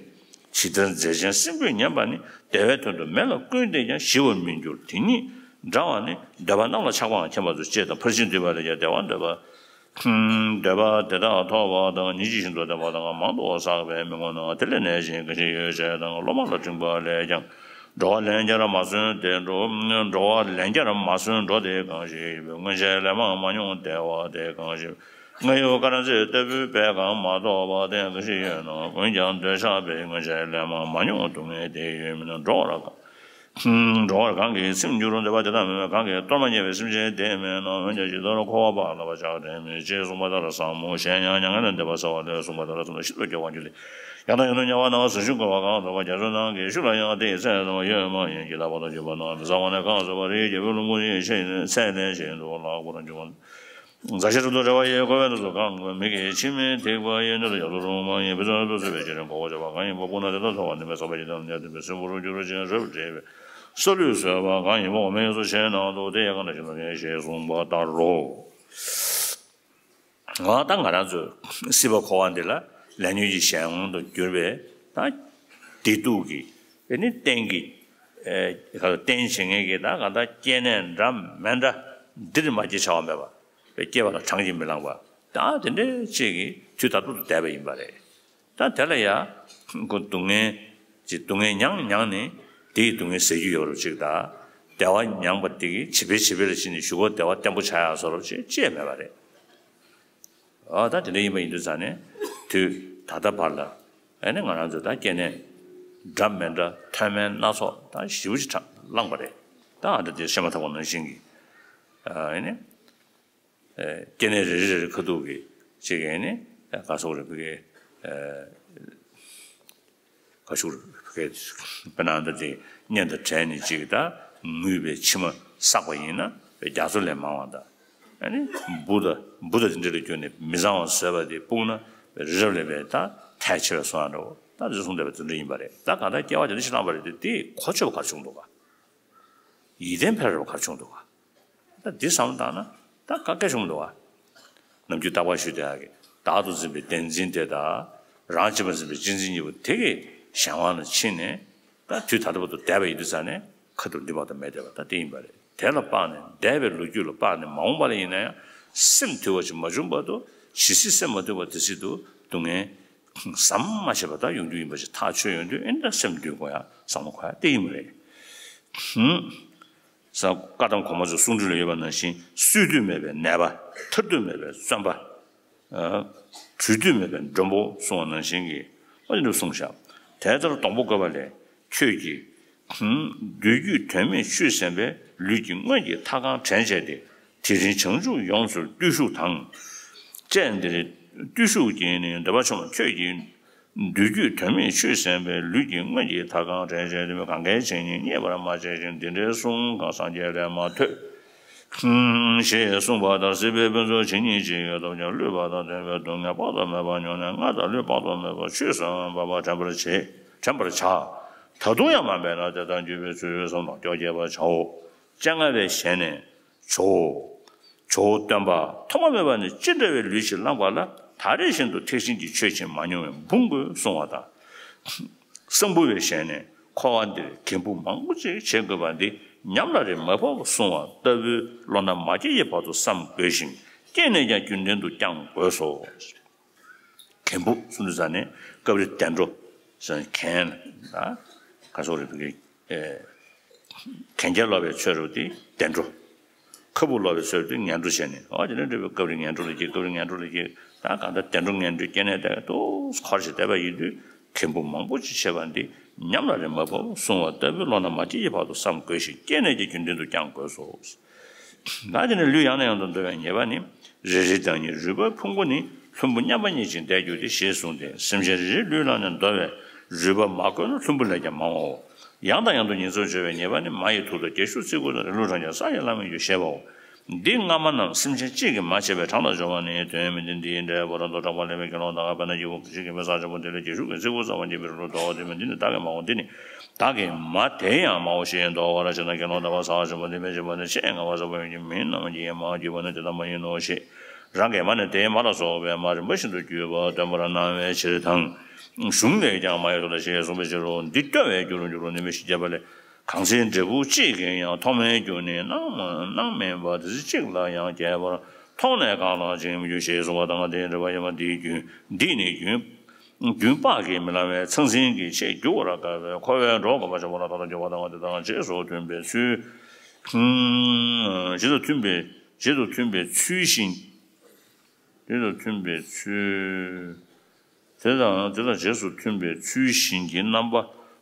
ཇི་ལྟར་མཛེ་ཅན་སྲིན་པོས་ཉེན་པ་ནི། བདེ་བའི་དོན་དུ་མེ་ལ་བསྐུས་ཏེ་ཀྱང་ཞི་བར་མི་འགྱུར། དེ་ཉིད་འདྲ་བ་ནི་འདོད་པ་རྣམས་ལ་ཆགས་པའང་མཁྱེན་པ་དང་བཅས་དང་། ཕར་ཕྱིན་འདུས་པ་ལས་ཀྱང་བདེ་བ་འདོད་པ། འདོད་པ་དེ་དག་ཐོབ་པ་དང་། ཉིད་ཀྱི་ཞིང་དུ་བདེ་བ་དང་མང་དུ་བསགས་པས་མི་ངོམས་ན། དེ་ལས་ནད་ཅན་གང་ཞིག་ཡོད་ཅེ་དང་། སློབ་མ་ལ་སྤྲིངས་པ་ལས་ཀྱང་། འགྲོ་བ་ལན་བརྒྱར་མ་སོན་ཏེ་འགྲོ། འགྲོ་བ་ལན་བརྒྱར་མ་སོན་འགྲོ་དེ་གང་ཞིག་ཡོད་པའི། སྔོན་ཆད་ལན་མང་མ་མྱོང་བདེ་བ་དེ་གང་ཞིག་ཡོད། སྔར་ཡོད་དཀར་མཛེས་ལྟ་བུའི་དཔལ་གང་མ་ཐོབ་པ་དེ་གང་ཞིག་ཡོད་ན། འོན་ཀྱང་འདོད་ཆགས་པས་སྔོན་ཆད་ལན་མང་མ་མྱོང་སྡུག་བསྔལ་དེ་ཡོད་མིན་ན། འགྲོ་བ་གང་འགྲོ་བ་གང་གིས་ཚིམ་འགྱུར་འདོད་པ་དེ་དག་མེད་པས། གང་གིས་གཏོར་མ་རྙེད་པའི་སེམས་ཅན་དེ་མེད་ན། འོན་ཀྱང་ཇི་ལྟར་འཁོར་བ་བག་ལ་བ་ཆགས་དེ་མེད་ཅེས་གསུངས་པ་ལྟར་བསམ་མོ། གཞན་ཡང་མྱ་ངན་ལས་འདས་པ་ཟེར་བ་ལས་གསུངས་པ་ལྟར་བསམ་ན་ཤིན་ཏུ་སྐྱོ་བར་འགྱུར་ཏེ། ཡང་དག་ཡང་དུ་དམྱལ་བ་ན་གཟུགས་ཅན་བཀོད་པ་གང་དག་པ་རྒྱ་མཚོའི་ནང་གི་ཆུ་ལ་ཡང་དེའི་ཚད་ཙམ་ཡོད་མ་ཡིན། གྱི་ལ་བ་དང་འཇུག་པ་ན་མི་གཙང་བ་ནས་གང་བཟོད་པ་རིའི་རྒྱལ་པོའི་ལྷུང་པོ་ཡི་ཚད་ལས་གཞན་དུ་ལྷག་པར་འཇུག་པ། མཛའ་བཤེས་རབ་ཏུ་འབྲེལ་བ་ཡིས་བསྐོར་བའི་ནང་དུ་གང་གི་མིག་གིས་མཆི་མས་ཐིགས་པ་ཡི་སྣོད་དུ་ཡར་དུ་རུང་མ་ཡིན། ཕུན་སུམ་ཚོགས་པའི་ཕྱིར་འགོག་པར་བྱེད་པ་གང་ཡིན་པ་སྤུ་ན་དེ་དག་ཐོབ་པ་ནི་མེ་ཚངས་པའི་འཇིག་རྟེན་ལ་གནས་བརྟན་པའི་སྲིན་པོར་འགྱུར་ཅིང་རབ་བསྒྲེས་པའི་སོ་ལུས་ཟོས་པ་གང་ཡིན་པ་འོ་མའི་གཡས་སུ་ཆེན་ནང་དུ་དེ་ཡང་གང་འདྲ་ཞིག་ན་ཞེས་གསུངས་པ་ལྟར་རོ། འོ་ད་ང་རང་ཚོ་སྲིད་པ་འཁོར་བ་འདི་ལ་ལས་ཉོན་གྱི་གཞན་དབང་དུ་གྱུར་པའི་ད་བདེ་སྡུག་གི་ཨེ་ནི་རྟེན་གྱི་ཨེ་རྟེན་བྱེད་མཁན་གྱི་ད་གང་ལྟར་སྐྱེ་གནས་འདྲ་མི་འདྲ་འདིར་མ་སྐྱེ་བྱ་བ་མེད་པ། སྐྱེ་བ་ལ་གྲངས་ཀྱིས་མི་ལངས་པ། ད་དེ་འདྲའི་ཅིག་གིས་དུས་ད་ལྟ་དུ་བསྡད་པ་ཡིན་པ་རེད། ད་དེ་ལ་ཡ་ཁོ་སྡུག་བསྔལ་ཅིག་སྡུག་བསྔལ་མྱངས་མྱངས་ནས་དེ་ཡི་སྡུག་བསྔལ་ཟད་རྒྱུ་ཡོད་རུ་ཅིག་ད་བདེ་བ་མྱངས་པ་དེ་གིས་བྱིས་པའི་བྱིས་པའི་ལ་ཕྱིན་ནས་གཞུག་གུ་བདེ་བ་བརྟན་པོ་ཆགས་ཡག་བཟོ་འདྲ་ཅིག་ཅི་ཡང་མེད་པ་རེད། ཨ་ད་དེ་འདྲ་ཡིན་པ་ཡིན་དུས་ཙང་ནས་དུས་ད་ལྟ་བར་ལ་ཨ་ནི་ང་རང་ཚོ་ད་སྐྱེ་གནས་འདྲ་མི་འདྲ་མཐོ་དམན་སྣ་ཚོགས་ད་ཞེ་པོ་ཅིག་བླངས་པ་རེད། ད་ཨ་འདྲ་དེ་བཤད་མ་ཐག་པ་ནང་བཞིན་གྱི་ཨ་ནི། སྐྱེ་གནས་རེ་རེ་རེ་རེ་ཁ་ཐུག་གི་ཅིག་ཡིན་ནི་ག་སོགས་རེ་ཕ་གི་ག་ཤུག་རེ་ཕ་གི་དཔེར་ན་འདི་དེ་གཉེན་དང་བྲལ་ནས་ཅིག་ད་ངུས་པའི་མཆི་མ་བསགས་པ་ཡིན་ན་རྒྱ་མཚོ་ལས་མང་བ་དང་། ཨ་ནི་འབུ་དང་འབུ་དང་དེ་འདྲ་ལ་གྱུར་ནས་མི་གཙང་བ་བཟོས་པ་དེ་སྤུངས་ན་རི་རབ་ལས་པའི་ད་ཐལ་ཆེ་བའི་སོང་ཡ་འདྲ་བོ་ད་དེ་གསུངས་བསྡད་པ་དེ་འདྲ་ཡིན་པ་རེད། ད་གང་ལྟར་སྐྱེ་བ་དེ་འདྲ་ཞིག་བླངས་པ་རེད་དེ་དེ་གོ་ཆོད་པ་ག་རེ་བྱུང་འདུག་ག་ཡིད་བརྟན་འཕེལ་རོགས་ག་རེ་བྱུང་འདུག་ག་ད་འདི་བསམ་བློ་བཏང་ན་ད་ག་གེ་བྱུང་འདུག་ག་ནམ་རྒྱུན་རྟག་པར་ཞུ་བསྡད་ཡག་གི་བདག་ཏུ་འཛིན་པའི་བདེན་འཛིན་དེ་དང་རང་གཅེས་པར་འཛིན་པའི་གཅེས་འཛིན་གཉིས་པོ་དེ་གི་གཞན་དབང་ལ་ཕྱིན་ནས་ད་དུས་ད་ལྟ་བར་དུ་བསྡད་པ་ཡིན་དུས་ཙང་ནས་ཁ་ཐུག་འདི་མ་གཏོགས་མེད་བསྡད་པ་ད་དེ་ཡིན་པ་རེད། དེ་ལ་དཔག་ནས་འདས་པའི་ལོ་རྒྱུས་ལ་དཔག་ནས་མ་འོངས་པ་ལ་ཡིན་ན་ཡང་སེམས་དུལ་བ་ཞིག་མ་བྱུང་བར་དུ་ཇི་སྲིད་སེམས་མ་དུལ་བ་དེ་སྲིད་དུ་སྡུག་བསྔལ་ཟམ་མ་ཆད་པ་ད་ཡོང་རྒྱུ་ཡིན་པ་ཞིག་ཐག་ཆོད་ཡོང་དུས་ཨེ་འདྲ་སེམས་འདུལ་དགོས་ཡ་བསམ་བློ་འཁོར་ཡ་དེ་ཡིན་པ་རེད། ཧུམ། ས་བཀའ་གདམས་གོང་མ་ཚོའི་གསུང་སྒྲོས་ལ་ཡོད་པ་ནང་བཞིན་གསོད་དུས་མེད་པའི་ནད་པ། ཐར་དུས་མེད་པའི་བཙོན་པ། གྲོལ་དུས་མེད་པའི་མགྲོན་པོ་གསུངས་པ་ནང་བཞིན་གྱི་ཨ་ནི་གསུངས་བཞག་དེ་ལྟར་སྡོང་པོ་བཀོད་པ་ལས། ཁྱོད་ཀྱིས། བདུད་རྒྱུད་དོན་མེད་ཆོས་ཟད་པའི་ལུས་ཀྱི་དངོས་ཀྱི་མཐའ་གང་དྲན་བྱས་ཏེ། དེ་རིང་བྱང་ཆུབ་ཡོངས་སུ་བརྟུལ་ཞུགས་དང་། བཅས་འདིར་བརྟུལ་ཞུགས་ཀྱི་ནི་འདོད་པ་ཆུང་བ་ཁྱོད་ཀྱིས། བདུད་རྒྱུད་དོན་མེད་ཆོས་ཟད་པའི་ལུས་ཀྱི་དངོས་ཀྱི་མཐའ་གང་དྲན་བྱས་ཏེ། གང་གཱའི་བྱེད་སྙིང་རྙེད་པར་མ་བྱས་ཤིང་། འདི་འདྲའི་གསུང་གང་སངས་རྒྱས་ལས་མ་ཐོས། ཞེས་གསུངས་པ་ལྟར་སྲིད་པའི་ཕུན་ཚོགས་ཇི་སྙེད་ཅིག་ཡོད་སྟོབས་ཀྱང་བསླུས་པ་དང་ལྡན་པའི་སྡུག་བསྔལ་དཔག་ཏུ་མེད་པ་མྱོང་ནས་ངལ་དང་བསླུས་དཔག་ཏུ་མེད་པ་ཆོས་སུ་འབད་པ་དྲན་པར་བྱེད་དྲན་པར་བྱ། ད་དུང་ཡང་མ་འབད་ན་དེ་ལྟར་འགྱུར་བའི་ཚུལ་བསམ་དང་སྐྱོ་སྐྱེས་པར་བྱའོ། སྤྱན་སྔ་བའི་ཞལ་ནས་ཇོ་བོ་ཇོ་བོ་སྟོན་པ་ཐོག་མ་མེད་པ་ནས་ཅི་འདྲ་བའི་ལུས་ཤིག་བླངས་པ་ལ་ད་རེས་བཞིན་དུ་ཐེག་ཆེན་གྱི་ཆོས་ཀྱིས་མ་མྱོང་བའི་འབུམ་དགོས་གསུང་བ་དང་། སྲིན་པོ་བའི་ཞལ་ནས། འཁོར་བ་འདིར་གད་སྦུག་མང་པོ་ཅིག་བྱེད་དགོས་པ་འདི་ཉམས་ལ་རེ་མ་བབ་གསུང་བ་ལྟ་བུའི་བློ་སྣ་མ་སྐྱེས་ཀྱི་བར་དུ་བསམ་དགོས་ཤིང་སྐྱེས་ནས་ཀྱང་རྒྱུན་ལྡན་དུ་བསྐྱང་དགོས་སོ། གད་སྦུག་གསུང་དུས་ཙ་ནས་སྐབས་རེ་བདེ་འགྲོ་ཟེར་ནས་གན་ལ་ག་སོགས་རེད་འདུག་གི། གན་རྐྱལ་ལོག་པའི་ཚོད་རུ་དེ་བདེ་འགྲོ། ཁ་སྦུག་ལོག་པའི་ཚོད་དེ་ངན་འགྲོ་བྱས་ནས་ཨོ་དེ་ནས་འགྲོ་བའི་སྐབས་རེ་ངན་འགྲོ་ལ་སྐྱེ་སྐབས་རེ་ངན་འགྲོ་ལ་སྐྱེ། ད་གང་ལྟར་བདེ་འགྲོ་ངན་འགྲོའི་སྐྱེ་གནས་དེ་ཏོག་ཙམ་འཁོར་ཞིག་བསྡད་པ་ཡིན་དུས། གད་སྦུག་མང་པོ་ཅིག་བྱེད་པ་འདི་ཉམས་ལ་རེ་མ་བབ་གསུང་བ་ལྟ་བུའི་བློ་སྣ་མ་སྐྱེས་ཀྱི་བར་དུ་བསམ་དགོས་ཤིང་སྐྱེས་ནས་ཀྱང་རྒྱུན་ལྡན་དུ་བསྐྱང་དགོས་སོ། ད་དེ་ནས་ལུས་ཡང་ནས་ཡང་དུ་འདོར་བའི་ཉེས་པ་ནི། རེ་རེའི་བདག་ཉིད་རུས་པའི་ཕུང་པོ་ནི་ལྷུན་པོ་མཉམ་པ་ཉིད་ཅིག་འདས་གྱུར་ཏེ་ཞེས་གསུངས་ཏེ། སེམས་ཅན་རེ་རེའི་ལུས་བླངས་ནས་འདོར་བས་རུས་པ་མ་བསྐོལ་ན་ལྷུན་པོ་ལས་ཀྱང་མང་བའོ། ཡང་དང་ཡང་དུ་ཉིན་མཚན་སྦྱོར་བའི་ཉེས་པ་ནི། མ་ཡི་ཐུག་དང་རྒྱ་ཤུག་ཚིག་གུ་དང་རི་ལུ་གྲང་རྐྱལ་ས་ཡི་བླ་མེད་རྒྱུ་ཞེས་པའོ། འདི་སྔ་མ་རྣམས་སེམས་ཅན་གཅིག་གིས་མ་བྱས་པའི་གྲངས་དང་སྦྱོར་བ་ནི་དོན་མི་ལྡན་འདི་ཡིན། འབྲས་བུ་རབ་ཏུ་དྲངས་པ་ལེགས་པའི་དགེ་སློང་དག་དཔེར་ན་སྐྱེ་བོ་གང་ཞིག་གིས་མི་ཟག་ཆེན་པོ་འདི་ལ་རྒྱ་ཤུག་གི་ཚིག་གུ་ཟ་བ་ཉེས་པའི་རི་ལུ་དོར་བ་དེ་མི་འདི་ནི་བདག་གིས་མའོ། འདི་ནི་བདག་གིས་མ་དེ་ཡང་མའོ་ཞེས་འདོར་བར་བྱེད་ན། དགེ་སློང་དག་པ་ཟག་ཆེན་པོ་འདི་མི་བྱེད་པ་ནི་ཆེས་ངལ་བ་ཟབ་པོ་ཡིན་གྱི། མིའི་རྣམ་སྨིན་གྱིས་མ་བསྐྱོད་པ་ནི་དེ་ལྟ་མ་ཡིན་ནོ་ཞེས། རང་གིས་མ་ནི་དེའི་མ་ལ་སོགས་པའི་མ་རིམ་པ་བཞིན་དུ་བརྒྱུད་པ་སྟོན་པར་གནང་བའི་ཕྱིར་དང་། གཞུང་ལས་ཀྱང་མ་ཡི་ཐུག་དང་ཞེས་གསུངས་པའི་ཕྱིར་རོ། འདི་སྐྱོ་བའི་རྒྱུར་འགྱུར་རོ་ནི་མི་ཞིག་བྱས་པ་ལས། གང་ཚེ་འབྲས་བུ་གཅིག་གིས་ཡང་ཐོག་མའི་རྒྱུ་ནི་སྣང་སྣང་མིན་པ་དེ་ཚེ་གཅིག་ལ་ཡང་སྐྱེ་བར་མཐོང་ནས་གང་ལ་འཇིག་མི་འགྱུར་ཞེས་གསུངས་པ་དང་། དེའི་འགྲེལ་པ་ཡོད་པ་འདིའི་རྒྱུན་འདིས་ནི་རྒྱུན་རྒྱུན་དཔག་གིས་མི་ལང་བའི་ཚང་ཚིང་གི་ཆེས་འགྱུར་བར་དཀའ་བའི་འཁོར་བའི་འགྲོ་དཀའ་བ་ཆེན་པོ་ལ་ཐོག་མཐའ་གཅིག་པ་དང་། དེ་དང་རྗེས་སུ་མཐུན་པའི་ཚུལ། རྗེས་སུ་མཐུན་པའི་རྗེས་སུ་མཐུན་པའི་ཚུལ་བཞིན། རྗེས་སུ་མཐུན་པའི་ཚུལ། དེ་དང་དེ་དང་རྗེས་སུ་མཐུན་པའི་ཚུལ་བཞིན་གྱི་རྣམ་པ་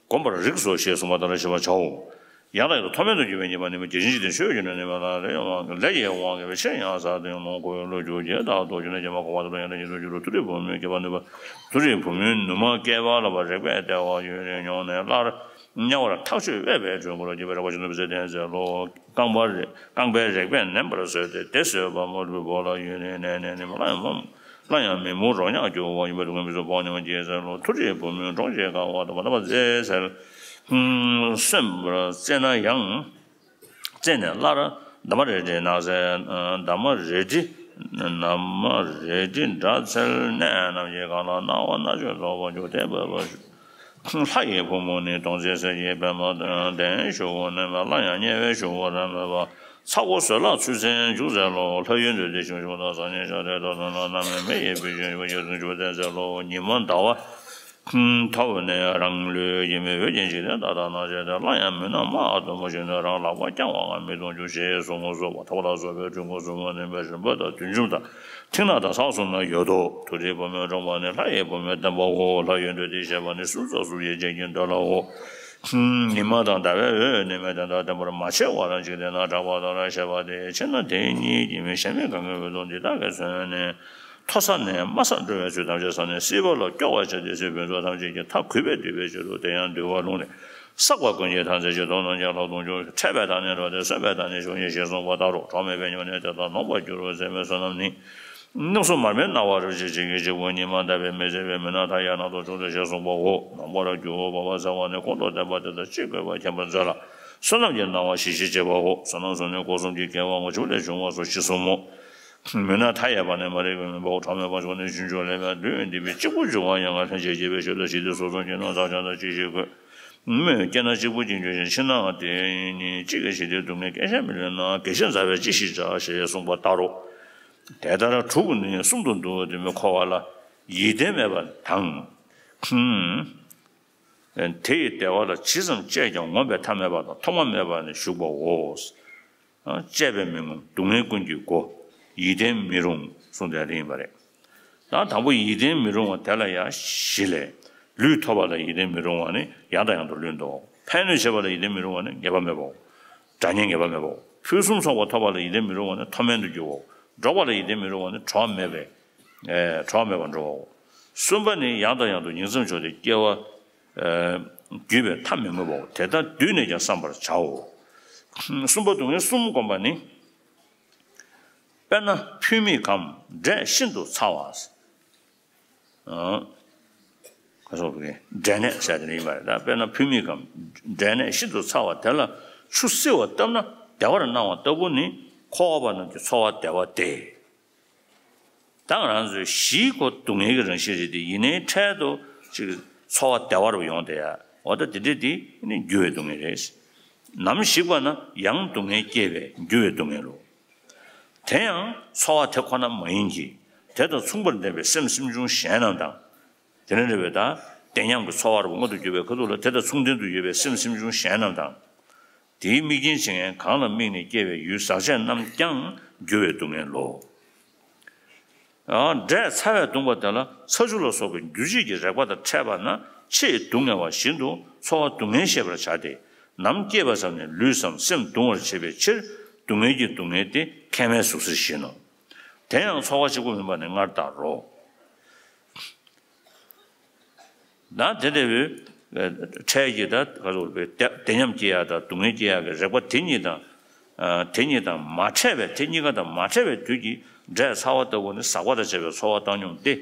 བསྒོམ་པར་རིགས་སོ་ཞེས་གསུངས་པ་ལྟར་ཤེས་པར་བྱའོ། ཡང་དག་ཡང་དུ་མཐོ་དམན་དུ་གྱུར་པའི་ཉེས་པ་ནི། རྒྱལ་ཆེན་འཇིག་རྟེན་ཆོས་ཀྱི་ལས་ནི་མ་ལ་ལས་ཡོང་བ་ལས་ཀྱི་དབང་གིས་ཕྱིར་ཡང་ཟག་སྟེ་ལོངས་སྐུའི་ལོ་རྒྱུས་ཀྱི་བདག་ཏུ་གྱུར་ནས་ཀྱང་མ་གོ་བར་དུ་ཡང་དག་ཉིད་དུ་འགྱུར་རོ། མཐོ་རིས་བུ་མོའི་སྐྱེས་པ་ནུས་པ། མཐོ་རིས་བུ་མོའི་ནུ་མ་སྐྱེས་པ་ལ་བ་རེག་པས་བདེ་བ་ཡོད་ནས་མྱོང་ནས་སླར་དམྱལ་བར་ཐག་ཆོད་འོས་པའི་གྲོད་ཁོག་ལ་སྐྱེས་པའི་རེག་པ་ཅན་དུ་མི་ཟད་ལྡན་ཟེར་ལོ། རྐང་པ་རེག་རྐང་པའི་རེག་པས་མནན་པར་བཟོས་ཏེ་དེ་བཟོད་པ་མ་ལུས་པ་ལ་ཡོད་ནས་ནས་ནས་ནི་སླར་ཡང་སླར་ཡང་མི་མོ་རོ་མྱགས་རྒྱུ་བ་ཡིན་པ་སྡུག་བསྔལ་མི་བཟོད་པ་ཉམས་སྐྱེས་ཟེར་ལོ། མཐོ་རིས་བུ་མོའི་འབྲོང་ཆེན་དཀའ་བ་དང་མ་ལྡན་པ་མཛེས་ཟེར། གསོན་པར་བཙས་ན་ཡང་། བཙས་ནས་སླར་འདབ་མ་རལ་གྲི་ནགས་ཚལ། འདབ་མ་རལ་གྲི་འདབ་མ་རལ་གྲི་འདྲ་ཚལ་གནས་རྣམས་ཀྱི་སྒང་ལ་སྣང་བ་སྣ་ཚོགས་རྫོགས་པར་འགྱུར་ཏེ་འབབ་པ། ལྷ་ཡི་བུ་མོ་ནི་དོང་ཙེའི་གསེར་གྱི་པདྨ་ལྡན་ཞུ་བོ་ནི་སླར་ཡང་དམྱལ་བའི་ཞུ་བོ་ར་མེད་པ། ཚ་བོ་བཟོད་གླགས་ཚུལ་ཚན་འཇུག་ཟེར་ལོ། ལྷ་ཡུལ་འདོད་དེ་ཞིང་ཞུགས་དང་ཟག་ཉལ་བྱ་དེ་དག་ཏུ་ན་ན་མེ་མེ་ཡི་བུ་ཆེན་ཡོད་ཡོད་དུ་འཇུག་ལྡན་ཟེར་ལོ། ཉི་མ་ཟླ་བ་མཐའ་འོག་ནས་རང་ལུས་ཡིན་པའི་འོད་ཅན་འཇིག་རྟེན་དག་དང་ན་བྱས་ཏེ་སླར་ཡང་མུན་ནག་དམར་དུ་མོ་ཞིག་ནས་རང་ལག་པ་བརྐྱང་བའང་མི་མཐོང་འགྱུར་ཞེས་གསུངས་སོ། ཐོག་ལ་སོགས་པའི་སྤྲུལ་སྐུ་གསུམ་པོ་ནི་མེ་རིམ་པ་དང་བདུན་འཇོམས་དང་མཐིང་ནག་དང་ས་གསུམ་ན་ཡོད་དོ། མཐོ་རིས་བུ་མོའི་འབྲོང་པ་ནི་ལྷ་ཡི་བུ་མོའི་བསྟན་པའོ། ལྷ་ཡུལ་འདོད་དེ་ཞེས་པ་ནི་གསུམ་རྩ་གསུམ་གྱི་རྗེས་ཀྱི་འདོད་ལའོ། ཉི་མ་དང་ཟླ་བའི་འོད་ནི་མེ་དེ་དག་བརྟན་པོར་མ་ཕྱེ་བར་འཇིག་རྟེན་ན་གྲགས་པ་དང་ལ་ཞེས་པ་དེ་ཕྱིར་ན་དེ་ཉིད་ཀྱི་མི་གཤེགས་མའི་གང་གི་འོད་དུ་འདི་དག་གིས་མཚོན་ནས་མཐོ་ས་ནས་དམའ་སར་འགྲོ་བའི་ཚུལ་ཐམས་ཅད་བསམ་ནས་སྲིད་པ་ལ་སྐྱོ་བར་བྱས་ཏེ་སྲིད་ཕུན་ཚོགས་ཐམས་ཅད་ཀྱི་མཐའ་གུས་པས་བསྡུས་པའི་ཕྱིར་དུ། དེ་ཡང་འདུལ་བ་ལུང་ནས། བསགས་པ་ཀུན་གྱི་མཐར་འཛིན་ཕྱིར་དུ་ནམ་ཞིག་ལྷག་མཐོང་འགྱུར། འཕྲད་པའི་མཐར་ནི་འགྲོ་སྟེ་གསོན་པའི་མཐར་ནི་ཞུགས་ཉིད་ཞེས་གསུངས་པ་ལྟར་རོ། གྲོགས་མེད་པའི་སྙུང་གནས་དེ་དག་ནོངས་པར་འགྱུར་རོ་ཟེར་མའི་བསོད་ནམས་ནི། གནམ་སྲུ་མར་མེའི་སྣང་བ་རབ་བཞད་ཅིག་གིས་གཅིག་པུ་ཉི་མ་ཟླ་བའི་མེ་བསྲེགས་པའི་མུན་ནག་མཐའ་ཡས་ནང་དུ་བྱུང་སྟེ་ཞེས་གསུངས་པའོ། ནོངས་པར་འགྱུར་བ་བ་ཟེར་བ་ནི་གོང་དུ་བསྟན་པ་དེ་དག་ཅི་དགོས་པ་མཁྱེན་པར་མཛོད་ལ་བསོད་ནམས་ཀྱི་སྣང་བ་ཞི་ཞིང་བྱེད་པའོ། བསོད་ནམས་གསུམ་ནི་སྒོ་གསུམ་གྱི་དགེ་བ་དངུལ་ཆུ་ལས་བྱུང་བ་སོགས་བཞི་གསུམ་མོ། མུན་ནག་མཐའ་ཡས་པ་ནི་མ་རིག་པའི་མུན་པའོ། གྲོགས་མེད་པ་ཆུང་ནི་ཆུང་ཆུང་ལས་མེད་ལུས་འདི་པའི་གཅིག་པུ་འབྱུང་བ་ཡང་ང་ལྷན་ཅིག་སྐྱེས་པའི་ཞབས་ཏོག་ཞི་བདེ་སོགས་གསུམ་གྱི་ནང་ཟག་བཅས་དང་གཅིག་ཤེས་དགོས། སྨོས་སྐྱེ་ན་གཅིག་པུ་གཅིག་འབྱུང་ཞིང་། ཕྱི་ནང་དེ་ཉིད་གཅིག་གི་ཞི་བདེ་སྡུག་བསྔལ་སྐྱེ་ཤ་མི་ལུས་ན། དགེ་བཤེས་མཛའ་བས་ཅི་ཞིག་བྱ་ཞེས་གསུངས་པ་ལྟར་རོ། དེ་ལྟར་དྲུག་ནི་གསུམ་དུ་འདུ་སྟེ་མི་འཁོར་བ་ལ་ཡིད་བརྟན་མེད་པ་དང་། དེ་ཡི་བདེ་བ་ལ་ཇི་ཙམ་སྤྱད་ཀྱང་ངོམས་པའི་མཐའ་མེད་པ་དང་ཐོག་མ་མེད་པ་ནི་བཞུགས་པའོ། སྤྱད་པས་མི་ངོམས་སྡུག་བསྔལ་ཀུན་གྱི་སྒོ། ཡིད་བརྟན་མི་རུང་གསུངས་ཏེ་དེ་ཡིན་པ་རེད། ད་དང་པོ་ཡིད་བརྟན་མི་རུང་བ་དེ་ལ་ཡང་བཞི་ལས། ལུས་ཐོབ་པ་ལ་ཡིད་བརྟན་མི་རུང་བ་ནི་ཡང་དང་ཡང་དུ་ལུས་འདུག། ཕན་གནོད་བྱེད་པ་ལ་ཡིད་བརྟན་མི་རུང་བ་ནི་ངེས་པ་མེད་པའོ། དགྲ་གཉེན་ངེས་པ་མེད་པའོ། ཕུན་སུམ་ཚོགས་པ་ཐོབ་པ་ལ་ཡིད་བརྟན་མི་རུང་བ་ནི་མཐོ་དམན་དུ་འགྱུར་བའོ། འགྲོགས་པ་ལ་ཡིད་བརྟན་མི་རུང་བ་ནི་གྲོགས་མེད་པས། ཨེ། གྲོགས་མེད་པར་འགྲོ་བའོ། གསུམ་པ་ནི་ཡང་དང་ཡང་དུ་ཉིང་མཚམས་སྦྱོར་ཏེ་སྐྱེ་བ། ཨེ། བརྒྱུད་པའི་མཐའ་མི་མངོན་པའོ། དེ་ལྟར་བསྡུས་ནས་ཀྱང་བསམ་པར་བྱའོ། གསུམ་པ་སྡུག་བསྔལ་གསུམ་བསྒོམ་པ་ནི། དཔེར་ན་ཕུལ་མིག་གམ་འབྲས་ཤིན་ཏུ་ཚ་བ། ཨ། ག་སོགས་པའི་འབྲས་ནད་ཟེར་དེ་ནི་ཡིན་པ་རེད། ད་དཔེར་ན་ཕུལ་མིག་གམ་འབྲས་ནད་ཤིན་ཏུ་ཚ་བ་དེ་ལ་ཆུ་བསིལ་བ་བཏབ་ན་བདེ་བར་སྣང་བ་ལྟ་བུ་ནི་འཁོར་བ་པ་རྣམས་ཀྱི་ཚོར་བ་བདེ་བ་སྟེ། ད་ང་རང་ཚོའི་གཞིའི་ཁོ་སྡུག་བསྔལ་གྱི་རང་བཞིན་རེད་དེ། ཡིན་ནའི་འཕྲལ་དུ་ཅིག་ཚོར་བ་བདེ་བ་རུ་ཡོང་བསྡད་ཡ། འོ་ད་དེ་འདྲ་དེ་ནི་འགྱུར་བའི་སྡུག་བསྔལ་རེད། ནམ་ཞིག་པ་ན་ཡང་སྡུག་བསྔལ་སྐྱེས་པས་འགྱུར་བའི་སྡུག་བསྔལ་ལོ། དེ་ཡང་ཚོར་བ་དེ་ཁོ་ན་མ་ཡིན་གྱི། དེ་དང་མཚུངས་པར་ལྡན་པའི་སེམས་སེམས་བྱུང་གཞན་རྣམས་དང་། དེ་ནི་རེ་བའི་ད་བདེ་ཉམས་ཀྱི་ཚོར་བ་རུ་མངོན་དུ་གྱུར་པའི་ཁ་ཐུག་ལ་དེ་དང་མཚུངས་ལྡན་དུ་ཡོད་པའི་སེམས་སེམས་བྱུང་གཞན་རྣམས་དང་། དེའི་དམིགས་རྐྱེན་བྱེད་མཁན་གང་ལ་དམིགས་ནས་སྐྱེ་བའི་ཡུལ་ཟག་བཅས་རྣམས་ཀྱང་འགྱུར་བའི་སྡུག་བསྔལ་ལོ། འབྲས་ཚ་བས་གདུངས་པ་དེ་ལ་ཚ་ཆུ་ལ་སོགས་པའི་འགྱུར་བྱེད་ཀྱི་རེག་པ་དང་ཕྲད་པ་ན་ཆེས་སྡུག་བསྔལ་བ་བཞིན་དུ་ཚོར་བ་སྡུག་བསྔལ་ཤེས་པར་བྱ་སྟེ། ནམ་སྐྱེས་པ་ཙམ་ནས་ལུས་སམ་སེམས་གདུང་བར་བྱེད་པའི་ཕྱིར། སྡུག་བསྔལ་གྱི་སྡུག་བསྔལ་དེ་མཁལ་མའི་ཟུག་གཟེར་བཞིན་ནོ། དེ་ཡང་ཚོར་བ་གཅིག་པུ་མིན་པ་ནི་སྔར་ལྟར་རོ། ན་དེ་འདྲ་བའི་འཕྲལ་གྱི་ད་ག་རེ་ཟེར་བའི་བདེ་ཉམས་སྐྱེ་ཡ་དང་སྡུག་བསྔལ་སྐྱེ་ཡ་གི་རེག་པ་དེ་གཉིས་དང་། དེ་གཉིས་དང་མ་འཕྲད་པའི། དེ་གཉིས་ཀ་དང་མ་འཕྲད་པའི་དུས་ཀྱི་འབྲས་ཚ་བ་ལྟ་བུ་ནི་ཟག་པ་དང་བཅས་པའི་ཚོར་བ་བཏང་སྙོམས་ཏེ།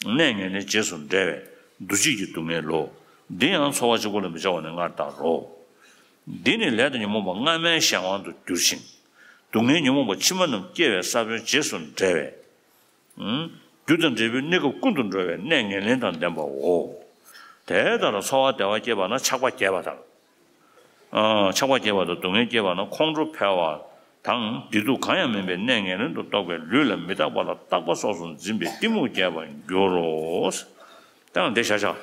གནས་ངན་ལེན་རྗེས་སུ་འབྲང་བས་འདུ་བྱེད་ཀྱི་སྡུག་བསྔལ་ལོ། འདི་ཡང་ཚོར་བ་གཅིག་པུ་ལ་མི་བྱ་བ་ནི་སྔར་ལྟར་རོ། འདི་ནི་ལས་དང་ཉོན་མོངས་པ་སྔ་མའི་གཞན་དབང་དུ་འགྱུར་ཞིང་། སྡུག་བསྔལ་ཉོན་མོངས་པ་ཕྱི་མ་རྣམས་སྐྱེ་བའི་ས་བོན་རྗེས་སུ་འབྲང་བས། རྒྱུ་དང་འབྲས་བུའི་གནས་སྐབས་ཀུན་ཏུ་འགྲོ་བའི་གནས་ངན་ལེན་དང་ལྡན་པའོ། དེ་ལྟར་ཚོར་བ་བདེ་བ་སྐྱེས་པ་ན་ཆགས་པ་སྐྱེས་པ་དང་། ཆགས་པ་སྐྱེས་པ་དང་སྡུག་བསྔལ་སྐྱེས་པ་ན་ཁོང་ཁྲོ་འཕེལ་བ་དང་། བདེ་སྡུག་གང་ཡང་མིན་པའི་གནས་ངན་ལེན་དུ་རྟོགས་པའི་ལུས་ལ་མི་རྟག་པ་ལ་རྟག་པ་སོགས་སུ་འཛིན་པའི་གཏི་མུག་སྐྱེས་པར་འགྱུར་རོ། ད་འདི་བཞག་བཞག།